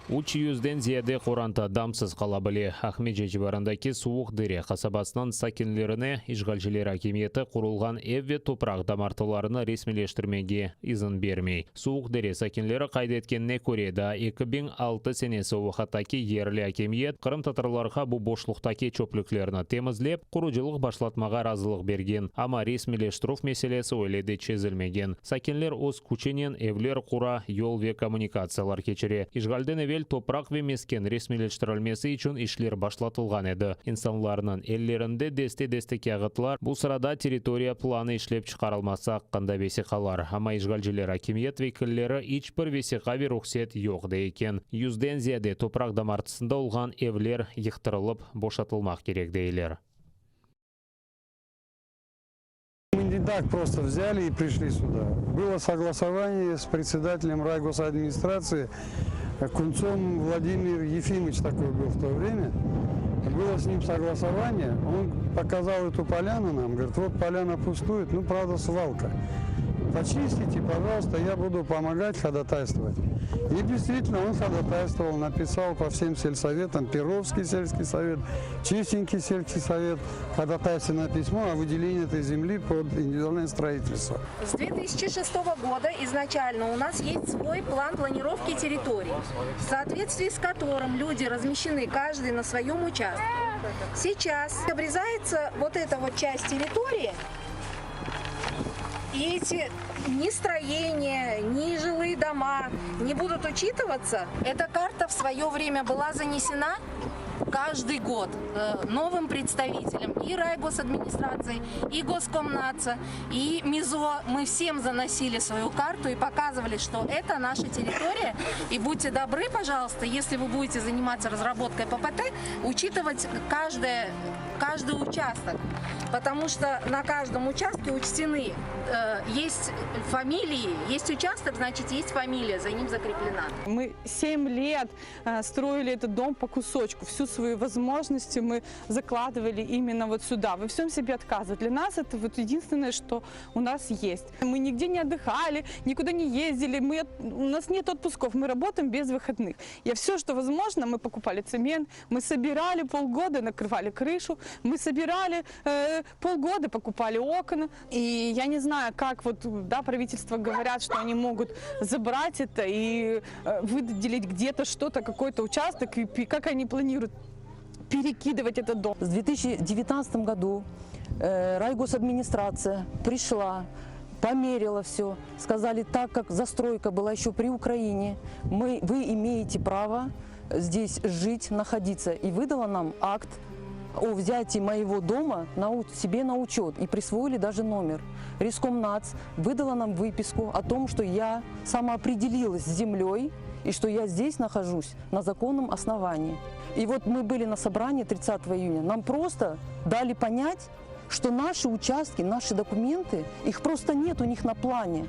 300-den ziyade qoranta damsız qala bile. Aqmescit civarındaki Suvuq Dere qasabasınıñ sakinlerine işğalciler akimiyeti qurulğan ev ve topraq damartılarını resmiyleştirmege izin bermey. Suvuq Dere sakinleri qayd etkenine köre, daa 2006 senesi o vaqıttaki yerli akimiyet qırımtatarlarğa bu boşluqtaki çöplüklerni temizlep, qurucılıq başlatmağa razılıq bergen, amma resmiyleştirüv meselesi öyle de çezilmegen. Sakinler öz küçünen evler qura, yol ve kommunikatsiyalar keçire. İşğalden evel topraq ve mesken resmiyleştirilmesi içün işler başlatılğan edi. İnsanlarnıñ ellerinde deste-deste kâğıtlar, bu sırada territoriya planı işlep çıqarılması aqqında vesiqalar. Amma işğalciler akimiyet vekilleri iç bir vesiqa ve ruhset yoq dey eken. Yüzden ziyade topraq damartısında olğan evler yıqtırılıp boşatılmaq kerek, deyler. Мы не так просто взяли и пришли сюда. Было согласование с председателем райгосадминистрации Кунцом Владимир Ефимович такой был в то время. Было с ним согласование, он показал эту поляну нам, говорит, вот поляна пустует, ну, правда, свалка. Почистите, пожалуйста, я буду помогать ходатайствовать. И действительно, он ходатайствовал, написал по всем сельсоветам, Перовский сельский совет, Чистенький сельский совет, ходатайственное письмо о выделении этой земли под индивидуальное строительство. С 2006 года изначально у нас есть свой план планировки территорий, в соответствии с которым люди размещены каждый на своем участке. Сейчас обрезается вот эта вот часть территории, и эти ни строения, ни жилые дома не будут учитываться. Эта карта в свое время была занесена каждый год э, новым представителям и райгосадминистрации, и Госкомнаца, и МИЗО. Мы всем заносили свою карту и показывали, что это наша территория. И будьте добры, пожалуйста, если вы будете заниматься разработкой ППТ, учитывать каждое, каждый участок. Потому что на каждом участке учтены, э, есть фамилии, есть участок, значит, есть фамилия, за ним закреплена. Мы 7 лет э, строили этот дом по кусочку. Всю свою возможности мы закладывали именно вот сюда. Во всем себе отказывать. Для нас это вот единственное, что у нас есть. Мы нигде не отдыхали, никуда не ездили, мы, у нас нет отпусков, мы работаем без выходных. Я все, что возможно, мы покупали цемент, мы собирали полгода, накрывали крышу, мы собирали э, полгода, покупали окна. И я не знаю, как вот, да, правительство говорят, что они могут забрать это и э, выделить где-то что-то, какой-то участок, и как они планируют перекидывать этот дом. В 2019 году э, райгосадминистрация пришла, померила все, сказали, так как застройка была еще при Украине, мы, вы имеете право здесь жить, находиться. И выдала нам акт о взятии моего дома на, себе на учет и присвоили даже номер. Рескомнац выдала нам выписку о том, что я самоопределилась с землей и что я здесь нахожусь на законном основании. И вот мы были на собрании 30 июня, нам просто дали понять, что наши участки, наши документы, их просто нет у них на плане.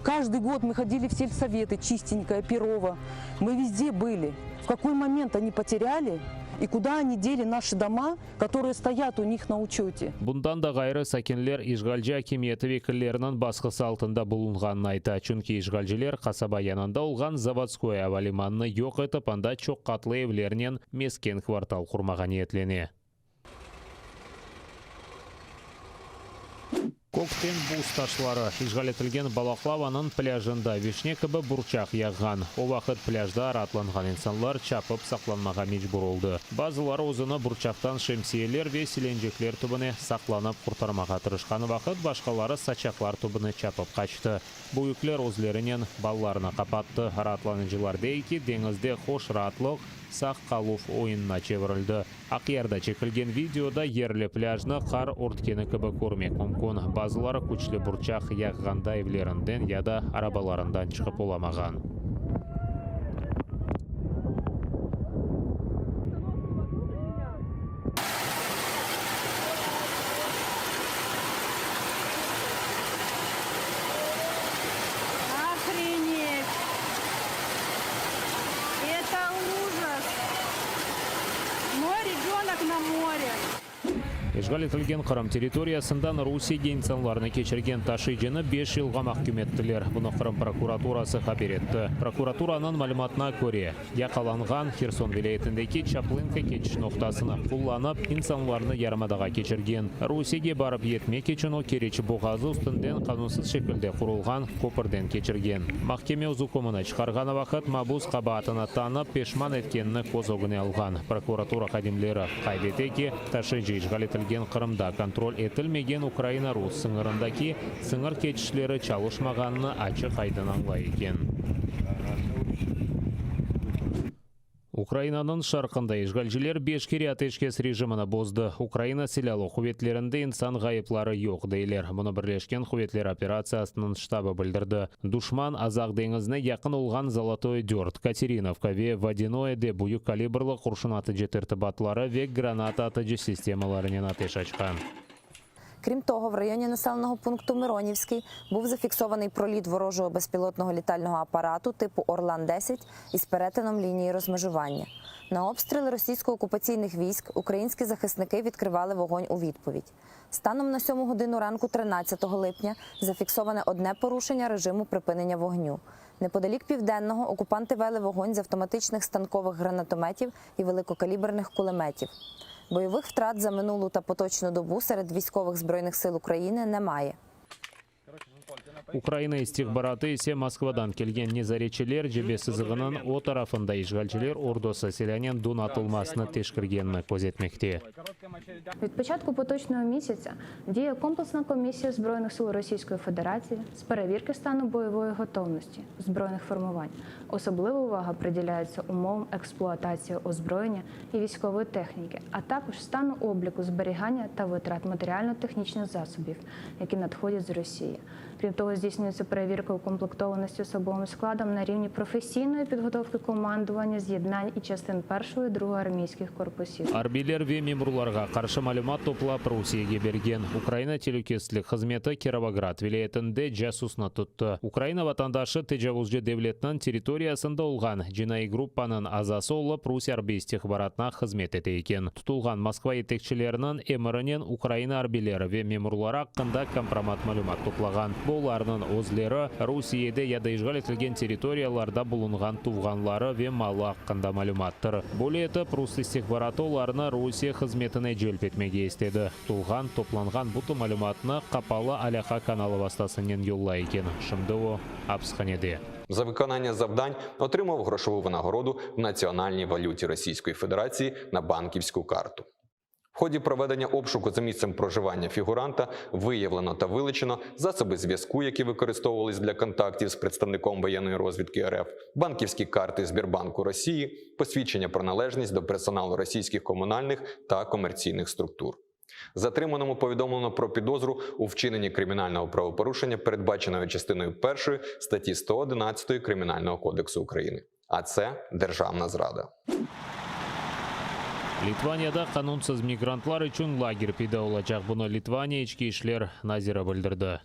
Каждый год мы ходили в сельсоветы, Чистенькое, Перово. Мы везде были. В какой момент они потеряли и куда они дели наши дома, которые стоят у них на учете? Bundan da ğayrı, sakinler işğalci akimiyeti vekilleriniñ basqısı altında bulunğanını ayta, çünki işğalciler qasaba yanında olğan Zavodskoye ava limanını yoq etip, anda çoq qatlı evlernen mesken kvartal qurmağa niyetlene. Kökten buz taşları, işğal etilgen Balaqlavanıñ plâjında vişne kibi burçaq yağğan. O vaqıt plâjda raatlanğan insanlar çapıp saqlanmağa mecbur oldı. Bazıları özüni burçaqtan şemsiyeler ve silencikler tübüne saqlanıp qurtarmağa tırışqan vaqıt, başqaları saçaqlar tübüne çapıp qaçtı. Büyükler özlerinen balalarını qapattı. Raatlanıcılar dey ki, deñizde hoş raatlıq, sağ qaluv oyunına çevirildi. Aqyarda çekilgen videoda yerli plâjnı qar örtkeni kibi körmek mümkün. Bazıları küçlü burçaq yağğanda evlerinden ya da arabalarından çıqıp olamağan. ребенок на море. İşğal etilgen Qırım territoriyasından Rusiyege insanlarnı keçirgen taşıyıcını beş yılğa mahküm ettiler. Bunı Qırım prokuraturası haber etti. Prokuraturanıñ malümatına köre, yaqalanğan, Herson vilâyetindeki Çaplınka keçiş noqtasını qullanıp, insanlarnı yarımadağa keçirgen. Rusiyege barıp yetmek içün o, Keriç boğazı üstünden qanunsız şekilde qurulğan köpürden keçirgen. Mahkeme öz ükümini çıqarğanı vaqıt mabus qabaatını tanıp, peşman etkenini köz ögüne alğan. Prokuratura hadimleri qayd ete ki, Taşıyıcı işğal etilgen Qırımda kontrol etilmegen Ukraina-rus sıñırındaki sıñır keçişleri çalışmağanını açıq-aydın añlay eken. Ukrainanıñ şarqında işğalciler beş kere ateşkes rejimini bozdı. Ukraina Silâlı quvetlerinde insan ğayıpları yoq, deyler. Bunı Birleşken quvetler operatsiyasınıñ ştabı bildirdi. Duşman Azaq deñizine yaqın olğan Zolotoye Dört, Katerinovka ve Vodânoyede büyük kalibrlı qurşun atıcı tertibatları ve granata atıcı sistemalarınen ateş açqan. Крім того, в районі населеного пункту Миронівський був зафіксований проліт ворожого безпілотного літального апарату типу Орлан-10 із перетином лінії розмежування. На обстріли російсько-окупаційних військ українські захисники відкривали вогонь у відповідь. Станом на 7 годину ранку 13 липня зафіксоване одне порушення режиму припинення вогню. Неподалік Південного окупанти вели вогонь з автоматичних станкових гранатометів і великокаліберних кулеметів. Бойових втрат за минулу та поточну добу серед військових Збройних сил України немає. Ukraina istihbaratı ise Moskvadan kelgen nezaretçiler cebe sızığınıñ o tarafında işğalciler ordusı silânen donatılmasını teşkirgenini közetmekte. Від початку поточного місяця діє комплексна комісія Збройних сил Російської Федерації з перевірки стану бойової готовності збройних формувань. Особлива увага приділяється умовам експлуатації озброєння і військової техніки, а також стану обліку зберігання та витрат матеріально-технічних засобів, які надходять з Росії. Крім того, здійснюється перевірка укомплектованості особовим складом на рівні професійної підготовки командування, з'єднань і частин першого і другого армійських корпусів. Arbiyler ve memurlarğa qarşı malümat toplap Rusiyege bergen Ukraina telükesizlik hızmeti Kirovograd vilâyetinde casusnı tuttı. Ukraina vatandaşı tecavuzcı devletniñ territoriyasında olğan cinaiy gruppanıñ azası olıp rus arbiy istihbaratına hızmet ete eken. Tutulğan Moskva yetekçileriniñ emirinen Ukraina arbiyleri ve memurları aqqında kompromat malümat toplağan. Bu olarnıñ özleri, Rusiyede ya da işğal etilgen territoriyalarda bulunğan tuvğanları ve malı aqqında malümattır. Böyle etip, rus istihbaratı olarnı Rusiye hızmetine celp etmege istedi. Tutulğan, toplanğan bütün malümatnı qapalı alâqa kanalı vastasınen yollay eken. Şimdi o, apishanede. За виконання завдань отримав грошову винагороду в національній валюті Російської Федерації на банківську карту. В ході проведення обшуку за місцем проживання фігуранта виявлено та вилучено засоби зв'язку, які використовувались для контактів з представником воєнної розвідки РФ, банківські карти Сбербанку Росії, посвідчення про належність до персоналу російських комунальних та комерційних структур. Затриманому повідомлено про підозру у вчиненні кримінального правопорушення, передбаченого частиною 1 статті 111 Кримінального кодексу України. А це державна зрада. Litvaniyada qanunsız migrantlar içün lager peyda olacaq. Bunı Litvaniya içki işler naziri bildirdi.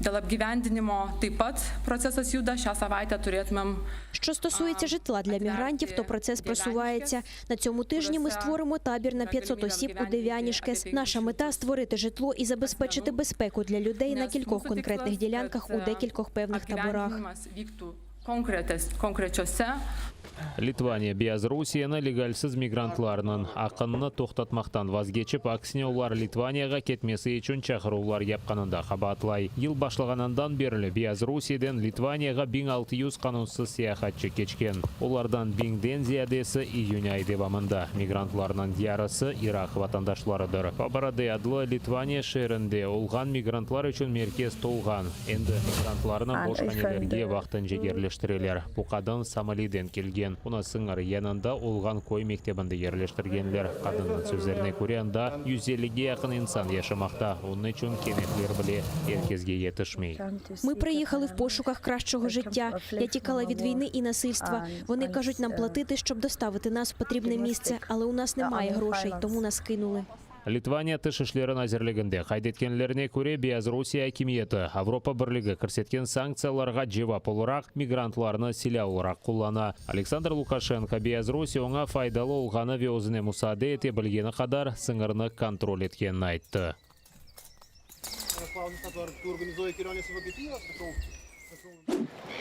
Dėl apgyvendinimo taip pat procesas juda. Šią savaitę turėtumėm Що стосується житла для мігрантів, то процес просувається. На цьому тижні ми створимо табір на 500 осіб у Дев'янішкес. Наша мета – створити житло і забезпечити безпеку для людей на кількох конкретних ділянках у декількох певних таборах. apgyvendinimas vyktų konkretes, konkrečiose Litvaniya Beyazrusiyeni legalsiz migrantlarnıñ aqınını toqtatmaqtan vazgeçip, aksine olar Litvaniyağa ketmesi içün çağıruvlar yapqanında qabaatlay. Yıl başlağanından berli Beyazrusiyeden Litvaniyağa 1600 qanunsız seyahatçı keçken. Olardan biñden ziyadesi iyün ayı devamında. Migrantlarnıñ yarısı Iraq vatandaşlarıdır. Pabradė adlı Litvaniya şeerinde olğan migrantlar içün merkez tolğan. Endi migrantlarnı boş hanelerge vaqtınca yerleştireler. Bu qadın Somaliden kelgen. Onı sıñır yanında olğan köy mektebinde yerleştirgenler. Qadınnıñ sözlerine köre, anda 150ge yaqın insan yaşamaqta, onıñ içün kenefler bile er kesge yetişmey. Ми приїхали в пошуках кращого життя. Я тікала від війни і насильства. Вони кажуть нам платити, щоб доставити нас в потрібне місце, але у нас немає грошей, тому нас кинули. Litvaniya Tış işleri nazirliginde qayd etkenlerine köre, Beyazrusiye akimiyeti Avropa Birligi kirsetken sanktsiyalarğa cevap olaraq migrantlarnı silâ olaraq qullana. Aleksandr Lukaşenko, Beyazrusiye oña faydalı olğanı ve özüne musaade ete bilgeni qadar sıñırnı kontrol etkenini ayttı.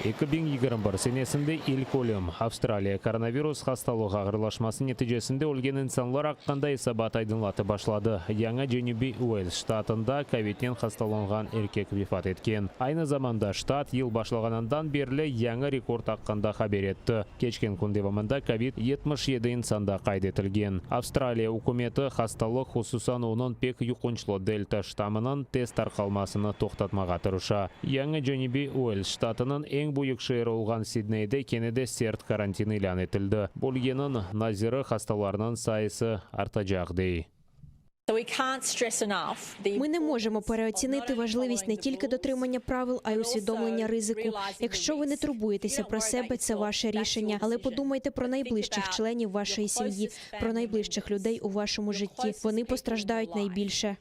2021 senesinde ilk ölüm, Avstraliya koronavirus hastalığı ağırlaşması neticesinde ölgen insanlar aqqında esabat aydınlatıp başladı. Yañı Cenübiy Uels ştatında kovidnen hastalanğan erkek vefat etken. Aynı zamanda ştat yıl başlağanından berli yañı rekord aqqında haber etti. Keçken kün devamında kovid 77 insanda qayd etilgen. Avstraliya ükümeti hastalıq, hususan onıñ pek yuqunçlı delta ştamınıñ tez tarqalmasını toqtatmağa tırışa. Yañı Cenübiy Uels ştatınıñ eñ büyük şeeri olğan Sidneyde kene de sert karantin ilân etildi. Bölgeniñ naziri hastalarnıñ sayısı artacaq, dey. Ми не можемо переоцінити важливість не тільки дотримання правил, а й усвідомлення ризику. Якщо ви не турбуєтеся про себе, це ваше рішення. Але подумайте про найближчих членів вашої сім'ї, про найближчих людей у вашому житті. Вони постраждають найбільше.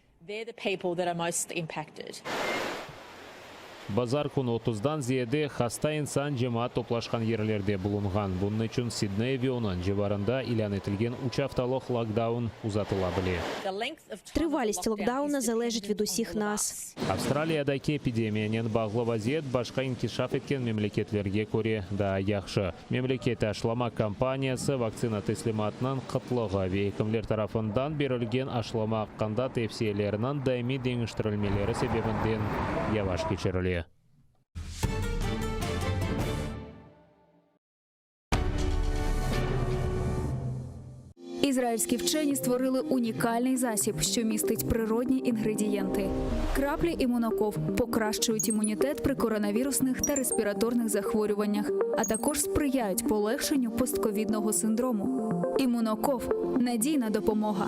Bazar künü otuzdan ziyade hasta insan cemaat toplaşqan yerlerde bulunğan. Bunıñ içün Sidney ve onıñ civarında ilân etilgen üç aftalıq lokdaun uzatıla bile. Тривалість локдауна залежить від усіх нас. Avstraliyadaki epidemiyanen bağlı vaziyet başqa inkişaf etken memleketlerge köre daa yahşı. Memlekette aşılama kampaniyası, vaktsina teslimatınıñ qıtlığı ve ekimler tarafından berilgen aşılama aqqında tevsiyelerniñ daimiy deñiştirilmeleri sebebinden yavaş keçirile. Ізраїльські вчені створили унікальний засіб, що містить природні інгредієнти. Краплі імуноков покращують імунітет при коронавірусних та респіраторних захворюваннях, а також сприяють полегшенню постковідного синдрому. Імуноков надійна допомога.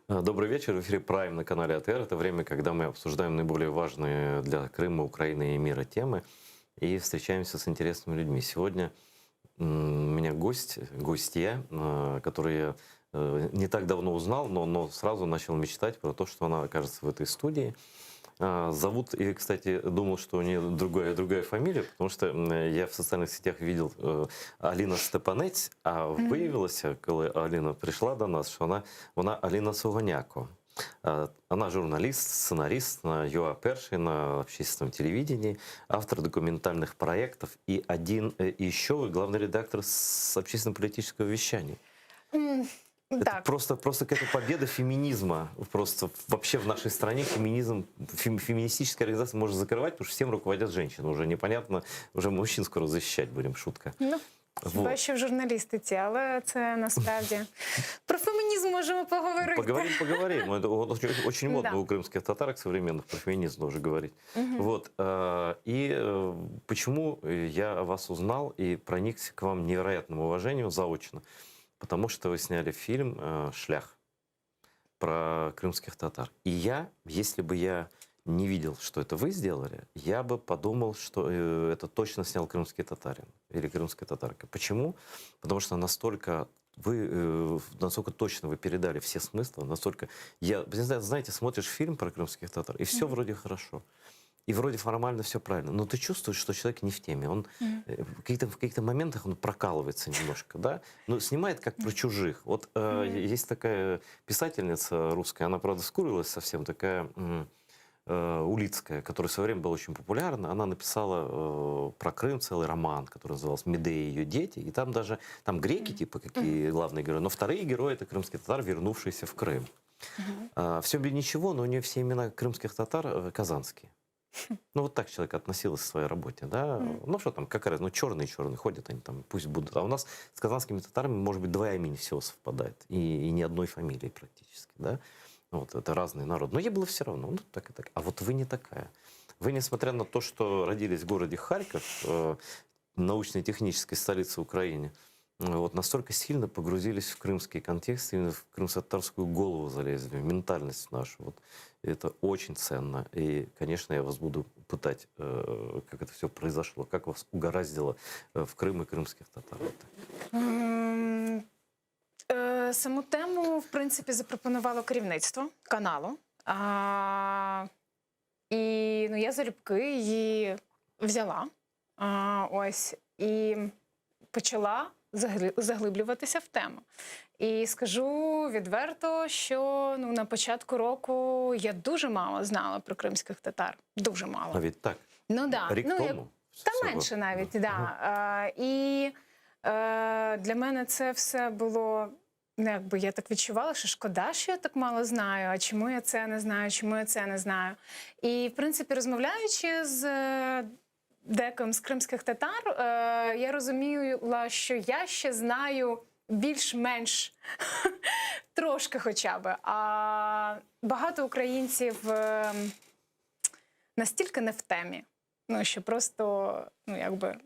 Э, добрый вечер. В эфире Prime на канале АТР. Это время, когда мы обсуждаем наиболее важные для Крыма, Украины и мира темы и встречаемся с интересными людьми. Сегодня у меня гость, гостья, э, который я э, не так давно узнал, но, но сразу начал мечтать про то, что она окажется в этой студии. А, зовут, и, кстати, думал, что у нее другая, другая фамилия, потому что я в социальных сетях видел э, Алина Степанець, а виявилося, коли Алина пришла до нас, що вона, вона Алина Сугоняко. А, она журналист, сценарист на ЮА Перший, на общественном телевидении, автор документальных проектов и один, э, и еще главный редактор с общественно-политического вещания. Это Так. просто, просто какая-то победа феминизма. Просто вообще в нашей стране феминизм, фем, феминистическая организация может закрывать, потому что всем руководят женщины. Уже непонятно, уже мужчин скоро защищать будем, шутка. Ну, Вот. хіба що в журналістиці, але це насправді про фемінізм можемо поговорити. Поговорим, поговорим. Это очень, очень модно Да. у крымских татарок современных про феминизм уже говорить. Мгм. Вот. э, И э, почему я вас узнал и проникся к вам невероятным уважением заочно? Потому что вы сняли фильм э, «Шлях» про крымских татар. И я, если бы я не видел, что это вы сделали, я бы подумал, что э, это точно снял крымский татарин или крымская татарка. Почему? Потому что настолько вы, э, настолько точно вы передали все смыслы, настолько... Я, не знаю, знаете, смотришь фильм про крымских татар, и все Мгм. вроде хорошо. И вроде формально все правильно, но ты чувствуешь, что человек не в теме. Он Мгм. э, в каких-то, в каких-то моментах он прокалывается немножко, да, но снимает как про чужих. Вот э, Мгм. есть такая писательница русская, она, правда, скурилась совсем, такая м, э, Улицкая, которая в свое время была очень популярна. Она написала э, про Крым целый роман, который назывался «Медея и ее дети». И там даже, там греки, типа, какие главные герои, но вторые герои — это крымские татары, вернувшиеся в Крым. Все бы ничего, но у нее все имена крымских татар э, казанские. Ну, вот так человек относился к своей работе, да. Мгм. Ну, что там, какая разница, ну, черные-черные ходят они там, пусть будут. А у нас с казанскими татарами, может быть, два имени всего совпадает, и, и ни одной фамилии практически, да. Вот, это разный народ. Но ей было все равно, ну, так и так. А вот вы не такая. Вы, несмотря на то, что родились в городе Харьков, э, научно-технической столице Украины, Вот настолько сильно погрузились в крымский контекст, именно в крымско-татарскую голову залезли, в ментальность нашу. Вот это очень ценно. И, конечно, я вас буду пытать, э, как это все произошло, как вас угораздило э, в Крым и крымских татар. Вот так. М, е, Саму тему, в принципі, запропонувало керівництво каналу. А, і ну, я залюбки її взяла. А, ось, і почала загли- заглиблюватися в тему. І скажу відверто, що ну, на початку року я дуже мало знала про кримських татар. Дуже мало. А ведь так. Ну да. Рік ну, тому як- Та всього. менше навіть, да. Е, і е, для мене це все було. Ну, якби я так відчувала, що шкода, що я так мало знаю, а чому я це не знаю, чому я це не знаю. І, в принципі, розмовляючи з е, деким з кримських татар, е, я розуміла, що я ще знаю більш-менш трошки хоча б. А багато українців е, настільки не в темі, ну що просто, ну якби.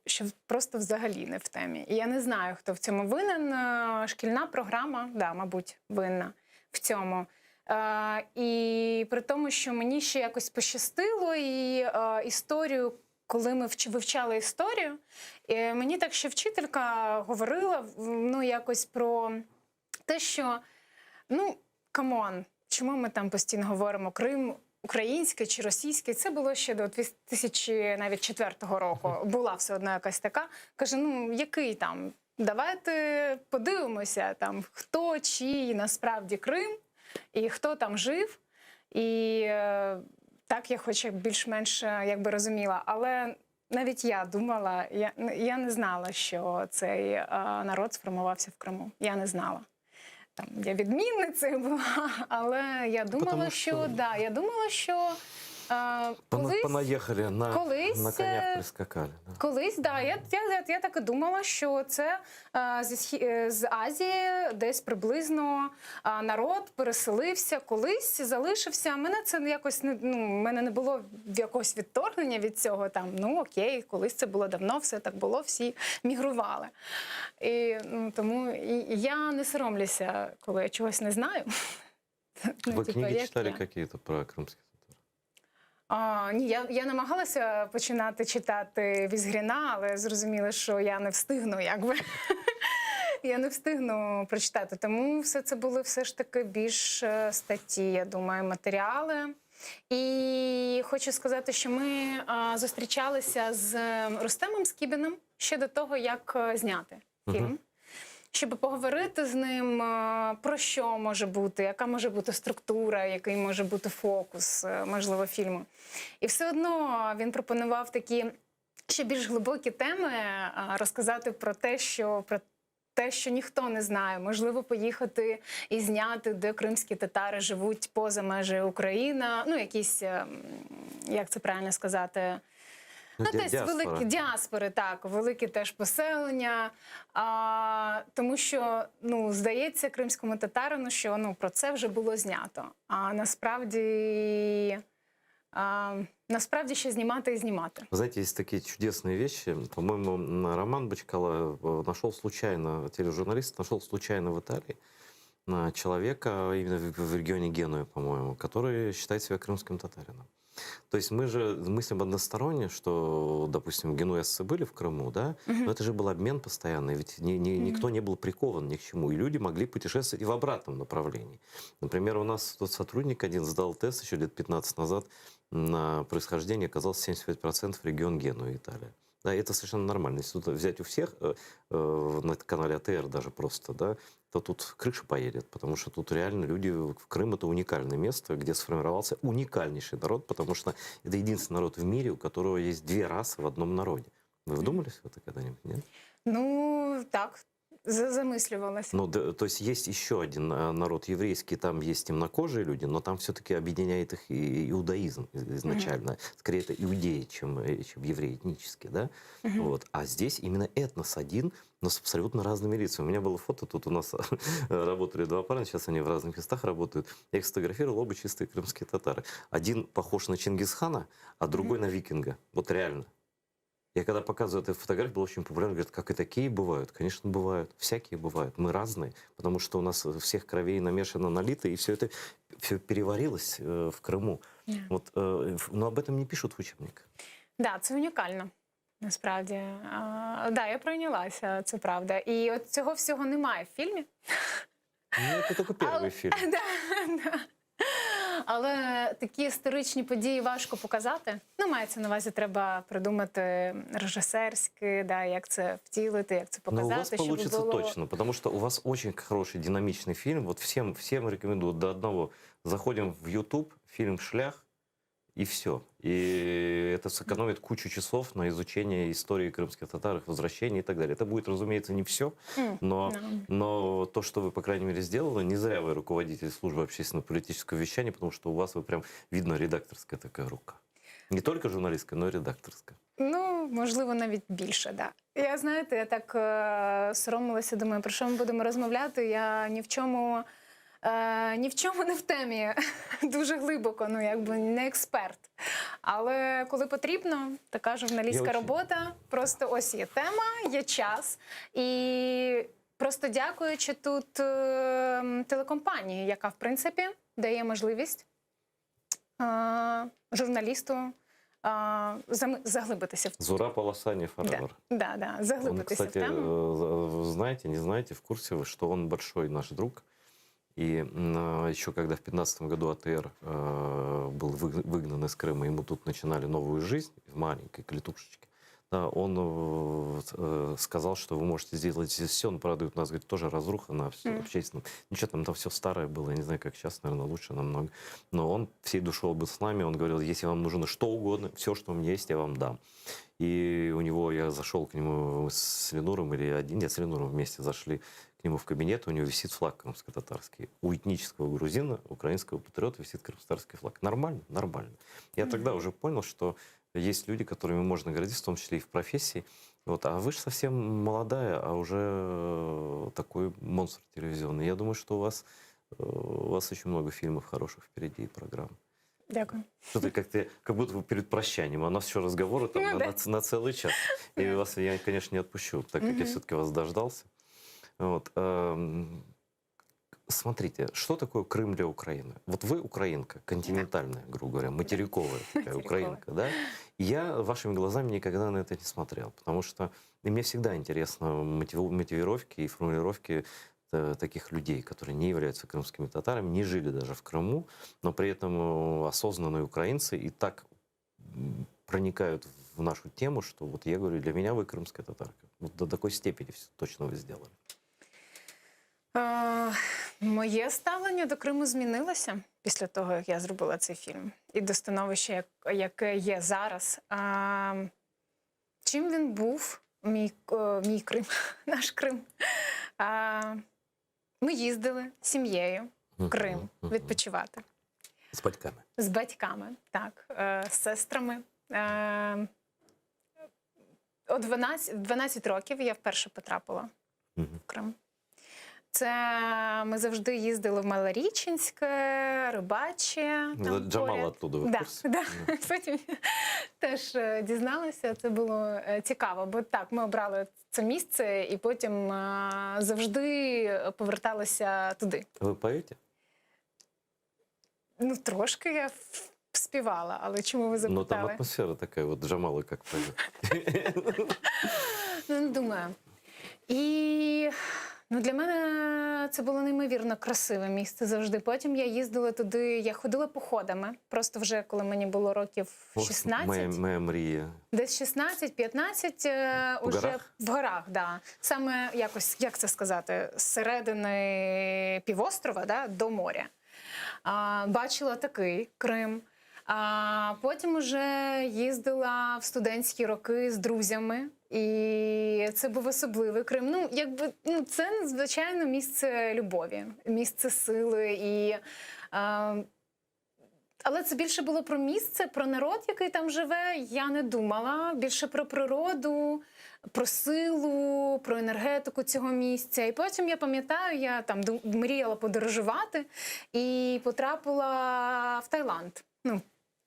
Що просто взагалі не в темі. І я не знаю, хто в цьому винен. Е, Шкільна програма, да, мабуть, винна в цьому. Е, і при тому, що мені ще якось пощастило, і е, історію, коли ми вч- вивчали історію, е, мені так ще вчителька говорила в- ну, якось про те, що ну, come on, чому ми там постійно говоримо Крим український чи російський? Це було ще до 2004 року. Була все одно якась така. Каже: ну який там? Давайте подивимося, там хто чий насправді Крим і хто там жив. І е, так я хоч більш-менш е, якби розуміла. Але навіть я думала, я, я не знала, що цей е, народ сформувався в Криму. Я не знала. Там я відмінницею була, але я думала, Потому що, що- да, я думала, що е, Пона- колись, Понаехали, на, колись, на конях е, прискакали. Да. Колись, да, я, я, я, я так і думала, що це е, зі, Схі- е, з Азії десь приблизно е, народ переселився, колись залишився. Мене це якось не ну, в мене не було якогось відторгнення від цього. Там, ну окей, колись це було давно, все так було, всі мігрували. І, ну, тому і, і я не соромлюся, коли я чогось не знаю. Ну, Вы типа, книги як читали я. какие-то про крымских татар? А, ні, я, я намагалася починати читати Візгріна, але зрозуміла, що я не встигну, якби. Я не встигну прочитати. Тому все це були все ж таки більш е, статті, я думаю, матеріали. І хочу сказати, що ми а, зустрічалися з Рустемом Скібіном ще до того, як е, зняти фільм. Мгм. Щоб поговорити з ним, е, про що може бути, яка може бути структура, який може бути фокус, е, можливо, фільму. І все одно він пропонував такі ще більш глибокі теми е, розказати про те, що про те, що ніхто не знає, можливо, поїхати і зняти, де кримські татари живуть поза межею України. Ну, якісь, е, м, як це правильно сказати, Ну, Ну, ди- десь діаспора. великі діаспори, так, великі теж поселення. А, тому що, ну, здається, кримському татарину, що ну, про це вже було знято. А насправді, а, насправді ще знімати і знімати. Вы знаете, есть такие чудесные вещи. По-моему, м, Роман Бочкала э, нашел случайно, тележурналист нашел случайно в Италии э, человека, именно в в регионе Генуя, по-моему, который считает себя крымским татарином. То есть мы же мыслим односторонне, что, допустим, генуэзцы были в Крыму, да, Мгм. но это же был обмен постоянный, ведь ни- ни- Мгм. никто не был прикован ни к чему, и люди могли путешествовать и в обратном направлении. Например, у нас тут сотрудник один сдал тест еще лет 15 назад на происхождение, оказался 75% регион Генуя, Италия. Да, это совершенно нормально. Если тут взять у всех, э, э, на канале АТР даже просто, да, то тут крыша поедет, потому что тут реально люди... В Крым это уникальное место, где сформировался уникальнейший народ, потому что это единственный народ в мире, у которого есть две расы в одном народе. Вы вдумались в это когда-нибудь, нет? Ну, так, за- замислювалася. Ну, да, то есть есть еще один э, народ еврейский, там есть темнокожие люди, но там все-таки объединяет их и иудаизм изначально. Скорее, это иудеи, чем, э, чем евреи этнические, да? Мгм. Вот. А здесь именно этнос один, но с абсолютно разными лицами. У меня было фото, тут у нас работали два парня, сейчас они в разных местах работают. Я их сфотографировал, оба чистые крымские татары. Один похож на Чингисхана, а другой на викинга. Вот реально. Я когда показываю эту фотографию, был очень популярен, говорят, как и такие бывают? Конечно, бывают, всякие бывают. Мы разные, потому что у нас всех кровей намешано, налито, и все это все переварилось э, в Крыму. Да. Вот, э, ф- но об этом не пишут в учебниках. Да, це унікально. Насправді, а, да, я пройнялася, це правда. І от цього всього немає в фільмі. Ну, это только первый фильм. Да, да. Але такі історичні події важко показати. Ну, мається на увазі, треба придумати режисерськи, да, як це втілити, як це Но показати. у вас щоб получится було... точно, потому что у вас очень хороший динамичный фильм. Вот всем, всем рекомендую до одного. Заходим в YouTube, фильм «Шлях», и все. И это сэкономит кучу часов на изучение истории крымских татар, их возвращение и так далее. Это будет, разумеется, не все, М, но, да. но то, что вы, по крайней мере, сделали, не зря вы руководитель службы общественно-политического вещания, потому что у вас вы прям видно редакторская такая рука. Не только журналистская, но и редакторская. Ну, можливо, навіть більше, да. Я знаєте, я так е, соромилася, думаю, про що ми будемо розмовляти. Я ні в чому, е, ні в чому не в темі дуже глибоко, ну якби не експерт. Але коли потрібно, така журналістська Я очень- робота. Просто ось є тема, є час. І просто дякуючи тут е, телекомпанії, яка в принципі дає можливість е, журналісту е, зам- заглибитися в Зураб Аласания Forever. Да, да, Он, заглибитися кстати, в тему. э, знаете, не знаете, в курсе вы, что он большой наш друг. И м, а, еще когда в 15 году АТР э, был вы- выгнан из Крыма, ему тут начинали новую жизнь в маленькой клетушечке. Да, он э, э, сказал, что вы можете сделать здесь все, он, правда, у нас, говорит, тоже разруха на всё Мгм. общественном. Ничего, там, там все старое было, я не знаю, как сейчас, наверное, лучше намного. Но он всей душой был с нами, он говорил, если вам нужно что угодно, все, что у меня есть, я вам дам. И у него, я зашел к нему с Ленуром или один, нет, с Ленуром вместе зашли к нему в кабинет, у него висит флаг крымско-татарский. У этнического грузина, украинского патриота висит крымско-татарский флаг. Нормально? Нормально. Я тогда уже понял, что есть люди, которыми можно гордиться, в том числе и в профессии. Вот, а вы же совсем молодая, а уже э, такой монстр телевизионный. Я думаю, что у вас, э, у вас очень много фильмов хороших впереди и программ. Дякую. Что-то как-то, как будто бы перед прощанием. А у нас еще разговоры там Ну на, да. на ц- на целый час. И вас я, конечно, не отпущу, так как я Мгм. все-таки вас дождался. Вот, эм, Смотрите, что такое Крым для Украины? Вот вы украинка, континентальная, грубо говоря, материковая такая украинка, да? И Я вашими глазами никогда на это не смотрел, потому что и мне всегда интересно мотив- мотивировки и формулировки э, таких людей, которые не являются крымскими татарами, не жили даже в Крыму, но при этом э, осознанные украинцы и так м, проникают в нашу тему, что вот я говорю, для меня вы крымская татарка. Вот до такой степени все точно вы сделали. Е, моє ставлення до Криму змінилося після того, як я зробила цей фільм, і до становища, як, яке є зараз. Е, чим він був, мій, е, мій Крим, наш Крим? Е, ми їздили сім'єю в Крим відпочивати. С батьками. З батьками, так, е, з сестрами. Е, О 12, 12 років я вперше потрапила в Крим. Це ми завжди їздили в Малоріченське, Рибаче. Ну, Там Джамала поряд. оттуда, ви в Да, курсі? да. Потім теж е, дізналася, це було е, цікаво, бо так, ми обрали це місце і потім е, завжди поверталися туди. Вы поете? Ну, трошки я ф- співала, але чому ви Но там запитали? атмосфера такая, вот Джамала как поет. Ну, не думаю. І ну, для мене це було неймовірно красиве місце завжди. Потім я їздила туди, я ходила походами. Просто вже коли мені було років Ох, 16. Моя, моя мрія. Десь 16-15 е, В уже горах? в горах, да. Саме якось, як це сказати, з середини півострова да, до моря. А, бачила такий Крим. А потім уже їздила в студентські роки з друзями, і це був особливий Крим. Ну, якби ну, це звичайно місце любові, місце сили і. А, але це більше було про місце, про народ, який там живе. Я не думала. Більше про природу, про силу, про енергетику цього місця. І потім я пам'ятаю, я там дум- мріяла подорожувати і потрапила в Таїланд. Ну,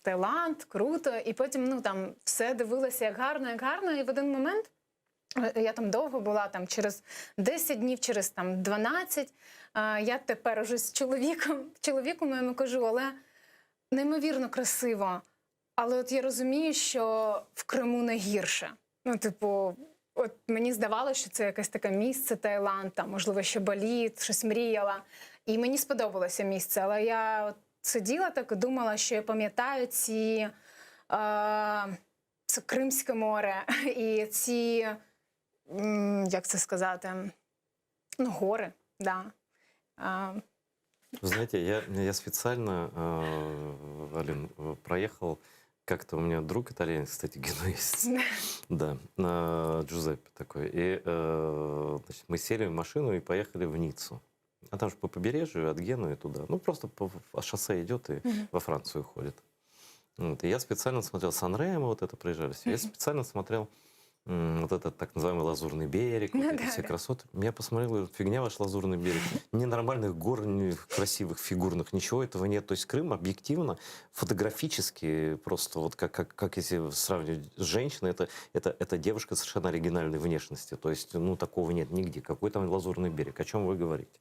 Таїланд, круто. І потім ну там все дивилася, як гарно, як гарно. І в один момент е, я там довго була, там через 10 днів, через там 12. е, Я тепер уже з чоловіком, чоловіком я йому кажу, але неймовірно красиво. Але от я розумію, що в Криму не гірше. Ну, типу, от мені здавалося, що це якесь таке місце Таїланд, там, можливо, ще Балі, щось мріяла. І мені сподобалося місце, але я от сиділа так і думала, що я пам'ятаю ці е, це Кримське море і ці, м, як це сказати, ну, гори, да. Е, Вы знаете, я, я специально, э, Алин, э, проехал, как-то у меня друг итальянец, кстати, генуэзец, да, э, Джузеппе такой, и э, значит, мы сели в машину и поехали в Ниццу. А там же по побережью от Генуи туда, ну просто по, по шоссе идет и Мгм. во Францию уходит. Вот, и я специально смотрел Сан-Ремо, вот это проезжали, всё. Я Мгм. специально смотрел м, вот этот так называемый Лазурный берег, вот Ну эти да, все да. красоты. Я посмотрел, говорю, фигня ваш Лазурный берег. Ни нормальных гор, ни красивых фигурных, ничего этого нет. То есть Крым объективно, фотографически просто вот как, как, как если сравнивать с женщиной, это, это, это девушка совершенно оригинальной внешности. То есть, ну, такого нет нигде. Какой там Лазурный берег? О чем вы говорите?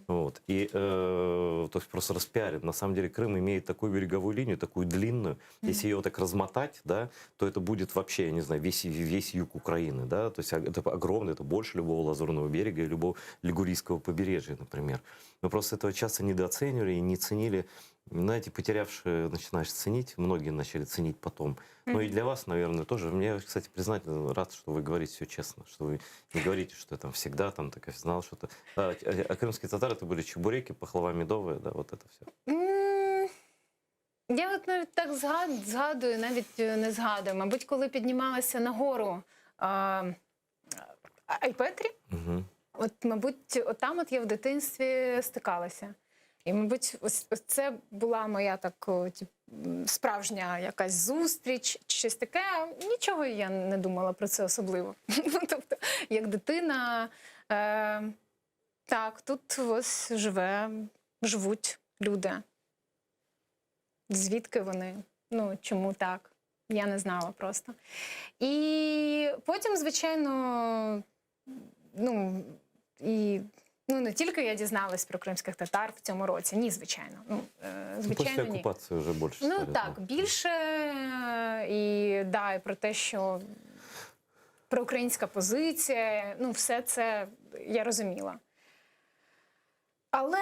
Вот. И, э, то есть просто распиарен. На самом деле Крым имеет такую береговую линию, такую длинную. Если ее так размотать, да, то это будет вообще, я не знаю, весь, весь юг Украины. Да? То есть а, это огромно, это больше любого Лазурного берега и любого Лигурийского побережья, например. Мы просто этого часто недооценивали и не ценили. Знаете, потерявшие, начинаешь ценить, многие начали ценить потом. Ну и Мгм. для вас, наверное, тоже. Мне, кстати, признателен, рад, что вы говорите все честно, что вы не говорите, что я там всегда там так знал что-то. А, а, а крымские татары это были чебуреки, пахлава медовая, да, вот это все. М, Я от навіть так згад- згадую, навіть е, не згадую. Мабуть, коли піднімалася на гору а, Айпетрі, от, мабуть, от там от я в дитинстві стикалася. І, мабуть, ось, ось це була моя так, о, тип, м, справжня якась зустріч чи щось таке. Нічого я не думала про це особливо. Ну, тобто, як дитина, е, так, тут ось живе, живуть люди. Звідки вони? Ну, чому так? Я не знала просто. І потім, звичайно, ну, і, ну, не тільки я дізналась про кримських татар в цьому році, ні, звичайно. Ну, е, Ну, звичайно, После ні. оккупации уже больше Ну стали так, знать. більше е, і да, і про те, що проукраїнська позиція, ну, все це я розуміла. Але,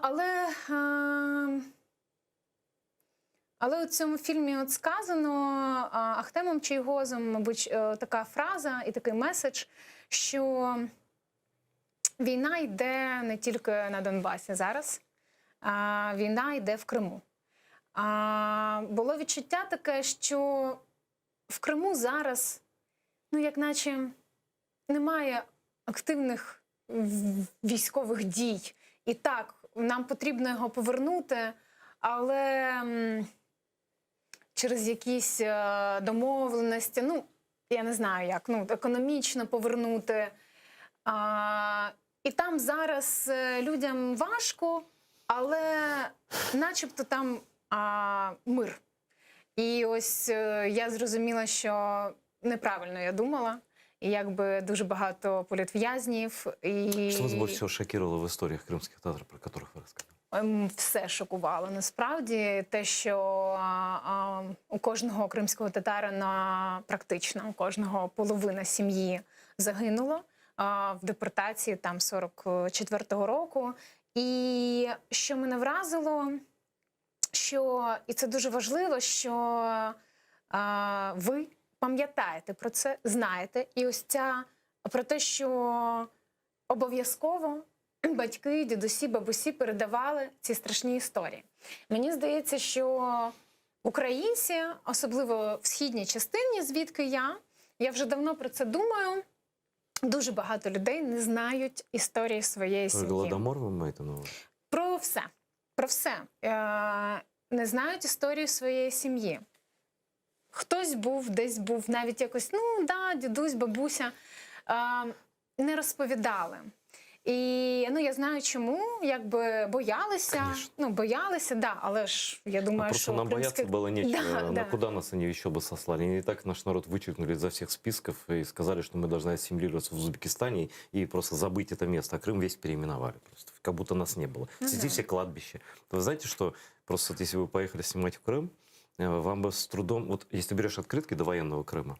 але, е, але у цьому фільмі от сказано а, Ахтемом Чийгозом, мабуть, е, така фраза і такий меседж, що війна йде не тільки на Донбасі зараз, а війна йде в Криму. А, було відчуття таке, що в Криму зараз, ну як наче, немає активних в- військових дій. І так, нам потрібно його повернути, але м, через якісь е, домовленості, ну я не знаю як, ну економічно повернути. А, і там зараз е, людям важко, але начебто там а, мир. І ось е, я зрозуміла, що неправильно я думала. І якби дуже багато політв'язнів, і Что вас больше всего шокировало в историях крымских татар, про которых вы рассказали? Ем, все шокувало. Насправді те, що а, а, у кожного кримського татарина практично у кожного половина сім'ї загинула а, в депортації там 44-го року. І що мене вразило, що і це дуже важливо, що а, ви пам'ятаєте про це, знаєте, і ось ця про те, що обов'язково батьки, дідусі, бабусі передавали ці страшні історії. Мені здається, що українці, особливо в східній частині, звідки я, я вже давно про це думаю. Дуже багато людей не знають історії своєї Про сім'ї. Голодомор ви маєте на увазі? Про все. Про все. Е, не знають історію своєї сім'ї. Хтось був, десь був, навіть якось, ну да, дідусь, бабуся, е, не розповідали. І ну я знаю, чому якби боялися. Ну боялися, да, але ж я А думаю, просто що нам бояться кримських- было нечего. Да, На да. куда нас они еще бы сослали? Они и так наш народ вычеркнули изо всех списков и сказали, что мы должны ассимилироваться в Узбекистане и просто забыть это место. А Крым весь переименовали просто, как будто нас не было. Ну Среди да. все кладбища. Вы знаете, что просто вот если вы поехали снимать в Крым, э, вам бы с трудом... Вот если берешь открытки до военного Крыма,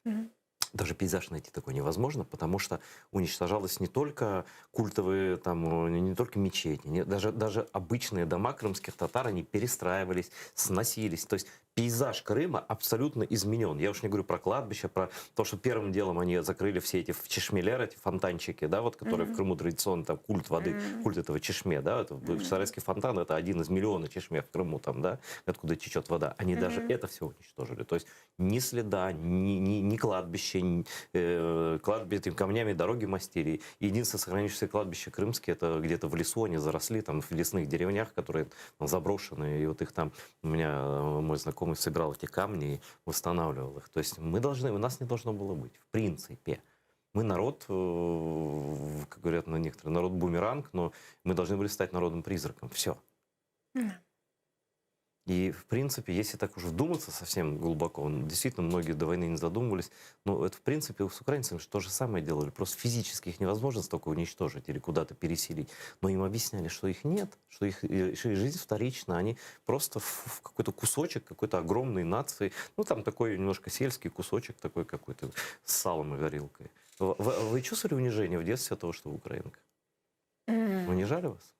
Мгм. даже пейзаж найти такой невозможно, потому что уничтожалось не только культовые, там, э, не только мечети, не- даже, даже обычные дома крымских татар, они перестраивались, сносились. То есть пейзаж Крыма абсолютно изменен. Я уж не говорю про кладбище, про то, что первым делом они закрыли все эти чешмелеры, эти фонтанчики, да, вот, которые Мгм. в Крыму традиционно там культ воды, Мгм. культ этого чешме, да, это Мгм. Сарайский фонтан, это один из миллиона чешме в Крыму там, да, откуда течет вода. Они даже Мгм. это все уничтожили. То есть ни следа, ни, ни, ни кладбища, ни, э, кладбище этими камнями дороги мастили. Единственное сохранившееся кладбище крымские, это где-то в лесу они заросли, там в лесных деревнях, которые там, заброшены. И вот их там, у меня э, мой знакомый собирал эти камни и восстанавливал их. То есть мы должны, у нас не должно было быть, в принципе. Мы народ, э, как говорят на некоторые, народ бумеранг, но мы должны были стать народом-призраком. Все. Мгм. И, в принципе, если так уж вдуматься совсем глубоко, ну, действительно, многие до войны не задумывались, но это, в принципе, с украинцами же то же самое делали. Просто физически их невозможно столько уничтожить или куда-то переселить. Но им объясняли, что их нет, что их, э, что их жизнь вторична, они просто в, в какой-то кусочек какой-то огромной нации, ну, там такой немножко сельский кусочек такой какой-то с салом и горилкой. Вы, вы- вы чувствовали унижение в детстве от того, что вы украинка? М. Унижали вас?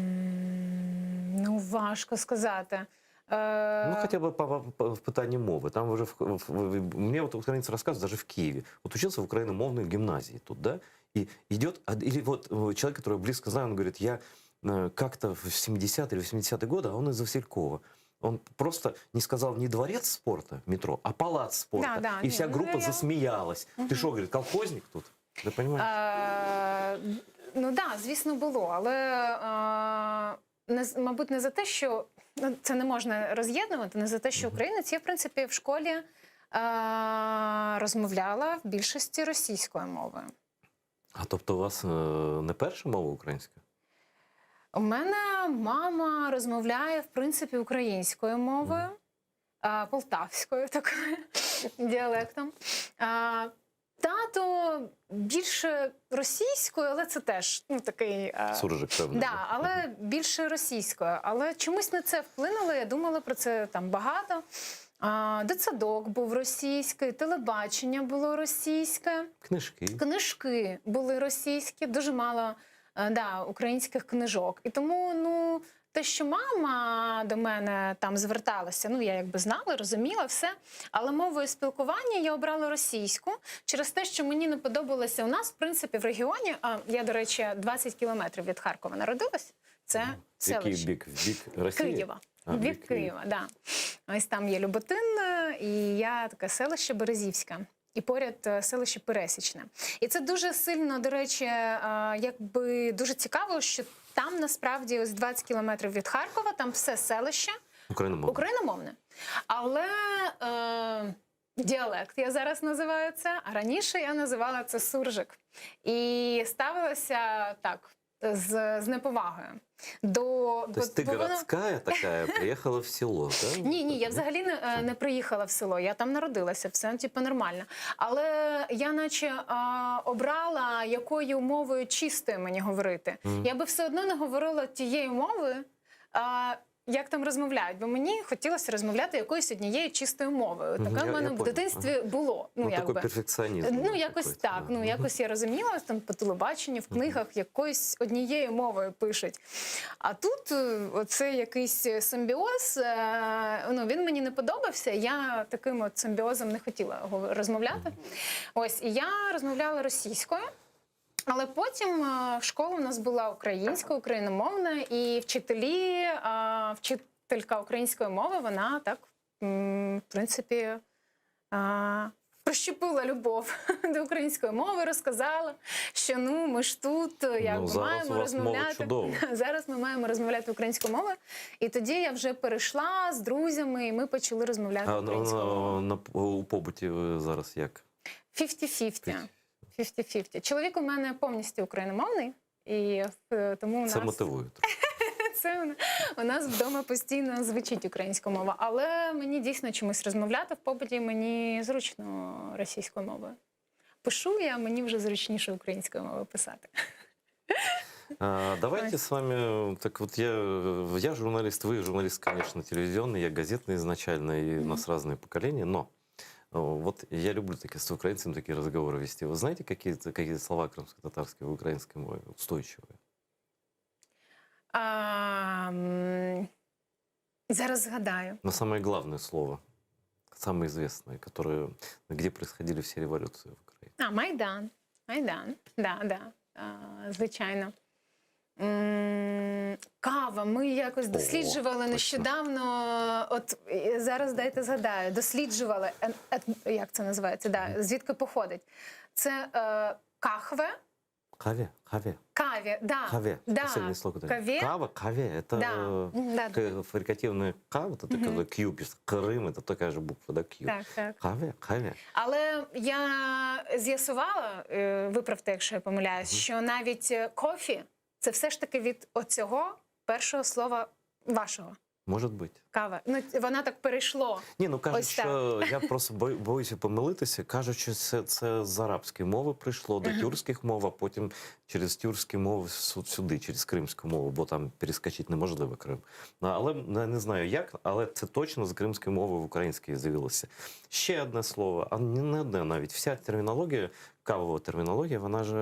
М, Ну, важко сказати. Е, Ну, хотя бы по, по- по- в питанні мови. Там уже в, в- в- мне вот украинцы рассказывают, даже в Киеве. Вот учился в украиномовной гимназии тут, да, и идет, од- или вот э, человек, которого я близко знаю, он говорит, я э, как-то в 70-е или 80-е годы, а он из Василькова. Он просто не сказал не дворец спорта, метро, а палац спорта. Да, да, и не, вся ну, группа я- засмеялась. Ты Мгм. что, говорит, колхозник тут? Ты понимаешь? Е, ну так, да, звісно, було, але е, не, з- мабуть, не за те, що ну, це не можна роз'єднувати, не за те, що українець. Я, в принципі, в школі е, розмовляла в більшості російською мовою. А тобто у вас е, не перша мова українська? У мене мама розмовляє, в принципі, українською мовою, а, полтавською такою діалектом. А, Тато більше російською, але це теж ну, такий. е, Суржик, певний, Да, але більше російською. Але чомусь на це вплинуло, я думала про це там багато. А, Дитсадок був російський, телебачення було російське. Книжки. Книжки були російські, дуже мало е, да, українських книжок. І тому, ну, те, що мама до мене там зверталася, ну я якби знала, розуміла все. Але мовою спілкування я обрала російську через те, що мені не подобалося у нас, в принципі, в регіоні. А я, до речі, 20 кілометрів від Харкова народилась. Це В який селище. бік? В бік Росії? Києва. А, В бік Києва, да. Ось там є Люботин, е, і я таке селище Березівське. І поряд е, селище Пересічне. І це дуже сильно, до речі, е, якби дуже цікаво, що там насправді ось 20 кілометрів від Харкова, там все селище Україномовне. україномовне. Але е, діалект я зараз називаю це, а раніше я називала це суржик. І ставилася так з, з неповагою. До, То есть ты бо воно- городская такая, приехала в село, да? ні, ні, я взагалі не, е, не приїхала в село. Я там народилася, все типу, нормально. Але я наче а, обрала, якою мовою чистою мені говорити. Мгм. Я би все одно не говорила тією мовою, а, як там розмовляють, бо мені хотілося розмовляти якоюсь однією чистою мовою. Мгм, Таке я- в мене я в понял. дитинстві Ага. було. Ну, Ну, такой якби. перфекціонізм Ну, був якось какой-то, так. да. Ну, якось я розуміла там по телебаченню, в книгах якоюсь однією мовою пишуть. А тут е, оце якийсь симбіоз, е, ну, він мені не подобався. Я таким от симбіозом не хотіла гов- розмовляти. Ось, і я розмовляла російською. Але потім е, школа у нас була українська, україномовна, і вчителі, е, вчителька української мови, вона так, м, в принципі, е, прищепила любов до української мови, розказала, що ну ми ж тут е, якби Ну, зараз маємо у вас мова розмовляти. чудова. Зараз ми маємо розмовляти українською мовою. І тоді я вже перейшла з друзями, і ми почали розмовляти А на, українською мовою. на, на, у побуті ви зараз як? 50-50. 50-50. Чоловік у мене повністю україномовний, і е, тому у Це нас мотивує. це у- у нас вдома постійно звучить українська мова. Але мені дійсно чомусь розмовляти в побуті мені зручно російською мовою. Пишу я, мені вже зручніше українською мовою писати. А, Давайте с вами, так вот я, я журналист, вы журналист, конечно, телевизионный, я газетный изначально, и у нас разные поколения, но э, вот я люблю такие, с украинцами такие разговоры вести. Вы знаете какие, какие слова крымско-татарские в украинской мове устойчивые? А, м, зараз згадаю. Но самое главное слово, самое известное, которое, где происходили все революции в Украине. А, Майдан. Майдан, да, да, а, звичайно. М, Кава. Ми якось досліджували нещодавно. От е, зараз дайте згадаю, досліджували, е, е, як це називається, да, звідки походить. Це е, кахве, Каве, каве. каві, да, Каве. да, Последнее слово. которое- каве. Кава, каве, это Да, э, да. к- фрикативная К, вот это Мгм. когда Q пишет. Крым, это такая же буква, да, Q. Так, так. Каве, каве. Але я з'ясувала, е, виправте, якщо я помиляюсь, що навіть е, кофі це все ж таки від оцього першого слова вашого Может быть. кава. Ну вона так перейшло. Ні, ну кажуть, Ось так. що я просто бо- боюся помилитися. Кажуть, що це, це з арабської мови прийшло до Мгм. тюркських мов, а потім через тюркські мови сю- сюди, через кримську мову, бо там перескочити неможливо Крим. Ну, але не, не знаю як, але це точно з кримської мови в українській з'явилося. Ще одне слово, а не не одне навіть. Вся термінологія, кавова термінологія, вона ж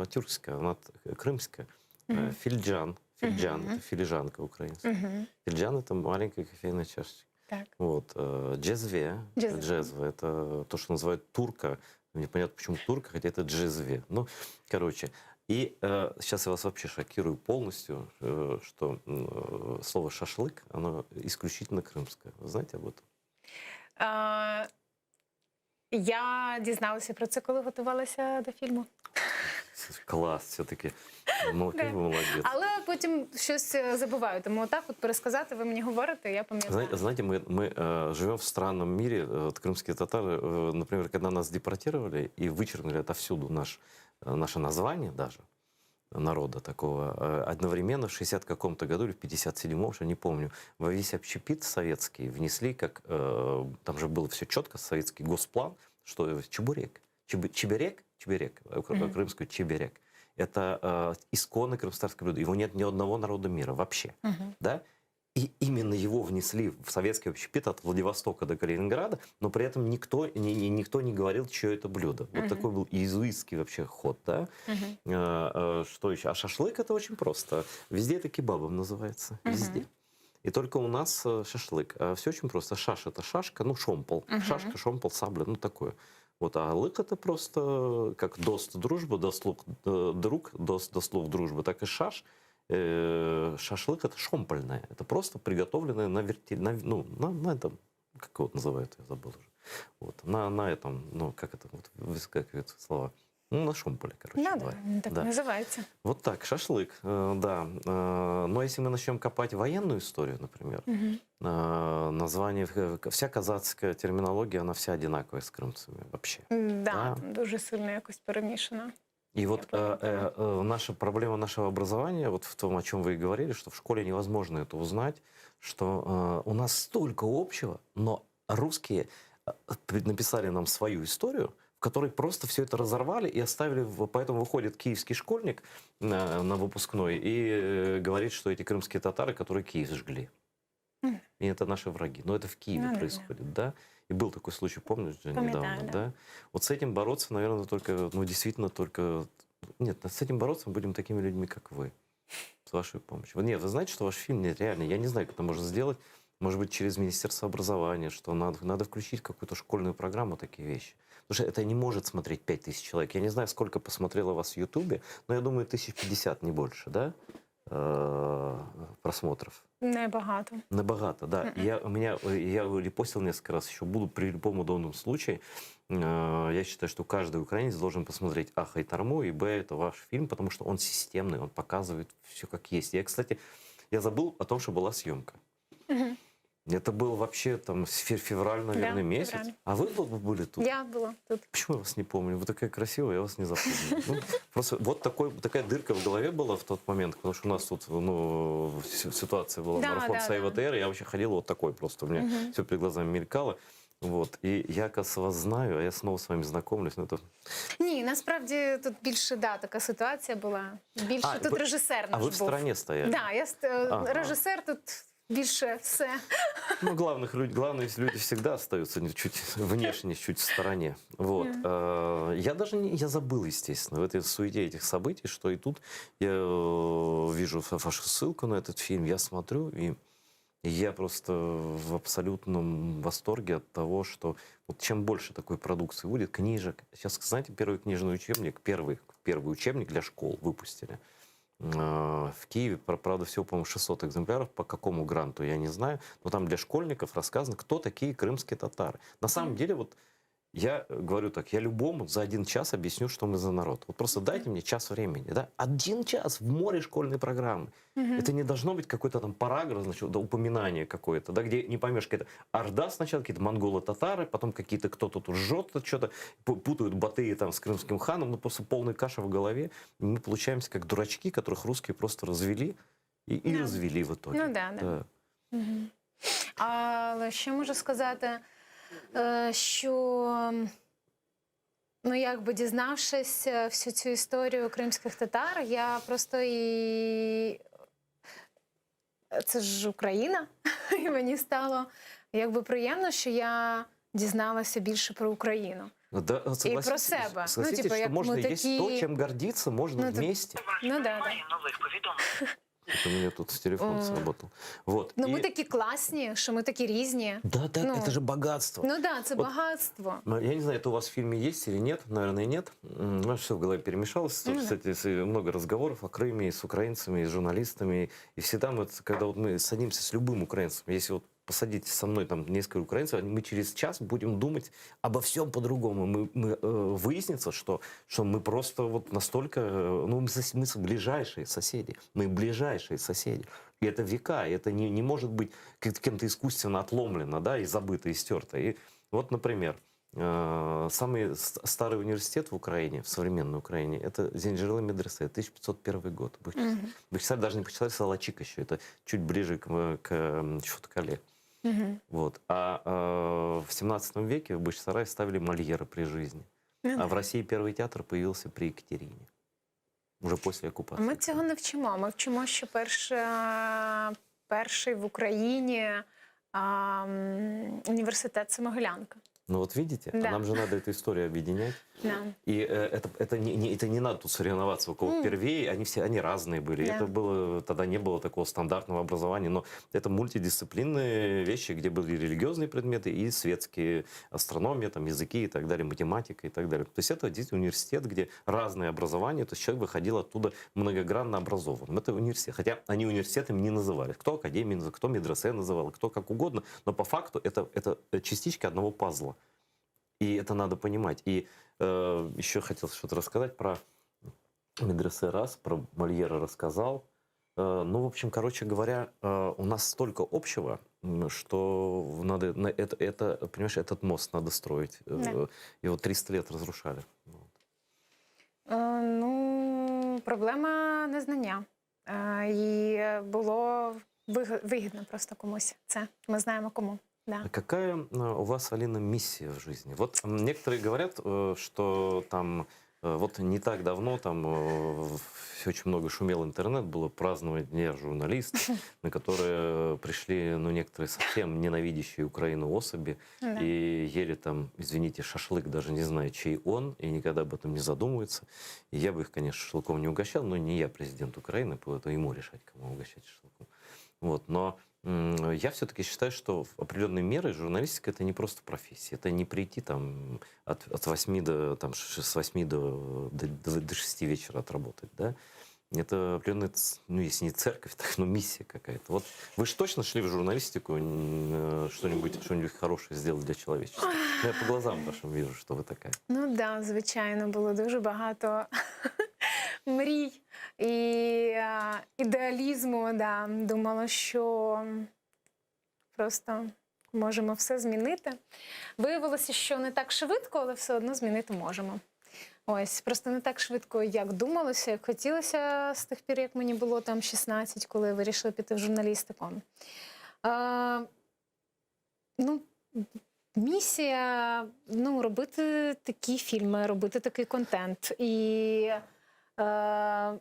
е, тюркська, вона т- кримська. Е, Мгм. Фільджан, фільджан, Мгм. це філіжанка українська. Мгм. Фільджан – це маленька кофейна чашечка. Так. Вот, э, джезве, Джезве. джезве, это то, что называют турка. Непонятно, почему турка, хотя это джезве. Ну, короче. И э, сейчас я вас вообще шокирую полностью, э, что м, э, слово шашлык, оно исключительно крымское. Вы знаете об этом? Е, я дізналася про це, коли готувалася до фільму. Класс, все-таки. Ну, Да. какой вы молодец. Але потім щось е, забуваю. Тому отак от пересказати ви мені говорите, я пам'ятаю. Знаете, знаете, мы, мы э, живем в странном мире. Э, Вот крымские татары, э, например, когда нас депортировали и вычеркнули отовсюду наш, э, наше название даже, народа такого, э, одновременно в 60 каком-то году или в 57-м, уже не помню, во весь общепит советский внесли, как э, там же было все четко, советский госплан, что чебурек, чеб- чеберек, чеберек, э, кр- Мгм. крымский чеберек, это э, исконно крымскотатарское блюдо. Его нет ни одного народа мира вообще. Мгм. Да? И именно его внесли в советский общепит от Владивостока до Калининграда, но при этом никто не, не- никто не говорил, чье это блюдо. Вот Мгм. такой был иезуитский вообще ход, да? Мгм. Э, э, Что еще? А шашлык это очень просто. Везде это кебабом называется. Везде. И только у нас э, шашлык. Все очень просто. Шаш это шашка, ну шомпол. Мгм. Шашка, шомпол, сабля, ну такое. Вот, а лык это просто как дост дружба, дослуг э, друг, дост дослуг дружба, так и шаш. Э, шашлык это шомпольное. Это просто приготовленное на верти, на, ну, на, на этом, как его называют, я забыл уже. Вот, на, на этом, ну, как это, вот выскакивают слова. Ну, на шомполе, короче Ну, да, говоря. він так Да. називається. Вот так, шашлык, э, да. Э, Но если мы начнем копать военную историю, например, Мгм. э, название, э, вся казацкая терминология, она вся одинаковая с крымцами вообще. Да, Да. там дуже сильно якось перемішано. И вот э, э, э, наша проблема нашего образования, вот в том, о чем вы и говорили, что в школе невозможно это узнать, что э, у нас столько общего, но русские э, пред- написали нам свою историю, в которой просто все это разорвали и оставили, в- поэтому выходит киевский школьник на, на выпускной и э, говорит, что эти крымские татары, которые Киев сжгли. Мгм. И это наши враги. Но это в Киеве Ну да, да. происходит, да? И был такой случай, помнишь, же, Пам'ятаю, недавно, да. да? Вот с этим бороться, наверное, только, ну, действительно, только... Нет, с этим бороться мы будем такими людьми, как вы. С вашей помощью. Нет, вы знаете, что ваш фильм нереальный. Я не знаю, как это можно сделать. Может быть, через Министерство образования, что надо, надо включить в какую-то школьную программу такие вещи. Потому что это не может смотреть 5000 человек. Я не знаю, сколько посмотрело вас в Ютубе, но я думаю, 1050, не больше, да? Э, Просмотров. Небагато. Небагато, да. Мгм. Я, у меня, э, я репостил несколько раз, еще буду при любом удобном случае. Э, Я считаю, что каждый украинец должен посмотреть А. Хайтарму и Б. Это ваш фильм, потому что он системный, он показывает все как есть. Я, кстати, я забыл о том, что была съемка. Мгм. Это был вообще там февраль, наверное, Да, месяц. февраль. А вы были тут? Я була тут. Почему я вас не помню? Вы такая красивая, я вас не запомнил. Ну, просто вот такой, такая дырка в голове была в тот момент, потому что у нас тут ну, ситуация была, Да, марафон да, Сайва да. ТР, я вообще ходил вот такой просто, у меня Мгм. все перед глазами мелькало. Вот. И я, оказывается, вас знаю, а я снова с вами знакомлюсь. Ну, это... Ні, насправді тут більше да, така ситуація була. Більше А, тут ви- режисер а наш ви в був. стороні стояли? Да, я ст- е, Ага. режисер тут більше все. Ну, главных люд, главные люди всегда остаются не- чуть внешне, чуть в стороне. Вот. Э, Я даже не, я забыл, естественно, в этой суете этих событий, что и тут я э, вижу вашу ссылку на этот фильм, я смотрю, и я просто в абсолютном восторге от того, что вот чем больше такой продукции будет, книжек. Сейчас, знаете, первый книжный учебник, первый, первый учебник для школ выпустили. Э, В Киеве, правда, всего, по-моему, 600 экземпляров. По какому гранту, я не знаю. Но там для школьников рассказано, кто такие крымские татары. На самом деле, вот я говорю так, я любому за один час объясню, что мы за народ. Вот просто дайте мне час времени, да? Один час в море школьной программы. Мгм. Это не должно быть какой-то там параграф, значит, да, упоминание какое-то, да, где не поймешь, какая-то орда сначала, какие-то монголо-татары, потом какие-то кто-то тут жжет что-то, путают Батыя там с крымским ханом, ну просто полная каша в голове. И мы получаемся как дурачки, которых русские просто развели и, и Да. развели в итоге. Ну да, да. Мгм. Але ще можу сказати, е, що ну, якби дізнавшись е, всю цю історію кримських татар, я просто і це ж Україна, і мені стало якби приємно, що я дізналася більше про Україну. Ну, Да, І про согласитесь, себе. Ну, Согласитесь, типа, что як можно ми есть то, такі... чем гордиться, можно Ну, это- вместе. Ну, да, да. Это у меня тут телефон О. сработал. Вот. Ну, ми И- такі класні, що ми такі різні. Да, да, ну, это же богатство. Ну да, це От багатство. Ну, Я не знаю, это у вас в фильме есть или нет, наверное, нет. У нас все в голове перемешалось. Ну Тут, да. Кстати, с- много разговоров о Крыме и с украинцами, и с журналистами. И всегда мы, когда вот мы садимся с любым украинцем, если вот посадите со мной там несколько украинцев, мы через час будем думать обо всем по-другому. Мы, мы, э, выяснится, что, что мы просто вот настолько, э, ну, мы, сос- мы с- ближайшие соседи, мы ближайшие соседи. И это века, и это не, не может быть кем-то искусственно отломлено, да, и забыто, и стерто. И вот, например, э, самый старый университет в Украине, в современной Украине, это Зенджерлы медресе, 1501 год. Мгм. Бахчисарай даже не Бахчисарай, Салачик еще, это чуть ближе к, к м, Чуфут-Кале. Мгм. Вот. А э, в 17 веке в Бахчисарае ставили Мольера при жизни. Ну А да. в России первый театр появился при Екатерине. Уже после оккупации. Ми цього не вчимо. Ми вчимо, що перша, перший в Україні а, м, університет це Могилянка. Ну вот видите, а Да. нам же надо эту историю объединять. Да. И э, это, это, не, не- это не надо тут соревноваться, у кого М. первее, они все, они разные были. Да. Это было, тогда не было такого стандартного образования, но это мультидисциплинные вещи, где были религиозные предметы и светские, астрономия, там, языки и так далее, математика и так далее. То есть это действительно университет, где разное образование, то есть человек выходил оттуда многогранно образованным. Это университет. Хотя они университетами не называли. Кто академией называл, кто медресе называл, кто как угодно, но по факту это, это частичка одного пазла. И это надо понимать. И э, еще хотел что-то рассказать про медресе раз, про Мольера рассказал. Э, ну, в общем, короче говоря, э, у нас столько общего, что надо на это, это, понимаешь, этот мост надо строить. Э, Да. Его 300 лет разрушали. Е, Ну, проблема незнання. Е, І було вигідно просто комусь це. Ми знаємо кому. Да. А какая э, у вас, Алина, миссия в жизни? Вот некоторые говорят, э, что там э, вот не так давно там очень много шумел интернет, было празднование Дня журналиста, на которое пришли, ну, некоторые совсем ненавидящие Украину особи Да. и ели там, извините, шашлык, даже не зная, чей он, и никогда об этом не задумываются. И я бы их, конечно, шашлыком не угощал, но не я президент Украины, поэтому ему решать, кому угощать шашлыком. Вот, но я все-таки считаю, что в определенной мере журналистика это не просто профессия. Это не прийти там от, от 8 до, там, с 8 до, до, до, до 6 вечера отработать, да? Это определенная, ну, если не церковь, так, ну, миссия какая-то. Вот вы же точно шли в журналистику э, что-нибудь, что-нибудь хорошее сделать для человечества? Ну, я по глазам вашим вижу, что вы такая. Ну да, звичайно, було дуже багато мрій і е, ідеалізму. Да. Думала, що. Просто можемо все змінити. Виявилося, що не так швидко, але все одно змінити можемо. Ось, просто не так швидко, як думалося, як хотілося з тих пір, як мені було там 16, коли я вирішила піти в журналістику. Е, ну, місія ну, робити такі фільми, робити такий контент. І е,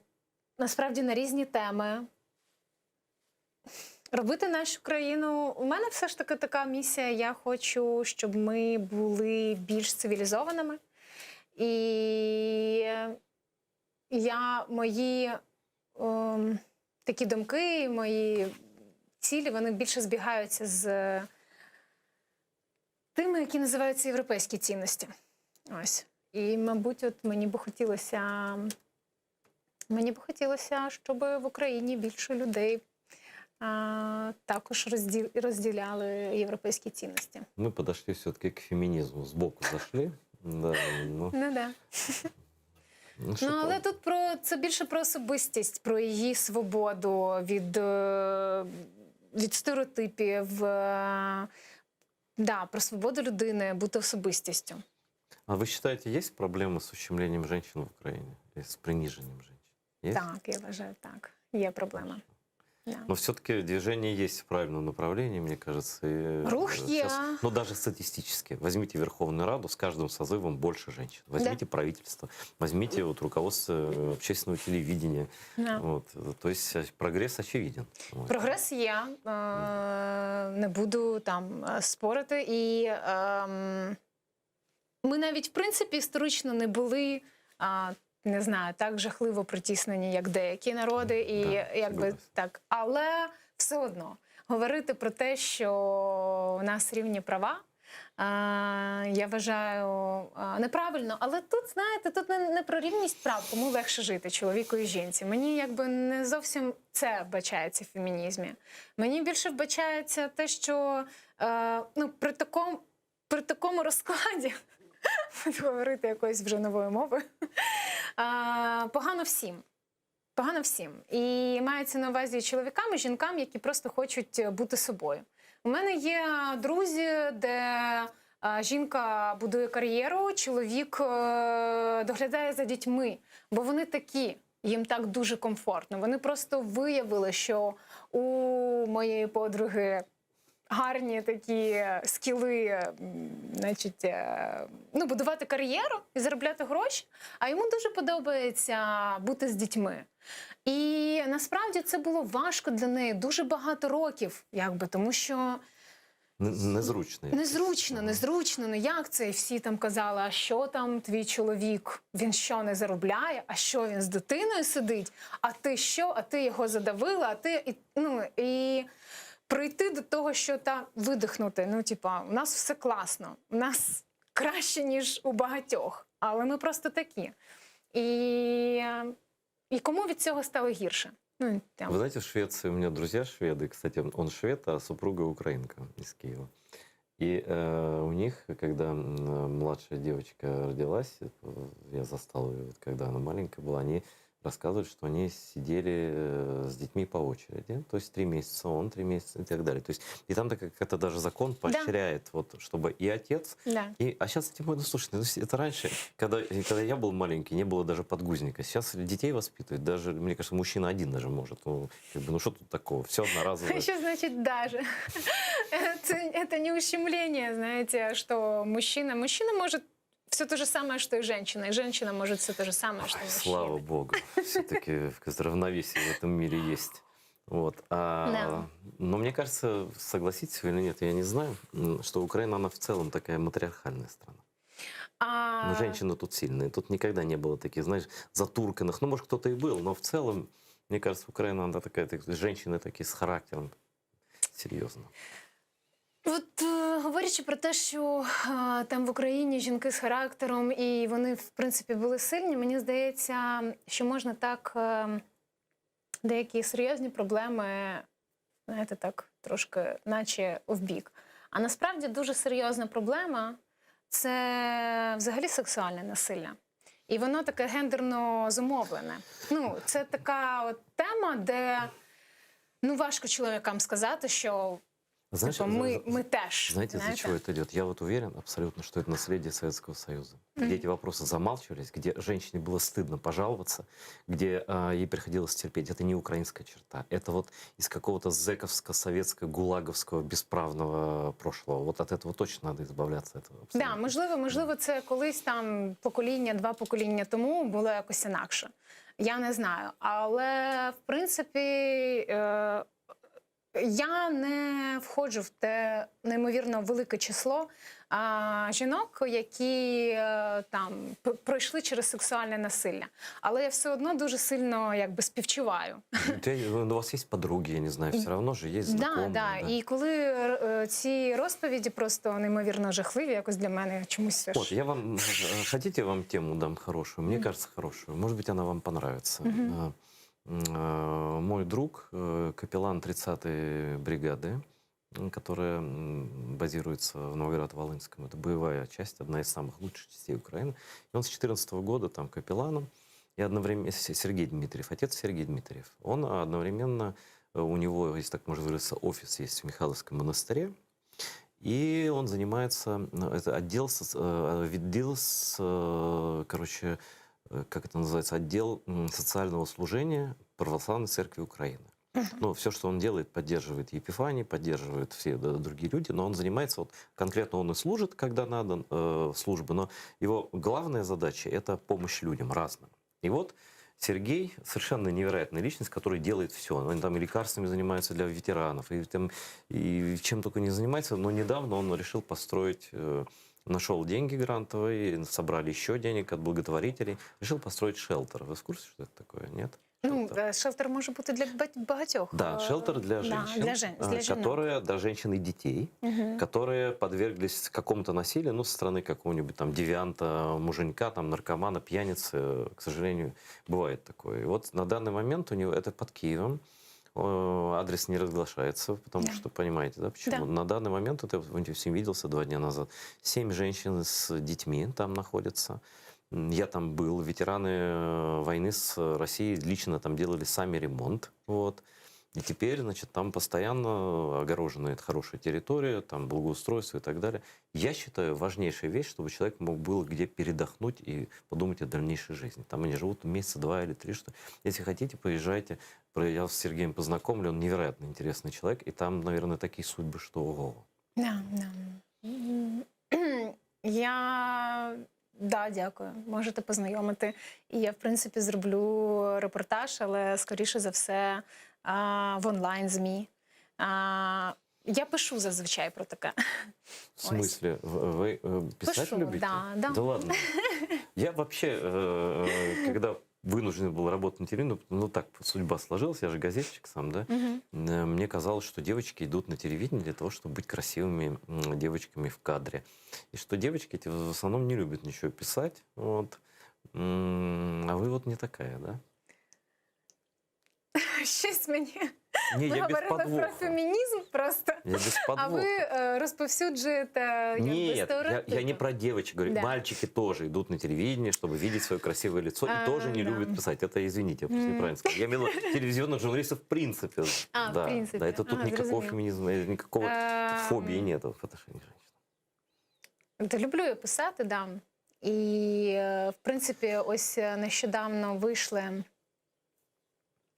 насправді на різні теми. Робити нашу країну. У мене все ж таки така місія. Я хочу, щоб ми були більш цивілізованими. І я, мої ем, такі думки, мої цілі, вони більше збігаються з тими, які називаються європейські цінності. Ось. І, мабуть, от мені би хотілося, мені б хотілося, щоб в Україні більше людей а, також розділ, розділяли європейські цінності. Мы подошли все-таки к феминизму. Сбоку зашли. Да, ну, Ну да. ну, что Ну, але тут про це більше про особистість, про її свободу від, е, від стереотипів, е, да, про свободу людини бути особистістю. А вы считаете, есть проблемы с ущемлением женщин в Украине? И с принижением женщин? Есть? Так, я вважаю, так. Є проблема. Да. Но все-таки движение есть в правильном направлении, мне кажется. И Рух сейчас, є. ну, даже статистически. Возьмите Верховную Раду, с каждым созывом больше женщин. Возьмите правительство, возьмите вот руководство э, общественного телевидения. Да. Вот. То есть э, прогресс очевиден. Вот. Прогрес є, е, не буду там е, спорити. І ем, ми навіть, в принципі, історично не були, а, не знаю, так жахливо притіснені, як деякі народи, і Да, якби согласен. так. Але все одно говорити про те, що у нас рівні права. а, Я вважаю а, неправильно, але тут, знаєте, тут не, не про рівність прав, кому легше жити чоловіку і жінці. Мені якби не зовсім це вбачається в фемінізмі. Мені більше вбачається те, що е, ну, при такому, при такому розкладі, буду говорити якоюсь вже новою мовою, е, погано всім. Погано всім. І мається на увазі і чоловікам, і жінкам, які просто хочуть бути собою. У мене є друзі, де е, жінка будує кар'єру, чоловік е, доглядає за дітьми, бо вони такі. Їм так дуже комфортно. Вони просто виявили, що у моєї подруги гарні такі скіли, м, значить, е, ну, будувати кар'єру і заробляти гроші. А йому дуже подобається бути з дітьми. І насправді це було важко для неї дуже багато років, якби, тому що Н- Незручно. незручно, незручно, ну як це? І всі там казали, а що там твій чоловік? Він що не заробляє? А що він з дитиною сидить? А ти що? А ти його задавила? А ти і ну і прийти до того, що та видихнути. Ну, типа, у нас все класно, у нас краще, ніж у багатьох, але ми просто такі. І, і кому від цього стало гірше? Ну, там. Вы знаете, в Швеции у меня друзья шведы. Кстати, он швед, а супруга украинка из Киева. И э, у них, когда м, младшая девочка родилась, э, я застал ее, вот, когда она маленькая была, они рассказывают, что они сидели э, с детьми по очереди, то есть три месяца он, три месяца и так далее. То есть и там так как это даже закон поощряет, вот, чтобы и отец, Да. и, а сейчас этим, ну, слушай, ну, это раньше, когда, когда я был маленький, не было даже подгузника. Сейчас детей воспитывают, даже, мне кажется, мужчина один даже может. Ну, как бы, ну что тут такого? Все одноразовое. Что значит даже? Это, это не ущемление, знаете, что мужчина... Мужчина может все то же самое, что и женщина, и женщина может все то же самое, что и мужчина. Слава богу, все-таки равновесие в этом мире есть. Вот. А, Да. Но мне кажется, согласитесь вы или нет, я не знаю, м, что Украина, она в целом такая матриархальная страна. А, Но женщины тут сильные. Тут никогда не было таких, знаешь, затурканных. Ну, может, кто-то и был, но в целом, мне кажется, Украина, она такая, так, женщины такие с характером. Серьезно. От е, говорячи про те, що е, там в Україні жінки з характером і вони, в принципі, були сильні, мені здається, що можна так е, деякі серйозні проблеми, знаєте, так, трошки, наче вбік. А насправді дуже серйозна проблема це взагалі сексуальне насилля. І воно таке гендерно зумовлене. Ну, це така от тема, де ну, важко чоловікам сказати, що Знаете, Знаешь, Типа, ми, ми теж. Знаете, из-за знаєте? чего это идет? Я вот уверен абсолютно, что это наследие Советского Союза. Где Мгм. эти вопросы замалчивались, где женщине было стыдно пожаловаться, где а, ей приходилось терпеть. Это не украинская черта. Это вот из какого-то зэковско-советского, гулаговского бесправного прошлого. Вот от этого точно надо избавляться. Этого абсолютно. Да, можливо, можливо, це колись там покоління, два покоління тому було якось інакше. Я не знаю. Але в принципі, е, я не входжу в те неймовірно велике число а, жінок, які е, там п- пройшли через сексуальне насилля. Але я все одно дуже сильно якби співчуваю. Да, ну, У вас есть подруги, я не знаю, все равно же есть Да, знакомые. да. І коли е, ці розповіді просто неймовірно жахливі, якось для мене чомусь аж Вот, я вам, э, хотите, я вам тему дам хорошую? Мне Мгм. кажется, хорошую. Может быть, она вам понравится. Мгм. Э, м, э, Мой друг, э, капеллан 30-й бригады, м, которая м, базируется в Новоград-Волынском, это боевая часть, одна из самых лучших частей Украины. И он с 14 года там капелланом, и одновременно Сергей Дмитриев, отец Сергей Дмитриев, он одновременно, э, у него, если так можно выразиться, офис есть в Михайловском монастыре, и он занимается, ну, это отдел, соц- э, отдел с, э, короче, э, как это называется, отдел м, социального служения Православной Церкви Украины. Ну, все, что он делает, поддерживает Епифаний, поддерживают все да, другие люди, но он занимается, вот конкретно он и служит, когда надо, э, службы, но его главная задача – это помощь людям разным. И вот Сергей совершенно невероятная личность, который делает все. Он там и лекарствами занимается для ветеранов, и, там, и чем только не занимается. Но недавно он решил построить, э, нашел деньги грантовые, собрали еще денег от благотворителей, решил построить шелтер. Вы в курсе, что это такое? Нет? Ну, е, шелтер може бути для ба- багатьох. Да, Е, шелтер для да, женщин, для, жен, э, для жінок. которые, для женщин и детей, Мгм. которые подверглись какому-то насилию, ну, со стороны какого-нибудь там девианта, муженька, там, наркомана, пьяницы, к сожалению, бывает такое. И вот на данный момент у него, это под Киевом, э, адрес не разглашается, потому Да. что, понимаете, да, почему? Да. На данный момент, это я с ним виделся два дня назад, семь женщин с детьми там находятся. М, Я там был, ветераны э, войны с Россией лично там делали сами ремонт, вот. И теперь, значит, там постоянно огорожена эта хорошая территория, там благоустройство и так далее. Я считаю, важнейшая вещь, чтобы человек мог было где передохнуть и подумать о дальнейшей жизни. Там они живут месяца два или три. Что... Если хотите, поезжайте. Про- Я с Сергеем познакомлю, он невероятно интересный человек. И там, наверное, такие судьбы, что ого. Да, да. М, Я да, дякую. Можете познайомити. І я, в принципі, зроблю репортаж, але скоріше за все а, в онлайн ЗМІ. А, я пишу зазвичай про таке. В смысле? В- Вы э, писать Пишу, любите? да, да. Да ладно. Я вообще, э, э, когда вынужден был работать на телевидении, ну так судьба сложилась, я же газетчик сам, да? Мгм. Э, Мне казалось, что девочки идут на телевидение для того, чтобы быть красивыми м, девочками в кадре. И что девочки эти в основном не любят ничего писать. Вот. М, А вы вот не такая, да? Щось мені. Ні, Ми я без говорили про подвоха. фемінізм просто. Я без А подвоха. ви е, розповсюджуєте якби, Нет, я, стереотипи. я не про девочек говорю. Да. Мальчики тоже идут на телевидение, чтобы видеть свое красивое лицо, А, и тоже не да. любят писать. Это, извините, я просто М. неправильно сказал. Я имел в виду телевизионных журналистов в принципе. А, в да, принципе. Да, это тут Ага, никакого зрозумела. феминизма, э, никакого Эм. фобии нету в отношении женщин. Та люблю я писати, да. І, е, в принципі, ось е, нещодавно вийшли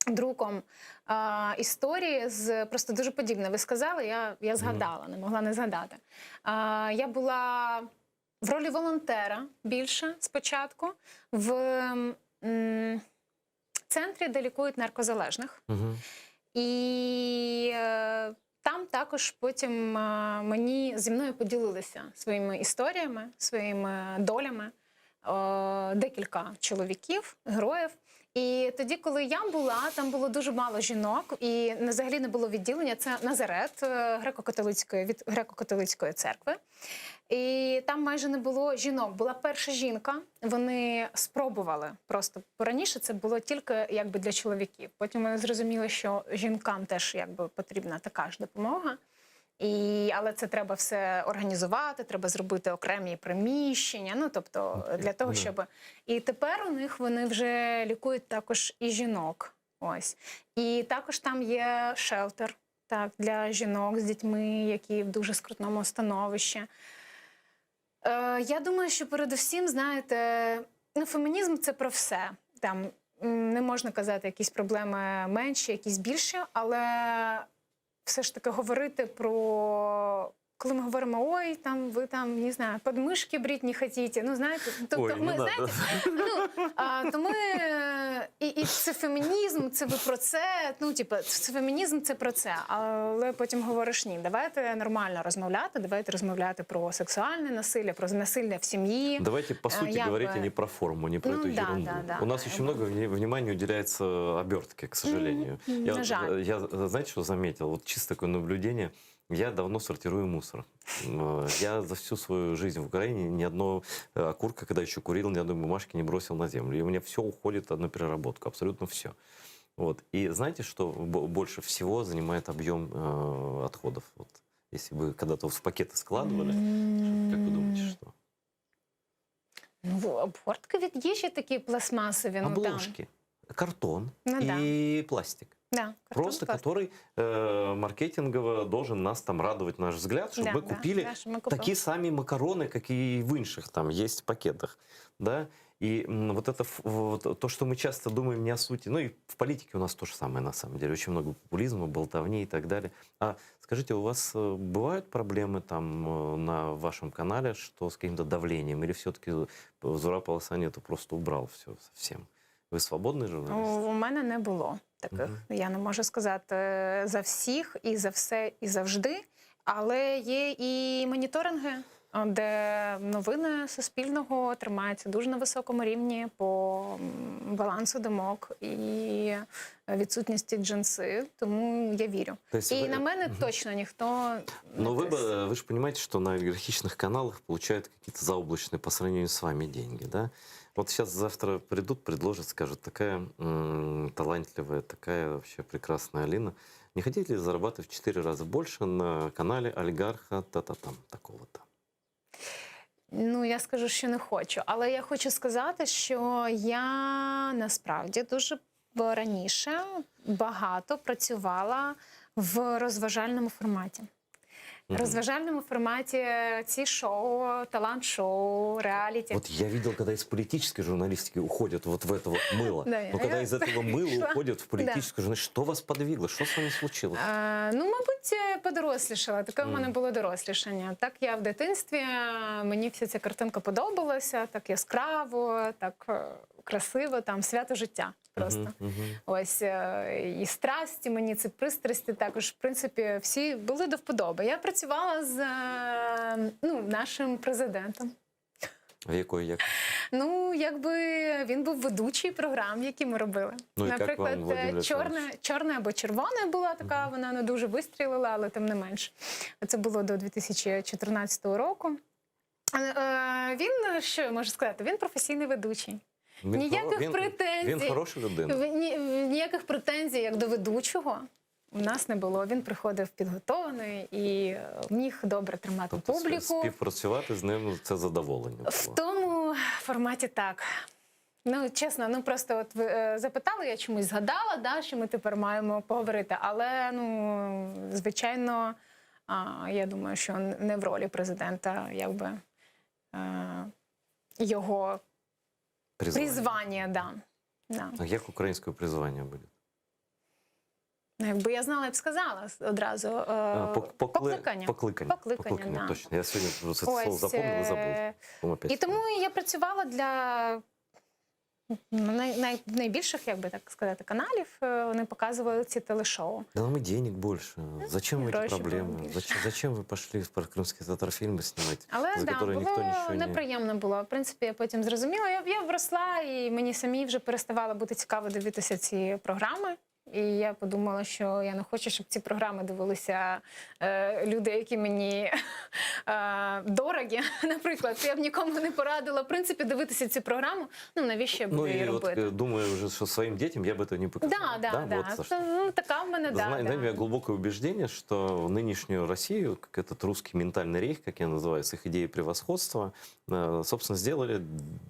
друком а, історії з просто дуже подібне. Ви сказали, я, я згадала, не могла не згадати. А, я була в ролі волонтера більше спочатку в м, центрі, де лікують наркозалежних. І е, там також потім е, мені зі мною поділилися своїми історіями, своїми долями е, декілька чоловіків, героїв. І тоді, коли я була, там було дуже мало жінок, і не- взагалі не було відділення. Це Назарет е, греко-католицької від греко-католицької церкви. І там майже не було жінок. Була перша жінка. Вони спробували просто раніше це було тільки якби для чоловіків. Потім вони зрозуміли, що жінкам теж якби потрібна така ж допомога. І, але це треба все організувати, треба зробити окремі приміщення. Ну тобто для того, да. щоб і тепер у них вони вже лікують також і жінок. Ось і також там є шелтер. Так, для жінок з дітьми, які в дуже скрутному становищі. Е, я думаю, що передусім, знаєте, ну, фемінізм це про все. Там м, не можна казати, якісь проблеми менші, якісь більші, але все ж таки говорити про. Коли ми говоримо, ой, там ви там не знаю, подмышки брить не хотите. Ну, знаєте, тобто Ой, не ми надо. знаєте, ну, а, то ми е, і, і це фемінізм, це ви про це. Ну, типу, це фемінізм, це про це. Але потім говориш ні, давайте нормально розмовляти, давайте розмовляти про сексуальне насилля, про насилля в сім'ї. Давайте по Е, сути як говорить, би- а не про форму, не про Ну эту да, ерунду. да, да. У нас очень много вни- внимания уделяется обертке, к сожалению. М, Я, на вот, жаль. э, я, э, знаете, что заметил? Вот чисто такое наблюдение. Я давно сортирую мусор. М, э, Я за всю свою жизнь в Украине ни одного э, окурка, когда еще курил, ни одной бумажки не бросил на землю. И у меня все уходит на переработку, абсолютно все. Вот. И знаете, что бо- больше всего занимает объем э, отходов? Вот, если вы когда-то в пакеты складывали, как вы думаете, что? Ну, обгортки від їжі такі пластмасові. Ну, там. Обложки, картон Ну да. и пластик. Да, картон, Просто пластик. который э, маркетингово должен нас там радовать наш взгляд, чтобы Да, мы да, купили да, щоб ми купили. такие сами макароны, как и в інших там есть пакетах, да. И м, вот это ф- вот то, что мы часто думаем не о сути, ну и в политике у нас то же самое на самом деле, очень много популизма, болтовни и так далее. А скажите, у вас э, бывают проблемы там э, на вашем канале, что с каким-то давлением, или все-таки Зураб Аласания это просто убрал все совсем? Вы свободный журналист? У мене не було таких. Я не можу сказати за всіх і за все, і завжди. Але є і моніторинги, а, де новини Суспільного тримаються дуже на високому рівні по м, балансу думок і відсутності джинси. Тому я вірю. То есть І ви- на мене точно ніхто не Но вы, тисне. бы, вы же понимаете, что на олигархичных каналах получают какие-то заоблачные по сравнению с вами деньги, да? Вот сейчас завтра придут, предложат, скажут, такая м, талантливая, такая вообще прекрасная Алина. Не хотите ли зарабатывать в 4 раза больше на канале олигарха та-та-там, такого-то? Ну, я скажу, що не хочу. Але я хочу сказати, що я насправді дуже б- раніше багато працювала в розважальному форматі. Мгм. Розважальному форматі ці шоу, талант-шоу, реаліті. Вот я видел, когда из политической журналистики уходят вот в это вот мыло. Да, Но когда я из этого мыла пришла. уходят в Да. политическую журналистику, что вас подвигло? Что с вами случилось? Е, ну, мабуть, е, подорослішала. Таке в мене було дорослішання. Так я в дитинстві, е, мені вся ця картинка подобалася, так яскраво, так е, красиво, там свято життя просто. Мгм, мгм. Ось е, і страсті мені ці пристрасті також, в принципі, всі були до вподоби. Я працювала з е, ну, нашим президентом. В якої як? Ну, якби він був ведучий програм, які ми робили. Ну, і як Наприклад, вам, Владимир е, чорне, Олександрович? чорне або червоне була така, вона не дуже вистрілила, але тим не менш. Це було до 2014 року. Е, е, Він, е, що я можу сказати, він професійний ведучий. Він Ніяких хоро- він- претензій. Він хороша людина. В- ні- Ніяких претензій як до ведучого у нас не було. Він приходив підготований і е, міг добре тримати Тобто публіку. співпрацювати з ним це задоволення. В було. тому форматі так. Ну, чесно, ну просто от ви е, запитали, я чомусь згадала, да, що ми тепер маємо поговорити. Але, ну, звичайно, а, я думаю, що не в ролі президента, якби е, його Призвання. призвання, да. Да. А як українське призвання буде? Ну, Якби я знала, я б сказала одразу. Е, А, пок- покле- покликання. Покликання. Покликання, да. точно. Я сьогодні це слово Ось, запомнив і забув. е, Потім опять І тому я працювала для ну, най, най, найбільших, як би так сказати, каналів. Е, Вони показували ці телешоу. Да нам и денег больше. Зачем эти гроші було проблемы? більше. Зачем, зачем вы пошли в крымский татар фильмы снимать, Але за да, которые було никто ничего не... неприємно було. В принципі, я потім зрозуміла. Я, я вросла, і мені самій вже переставало бути цікаво дивитися ці програми. І я подумала, що я не хочу, щоб ці програми дивилися е, люди, які мені е, дорогі. Наприклад, я б нікому не порадила в принципі дивитися цю програму. Ну навіщо я буду Ну її и вот робити? э, думаю уже, что своим детям я бы это не показал. Да, да, да. Вот за что. Це, ну, така в мене да, Зна- да. Знаете, у меня глубокое убеждение, что в нынешнюю Россию, как этот русский ментальный рейх, как я называю, с их идеей превосходства, э, собственно, сделали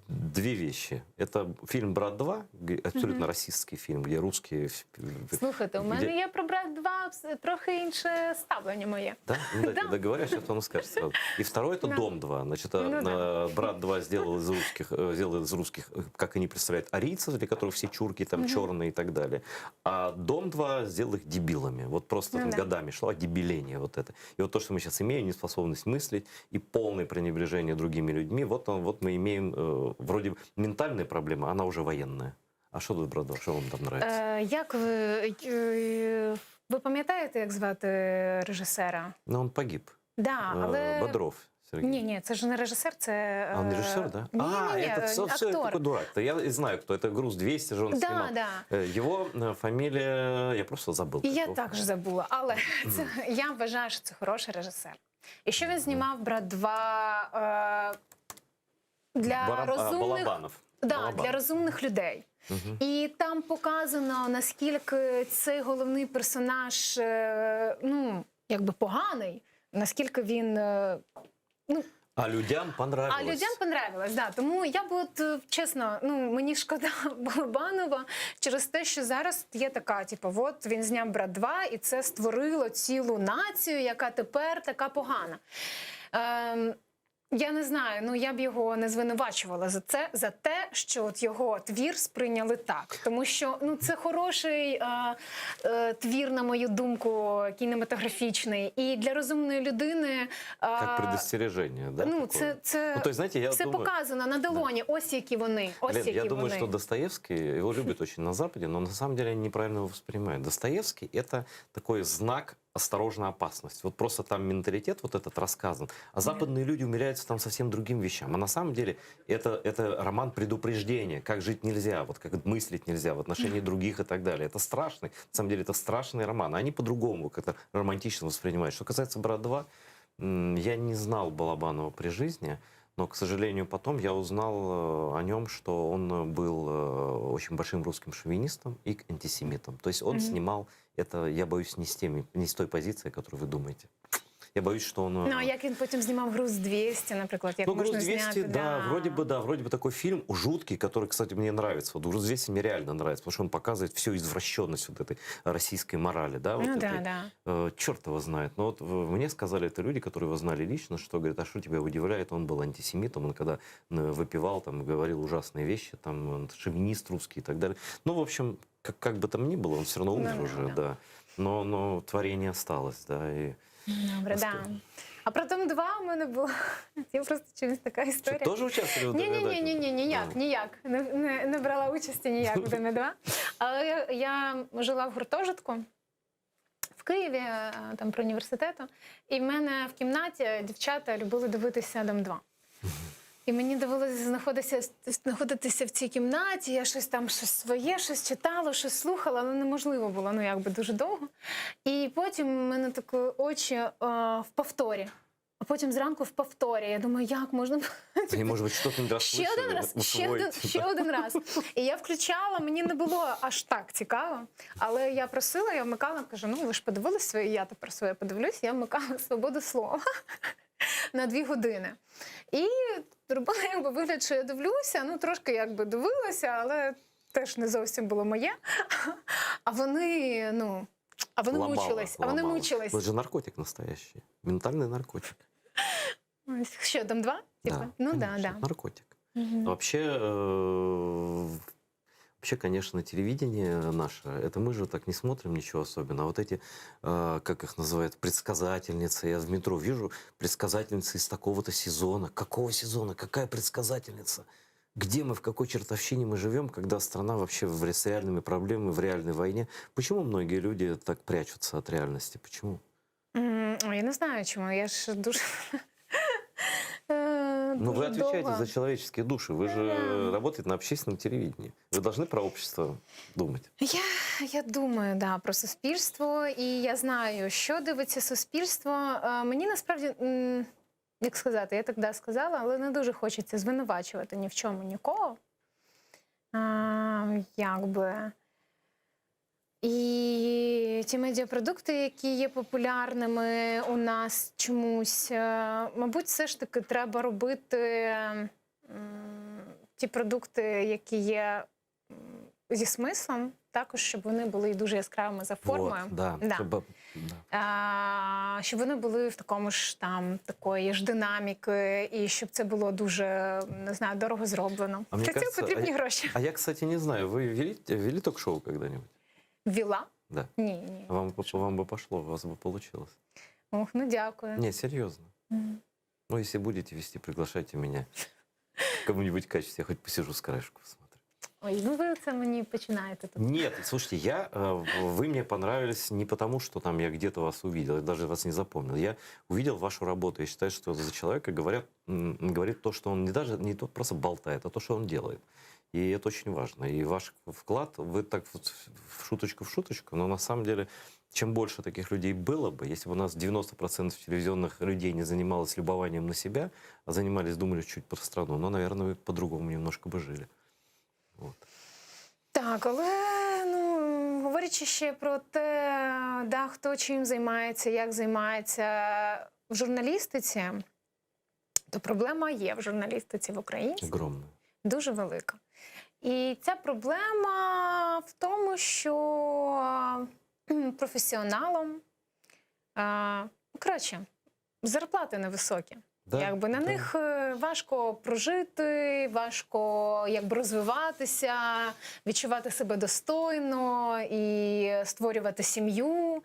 две вещи. Это фильм «Брат 2», г- абсолютно Мгм. расистский фильм, где русские в- Слухайте, у мене є про «Брат 2» трохи інше ставлення моє. Да? Ну, дайте да. договорю, сейчас он скажет сразу. И второй это «Дом 2». Значит, ну, да. «Брат 2» сделал из русских, сделал из русских, как они представляют, арийцев, для которых все чурки там угу. черные и так далее. А «Дом 2» сделал их дебилами. Вот просто ну, да. годами шло одебиление вот это. И вот то, что мы сейчас имеем, неспособность мыслить и полное пренебрежение другими людьми, вот, он, вот мы имеем э, вроде ментальная проблема, она уже военная. А що тут, «Брат 2», що вам там нравится? Е, як ви, е, ви пам'ятаєте, як звати режисера? Ну, он погиб. Да, Э, але... Бодров Сергей. Ні, ні, це ж не режисер, це. А он не режиссер, да? Ні, а, ні, ні, это все, все актор. такой дурак. То я и знаю, кто. Это «Груз 200» же он Да, снимал. да. Э, Его э, фамилия, я просто забыл. І я как его. також забула, але це, я вважаю, що це хороший режисер. І що він знімав брат 2 е, для Бараб- а, розумних Балабанов. Да, Балабанов. для розумних людей. Мгм. І там показано, наскільки цей головний персонаж е, ну, якби поганий, наскільки він. е, Ну, А людям понравилось. а людям понравилось, да. Тому я б от е, чесно, ну мені шкода Балабанова через те, що зараз є така, типу, от він зняв брат 2, і це створило цілу націю, яка тепер така погана. Ем, я не знаю, ну я б його не звинувачувала за це, за те, що от його твір сприйняли так. Тому що ну це хороший е, е, твір, на мою думку, кінематографічний. І для розумної людини е, Как предостережение, да? Ну, такое? це, це Ну, то есть, знаете, я все думаю... показано на долоні. Ось які вони. Ось Лен, які я думаю, вони. что Достоевский, его любят очень на Западе, но на самом деле они неправильно его воспринимают. Достоевский — это такой знак «осторожно, опасность». Вот просто там менталитет вот этот рассказан, а западные люди умиляются там совсем другим вещам. А на самом деле это, это роман предупреждения, как жить нельзя, вот как мыслить нельзя в отношении других и так далее. Это страшный, на самом деле это страшный роман. А Они по-другому как-то романтично воспринимают. Что касается «Брат 2», м, я не знал Балабанова при жизни, но, к сожалению, потом я узнал э, о нем, что он э, был э, очень большим русским шовинистом и антисемитом. То есть он Мгм. снимал это, я боюсь, не с, теми, не с той позиции, которую вы думаете. Я боюсь, что он... э, Ну, а як він потім знімав груз 200, наприклад, як ну, можна «Груз 200», зняти? да, вроде бы, да, вроде бы такой фильм жуткий, который, кстати, мне нравится. Вот «Груз 200» мне реально нравится, потому что он показывает всю извращенность вот этой российской морали, да? Вот Ну, да, этой, да. э, черт его знает. Но вот в- мне сказали это люди, которые его знали лично, что говорят, а что тебя удивляет, он был антисемитом, он когда э, выпивал, там, говорил ужасные вещи, там, он шовинист русский и так далее. Ну, в общем, как, как бы там ни было, он все равно умер Ну, да, уже, да. Но, но творение осталось, да, и... Добре, да. А про Дом 2 у мене була. Я просто чомусь така історія. Тоже участвовали в Ні, ні, ні, ні, ні, ніяк, Ну. ніяк. Не, не, не брала участі ніяк в Домі 2. Але я, я жила в гуртожитку в Києві, е, там при університету, і в мене в кімнаті дівчата любили дивитися Дом 2. І мені довелося знаходитися, знаходитися в цій кімнаті. Я щось там щось своє, щось читала, щось слухала, але неможливо було, ну якби дуже довго. І потім в мене такі очі е, в повторі. А потім зранку в повторі. Я думаю, як можна Они, может быть, что-то не ще один раз, ще один, ще один раз. І я включала, мені не було аж так цікаво. Але я просила, я вмикала, кажу: ну ви ж подивились своє, я тепер своє подивлюсь, я вмикала свободу слова на дві години. І робила якби вигляд, що я дивлюся, ну трошки якби дивилася, але теж не зовсім було моє. А вони, ну, а вони мучились, а вони мучились. Это же наркотик настоящий. Ментальный наркотик. Ось, Що, там два? Типа? Да, ну да, конечно, да. Наркотик. Мгм. Вообще, э, вообще, конечно, телевидение наше, это мы же так не смотрим ничего особенного. А вот эти, э, как их называют, предсказательницы. Я в метро вижу предсказательницы из такого-то сезона. Какого сезона? Какая предсказательница? Где мы, в какой чертовщине мы живем, когда страна вообще в, с реальными проблемами, в реальной войне? Почему многие люди так прячутся от реальности? Почему? М, ой, Я не знаю, чому. Я ж дуже. е, Ну, вы дуже отвечаете довго. за человеческие души. Вы же работаете на общественном телевидении. Вы должны про общество думать. Я, я думаю, да, про суспільство, і я знаю, що дивиться суспільство. Е, Мені насправді, м, як сказати, я так да сказала, але не дуже хочеться звинувачувати ні в чому нікого. А, якби. І ті медіапродукти, які є популярними у нас чомусь, е, мабуть, все ж таки треба робити м, ті продукти, які є м, зі смислом. Також, щоб вони були і дуже яскравими за формою. Вот, да. Да. Чтобы, да. А, щоб вони були в такому ж там такої ж динаміки, і щоб це було дуже не знаю, дорого зроблено. А мне Для цього кажется, потрібні а я- гроші. А я, кстати, не знаю, вы вели, вели ток-шоу когда-нибудь? Вела? Да. Ні, ні. Вам, бы- вам бы пошло, у вас бы получилось. Ох, ну дякую. Не, серьезно. Мгм. Ну, если будете вести, приглашайте меня в кому-нибудь качестве, я хоть посижу с краешку. посмотрю. Ой, ну ви це мені починаєте тут. Нет, слушайте, я, э, вы мне понравились не потому, что там я где-то вас увидел, я даже вас не запомнил. Я увидел вашу работу. Я считаю, что за человека говорят, м, говорит то, что он не даже не то просто болтает, а то, что он делает. И это очень важно. И ваш вклад, вы так вот в шуточку в шуточку, но на самом деле, чем больше таких людей было бы, если бы у нас 90% телевизионных людей не занималось любованием на себя, а занимались, думали чуть про страну, но, наверное, по-другому немножко бы жили. Вот. Так, але ну говорячи ще про те, да, хто чим займається, як займається в журналістиці, то проблема є в журналістиці в Україні. Огромное. Дуже велика. І ця проблема в тому, що кхм, професіоналам, а, ну, коротше, зарплати невисокі. Да, якби на да. них е, важко прожити, важко якби розвиватися, відчувати себе достойно і створювати сім'ю.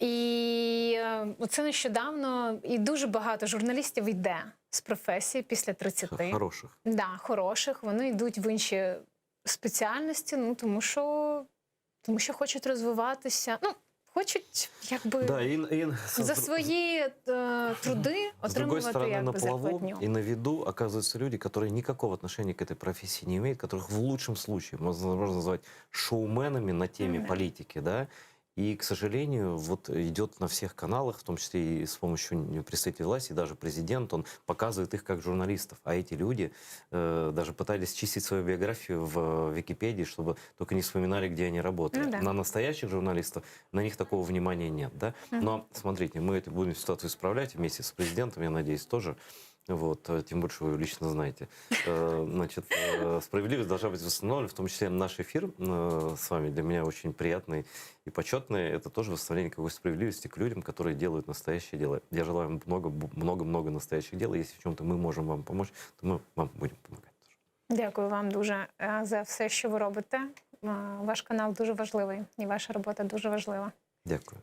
І е, оце нещодавно і дуже багато журналістів йде з професії після 30. Хороших. Да, хороших. Вони йдуть в інші спеціальності, ну тому що, тому що хочуть розвиватися. Ну, хочуть якби Да, и, и за свої е, труди С другой отримувати стороны, на якби, плаву зарплатню. и на виду оказываются люди, которые никакого отношения к этой профессии не имеют, которых в лучшем случае можно, можно назвать шоуменами на теме Да. политики, да. И, к сожалению, вот идет на всех каналах, в том числе и с помощью представителей власти, и даже президент, он показывает их как журналистов. А эти люди э, даже пытались чистить свою биографию в Википедии, чтобы только не вспоминали, где они работали. Ну да. На настоящих журналистов на них такого внимания нет, да? Мгм. Но смотрите, мы эту будем ситуацию исправлять вместе с президентом, я надеюсь, тоже. Вот, э, тем больше вы его лично знаете. Э, Значит, э, справедливость должна быть восстановлена, в том числе наш эфир э, с вами для меня очень приятный и почетный. Это тоже восстановление какой-то справедливости к людям, которые делают настоящее дело. Я желаю вам много-много настоящих дел. И Если в чем-то мы можем вам помочь, то мы вам будем помогать. Дякую вам дуже е, за все, що ви робите. Е, Ваш канал дуже важливий, і ваша робота дуже важлива. Дякую.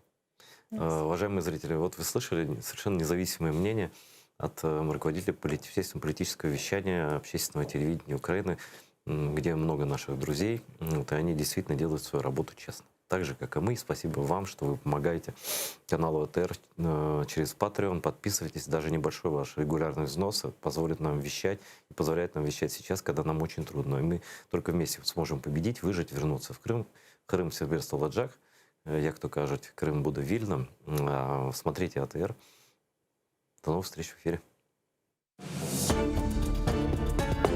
Э, Уважаемые зрители, вот вы слышали совершенно независимое мнение от э, руководителя полит- общественно-политического вещания общественного телевидения Украины, м, где много наших друзей, М, вот, и они действительно делают свою работу честно. Так же, как и мы. Спасибо вам, что вы помогаете каналу АТР э, через Patreon. Подписывайтесь, даже небольшой ваш регулярный взнос позволит нам вещать и позволяет нам вещать сейчас, когда нам очень трудно. И мы только вместе сможем победить, выжить, вернуться в Крым. Qırım serbest olacaq. Е, Як то кажуть, Крим буде вільним. А, Смотрите АТР. До новых встреч в эфире.